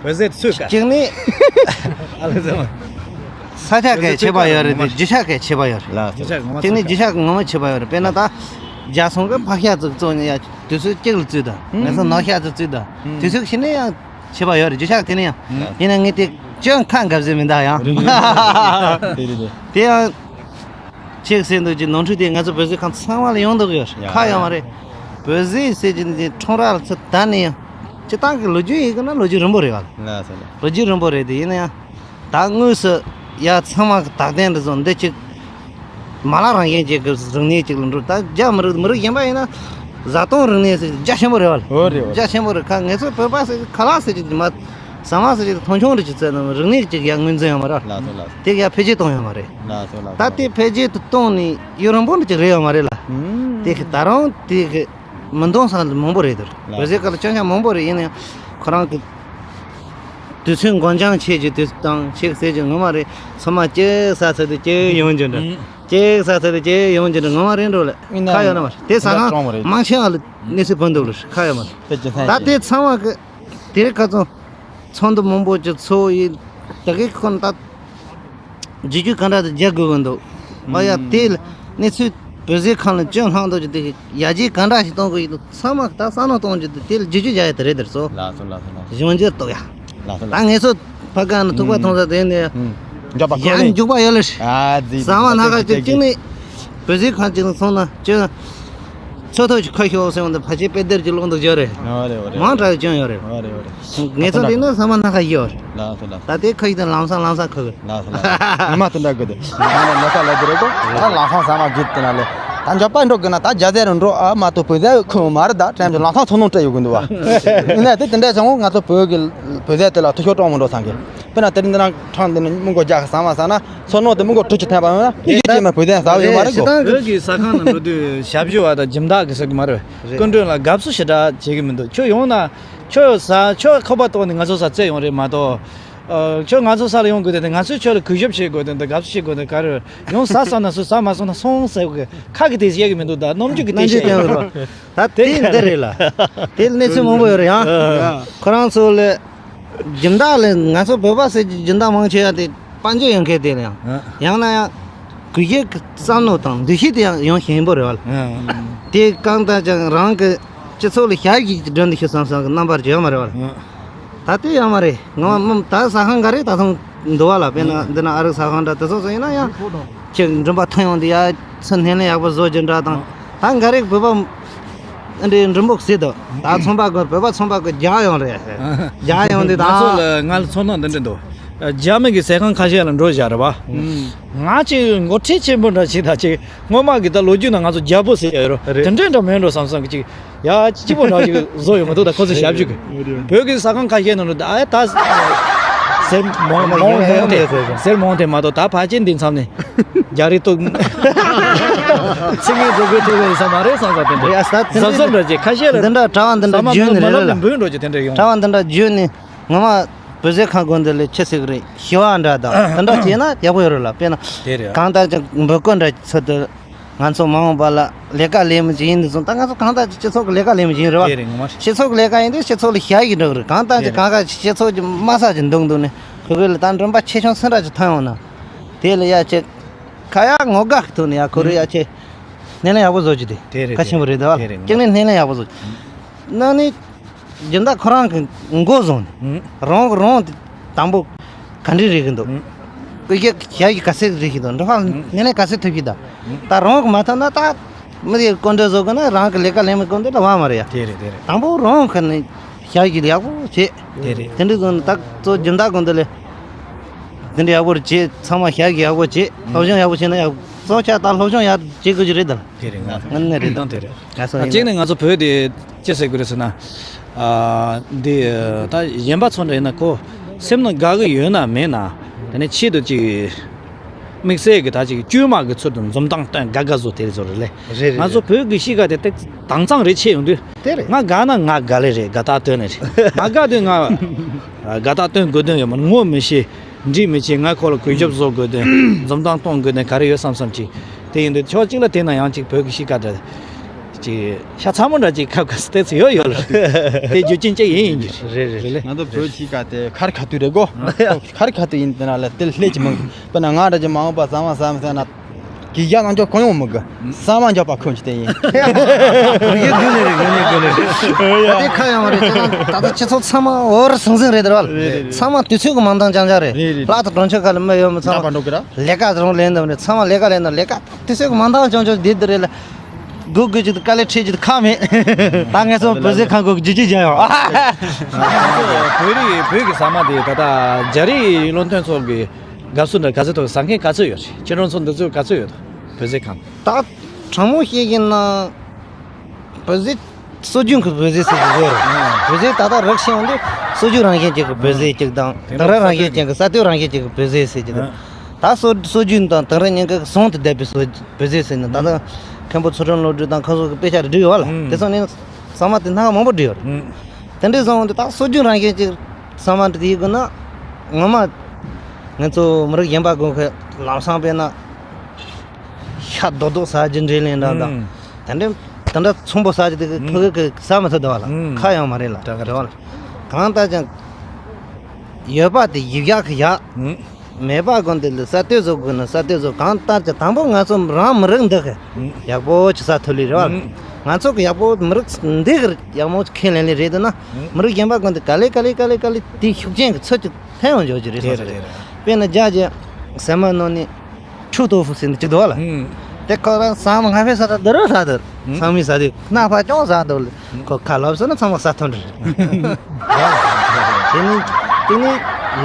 བོད་ཟས་ཚོས་ཀ་གཅིག་ནི། ཨ་ལེ་ཟེར་མ། ས་ཆ་གལ་ཆེ་བ་ཡོད་རེད་དེ་རྒྱུ་ཆ་གལ་ཆེ་བ་ཡོད་རེད། ལགས་སོ། རྒྱུ་ཆ་ངོ་མ་གཅིག་ནི་ཚོས་ཀ་རྒྱུ་ཆ་ངོ་མ་ཆེ་བ་ཡོད་རེད། དཔེར་ན་ད་རྒྱ་སོང་གི་ཕག་ཤ་ཙིག་བཙོང་ནས་ཡ་དུས་ཚོད་གཅིག་ལ་བཙོས་དང་། ངེད་ཚོ་ནག་ཤ་ཙིག་བཙོས་དང་། དུས་ཚོད་ཤི་ནས་ཡང་ཆེ་བ་ཡོད་རེད། རྒྱུ་ཆ་དེ་ནི་ཡང་། ཡིན་ན་ངས་དེ་སྤྱོད་ཁ་འགབ་ཟེར་མི་འདུག་ཡང་། རེད་རེད་རེད། དེ་ཡང་། ཁྱེད་ཟེར་འདུག་ཅིག་ནོར་འཁྲུལ་དེ་ང་ཚོ་བོད་ཟས་ཁང་ཚང་མ་ལ་ཡོང་འདུག་ཡོད། ཡ། ཁ་ཡོད་མ་རེད། བོད་ཟས་ཟེར་གྱི་འདི་ཁྲོམ་ར་ལ་ཚུར་བསྡད་ནས་ཡང་། སྤྱིར་བཏང་གི་ལོ་རྒྱུས་ཡིན་གི་ན་ལོ་རྒྱུས་རིང་པོ་རེད་བ། ལགས་སོ་ལགས། ལོ་རྒྱུས་རིང་པོ་རེད་དེ་ཡིན་ན་ཡང་། ད་དངོས་སུ་ཡ་ཚང་མ་གི་བདག་རྐྱེན་འདི་ཚོ་འདི་གཅིག་མ་ལག་རང་བཞིན་ཅིག་གི་རིག་གནས་ཅིག་ལ་འགྲོ། ད་རྒྱ་མི་རིགས་མི་རིགས་གཞན་པ་ཡིན་ན་བཟའ་བཏུང་རིག་གནས་ཟེར་རྒྱ་ཆེན་པོ་རེད་བ། འོ་རེད་འོ། རྒྱ་ཆེན་པོ་རེད། ཁ་ངེད་ཚོ་བོད་པ་ཟེར་ཁ་ལག་ཟེར་གྱི་མ། ཟ་མ་ཟེར་གྱི་ཐོང་ཆུང་རེ་ཅིག་བཙལ་ན་རིག་གནས་ཅིག་ཡ་ངོས་འཛིན་ཡོད་མ་རེད། ལགས་སོ་ལགས་སོ། དེ་ཡ་འཕེལ་རྒྱས་གཏོང་ཡོད་མ་རེད། ལགས་སོ་ལགས་སོ། ད་དེ་འཕེལ་རྒྱས་དུ་གཏོང་ནས་ཡུན་རིང་པོ་ནས་ཅིག་རེད་ཡོད་མ་རེད་ལ། ཨུམ། དེ་གི་ད་རུང་དེ་གི་མི་འདང་ས་མང་པོ་རེད་དེ། ལགས། བོད་ཟས་སྐོར་ལ་སྐྱོན་ཆ་མང་པོ་རེད། ཡིན་ན་ཡང་ཁོ་རང་གི་དུས་ཚོད་འགོར་འགྱངས་བྱེད་རྒྱུ་དེ་དང་ཆེ་ཟེར་རྒྱུ་ངོ་མ་རེད། ཚང་མ་གཅིག་ཟ་ཚར་དུས་གཅིག་ཡོང་རྒྱུ་འདྲ། ཨུམ། གཅིག་ཟ་ཚར་དུས་གཅིག་ཡོང་རྒྱུ་འདྲ་ངོ་མ་རེད་འགྲོ་ལ། ཡིན་ན་ཁ་ཡོད་ན་མ་རེད། དེ་ཟ་ཁང་མང་ཆེ་བ་ལ་གནས་ཚུལ་ཕུལ་འདུག་ལ་ཁ་ཡོད་མ་རེད། དེ་རྒྱུ་མཚན་ད་ཅི། དེ་ཚང་མ་གི་དེ་རིང་ཁ་སང་ཚོགས་འདུ་མང་པོ་ཅིག་ཚོགས་ཡིན། ད་གི་ཁོ་ན་ད་བསྒྱུར་བཅོས་ག་འདྲ་དུ་རྒྱག་དགོས་ཀྱི་འདུག་ཨ་ཡ། ཨུམ། དེ་ལ་གནས་ཚུལ་བོད་ཟས་ཁང་ལ་སྐྱོན་ལྷག་འདུག་ཅིག་དེ་གི་ཡར་རྒྱས་ག་འདྲ་ཞིག་གཏོང་དགོས་ཡིན་འདུག་ཚང་མ་ད་བསམ་བློ་གཏོང་རྒྱུ་འདུག་དེ་ལ་བསྒྱུར་བཅོས་རྒྱག་ཡ་དེ་རེད་དེར་སོ། ལགས་སོ་ལགས་སོ་ལགས་སོ། གཞུང་འགྱུར་གཏོང་ཡ། ལགས་སོ་ལགས། ད་ངེད་ཚོ་ཕ་ག་ནས་ཐུག་པ་ཐོང་ས་དེ་ནས། ཨུམ། མགྱོགས་པ་ཡང་མགྱོགས་པ་ཡོད་ལ། ཨ་ཙི་ཙི། ཟ་མ་ལྷག་ག་ཅིག་གཅིག་ནས་བོད་ཟས་ཁང་ཅིག་ལ་སོང་ན་སྐྱོན། ཚོད་ཐོག་ཅིག་ཁ་ཤོག་ཟེར་བ་འདི་ཕལ་ཆེར་དཔེ་དེབ་ཀྱི་ཀློག་འདུག་ཡོད་རེད། ཨ་རེད་རེད། མང་དྲགས་སྐྱོན་ཡོད་རེད། ཨ་རེད་རེད། ངེད་ཚོ་འདི་ནས་ཟ་མ་སྣ་ཁ་ཡོད་རེད། ལགས་སོ་ལགས། ད་དེ་ཁ་ཤས་དེ་ལམ་སང་ལམ་སང་ཁ་གི། ལགས་སོ་ལགས། ངོ་མ་དེ་འདྲ་དགོས་དེ། ང་ནི་ལས་ཀ་ལས་དེ་རེད་གོ། ད་ལམ་སང་ཟ་མ་བརྒྱུད་དེ་ན་ལས། ད་མགྱོགས་པ་འགྲོ་དགོས་ན་ད་རྒྱ་ཟས་རུ་འགྲོ་ཨ་མ་གཏོགས་བོད་ཟས་ཁོ་མ་རེད། ད་དྲན་པའི་ལམ་སང་ཚོང་ནང་སྤྲད་ཡོད་གི་འདུག་བ། ཡིན་ན་དེ་དེ་འདྲ་བྱུང་ང་ཚོ་བོད་ཀྱི་བོད་ཟས་དེ་ལ་འཐུས་ཤོར་གཏོང་མི་འགྲོ་བསམ་གི། དཔེར་ན་དེ་རིང་འདི་ན་ཁྲང་འདི་ནས་མི་མགོ་རྒྱག་ཟ་མ་ཟ་ན་ཚོ་ནོར་དེ་མི་མགོ་དྲུག་ཅུ་ཐེབས་པ་ཡོང་ན་ཡིད་ཆེས་མེད་བོད་ཟས་ཟ་བ་ཡོད་མ་རེད་གོ། བོད་ཀྱི་ཟ་ཁང་ནང་འགྲོ་དུས་ཞབས་ཞུ་བ་དང་སྦྱིན་བདག་གི་ཟེར་གི་མ་རེད། རེད། སྐུ་མགྲོན་ལ་དགའ་བསུ་ཞེ་དྲག་བྱེད་གི་མི་འདུག་ཁྱོད་ཡོང་ན་ཁྱོད་ཟ་ཁྱོད་ཁོག་པ་གཏོགས་ནས་ང་ཚོ་ཟ་བཙལ་ཡོང་རེད་མ་གཏོགས། ཨ། ཁྱོད་ང་ཚོ་ས་ལ་ཡོང་དགོས་དེ་ང་ཚོས་ཁྱོད་ལ་གུས་ཞབས་བྱེད་དགོས་དེ་འདི་དགའ་བསུ་བྱེད་དགོས་དེ་ག་རེ་རེད། ཡོང་ཟ་ཟ་ན་སུ་ཟ་མ་སོང་ན་སོང་ཟེར་གི་ཁ་གི་དེ་བཤད་གི་མི་འདུག་ད་རྣམ་འགྱུར་གི་དེ་བཤད་ཡོད། ད་དེ་འདི་རེད་ལ། དེ་ལ་གནས་ཚུལ་མང་པོ་ཡོད་རེད་ཡང་། ཁོ་རང་ཚོ་ལ་སྦྱིན་བདག་ལ་ང་ཚོ་བོད་པ་ཟེར་གྱི་སྦྱིན་བདག་མང་ཆེ་བ་དེ་དཔལ་འབྱོར་ཡོད་མཁན་དེ་ལ་ཡང་། ཡང་ན་ཡང་གུས་ཞབས་ཀྱི་བསམ་བློ་དང་འདུ་ཤེས་དེ་ཡང་ཡང་ཞན་པོ་རེད་བ། དེ་གང་ལྟར་ཀྱང་རང་གི་སྤྱི་ཚོགས་ལ་ཞབས་ཞུ་ཅིག་སྒྲུབ་འདུག་ཤི་བསམ་བསམ་གི་རྣམ་པར་བྱེད་ཡོད་མ་རེད་བ། ད་དེ་ཡོད་མ་རེད། ང་མ་ད་ཟ་ཁང་འགའ་རེ་ད་ཐེངས་འདུག་བ་ལ། དཔེར་ན་འདི་ན་ཨ་རིག་ཟ་ཁང་འདྲ་དེ་ཚོ་ཚོ་ཡིན་ན་ཡང་ཁྱེད་མགྲོན་པོ་ཐོན་ཡོང་དུས་ཡ་ཚུར་སྣེ་ལེན་ཡག་པོ་བཟོ་རྒྱུ་འདྲ་དང་། ད་འགའ་རེ་བོད་པ་འདི་མགྲོན་པོ་ཟེར་འདུག་ད་ཚོང་པ་གི་བོད་པ་ཚོང་པ་གི་རྒྱག་ཡོང་རེད། རྒྱག་ཡོང་དུས་ད་ང་ཚོ་ལ་ང་ལ་ཚོར་སྣང་འདི་འདྲ་འདུག་རྒྱ་མི་གི་ཟ་ཁང་ཁ་ཤས་ལ་འགྲོ་བཞག་རེད་བ། ང་ཅིག་མགོ་ཁྲིད་ཆེན་པོ་འདྲ་ཞིག་ད་ཅིག་སྔོན་མ་གི་ད་ལོ་རྒྱུས་ནང་ང་ཚོ་རྒྱལ་པོ་ཟེར་ཡ་ཡོད་རེད། དེ་འདྲ་འདྲ་མེད་འགྲོ་བསམ་བསམ་གི་ཅིག་ཡ་སྐྱིད་པོ་འདྲ་ཞིག་བཟོ་ཡོང་གི་འདུག་ད་ཁོ་ཚོས་ཞབས་ཞུ་གི། བོད་ཀྱི་ཟ་ཁང་ཁ་ཤས་ནང་ལ་ད་ཨེ་ད་ ཟེར་མང་མང་མང་མང་དེ་ཟེར་ཟེར་མང་དེ་མ་གཏོགས། ད་ཕལ་ཆེར་འདི་མཚམས་ནས་རྒྱ་རིགས་ཐུག་ཚིག་ངན་བཟོ་དགོས་ཐུག་པའི་ས་མ་རེད་བསམ་ས་དེ་འདྲ། རེད་ཨ་ས་དེ་འདྲ་བཟོ་བཟོ་འདྲ་ཅིག་ཁ་ཤས་ལ། འདི་འདྲ་གྲྭ་བ་འདི་འདྲ་ས་མ་བརྒྱུད་ནས་མ་རེད་ལ་ལ། འབུལ་འགྲོ་ཅིག་དེ་འདྲ་ཡོང་། གྲྭ་བ་འདི་འདྲ་བརྒྱུད་ནས་ངོ་མ་བོད་ཟས་ཁང་དགོན་འདི་ལས་ཆེ་ཟིག་རེད། ཞི་བ་འདྲ་དང་དེ་འདྲ་བྱས་ན་ཡག་པོ་ཡོད་རེད་ལ། དཔེར་ན་དེ་རེད་ཨ། གང་ལྟར་ཀྱང་འབུལ་སྐོར་འདྲ་ཚོད་དུ། ང་ཚོ་མ་འོངས་པ་ལ་ལས་ཀ་ལས་མི་ཅིག་ཡིན་དུས་སོང་། ད་ང་ཚོ་གང་ལྟར་གྱི་སྤྱི་ཚོགས་ཀྱི་ལས་ཀ་ལས་མི་ཅིག་ཡིན་རེད་བ། དེ་རེད་ངོ་མ་རེད། སྤྱི་ཚོགས་ཀྱི་ལས་ཀ་ཡིན་དུས་སྤྱི་ཚོགས་ལ་ཞབས་ཀྱིས་འགྲོ་གི་རེད། གང་ལྟར་གྱི་དེ་རེད། གང་ག་སྤྱི་ཚོགས་ཀྱི་དམའ་ས་ཅིག་འདུག་འདུག་ནས་ཁོ་ཁོ་ལ་ད་མགྲོན་པོ་ཆེ་ཆུང་སུ་འདྲ་ཅིག་ཐོན་ཡོང་ན། དེ་ལ་ཡ་ཆེ་ཁ་ཡ་ངོ་དགའ་གི་ཐོག་ནས་ཡ་ཁོ་རེ་ཡ་ཆེ་སྣེ་ལེན་ཡག་པོ་བཟོ་རྒྱུ་དེ་དེ་རེད། གལ་ཆེན་པོ་རེད་ད་བ། དེ་རེད་ངོ་མ་གཅིག་ནས་སྣེ་ལེན་ཡག་པོ་བཟོ་རྒྱུ། ནང་ནས་སྦྱིན་བདག་ཁོ་རང་གི་མགོ་བཟུང་ནས། ཨུ། རང་གི་རང་དེ་དང་པོ་ག་འདྲ་རེད་གི་འདུག་ཨུ། ཀུ་ཀྱེ་ཞ་ཡི་ག་ཚད་རེད་གི་འདུག་འགྲོ་ཕ་ཨུ། ནས་ནས་ག་ཚད་ཐུབ་ཀྱི་ད། ཨུ། ད་རང་གི་མ་ཐུབ་ན་ད་མི་དེ་སྐུ་མགྲོན་བཟོ་དགོས་ན་རང་གི་ལས་ཀ་ལས་མི་སྐུ་མགྲོན་ལ་བ་མ་རེད་ཡ། དེ་རེད་དེ་རེད། དང་པོ་རང་གི་ནས་ཞ་ཡི་ཡག་པོ་བྱེད། དེ་རེད། དེ་འདྲ་བཟོ་ནས་ད་གཙོ་སྦྱིན་བདག་དགོན་དེ་ལས་དེ་འདྲ་ཡག་པོ་བྱེད། ཚང་མ་ཞ་ཡི་ཡག་པོ་བྱེད། སློབ་སྦྱོང་ཡག་པོ་བྱེད་ན་ཡག་གཙོ་ཆ་ད་སློབ་སྦྱོང་ཡག་བྱེད་དགོས་ཀྱི་རེད་ད། དེ་རེད་ང་ཚོ་ངན་ནས་རེད་དང་དེ་རེད། ང་ཚོ་ཡིན་གཅིག་ནས་ང་ཚོ་བོད་དེ་ཅི་ཟེར་དགོས་རེད་ཟེར་ན། ཨ། འདི་ད་གཞན་པ་ཚོ་འདྲ་ཡིན་ན་ཁོ་སེམས་ནང་དགའ་གི་ཡོད་ན་མེད་ན། དེ་ནས་ཆེད་དུ་ཅིག་དམིགས་བསལ་གྱི་ད་ཅིག་དཀྱུས་མ་གི་ཚུལ་དུ་འཛུམ་མདངས་སྟོན་དགའ་དགའ་བཟོ་དེ་རེད་བཟོ་རེད་ལེ། རེད་རེད། ང་ཚོ་བོད་ཀྱི་གཤིས་ཀ་དེ་ཏིག་དྭངས་གཙང་རེ་ཆེ་ཡོང་དུས། དེ་རེད། ང་དགའ་ན་ང་དགའ་ལེ་རེད། དགའ་རྟགས་སྟོན་ནི་རེད། མ་དགའ་དུས་ང་དགའ་རྟགས་སྟོན་དགོས་དོན་ཡོད་མ་རེད། ངོ་མི་ཤེས། འགྲིག་མི་བྱེད། ང་ཁོ་ལ་གུས་ཞབས་བཟོ་དགོས་དོན། འཛུམ་མདངས་གཏོང་དགོས་དོན་ག་རེ་ཡོད་བསམ་བསམ་ཅིག་དེ་ཡིན་དུས་ཕྱོགས་གཅིག་ལ་བལྟས་ན་ཡང་ཅིག་བོད་ཀྱི་གཤིས་ཀ་འདྲ་ཅིག་ཤ་ཚ་མོ་འདྲ་ཅིག་ཁབ་ཁ་སྟེ་ཚུལ་ཡོད་ཡོད་ལ། དེ་རྒྱུ་རྐྱེན་གཅིག་ཡིན་ཡིན་གྱི་རེད། རེད་རེད། ང་ཚོ་བོད་གཤིས་ཀ་དེ་ཁར་ཁ་ཐུག་རེད་གོ། ཁར་ཁ་ཐུག་ཡིན་དེ་ན་ལ་དེ་ལྷད་ཀྱི་མང་གི། དཔེར་ན་ང་འདྲ་ཅིག་མ་འོངས་པ་ཟ་མ་ཟ་མི་ཟ་ན། གི་ཡ་ང་ཅོ་གང་ཡོང་མི་དགོས། ས་མ་འཇོག་པ་ཁོན་ཅི་དེ་ཡིན། ངེས་དགོས་ནི་རེད། ངེས་ནི་དགོས་ནི་རེད། ད་ལྟ་ཁ་ཡོང་བ་རེད། ཁྱེད་རང་ད་ལྟ་སྤྱི་ཚོགས་ཚང་མ་འོ་ར་ཟང་ཟིང་རེད་དེ་ར། རེད་རེད། ཚང་མ་དུས་ཚོད་ཀྱི་མང་དང་ཅང་ཅང་རེད། རེད་རེད། ལྷག་ཏུ་གྲོང་ཁྱེར་ཁག་ལ་མི་ཡོད་མི་ཚང་མ་ལས་ཀ་རང་ལེན་དང་རེད། ཚང་མ་ལས་ཀ་ལེན་དང་ལས་ཀ་དུས་ཚོད་ཀྱི་མང་དང་ཅང་ཅང་བསྡད་དེ་རེད་ལ། སྒུག་དགོས་ཅིག་དཀའ་ལས་འཕྲད་ཅིག་ཁག་མེད། ད་ངས་སོ་བོད་ཟས་ཁང་གི་རྒྱུ་ཅི་བྱ་ཡོང་། བོད་རིགས་བོད་ཀྱི་ཟ་མ་དེ་ད་ལྟ་རྒྱ་རིགས་བློ་མཐུན་ཚོ་གི་དགའ་བསུ་འདྲ་ག་ཚོད་ཐོག་ཟ་མཁན་ག་ཚོད་ཡོད་རེད། ཁྱེད་རང་ཚོ་འདི་ཚོ་ག་ཚོད་ཡོད་དོ། བོད་ཟས་ཁང་། ད་དྲང་མོ་བཤད་ཀྱིན་ན་བོད་ཟས་སྲོལ་རྒྱུན་གྱི་བོད་ཟས་ཟེར་གྱི་ཡོད་རེད། བོད་ཟས་ད་ལྟ་རག་ཤེས་ཡོང་དུས་སྲོལ་རྒྱུན་རང་བཞིན་ཅན་གྱི་བོད་ཟས་ཅིག་དང་དེང་རབས་རང་བཞིན་ཅན་གྱི་ས་སྟོད་རང་བཞིན་ཅན་གྱི་བོད་ཟས་ཟེར་གྱི་འདུག་ད་སྲོལ་སྲོལ་རྒྱུན་དང་དེང་རབས་ཉིན་གྱི་ཟུང་དུ་བསྡད་པའི་སྲོལ་བོད་ཟས་ཟེར་ནས་ད་ལྟ་མཁན་པོ་ཚུལ་ཁྲིམས་བློ་གྲོས་དང་ཁོང་ཚོ་གི་དཔེ་ཆ་རེ་བྲིས་ཡོད་བ་ལ། དེ་ཚོ་ནི་ཟ་མ་དེ་སྣ་ཁ་མང་པོ་བྲིས་ཡོད་རེད། དེ་འདྲའི་བཟང་བོ་འདི་དག་སྲོལ་རྒྱུན་རང་བཞིན་གྱི་ཟ་མ་འདི་ཡིན་དགོས་ན། ངོ་མ་ང་ཚོ་མི་རིགས་གཞན་པ་དགོས་མཁན་ལམ་སང་དཔེར་ན་ཤ་རྡོག་རྡོག་ཟ་རྒྱུ་འདྲ་ལེན་འདྲ་དང་། དེ་འདྲའི་དེ་འདྲ་ཚོང་པོ་ཟ་རྒྱུ་དེ་ཕ་གི་གི་ཟ་མི་ཐུབ་འདུག་བ་ལ། ཁ་ཡང་མ་རེད་ལ། རེད་བ་ལ། གང་ལྟར་ཀྱང་ཡོད་པ་དེ་ཡིབ་ཡག་གི་ཡག་མེད་པ་ཀུན་དེ་ལ་ས་སྟོད་བཟོ་དགོས་ན་ས་སྟོད་བཟོ། གང་ལྟར་ཀྱང་དང་པོ་ང་ཚོ་རང་མི་རིགས་འདི་གི་ཡག་པོ་ཅིག་ཟ་ཐུབ་ལེ་རེད་བ། ང་ཚོ་གི་ཡག་པོ་མི་རིགས་འདི་གི་ཡག་མོ་ཁས་ལེན་ལེ་རེད་འདུག་ན། མི་རིགས་གཞན་པ་ཀུན་དེ་ག་ལེ་ག་ལེ་ག་ལེ་ག་ལེ་དེའི་ཤུགས་རྐྱེན་གྱི་ཚུལ་གྱིས་ཐོན་ཡོང་འཇོག་གི་རེད། དེ་རེད། དེ་རེད། དཔེར་ན་རྒྱ་རྒྱ་ཟ་མ་ནང་ནས་ཆུ་ཏོ་ཧྥུ་ཟེར་ནས་གཅིག་འདུག་བ་ལ། དེ་ཁོ་རང་ཟ་མ་ང་ཕའི་ཟ་ད་འདི་རུ་ཟ་འདུག་ཟ་མི་ཟ་དེ་སྣ་ཕ་ཅོང་ཟ་འདུག་ལ། ཁོ་ཁ་ལོབས་སོང་ན་ཚང་མ་ཟ་ཐུབ་འདྲ། དེ་ནི་དེ་ནི་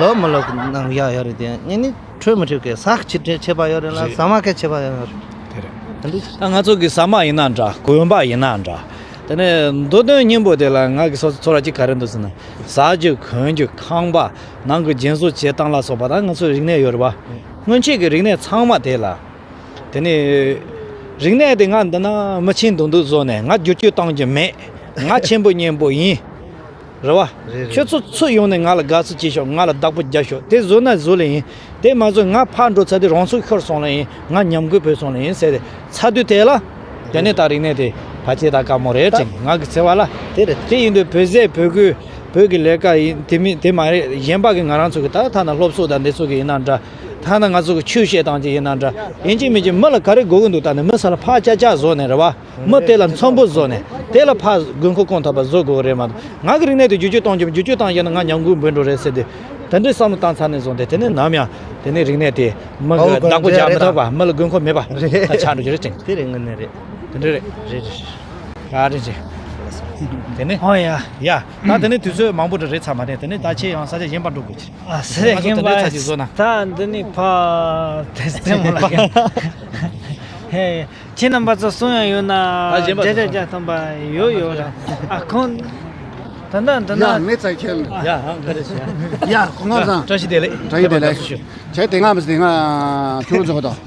ལོབས་མི་ལོབས་ཀྱི་ནང་ཡག་ཡོད་རེད། དེ་ནི་ནི་འཕྲོད་མི་འཕྲོད་ཀྱི་ཟ་ཁྱི་ཁྱད་པར་ཡོད་རེད་ལ། རེད། ཟ་མ་ཁའི་ཁྱད་པར་ཡོད་རེད། དེ་རེད། དེ་འདྲ། ད་ང་ཚོ་གི་ཟ་མ་ཡིན་ན་འདྲ། གོན་པ་ཡིན་ན་འདྲ། དེ་ནས་མདོ་དོན་སྙིང་པོ་དེ་ལ་ང་གི་ཚོ་ཚོ་ར་གཅིག་ག་རེ་འདུག་ཟེར་ན། ཟ་རྒྱུ་གོན་རྒྱུ་ཁང་པ་ནང་གི་རྒྱན་བཟོ་བྱེད་སྟངས་ལ་སོགས་པ་ད་ང་ཚོའི་རིག་གནས་ཡོད་རེད་བ། སྔོན་ཆད་ཀྱི་རིག་གནས་ཚང་མ་དེ་ལ། དེ་ནས་རིག་གནས་དེ་ང་འདི་ན་མི་ཆེན་འདུག་འདུག་བཟོ་ནས་ང་བསྒྱུར་བཅོས་གཏོང་རྒྱུ་མེད། ང་ཆེན་པོ་གཉན་པོ་ཡིན། རེད་བ། རེད་རེད། ཁྱོད་ཚོ་ཚུར་ཡོང་ནས་ང་ལ་དགའ་བསུ་བྱེད་ཤོག་ང་ལ་བདག་པོ་རྒྱག་ཤོག་དེ་བཟོ་ན་བཟོ་ལེ་ཡིན། དེ་མ་བཟོ་ང་ཕར་འགྲོ་ཚར་དུས་རང་ཚུགས་ཤོར་སོང་ལེ་ཡིན། ང་ཉམས་རྒུད་བུད་སོང་ལེ་ཡིན་ཟེར་ཏེ་ཚར་དུས་དེ་ལ། དེ་ནས་ད་རིག་གནས་དེ་ཕལ་ཆེར་ད་དཀའ་མོ་རེད་ཅིང་ང་གི་ཚེ་བ་ལ། དེ་རེད། དེ་ཡིན་དུས་བོད་ཟས་བོད་གོས་བོད་ཀྱི་ལས་ཀ་ཡིན་དེ་མིན་དེ་མ་རེད། གཞན་པ་གི་ང་རང་ཚོ་གི་ད་ཐ་ན་སློབ་གསོ་དང་འདི་ཚོ་གི་ཡིན་ན་འདྲ། ཐ་ན་ང་ཚོ་གི་ཆོས་བཤད་སྟངས་ཀྱི་ཡིན་ན་འདྲ། ཡིན་གཅིག་མིན་གཅིག་མི་ལ་ག་རེ་དགོས་ཀྱི་འདུག་ད་ནི་མི་ས་ལ་ཕར་ཅག་ཅག་བཟོ་ནས་རེད་བ། མི་དེ་ལ་འཚམ་པོ་བཟོ་ནས་དེ་ལ་ཕར་དགོས་མཁོ་སྐོང་ཐུབ་པ་བཟོ་དགོས་རེད་མ་གཏོགས། ང་གི་རིག་གནས་དེ་བསྒྱུར་བཅོས་གཏོང་རྒྱུ་བསྒྱུར་བཅོས་གཏོང་རྒྱུ་ན་ང་ཉམས་རྒུད་འབུད་འགྲོ་རེད་ཟེར་ཏེ། དེ་འདྲའི་བསམ་བློ་བཏང་ཚར་ནས་བཟུང་སྟེ་དེ་ནས་ནམ་ཡང་དེ་ནས་རིག་གནས་དེ་མི་གི་ཨོ་བདག་པོ་རྒྱག་མི་ཐུབ་པ་མི་ལ་དགོས་མཁོ་མེད་པ་རེད། ད་ཆགས་འགྲོ་རྒྱུ་རེད་ཅིང་། དེ་རེད། དངོས་གནས་རེད། དེ་འདྲ་རེད། རེད་རེད། ག་རེ་ཅིང་། དེ་ནས། ཨོ་ཡ། ཡ། ད་དེ་ནས་དུས་ཚོད་མང་པོ་འདྲ་རེད་ཚར་མ་རེད། དེ་ནས་ད་ཁྱེད་ཡང་ས་ཆ་གཞན་པ་འགྲོ་དགོས་ཀྱི། ཨ་ས་ཆ་གཞན་པ། ད་འདི་ནི་ཕ་དེ་སྟེང་མ་ལ་ཧེ། ཁྱེད་རྣམ་པ་ཚོ་གསུང་ཡང་ཡོད་ན། ཨ་གཞན་པ་ཚོ་རྒྱ་རྒྱ་ཐམ་པ་ཡོད་ཡོད་ར། ཨ་ཁོང་། ད་ན་ད་ན། ཡ་མེ་ཙག་ཁྱེར་ལ། ཡ་ཧང་ག་རེ་ཞིག་ཡ་ཁོ་ང་ཚང་། བཀྲ་ཤིས་བདེ་ལེགས། བཀྲ་ཤིས་བདེ་ལེགས། ཁྱེད་དེ་སྔ་མི་སྲིད་ང་ཁྱོད་རང་ཚོ་དང་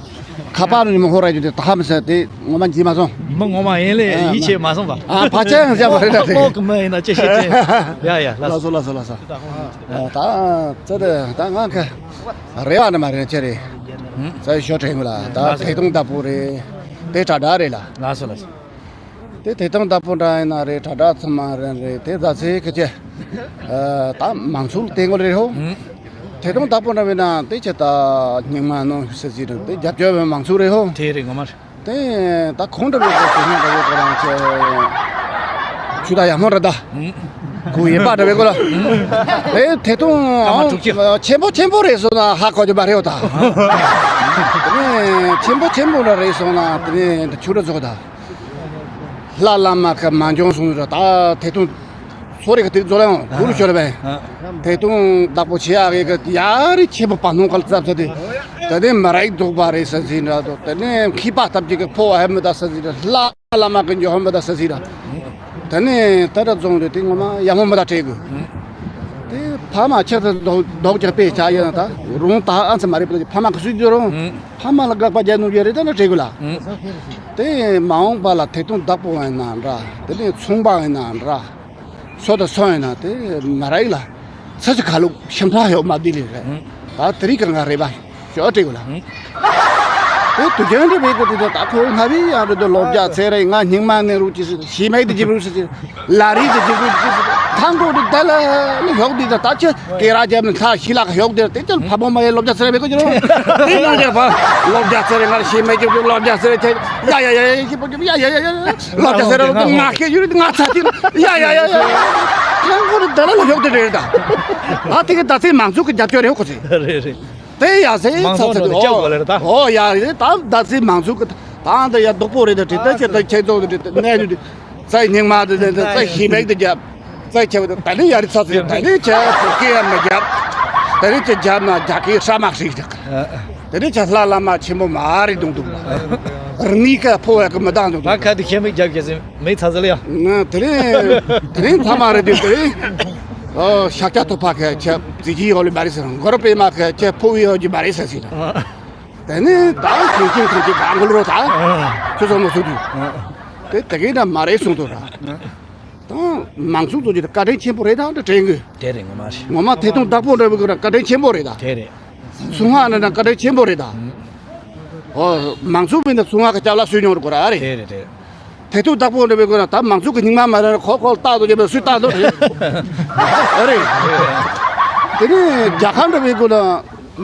ཁ་པར་ནས་མ་ཧོ་ར་རྒྱུ་དེ་ད་ཧ་མི་སྲིད་དེ་ངོ་མ་འཇིགས་མ་སོང་། མི་ངོ་མ་ཡིན་ལས་ཡིད་ཆེས་མ་སོང་བ། ཨ་ཕ་ཆེན་ཟེར་བ་རེད་ད་དེ། ལོག་གི་མི་ཡིན་ན་ཅི་བྱེད་ཅེས། ཡ་ཡ་ལ་ལགས་སོ་ལགས་སོ་ལགས་སོ། ད་ཚེ་དེ་ད་ང་ཁ་རེ་བ་ནི་མ་རེད་ཅེ་རེད། ཚེ་ཞོ་དྲན་གི་ལ་ད་ཐད་གཏོང་བདག་པོ་རེད། དེ་དྲ་དྲ་རེད་ལ། ལགས་སོ་ལགས་སོ། དེ་དེ་དང་བདག་པོ་འདྲ་ཡིན་ན་རེད། དྲ་གྲགས་ཚང་མ་རེད་རེད། དེ་ཟ་ཚེ་ཁ་ཆེ། ད་མང་ཚོགས་བལྟས་ངོ་རེད་ཧོ། དེ་དང་བདག་པོ་འདྲ་མིན་ན་དེ་ཆེ་ད་སྙིང་མ་ནང་ཟེར་ཟིན་རེད། དེ་རྒྱབ་སྐྱོར་བའི་མང་ཚོགས་རེད་ཧོ། དེ་རེད་ངོ་མ་རེད། དེ་ད་ཁོང་འདྲ་བའི་གོ་དེ་སྔོན་འདྲ་བའི་གོ་རང་ཆེ། ཆུ་ད་ཡག་མོ་རེད་ད། གུ་ཡེ་པ་འདྲ་བའི་གོ་ལ། དེ་དེ་དང་ཆེན་པོ་ཆེན་པོ་རེད་སོ་ན་ཧ་གོ་རྒྱུ་མ་རེད་ད། དེ་ཆེན་པོ་ཆེན་པོ་འདྲ་རེད་སོ་ན་དེ་ཆུ་འདྲ་ཚོགས་ད། ལྷ་བླ་མ་ཁ་མ་འཇོང་སོང་ར་ད་དེ་དུང་སོ་རེ་ག་དེ་ཛོ་ལ་ཡང་གུ་རུ་ཤོར་བས། དེ་དུང་བདག་པོ་ཆེ་ཡག་གི་ཡ་རི་ཆེ་པོ་པ་ནོང་གལ་ཙབ་ཙ་དེ་དེ་ནས་མ་རིག་འདུག་པ་རེད་ས་ཟིན་ར་དོ། དེ་ནས་མཁས་པ་ཐབས་ཀྱི་གི་ཕོ་བ་ཧེ་མི་ད་ས་ཟིན་ར། ལྷ་བླ་མ་གི་འཇོ་ཧེ་མི་ད་ས་ཟིན་ར། དེ་ནས་ད་ར་རྫོང་རེ་དེ་ངོ་མ་ཡ་མོ་མི་ད་བྲེ་གི། དེ་ཕ་མ་ཆེ་ད་རྡོག་རྡོག་ཅག་པས་ཆ་ཡ་ན་ད་རུང་ད་ཨ་ཚ་མ་རེད་པ། ཕ་མ་གི་སུས་འཇོ་རུང་། ཕ་མ་ལ་དགག་པ་རྒྱག་ནོ་ཡོད་རེད་ད་ན་བྲེ་གི་ལ། དེ་མ་འོངས་པ་ལ་དེ་དུང་བདག་པོ་ཡིན་ན་འདྲ། དེ་ནས་ཚོང་པ་ཡིན་ན་འདྲ། སོ་དང་སོ་ཡིན་ན་དེ་མ་ར་ཡིག་ལ་ཚ་ཚ་ཁ་ལུག་ཤམ་ཐག་ཡོད་མ་དེ་ལས་རེད། ད་དེ་རིགས་ཀྱི་ང་རེད་པ་ཞོ་སྤྲེག་ལ། དེ་དུ་རྒྱན་འདྲ་བའི་གོ་དེ་ད་ཁོ་ང་བི་ཡང་རེད་དོ། ལོ་བརྒྱ་ཚེ་རེ་ང་སྙིང་མ་ནས་རུ་ཅི་སི་ཤི་མེད་དེ་ཇི་རུ་སི་ལ་རི་དེ་ཇི་རུ་ཅི་སི་ཐང་གོ་དེ་ད་ལ་ནི་ཡོག་དེ་ད་ད་ཆ་ཀེ་ར་རྒྱབ་ནི་ཐ་ཤི་ལ་ཡོག་དེ་དེ་ཅན་ཕ་བོ་མ་ཡེ་ལོ་བརྒྱ་ཚེ་རེ་བའི་གོ་ཅི་རུ་དེ་ཡང་རྒྱ་ཕ་ལོ་བརྒྱ་ཚེ་རེ་ང་ཤི་མེད་ཀྱི་ལོ་བརྒྱ་ཚེ་རེ་ཆ་ཡ་ཡ་ཡ་ཡ་ཤི་པོ་ཡ་ཡ་ཡ་ཡ། ལོ་བརྒྱ་ཟེར་ར་ང་ཁེ་ཡུལ་ང་ཚ་ཏི་ཡ་ཡ་ཡ་ཡ། ཁྱེད་རང་ཁོ་རེ་ད་ལ་ལ་ཡོག་དེ་རེད་ད། ད་དེ་གི་ད་ཚེ་མང་ཚོགས་ཀྱི་རྒྱབ་སྐྱོར་རེད་ཁོ་ཚེ། རེད་རེད། དེ་ཡ་ཟེ་མང་ཚོགས་ཚ་ཚ་ནང་དུ་སྐྱབས་དགོས་ལེ་རེད་ད། ཨོ་ཡ་རེད་ད། ད་ཚེ་མང་ཚོགས་ཀྱི་ད་འདི་ཡ་རྡོག་པོ་རེད་ད། དེ་ད་ཁྱེད་ད་ཁྱེད་ཚོགས་དེ་གནས་དུ་དེ་ཚེ་སྙིང་མ་དེ་དེ་ཚེ་ཤི་མེད་དེ་རྒྱབ། ཚེ་ཁྱེད་དེ་ད་ནི་ཡ་རེད་ཚ་ཚེ་ད་ནི་ཁྱེད་བོད་སྐད་ཡ་མི་རྒྱབ། ད་ནི་ཁྱེད་རྒྱབ་ན་རྒྱ་སྐད་ཧྲ་མ་ཞིག་རྒྱག་དེ་ནས་ཁྱེད་ལྷ་བླ་མ་ཆེན་པོ་མ་རེད་འདུག་འདུག་ལ། རང་ཉིད་ཀ་ཕོ་བ་གི་མི་དང་འདུག་ད་འདུག་ཁ་དེ་ཁྱེད་མིག་རྒྱབ་ཁྱེད་ཟིན་མིག་ཚ་ཚ་ལ་ཡ། ང་དེ་རིང་དེ་རིང་ཐ་མ་རེད་དེ་དེ་རིང་། ཨོ་ཤཱཀྱ་ཐུབ་པ་ཁྱེད་ཁྱེད་རྩིས་ཀྱི་ཡོད་ལ་མ་རེད་ཟེར། གུ་རུ་པདྨ་ཁྱེད་ཁྱེད་ཕོ་བའི་ཡོད་ཀྱི་མ་རེད་ཟེར་ཟིན། དེ་ནས་ད་ཁྱེད་ཁྱེད་ཁྱེད་ཁྱེད་གང་གུ་རུ་ད། ཁྱོད་ཚོ་མ་གསུང་དུས། དེ་དེ་གས་ན་མ་རེད་གསུང་དུས་ར། ད་མང་ཚོགས་ཚོ་ཅིག་བཀའ་དྲིན་ཆེན་པོ་རེད་ད་འདྲ་དྲན་གི། དེ་རེད་ངོ་མ་རེད། ངོ་མ་ཐད་གཏོང་བདག་པོ་འདྲ་བོ་གི་ར་བཀའ་དྲིན་ཆེན་པོ་རེད་ད། དེ་རེད། སུ་ང་ན་ན་བཀའ་དྲིན་ཆེན་པོ་རེད་ད། ཨོ་མང་ཚོགས་མིན་ན་སུ་ང་གི་སྐྱབས་ལ་སུས་མྱོང་རུ་གོ་ར་རེད། དེ་རེད་དེ་རེད། ཐད་གཏོང་བདག་པོ་འདྲ་བོ་གི་ར་ད་མང་ཚོགས་ཀྱི་སྙིང་མ་མ་ར་ཁོ་ཁོ་ལ་ལྟ་དོ་རྒྱབ་སུས་ལྟ་དོ་རེད། རེད། དེ་ནས་རྒྱལ་ཁབ་འདྲ་བོ་གི་ན་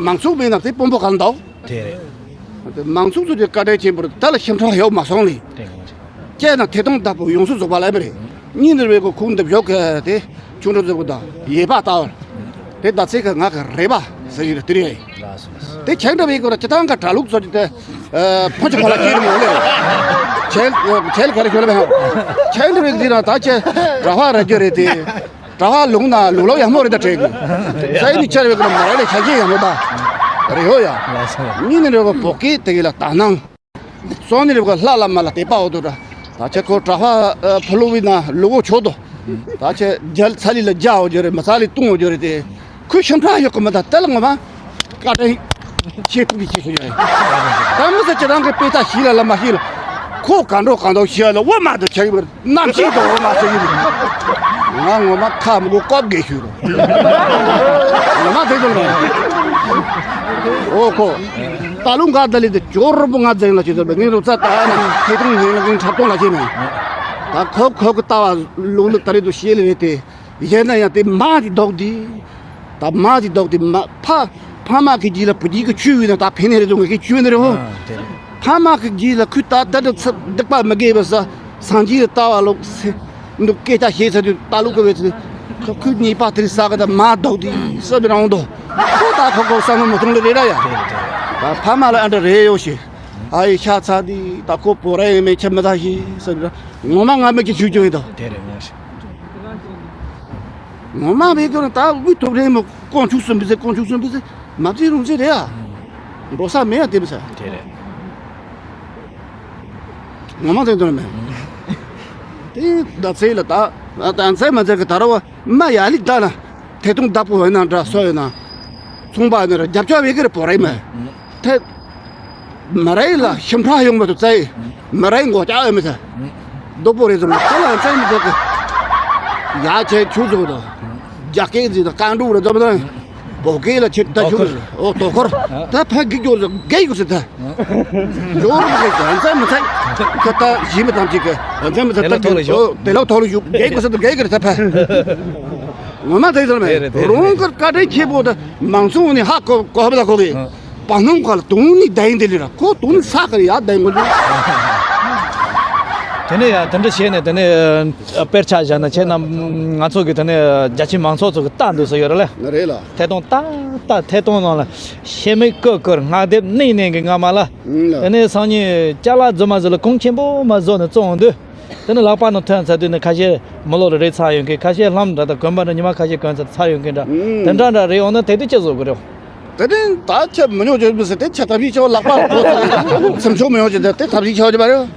མང་ཚོགས་མིན་ན་དེ་དཔོན་པོ་གང་འདུག་དེ་རེད། མང་ཚོགས་ཚོ་དེ་བཀའ་དྲིན་ཆེན་པོ་རེད། ད་ལ་ཞིབ་ཕྲ་ཡོད་མ་སོང་ལེ། དེ་ངོ་ཅི། ཀྱེ་ན་ཐད་གཏོང་བདག་པོ་ཡོངས་སུ་རྫོགས་པ་ལ་ཨེ་མ་རེད། གཉིས་ནི་རེ་གོ་ཁུངས་འདེབས་ཞོག་གི་དེ་ཆུང་འགྲོ་རྫོགས་པ་དང་ཡེ་པ་ལྟ་བར། དེ་ད་ཚེ་ག་ང་ག་རེ་བ་ཟེར་ཡོད་དེ་རེད། དེ་ཁྱེད་འདྲ་བའི་གོ་ལ་སྤྱི་བཏང་ག་གྲྭ་ལུགས་ཚོ་དེ་ཕོ་ཆུ་ཁ་ལ་སྐྱེས་མོ་ལེ། ཁྱེད་ཁྱེད་ག་རེ་ཞོལ་བའི་ཧང་། ཁྱེད་འདྲ་བའི་དེ་ན་ད་ཁྱེད་གྲྭ་བ་ར་རྒྱུ་རེད་དེ། གྲྭ་བ་ལུང་ན་ལུག་ལོ་ཡག་མོ་རེད་ད་དྲན་གི། ས་ཡི་ནི་ཆར་བའི་ཀུན་མ་ར་ལས་ཆ་རྐྱེན་ཡག་མོ་ད། རེད་ཡོ་ཡ། གཉིས་ནི་རེ་བ་བོད་སྐད་དེ་གི་ལ་དག་སྣང་། གསུམ་ནི་རེ་བ་ལྷ་བླ་མ་ལ་དད་པ་འོ་དོ་ད། ད་ཆ་ཁོ་གྲྭ་བ་ཕ་ལུ་བི་ན་ལུག་འོ་ཆོ་དོ། ད་ཆ་རྒྱལ་ཚ་ལི་ལ་རྒྱ་འོ་རྒྱུ་རེད། མི་ཚ་ལི་ཏུང་འོ་རྒྱུ་རེད་དེ། ཁོས་ཤམ་ཕྲ་ཡོད་གི་མི་ད་དེ་ལ་ངོ་མ། བཀའ་དྲིན་ཆེ་ཐུགས་རྗེ་ཆེ་ཞུ་ཡ་ཡིན། ད་མི་ཟེར་ཁྱེད་རང་གི་དཔེ་ཆ་ཤེས་ལ་ལ་མ་ཤེས་ལ། ཁོ་ག་འགྲོ་གང་འདུག་ཤེས་ལ་འོ་མ་དུ་ཆ་ཡིན་པར་རྣམ་ཤེས་དུ་འོ་མ་ཆ་ཡིན། ང་ངོ་མ་ཁ་མི་གོ་ཀོབ་དགེ་ཞུ་རོ། ངོ་མ་དེ་ཚོ་ལ། འོ་ཁོ། ད་ལུ་འགའ་ད་ལི་དུ་ཅོར་པོ་ང་འཛིན་ལ་ཆེ་ཚོ་བས་ངས་རོ་ཚ་ད་ན་ཁེ་ཐུང་ངན་ལ་ངས་འཁྲབ་སྟོང་ལ་ཤེས་ནས། ད་ཁོ་ཁོ་གི་ལྟ་བ་ལུག་ལུག་ད་རེ་དུ་ཤེས་ལ་རེད་དེ། ཡིན་ན་ཡང་དེ་མ་དེ་ལྡོག་དེ། ད་མ་དེ་ལྡོག་དེ་མ་ཕ་ཕ་མ་གི་རྗེས་ལ་བུ་རྒྱུད་ཀྱི་ཆུ་བོ་ན་ད་ཕན་ནི་རེད་དོ། ངེད་ཀྱི་ཆུ་བོ་ནི་རེད་ཧོ། ཨ་དེ་རེད། ཕ་མ་གི་རྗེས་ལ་ཁུ་ད་ད་ད་ཚ་སྡིག་པ་མི་དགེ་བ་ས་སངས་རྒྱས་ལ་ལྟ་བ་ལོག་སེ་འདུག་སྐད་ཆ་བཤད་ཚར་དུས་ད་ལུག་གི་བས་ཚེ་ཁ་ཁུ་གཉིས་པ་དེར་ས་ག་ད་མ་ལྡོག་དེ་ས་མི་རང་དོ། ཁོ་ད་ཁོ་ཁོ་ས་མ་མ་ཐུང་ལ་རེད་ར་ཡ། དེ་རེད་དེ་རེད། ད་ཕ་མ་ལ་ཨ་འདྲ་རེད་ཡོ་ཞེ། ཨ་ཡི་ཤ་ཚ་དེ་ད་ཁོ་བོ་ར་ཡིན་མེད་ཆ་མི་ད་ཞེ་ས་མི་ར་ངོ་མ་ང་མེད་ཀྱི་ཆུ་ཆུ་ཡིན་དོ། དེ་རེད་ངོ་ཤེ། ངོ་མ་བས་ཀྱང་ད་དབུས་ཐོབ་རེད་མོ། དཀོན་མཆོག་གསུམ་པོ་ཟེར། དཀོན་མཆོག་གསུམ་པོ་ཟེར་མ་བརྩི་རུང་ཟེར་རེད་ཨ། འགྲོ་ས་མེད་ཡ་དེ་མི་ཟེར། དེ་རེད། ངོ་མ་དེ་འདོད་མེད། དེ་ད་ཚེ་ལ་ད་ད་ཚེ་མ་ཚེ་གི་ད་ར་བ་མ་ཡ་ལི་ད་ན་ཐེ་ཐུང་བདག་པོ་ཡོད་ན་འདྲ་སོ་ཡོད་ན་ཚོང་པ་ནི་ར་རྒྱབ་སྐྱོར་བའི་གི་རེ་བོ་རེ་མ་ཐེ་མ་རེ་ལ་ཤིམ་ཕྲ་ཡོང་མ་ཐུབ་ཚེ་མ་རེ་མགོ་ལྕགས་ཡོད་མི་ཚེ་རྡོག་པོ་རེ་ཚོ་མ་ད་ལ་ཚེ་མ་ཚེ་གི་ཡ་ཆེ་ཆུ་ཚོ་དང་རྒྱ་སྐད་འཛིན་དང་རྐང་དྲུག་རེ་ཚོ་མ་ད། བོད་སྐད་ལ་ཆེ་ད་ཞུ། ཨོ་དོ་འཁོར། ད་ཕ་གི་སྐྱོར་ཟ་གེ་གུ་སི་ད། སྐྱོར་མ་གེ་ད་ཨན་ཚ་མི་ཚ། ཁ་ད་ཞི་མི་ཐམས་ཅད་གི་ཨན་ཚ་མི་ཚ་ད་གི་ཞོ་དེ་ལོ་ཐོ་ལོ་ཞུ་གེ་གུ་སི་ད་གེ་གི་ད་ཕ། ངོ་མ་དེ་ཟེར་མེ་རོང་གི་བཀའ་དྲིན་ཆེ་པོ་ད་མང་སོང་ནི་ཧ་གོ་གོ་བ་ད་གོ་གི། པ་སྣང་ཁ་ལ་དུང་ནི་ད་ཡིན་དེ་ལི་ར་ཁོ་དུང་ནི་ས་གི་ཡ་ད་ཡིན་གོ་ལི། དེ་ནས་ཡ་དེ་འདྲ་བྱས་ནས་དེ་ནས་དཔེར་ཆ་བཞག་ན་ཁྱེད་རྣམས་ང་ཚོ་གི་དེ་ནས་རྒྱ་ཆེ་མང་ཚོགས་ཚོ་གི་ལྟ་འདུག་ས་ཡོད་རེད་ལ། རེད་ལ། ཐད་གཏོང་ཏག་ཏག་ཐད་གཏོང་ནང་ལ་ཤེས་མེད་ཀུར་ཀུར་སྔགས་དེབ་གནས་གནས་ཀྱི་རྔ་མ་ལ། ཨང་ལ། དེ་ནས་སང་ཉིན་ཅ་ལག་རྫུན་མ་ཟིག་ལ་གོང་ཆེན་པོ་མ་བཟོ་ནས་བཙོང་འདུག་དེ་ནས་ལག་པ་ནང་ཐོན་ཚར་དུས་ནས་ཁ་ཤས་མི་ལོ་ལ་རེད་ཚར་ཡོང་གི། ཁ་ཤས་ལྷམ་འདྲ་དང་གོན་པ་འདྲ་ཉི་མ་ཁ་ཤས་གོན་ཚར་ཚར་ཡོང་གི་འདྲ། ཨང་། དེ་འདྲ་འདྲ་རེད་འོང་ན་དེ་དུས་ཅི་བཟོ་དགོས་རེད། དེ་ནས་ད་ཆ་མི་ཉོ་བྱེད་མི་སྲིད་དེ་ཆ་ཐབས་ཤེས་ཆེ་བ་ལག་པ་ཚིམ་ཆོག་མི་ཡོང་བྱེད་དེ་དེ་ཐབས་ཤེས་ཆེ་བ་ཅི་བ་རེད།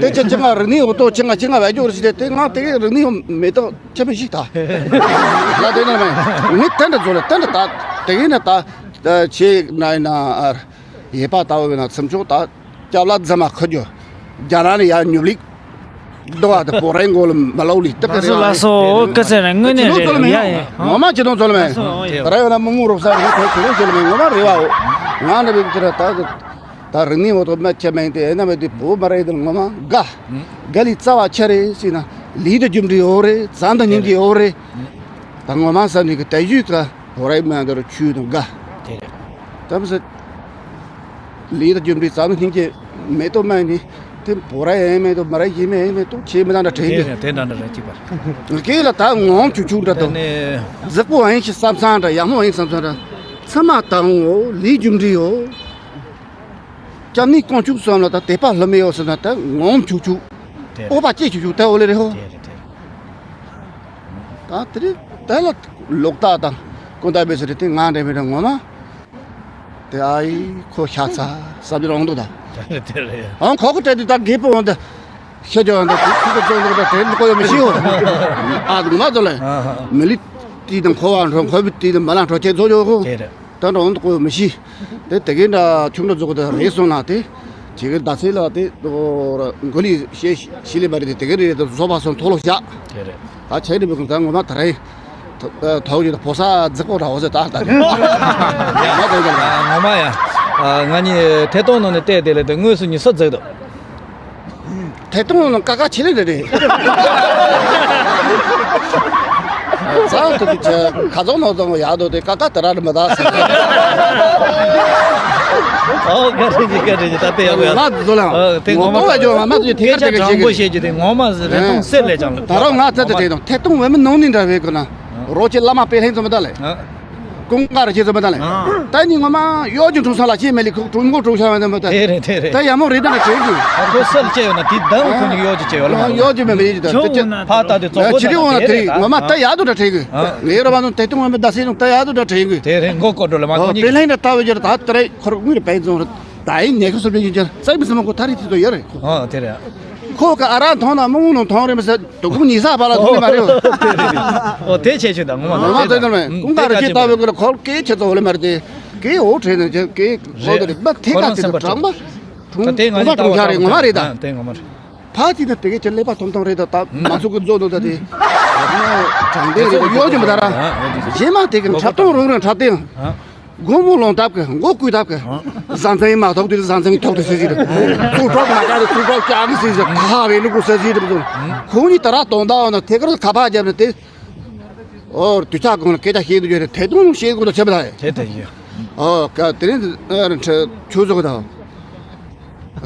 དེ་ཆ་ཅི་ང་རིག་གནས་འོ་ཏོ་ཅི་ང་ཅི་ང་བས་སྐྱོ་རེ་ཞིག་དེ་དེ་ང་དེ་རིག་གནས་ཡོང་མེད་དོ། ཆ་མི་ཞིག་ད། ལ་དེ་ནས་མེད་ངས་དེ་འདྲ་བཟོ་ལ་དེ་འདྲ་ད་དེ་གིན་ན་ད་ཆེ་ན་ཡིན་ན་ཡེ་པ་ལྟ་བུ་ཡིན་ན་ཚིམ་ཆོག་ད་སྐྱབས་ལ་རྫ་མ་ཁུ་རྒྱུ་རྒྱ་ནག་ནས་ཡར་ཉོབ་ལིག་འདུག་བ་དེ་བོ་རའི་མགོ་ལ་མ་ལོག་ལི་སྟབས་ལགས་སོ་ལགས་སོ། ཨོ་སྐུ་ཚེ་རིང་། དངོས་གནས་རེད་ཡ་ཡ། ངོ་མ་ཅི་དང་ཚོ་ལ་མེད། ད་ར་ཡོད་ན་མི་མང་རོགས་ས་རེད་ཁོ་ཁྱོད་ཚོ་ལ་མེད་ངོ་མ་རེད་བའོ། ང་འདྲ་བའི་ཚེ་ར་ད་ད་རིག་གནས་འོ་ཐོག་མ་ཆེ་མེད་དེ་ཨེ་ན་མེད་དེ་བོ་མ་རེད་དེ་ངོ་མ་དགའ། དགའ་ལི་རྩ་བ་ཆེ་རེད་ཟེར་ན་ལི་དང་རྒྱུ་འབྲས་ཡོད་རེད། བཟང་དང་སྙིང་རྗེ་ཡོད་རེད། ད་ངོ་མ་ས་ནི་གི་དེ་ཡུས་ཀ་བོ་རའི་མ་འདོར་ཆུ་དང་དགའ། དེ་རེད། ད་མི་ཟེར། ལས་དང་རྒྱུ་འབྲས་རྩ་ནི་སྙིང་རྗེ་མེད་དོ་མ་ནི་དེ་བོ་ར་ཡེ་མེད་དོ་མ་ར་ཡེ་མེད་ཡེ་མེད་དོ་ཆེ་མི་དང་འདྲ་དྲན་དེ་གི། དེ་འདྲ་འདྲ་རེད་ཅིག་པར། གེ་ལ་ད་ངོམ་ཆུ་ཆུ་འདྲ་དོ། ནས་གཟིགས་པོ་ཨ་ཡིན་ཞིག་བསམ་སང་འདྲ་ཡག་མོ་ཨ་ཡིན་བསམ་སང་འདྲ། ཚ་མ་དང་འོ་ལས་རྒྱུ་འབྲས་ཡོ། སྐྱབས་གནས་ཀོང་ཆུ་གསུམ་ལ་ད་དད་པ་ལྷ་མི་ཡོ་ཟེར་ན་ད་ངོམ་ཆུ་ཆུ། དེ་རེད། ཨོ་པ་ཅེ་ཆུ་ཆུ་ད་འོ་ལེ་རེ་ཧོ། དེ་རེད་དེ་རེད། ད་དེ་རིང་དེ་ལ་ལོག་ལྟ་དང་ཀུན་ཏང་བེ་སི་རེ་དེ་ང་འདྲ་མི་འདྲ་ངོ་མ། དེ་ཨ་ཡི་ཁོ་ཤ་ཚ་བསམ་རྒྱུ་རང་འདུག་ད། དེ་རེད། ཨང་ཁོ་ཁོ་དྲན་དུས་ད་རྒད་པོ་འོང་དེ་ཤ་རྒྱུ་འོང་དེ་དེ་ཁོ་ཚོ་འདུག་ད་དྲན་ཁོ་ཡོད་མི་ཤེས་འོ། ཨ་འདུག་མ་ཚོ་ལེ། མི་ལི་དེ་དང་ཁོ་བ་འགྲོ་ཁོ་བི་དེ་དང་མ་ལ་འགྲོ་ཁྱེད་ཚོ་ཡོད་ཁོ། དེ་རེད། ད་འགྲོ་འོང་དུ་ཁོ་ཡོད་མི་ཤེས། དེ་དེ་གའི་འདྲ་ཆུང་འདྲ་ཚོ་གི་དེ་རེད་སོང་ན་དེ། ཇི་གི་ད་ཚེ་ལ་དེ་མགོ་ལི་ཤེས་ཤི་ལི་མ་རེད་དེ་དེ་གའི་རེད་དེ་བཟོ་བ་སོང་མཐོ་ལོ་བཞག་དེ་རེད། ད་ཆེ་ནི་མི་ཁུང་ད་ངོ་མ་ད་རེད། ཐོག་ཡོད་ཕོ་ས་རྫིག་པོ་ར་འོ་ཟེ་ད་ད་རེད། ཡ་ང་དེ་ག་ལ། ངོ་མ་ཡ། ང་གཉིས་ཐད་གཏོང་ནང་ནས་བལྟས་དེ་ལས་དེ་དངོས་སུ་ཉི་ས་རྫིག་འདུག་ཐད་གཏོང་ནང་ཀ་ཁ་ཆེ་ལེ་རེད་རེད། ཚང་དུ་དུ་ཆ་ཁ་ཚོང་ནང་ཚོང་ཡག་འདུག་དེ་ཀ་ཁ་དེ་ར་རེད་མི་ད་ཟེར། ཨོ་ག་རེ་ཅི་ག་རེ་ཅི་ད་དེ་ཡག་པོ་ཡག་ང་ཚོ་ལ་ཨོ་དེ་ངོ་ངོ་མ་མ་བ་ཇོ་ང་མ་ཚོ་ཐད་ཀ་སྐད་ཆ་དྲང་པོ་བཤད་རྒྱུ་དེ་ངོ་མ་ཟེར་རེད་མཐོང་སེ་ལས་ཀྱང་ད་རུང་ང་ཚོ་དེ་དྲན་དང་ཐད་གཏོང་བས་མི་ནང་ནས་འདྲ་བས་གོ་ན་རོ་ཆེ་བླ་མ་དཔེ་ལྷན་ཚོ་མི་ད་ལེ། ཀུན་དགའ་རེ་ཆེ་ཚོ་མི་ད་ལེ། ཨ། ད་ནི་ངོ་མ་གཡོ་སྒྱུ་འཁྲུངས་ས་ལ་ཆེ་མེད་ལེ་ཁུག་གྲུང་མགོ་གྲུང་ཤ་བ་ནི་མི་ད། དེ་རེད་དེ་རེད། ད་ཡ་མོ་རེ་ད་ན་དྲན་གི། ཨ་ཁོ་སེལ་ཅེ་ཡོད་ན་དེ་ད་ཁོ་ནི་གཡོ་སྒྱུ་ཅེ་ཡོད་ལ་མ་རེད། གཡོ་སྒྱུ་མེད་མེད་ཡོད་ད། ཁྱོད་ཕ་ད་དེ་ཙོག་པོ་ད་ཆི་རི་འོང་ན་དེ་རེད་ངོ་མ་ད་ཡ་དུ་ད་དྲན་གི། ངའི་རོ་བ་ནང་དེ་ཏུང་བ་མི་ད་སེ་ནང་ད་ཡ་དུ་ད་དྲན་གི། དེ་རེད་མགོ་སྐོར་འགྲོ་ལ་མ་ཁོ་ནི། དེ་ལྷན་ད་ལྟ་བའི་རྒྱུ་ད་ད་རེད་ཁོར་དངུལ་རེ་པའི་རྫོང་རེད། ད་ཡིན་ཉེ་ཁ་སོ་པའི་ཡིན་ཅར་ཙག་མི་སི་མ་ཁོ་ད་རེད་དེ་ཚོ་ཡོད་རེད། ཨ་དེ་རེད། ཁོ་ག་ཨ་ར་མཐོང་ན་མང་ནང་མཐོང་རེད་མི་སེ། དུ་ཁུང་ཉི་ས་བ་ལ་ཐུག་ནི་མ་རེད། ཨོ་དེ་བྱས་ཆོད་ད་ངོ་མ་ང་ཚོ་ནི་ཀུང་ཀ་རི་ཅི་ལྟ་བུ་ཀུ་ལ་ཁོལ་སྐད་ཆེ་ཚོ་ལེ་མ་རེད་དེ། སྐད་འོ་བྲེས་ནས་ཀྱི་སྐད་འོ་དེ་རེད་མ་ཐེ་ཁ་ཚིག་གྲགས་མ་ཁྲུང་ད་དེ་ང་ཁྲུང་པ་ཁྲུང་ཤ་རེད་ངོ་མ་རེད་ད། དེ་ངོ་མ་རེད། ཕ་ཅི་ན་དེ་གའི་ཅི་ཀླད་པ་ཐོམ་ཐོམ་རེད་ད་ད་མ་ཚུགས་ཀི་མཛོ་འདུག་ད་དེ། དྲང་བདེན་རེད་ད་གཡོ་ཅི་མི་ད་ར། གཞན་མ་དེ་གི་འཁྲབ་སྟོང་རུང་རུང་འཁྲབ་སྟེ། སྒོ་མོ་ལོང་ཐབས་ཀྱི་མགོ་བསྐུས་ཐབས་ཀྱི། བཟང་ཚན་མ་ཐོག་དུས་བཟང་ཚན་ཐོག་ཏུ་ཟེར་ཟིག་རེད། ཚུར་གྲོགས་མ་བྱ་དུས་ཚུར་གྲོགས་བྱ་གི་ཟེར་ཟིག་ཁ་བའི་ནུ་གུ་ཟེར་ཟིག་རེད་ཟེར། ཁོང་གཉིས་ད་ར་དོན་དག་འོ་ན་ཐད་ཀར་ཁ་པར་བརྒྱབ་ནས་དེ། ཨོ་དུས་ཆ་གང་ལ་སྐད་ཆ་བཤད་འདུག་ཡོད་རེད་ཐད་གཏོང་བཤད་དགོས་དང་བྱེད་པ་དང་། དེ་དེ་ཡིན། ཨོ་ཀ་དེ་རིང་ཆུ་བཟོ་གི་དང་།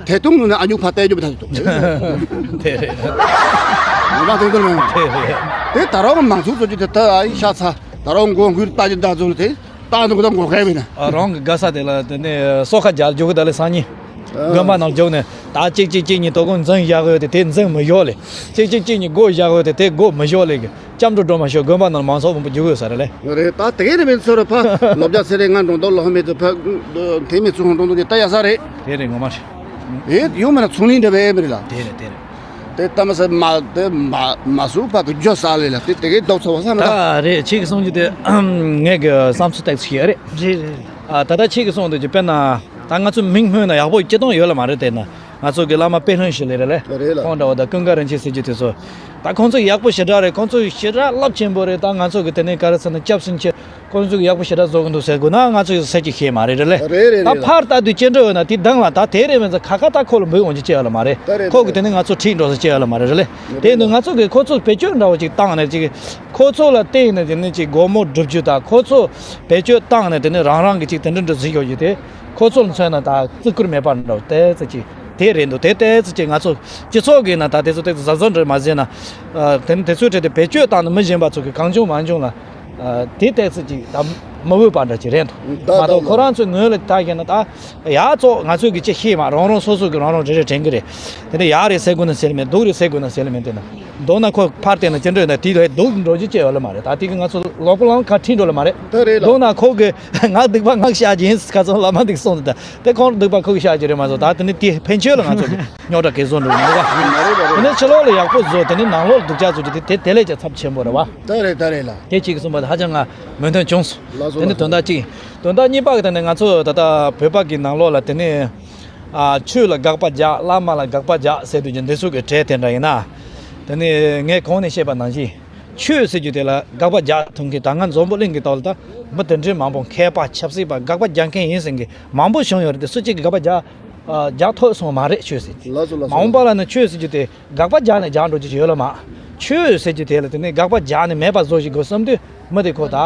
ཐད་གཏོང་ནང་ནས་ཨ་ཉུག་ཕ་བལྟས་རྒྱུ་བ་ད་ཐུག་དེ་རེད། ང་མ་ཐུག་དོན་མེད། དེ་རེད། དེ་ད་རུང་མང་ཚོགས་ཚོ་ཅི་དེ་ད་ཨ་ཡི་ཤ་ཚ་ད་རུང་མགོ་འགུལ་ལྟ་ཅི་ད་ཚོ་དེ་ད་འདུག་ད་མགོ་ཁ་བས་ན། ཨ་རང་གི་དགའ་ས་དེ་ལ་དེ་ནས་སོ་ཁ་རྒྱལ་རྒྱུ་གི་ད་ལས་སང་ཉིན། དགོན་པ་ནང་རྒྱུག་ནས་ད་གཅིག་གཅིག་གཅིག་གཉིས་དོ་དགོང་འཛིན་བཞག་ཡོད་དེ་དེ་འཛིན་མི་ཞོག་ལེ། གཅིག་གཅིག་གཅིག་གཉིས་སྒོ་བཞག་ཡོད་དེ་དེ་སྒོ་མི་ཞོག་ལེ་གི། སྐྱབས་འགྲོ་སྒྲོལ་མ་ཤོག་དགོན་པ་ནང་མང་ཚོགས་མང་པོ་རྒྱུག་ཡོད་ས་རེད་ལེ། རེད་ད་དེ་གའི་རེད་མིན་ཚོ་རེད་ཕ་ལོ་བརྒྱ་ཚེ་རེད་ང་འགྲོ་འདོག་ལོ་ཧ་མེད་དུ་ཕ་དེ་མི་ཚོ་ཧོང་འགྲོ་འདོག་ཅི་ད་ཡ་ས་རེད། དེ་རེད་ངོ་མ་རེད། ཨེ་ཡོང་མ་ན་ཚོང་ལིང་འདྲ་བའི་མི་རེད་ལ། དེ་རེད་དེ་རེད། དེ་ལྟ་མ་ཟད་མ་དེ་མ་མ་སུ་བ་གི་རྒྱུ་ས་ལས་ལ་དེ་དེ་གའི་ལྡོག་ཚོ་བ་ས་མི་ད། ད་རེད། ཁྱེད་ཀྱི་གསུང་རྒྱུ་དེ་ངས་གི་བསམ་ཚུལ་ཏོག་ཙམ་ཞིག་རེད། རེད་རེད། ཨ་ད་ལྟ་ཁྱེད་ཀྱི་གསུང་དེ་ཀྱི་དཔེར་ན་ད་ང་ཚོ་མིང་སྨོས་ན་ཡག་པོ་སྤྱི་སྟངས་ཡོད་ལ་མ་རེད། དེ་ན་ང་ཚོ་གི་བླ་མ་དཔེ་ལྷུན་ཞིག་ལས་རེད་ལེ། རེད་ལ། ཁོང་འདྲ་བ་ད་ཀུན་དགའ་རིན་ཆེན་ཟེར་རྒྱུ་དེ་ཚོ་ད་ཁོང་ཚོ་ཡག་པོ་ཞེ་དྲག་རེད། ཁོང་ཚོ་ཞེ་དྲག་རླབས་ཆེན་པོ་རེད། ད་ང་ཚོ་གི་དེ་ནས་ག་རེ་ཟེར་ན་སྐྱབས་སུ་མཆི། ཁོང་ཚོས་ཡག་པོ་ཞེ་དྲག་བཟོ་གི་འདུག་ཟེར་དགོས་ན་ང་ཚོས་ཟེར་གྱི་ཤེས་མ་རེད་རེད་ལེ། རེད་རེད་ད་རེད། ཕར་ལྟ་དུས་ཅི་འདྲ་ཡོད་ན་དེ་སྡང་ལ་ད་དེ་རེད་མིན་ཙང་ཁ་ཁ་ད་ཁོ་ལ་འབུད་འོང་རྒྱུ་ཅི་ཡོད་ལ་མ་རེད། ད་རེད་ཁོ་གི་རེད། དེ་ནི་ང་ཚོ་ཁྲིད་འགྲོ་ཟེར་ཅི་ཡོད་ལ་མ་རེད་རེད་ལེ། རེད་དེ་ཡིན་དུས་རེད། ང་ཚོ་གི་ཁོ་ཚོ་བེད་སྤྱོད་འདྲ་བོ་ཅིག་བཏང་ནས་ཅིག་ཁོ་ཚོ་ལ་བརྟེན་ནས་དེ་ནི་ཅིག་སྒོ་མོ་སྒྲུབ་རྒྱུ་དང་ཁོ་ཚོ་བེད་སྤྱོད་བཏང་ནས་དེ་ནི་རང་རང་གི་ཅིག་དེ་འདྲ་འདྲ་ཟིག་ཡོད་རྒྱུ་དེ་ཁོ་ཚོ་ལ་མཚོན་ན་ད་བརྩི་བཀུར་མེད་པ་འདྲ་བོ་དེ་ཚོ་ཅིག་དེ་རེད་འདུག་དེ་དེ་ཚོ་ཅིག་ང་ཚོ་སྤྱི་ཚོགས་ཀྱི་ནང་ད་དེ་ཚོ་དེ་ཚོ་གཟབ་གཟབ་འདྲ་མ་བྱས་ན་དེ་ནི་དེ་ཚོའི་གྲས་དེ་བེད་སྤྱོད་བཏང་ནས་མི་གཞན་པ་ཚོ་གི་གང་བྱུང་མང་བྱུང་ལ། ཨ། དེ་ཏོག་ཙམ་ཅིག་ད་མ་འོས་པ་འདྲ་ཅིག་རེད་འདུག་ད་མ་གཏོགས་ད་ཁོ་རང་ཚོའི་ངོས་ལ་ལྟ་གིན་ན་ད་ཡག་ཙོག་ང་ཚོས་གི་ཅི་ཤེས་མ་རང་རང་སོ་སོ་གི་རང་རང་རེ་རེ་དྲན་གི་རེད། དེ་ནས་ཡག་རེད་ཟེར་དགོས་ན་ཟེར་ལེ་མེད། སྡུག་རེད་ཟེར་དགོས་ན་ཟེར་ལེ་མེད། དེ་ན་མདོར་ན་ཁོ་ཕར་བལྟས་ན་ཅི་འདྲ་ཡོད་ན་དེ་ལ་སྡུག་འགྲོ་རྒྱུ་ཅི་ཡོད་ལ་མ་རེད། ད་དེ་གི་ང་ཚོ་ལོག་པ་ལང་ཁ་ཁྲིད་འགྲོ་ལ་མ་རེད། ད་རེད་ལ། མདོར་ན་ཁོ་གི་ང་སྡིག་པ་ང་བཤགས་ཀྱི་ཡིན་ཁ་ཚོན་ལ་མ་འདུག་གསུངས་ཏེ་ད་དེ་ཁོང་སྡིག་པ་ཁོ་གི་བཤགས་ཀྱི་རེད་མ་གཏོགས་ད་དེ་ནི་དེ་ཕན་ཆོད་ལ་ང་ཚོ་གི་རྙོག་དྲ་གས་བཟོ་འགྲོ་གི་མི་འདུག་ག་དེ་ནས་ཕྱི་ལོགས་ལ་ཡག་པོ་བཟོ། དེ་ནས་ནང་ལོགས་ལ་སྡུག་ཅག་བཟོ་རྒྱུ་དེ་དེ་དེ་ལས་ཀྱང་ཚབས་ཆེན་པོ་རེད་བ། ད་རེད་ད་རེད་ལ། དེ་གཅིག་གསུངས་པ་དེ་ཧ་ཅང་ང་མོས་མཐུན་བྱུང་སོང་། ལགས་སོ། དེ་ནས་ལགས་དོན་དག་གཅིག་དོན་དག་གཉིས་པ་གི་དེ་ནས་ང་ཚོ་ད་ལྟ་བོད་པ་གི་ནང་ལོགས་ལ་དེ་ནས་ཨ་ཆོས་ལ་དགག་པ་རྒྱག་བླ་མ་ལ་དགག་པ་རྒྱག་ཟེར་དུས་ཀྱི་འདི་ཚོ་གི་གྲས་དེ་འདྲ་ཡིན་ན། དེ་ནས་ངས་གོང་ནས་བཤད་པ་ནང་བཞིན། ཆོས་ཟེར་རྒྱུ་དེ་ལ་དགག་པ་རྒྱག་ཐུབ་མཁན་ད་སྔ་འཛམ་བུ་གླིང་གི་ཐོག་ལ་ད་མི་དེ་འདྲའི་མང་པོ་མཁས་པ་ཆབ་སྲིད་པ་དགག་པ་རྒྱག་མཁན་ཡིན་ཟེར་མཁན་མང་པོ་བྱུང་ཡོད་རེད་དེ་སུ་གཅིག་གིས་དགག་པ་རྒྱག་ཨ་རྒྱག་ཐུབ་སོང་མ་རེད་ཆོས་ཟེར་དེ། ལགས་སོ་ལགས་སོ། མ་འོངས་པ་ལ་ནི་ཆོས་ཟེར་རྒྱུ་དེ་དགག་པ་རྒྱག་ནས་རྒྱག་འགྲོ་རྒྱུ་ཞིག་ཡོད་ལ་མ། ཆོས་ཟེར་རྒྱུ་དེ་ལ་དེ་ནས་དགག་པ་རྒྱག་ནས་མེད་པ་བཟོ་ཞིག་དགོས་བསམ་དུས་མི་དེ་ཁོ་ད་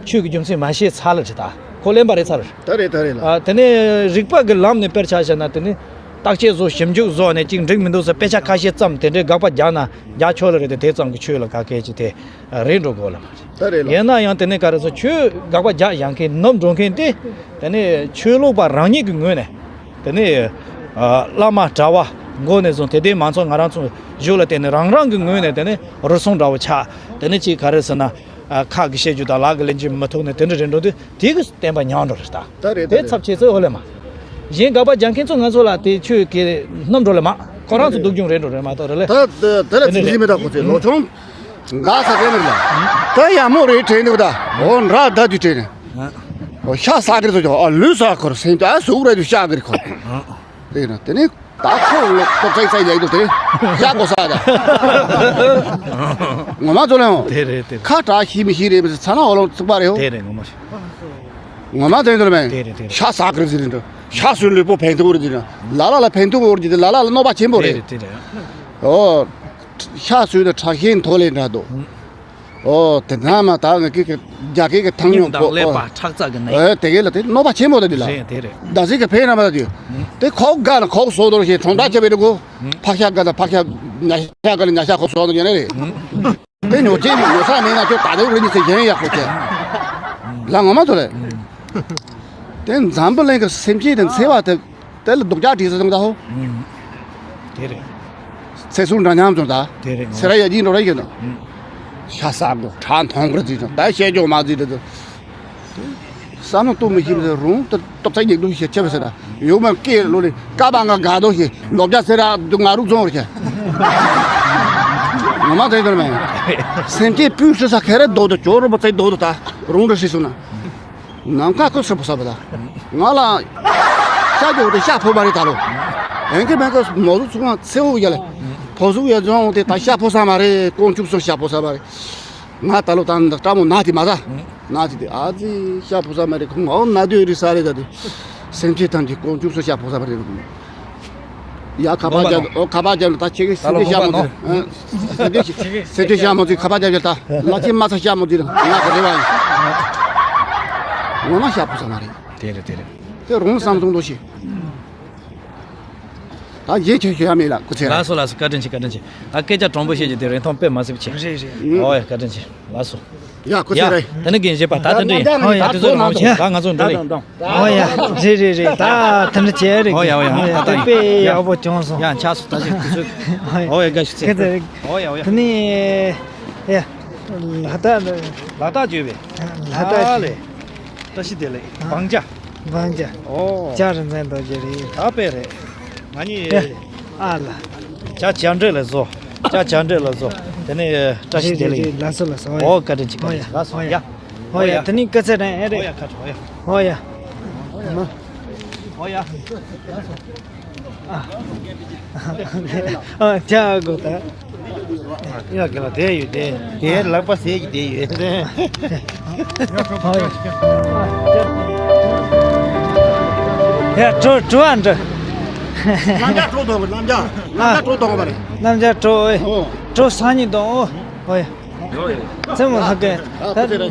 ཆོས་ཀྱི་རྒྱུ་མཚན་མ་ཤེས་ཚར་ལ་ཁྲི་ད་ཁོ་གླེན་པ་རེད་ཚར། ད་རེད་ད་རེད་ལ། ཨ་དེ་ནས་རིག་པ་གི་ལམ་ནས་དཔེར་ཆ་བཞག་ན་དེ་ནས་བརྟག་དཔྱད་བཟོ་ཞིབ་འཇུག་བཟོ་ནས་གཅིག་འགྲིག་མི་འདུག་ཟེར་དཔེ་ཆ་ཁ་ཤས་ཙམ་དེ་འདྲའི་དགག་པ་རྒྱག་ན་རྒྱག་ཆོག་ལ་རེད་དེ་དེ་ཙམ་གྱི་ཆོས་ལ་ག་གེ་ཅི་དེ་རེད་འགྲོ་དགོས་ལ་མ་རེད། ད་རེད་ལ། ཡིན་ན་ཡང་དེ་ནས་ག་རེ་ཟེར་ཆོས་དགག་པ་རྒྱག་ཡང་མཁན་ནུབ་འགྲོ་མཁན་དེ་དེ་ནས་ཆོས་ལུགས་པ་རང་ཉིད་ཀྱི་ངོས་ནས་དེ་ནས་ཨ་བླ་མ་གྲྭ་བ་མགོ་ནས་བཟུང་དེ་དེ་མང་ཚོགས་ང་རང་ཚོ་བཞུགས་ལ་བརྟེན་ནས་རང་རང་གི་ངོས་ནས་དེ་ནས་རུལ་སུངས་འདྲ་བོ་ཆགས་དེ་ནས་ཅིག་ག་རེ་ཟེར་ན་ཨ་ཁ་གི་བཤད་རྒྱུ་དང་ལག་གི་ལེན་རྒྱུ་མི་ཐུབ་ནས་དེ་འདྲ་རེད་འགྲོ་དུས་དེ་གི་བསྟན་པ་ཉམས་འགྲོ་རེད་ད། ད་རེད་ད་དེ་རེད། ཚབས་ཆེ་ཚོད་ཧོ་ལེ་མ། གཞན་དགག་པ་རྒྱག་མཁན་ཚོ་ང་ཚོ་ལ་དེ་ཆོས་ཀྱི་རྣམ་འགྲོ་ལེ་མ་ཁོ་རང་ཚོ་སྡུག་སྦྱོང་རེད་འགྲོ་རེད་མ་གཏོགས་རེད་ལེ། ད་ད་ད་ལ་དེ་ཚིག་འདྲ་ཟིན་མི་ད་ཁོ་ཚོས་ལོ་ཆུང་། འགག་ས་རེད་མི་ལ། ད་ཡག་མོ་རེད་དྲན་འདུག་ད། འོ་འདྲ་ད་དུས་དྲན་ནས། འོ་ཤ་ཟ་གི་རེད་ཟེར་གྱི་འོ་ལུས་ཟ་ཁོར་སེམས་ད་ཟུག་རེད་དུ་ཤ་གི་རེད་ཁོ། དེ་ན་དེ་ནས་ད་ཁོ་ལོ་ཏོག་ཙག་ཙག་ཡག་འདུག་དེ་ཤ་གོ་ས་ད། ངོ་མ་ཚོ་ལ་འོ། དེ་རེད་དེ་རེད། ཁ་གྲག་ཤི་མི་ཤི་རེད་མི་ཚ་ན་འོ་ལོ་ཚུགས་པ་རེད་འོ། དེ་རེད་ངོ་མ་ཤི། ངོ་མ་དེ་འདུག་མེད། དེ་རེད་དེ་རེད། ཤ་ཟ་གི་རེད་ཟེར་འདུག་ཤ་ཟོས་ལུས་པོ་ཕན་ཐོགས་རེད་ཟེར་འདུག་ལ་ལ་ལ་ཕན་ཐོགས་འོར་གྱི་དེ་ལ་ལ་ལ་གནོད་པ་ཆེན་པོ་དེ་རེད། རེད་དེ་རེད། འོ། ཤ་ཟོས་ནས་ཁྲག་ཤེད་མཐོ་ལེ་འདྲ་འདུག་ཨོ་དེ་ན་མ་ད་ང་ཀི་ཀི་རྒྱ་སྐད་ཀྱི་ཐང་ཉུང་གོ་དང་ཀླད་པ་ཁྲག་རྩ་གི་ནད། ཨེ་དེ་གས་ལ་དེ་གནོད་པ་ཆེན་པོ་ད་འདི་ལ། རེད་དེ་རེད། ད་ཟིག་གི་ཕན་ར་མ་ད་དུས། དེ་ཁོག་དགའ་ན་ཁོག་སོ་དོར་ཞེས་གྲོང་རྡལ་ཆེ་བའི་རུ་གོ། ཕག་ཤ་དགའ་ན་ཕག་ཤ་ཉ་ཤ་དགའ་ན་ཉ་ཤ་ཁོག་སོ་དོར་ཉན་རེད། དེ་ཉོ་ཆེན་ཉོ་ས་མེད་ན་ཁྱོད་ད་དེ་རུ་ཉི་ཚེ་གཞན་ཡག་པོ་ཆེ། ལ་ངོ་མ་ཐོ་རེད། དེ་འཛམ་བུ་གླིང་གི་སེམས་ཅན་དེ་འཚེ་བ་དེ། དེ་ལ་སྡུག་ཅག་བྲིས་སོང་ད་ཧོ། དེ་རེད། ཚེ་སྲོག་འདྲ་མཉམ་བྱུང་ད། དེ་རེད། སེ་ར་ཡ་ཡིན་འགྲོ་ར་ཡོད་ན། ཤ་ཟ་དགོས་ཁྲག་འཐུང་དགོས་ཟེར་ད་བཤད་རྒྱུ་མ་ཟེར་ད། བསམ་བློ་གཏོང་མི་ཤེས་པ་རུང་ད་སྟོབས་ཚ་ཡེག་སྡུག་ཞེ་ཆེ་བ་ཟེར་ད། ཡོད་མ་སྐད་ལོ་ལེ་ཀ་པ་ང་དགའ་དོ་ཞེ་ལོབ་རྒྱ་ཟེར་ར་འདུག་ང་རུ་རྫོང་རེ་ཆེ། ངོ་མ་ཟེར་དོན་མེད། སེམས་ཅན་སྤུན་སྲི་ས་ཁེ་རེ་རྡོ་དོ་ཅོ་རོ་པ་ཚེ་རྡོ་དོ་ད་རུང་ར་སྲི་སོང་ན། ནམ་མཁའ་ཁོ་སྲིད་པོ་ས་པ་ད། ང་ལ་ཤ་རྒྱོ་དེ་ཤ་ཕོ་བ་རེད་ད་ལོ། ཨེན་ཀེ་མེན་ཀེ་མོ་ཟུ་ཚུགས་ང་ཚེ་འུ་ཡ་ལེ། ཕོ་ཟུག་ཡ་རྫོང་དེ་ད་ཤ་ཕོ་ས་མ་རེད། ཀོང་ཆུབ་སོ་ཤ་ཕོ་ས་མ་རེད། ང་ད་ལོ་ད་ནི་སྤྲ་མོ་ན་དེ་མ་ད། ན་དེ་དེ་ཨ་ཙི་ཤ་ཕོ་ས་མ་རེད། ཁོང་ཨོ་ན་དུས་རི་ས་རེད་ད་དེ། སེམས་ཅན་ཐམས་ཅད་ཀོང་ཆུབ་སོ་ཤ་ཕོ་ས་མ་རེད། ཡ་ཁ་པར་རྒྱབ། ཨོ་ཁ་པར་རྒྱབ་ད་ཁྱེད་ཀྱི་སེམས་ཅན་ཤ་མོ་དེ། སེམས་ཅན་སེམས་ཅན་ཤ་མོ་དེ་ཁ་པར་རྒྱབ་རྒྱབ་ད་ལ་ཁྱེད་མ་ཚ་ཤ་མོ་དེ་ར་ང་ག་རེ་བ་ཡིན། ངོ་མ་ཤ་ཕོ་ས་མ་རེད། དེ་རེད་དེ་རེད། དེ་རུང་བསམ་བཟུང་དོ་ཞིག་ད་ཡེ་ཁྱོད་ཤོད་ཡ་མེད་ལ་སྐུ་ཚེ་ར། ལགས་སོ་ལགས་སོ། བཀའ་དྲིན་ཆེ་བཀའ་དྲིན་ཆེ། ད་སྐད་ཆ་དྲང་པོ་བཤད་རྒྱུ་དེ་རིན་ཐང་དཔེ་མ་སྲིད་པ་ཆེ། རེད་རེད། ཨོ་ཡ་བཀའ་དྲིན་ཆེ། ལགས་སོ། ཡ་ཁོ་ཚོ་ཡ་རེད། ད་ནི་རྒན་བཞེས་པ་ད་ད་འདྲི་ཡིན། ཧོ་ཡ་ད་དུས་ཚོད་མང་ཆེ་ད་ང་ཚོ་འགྲོ་ཡིན། ཧོ་ཡ་རེད་རེད་རེད། ད་ད་འདྲི་བྱས་རེད། ཧོ་ཡ་ཧོ་ཡ་ད་ད་ཡིན། དཔེ་ཡག་པོ་བྱུང་སོང་། ཡ་ཆགས་སོ་ད་ཅིག་དུས་ཚོད། ཧོ་ཡ་དགའ་ཞུ་ཚེ། ཧོ་ཡ་ཧོ་ཡ། དེ་ནི་ཡ་ལ་དྭགས་ལ་དྭགས་བརྗོད་པས། ལ་དྭགས་ལས། བཀྲ་ཤིས་བདེ་ལེགས། བང་ཅ། བང་ཅ། ཨོ། ལྕགས་རི་འཛིན་རྡོ་རྗེ་རེད། ད་དཔེ་རེད། ང་གཉིས། ཨ་ལ། ཅག་བཅར་འདྲི་ལ་བཟོ། ཅག་བཅར་འདྲི་ལ་བཟོ། དེ་ནས་བཀྲ་ཤིས་བདེ་ལེགས། རེད་རེད། ལགས་སོ་ལགས་སོ། ཨོ་བཀའ་དྲིན་ཆེ། བཀའ་དྲིན་ཆེ། ལགས་སོ། ཨོ་ཡ། ཡ། ཨོ་ཡ། དེ་ནས་སྐུ་ཚེ་རིང་། ཨེ་རེད། ཨོ་ཡ། ཁ་དྲོ། ཨོ་ཡ། ཨོ་ཡ། ཨོ་ཡ། ཨ། ཨ། ཅག་གོ་ད། ཡ་ག་ལ་དེ་ཡོད་དེ། དེ་ལག་པ་ཟས་ཀྱི་དེ་ཡོད་དེ། ཡ་གྲོ་གྲོ་ཨ་འདྲ། རྣམ་རྒྱལ་གྲོ་གཏོང་གི། རྣམ་རྒྱལ་རྣམ་རྒྱལ་གྲོ་གཏོང་གི་པ་རེད། རྣམ་རྒྱལ་གྲོ། ཨོ། གྲོ་སང་ཉིན་གཏོང་། ཨོ། ཨོ་ཡ། ཚེ་མོ་ལྷག་གི། ད།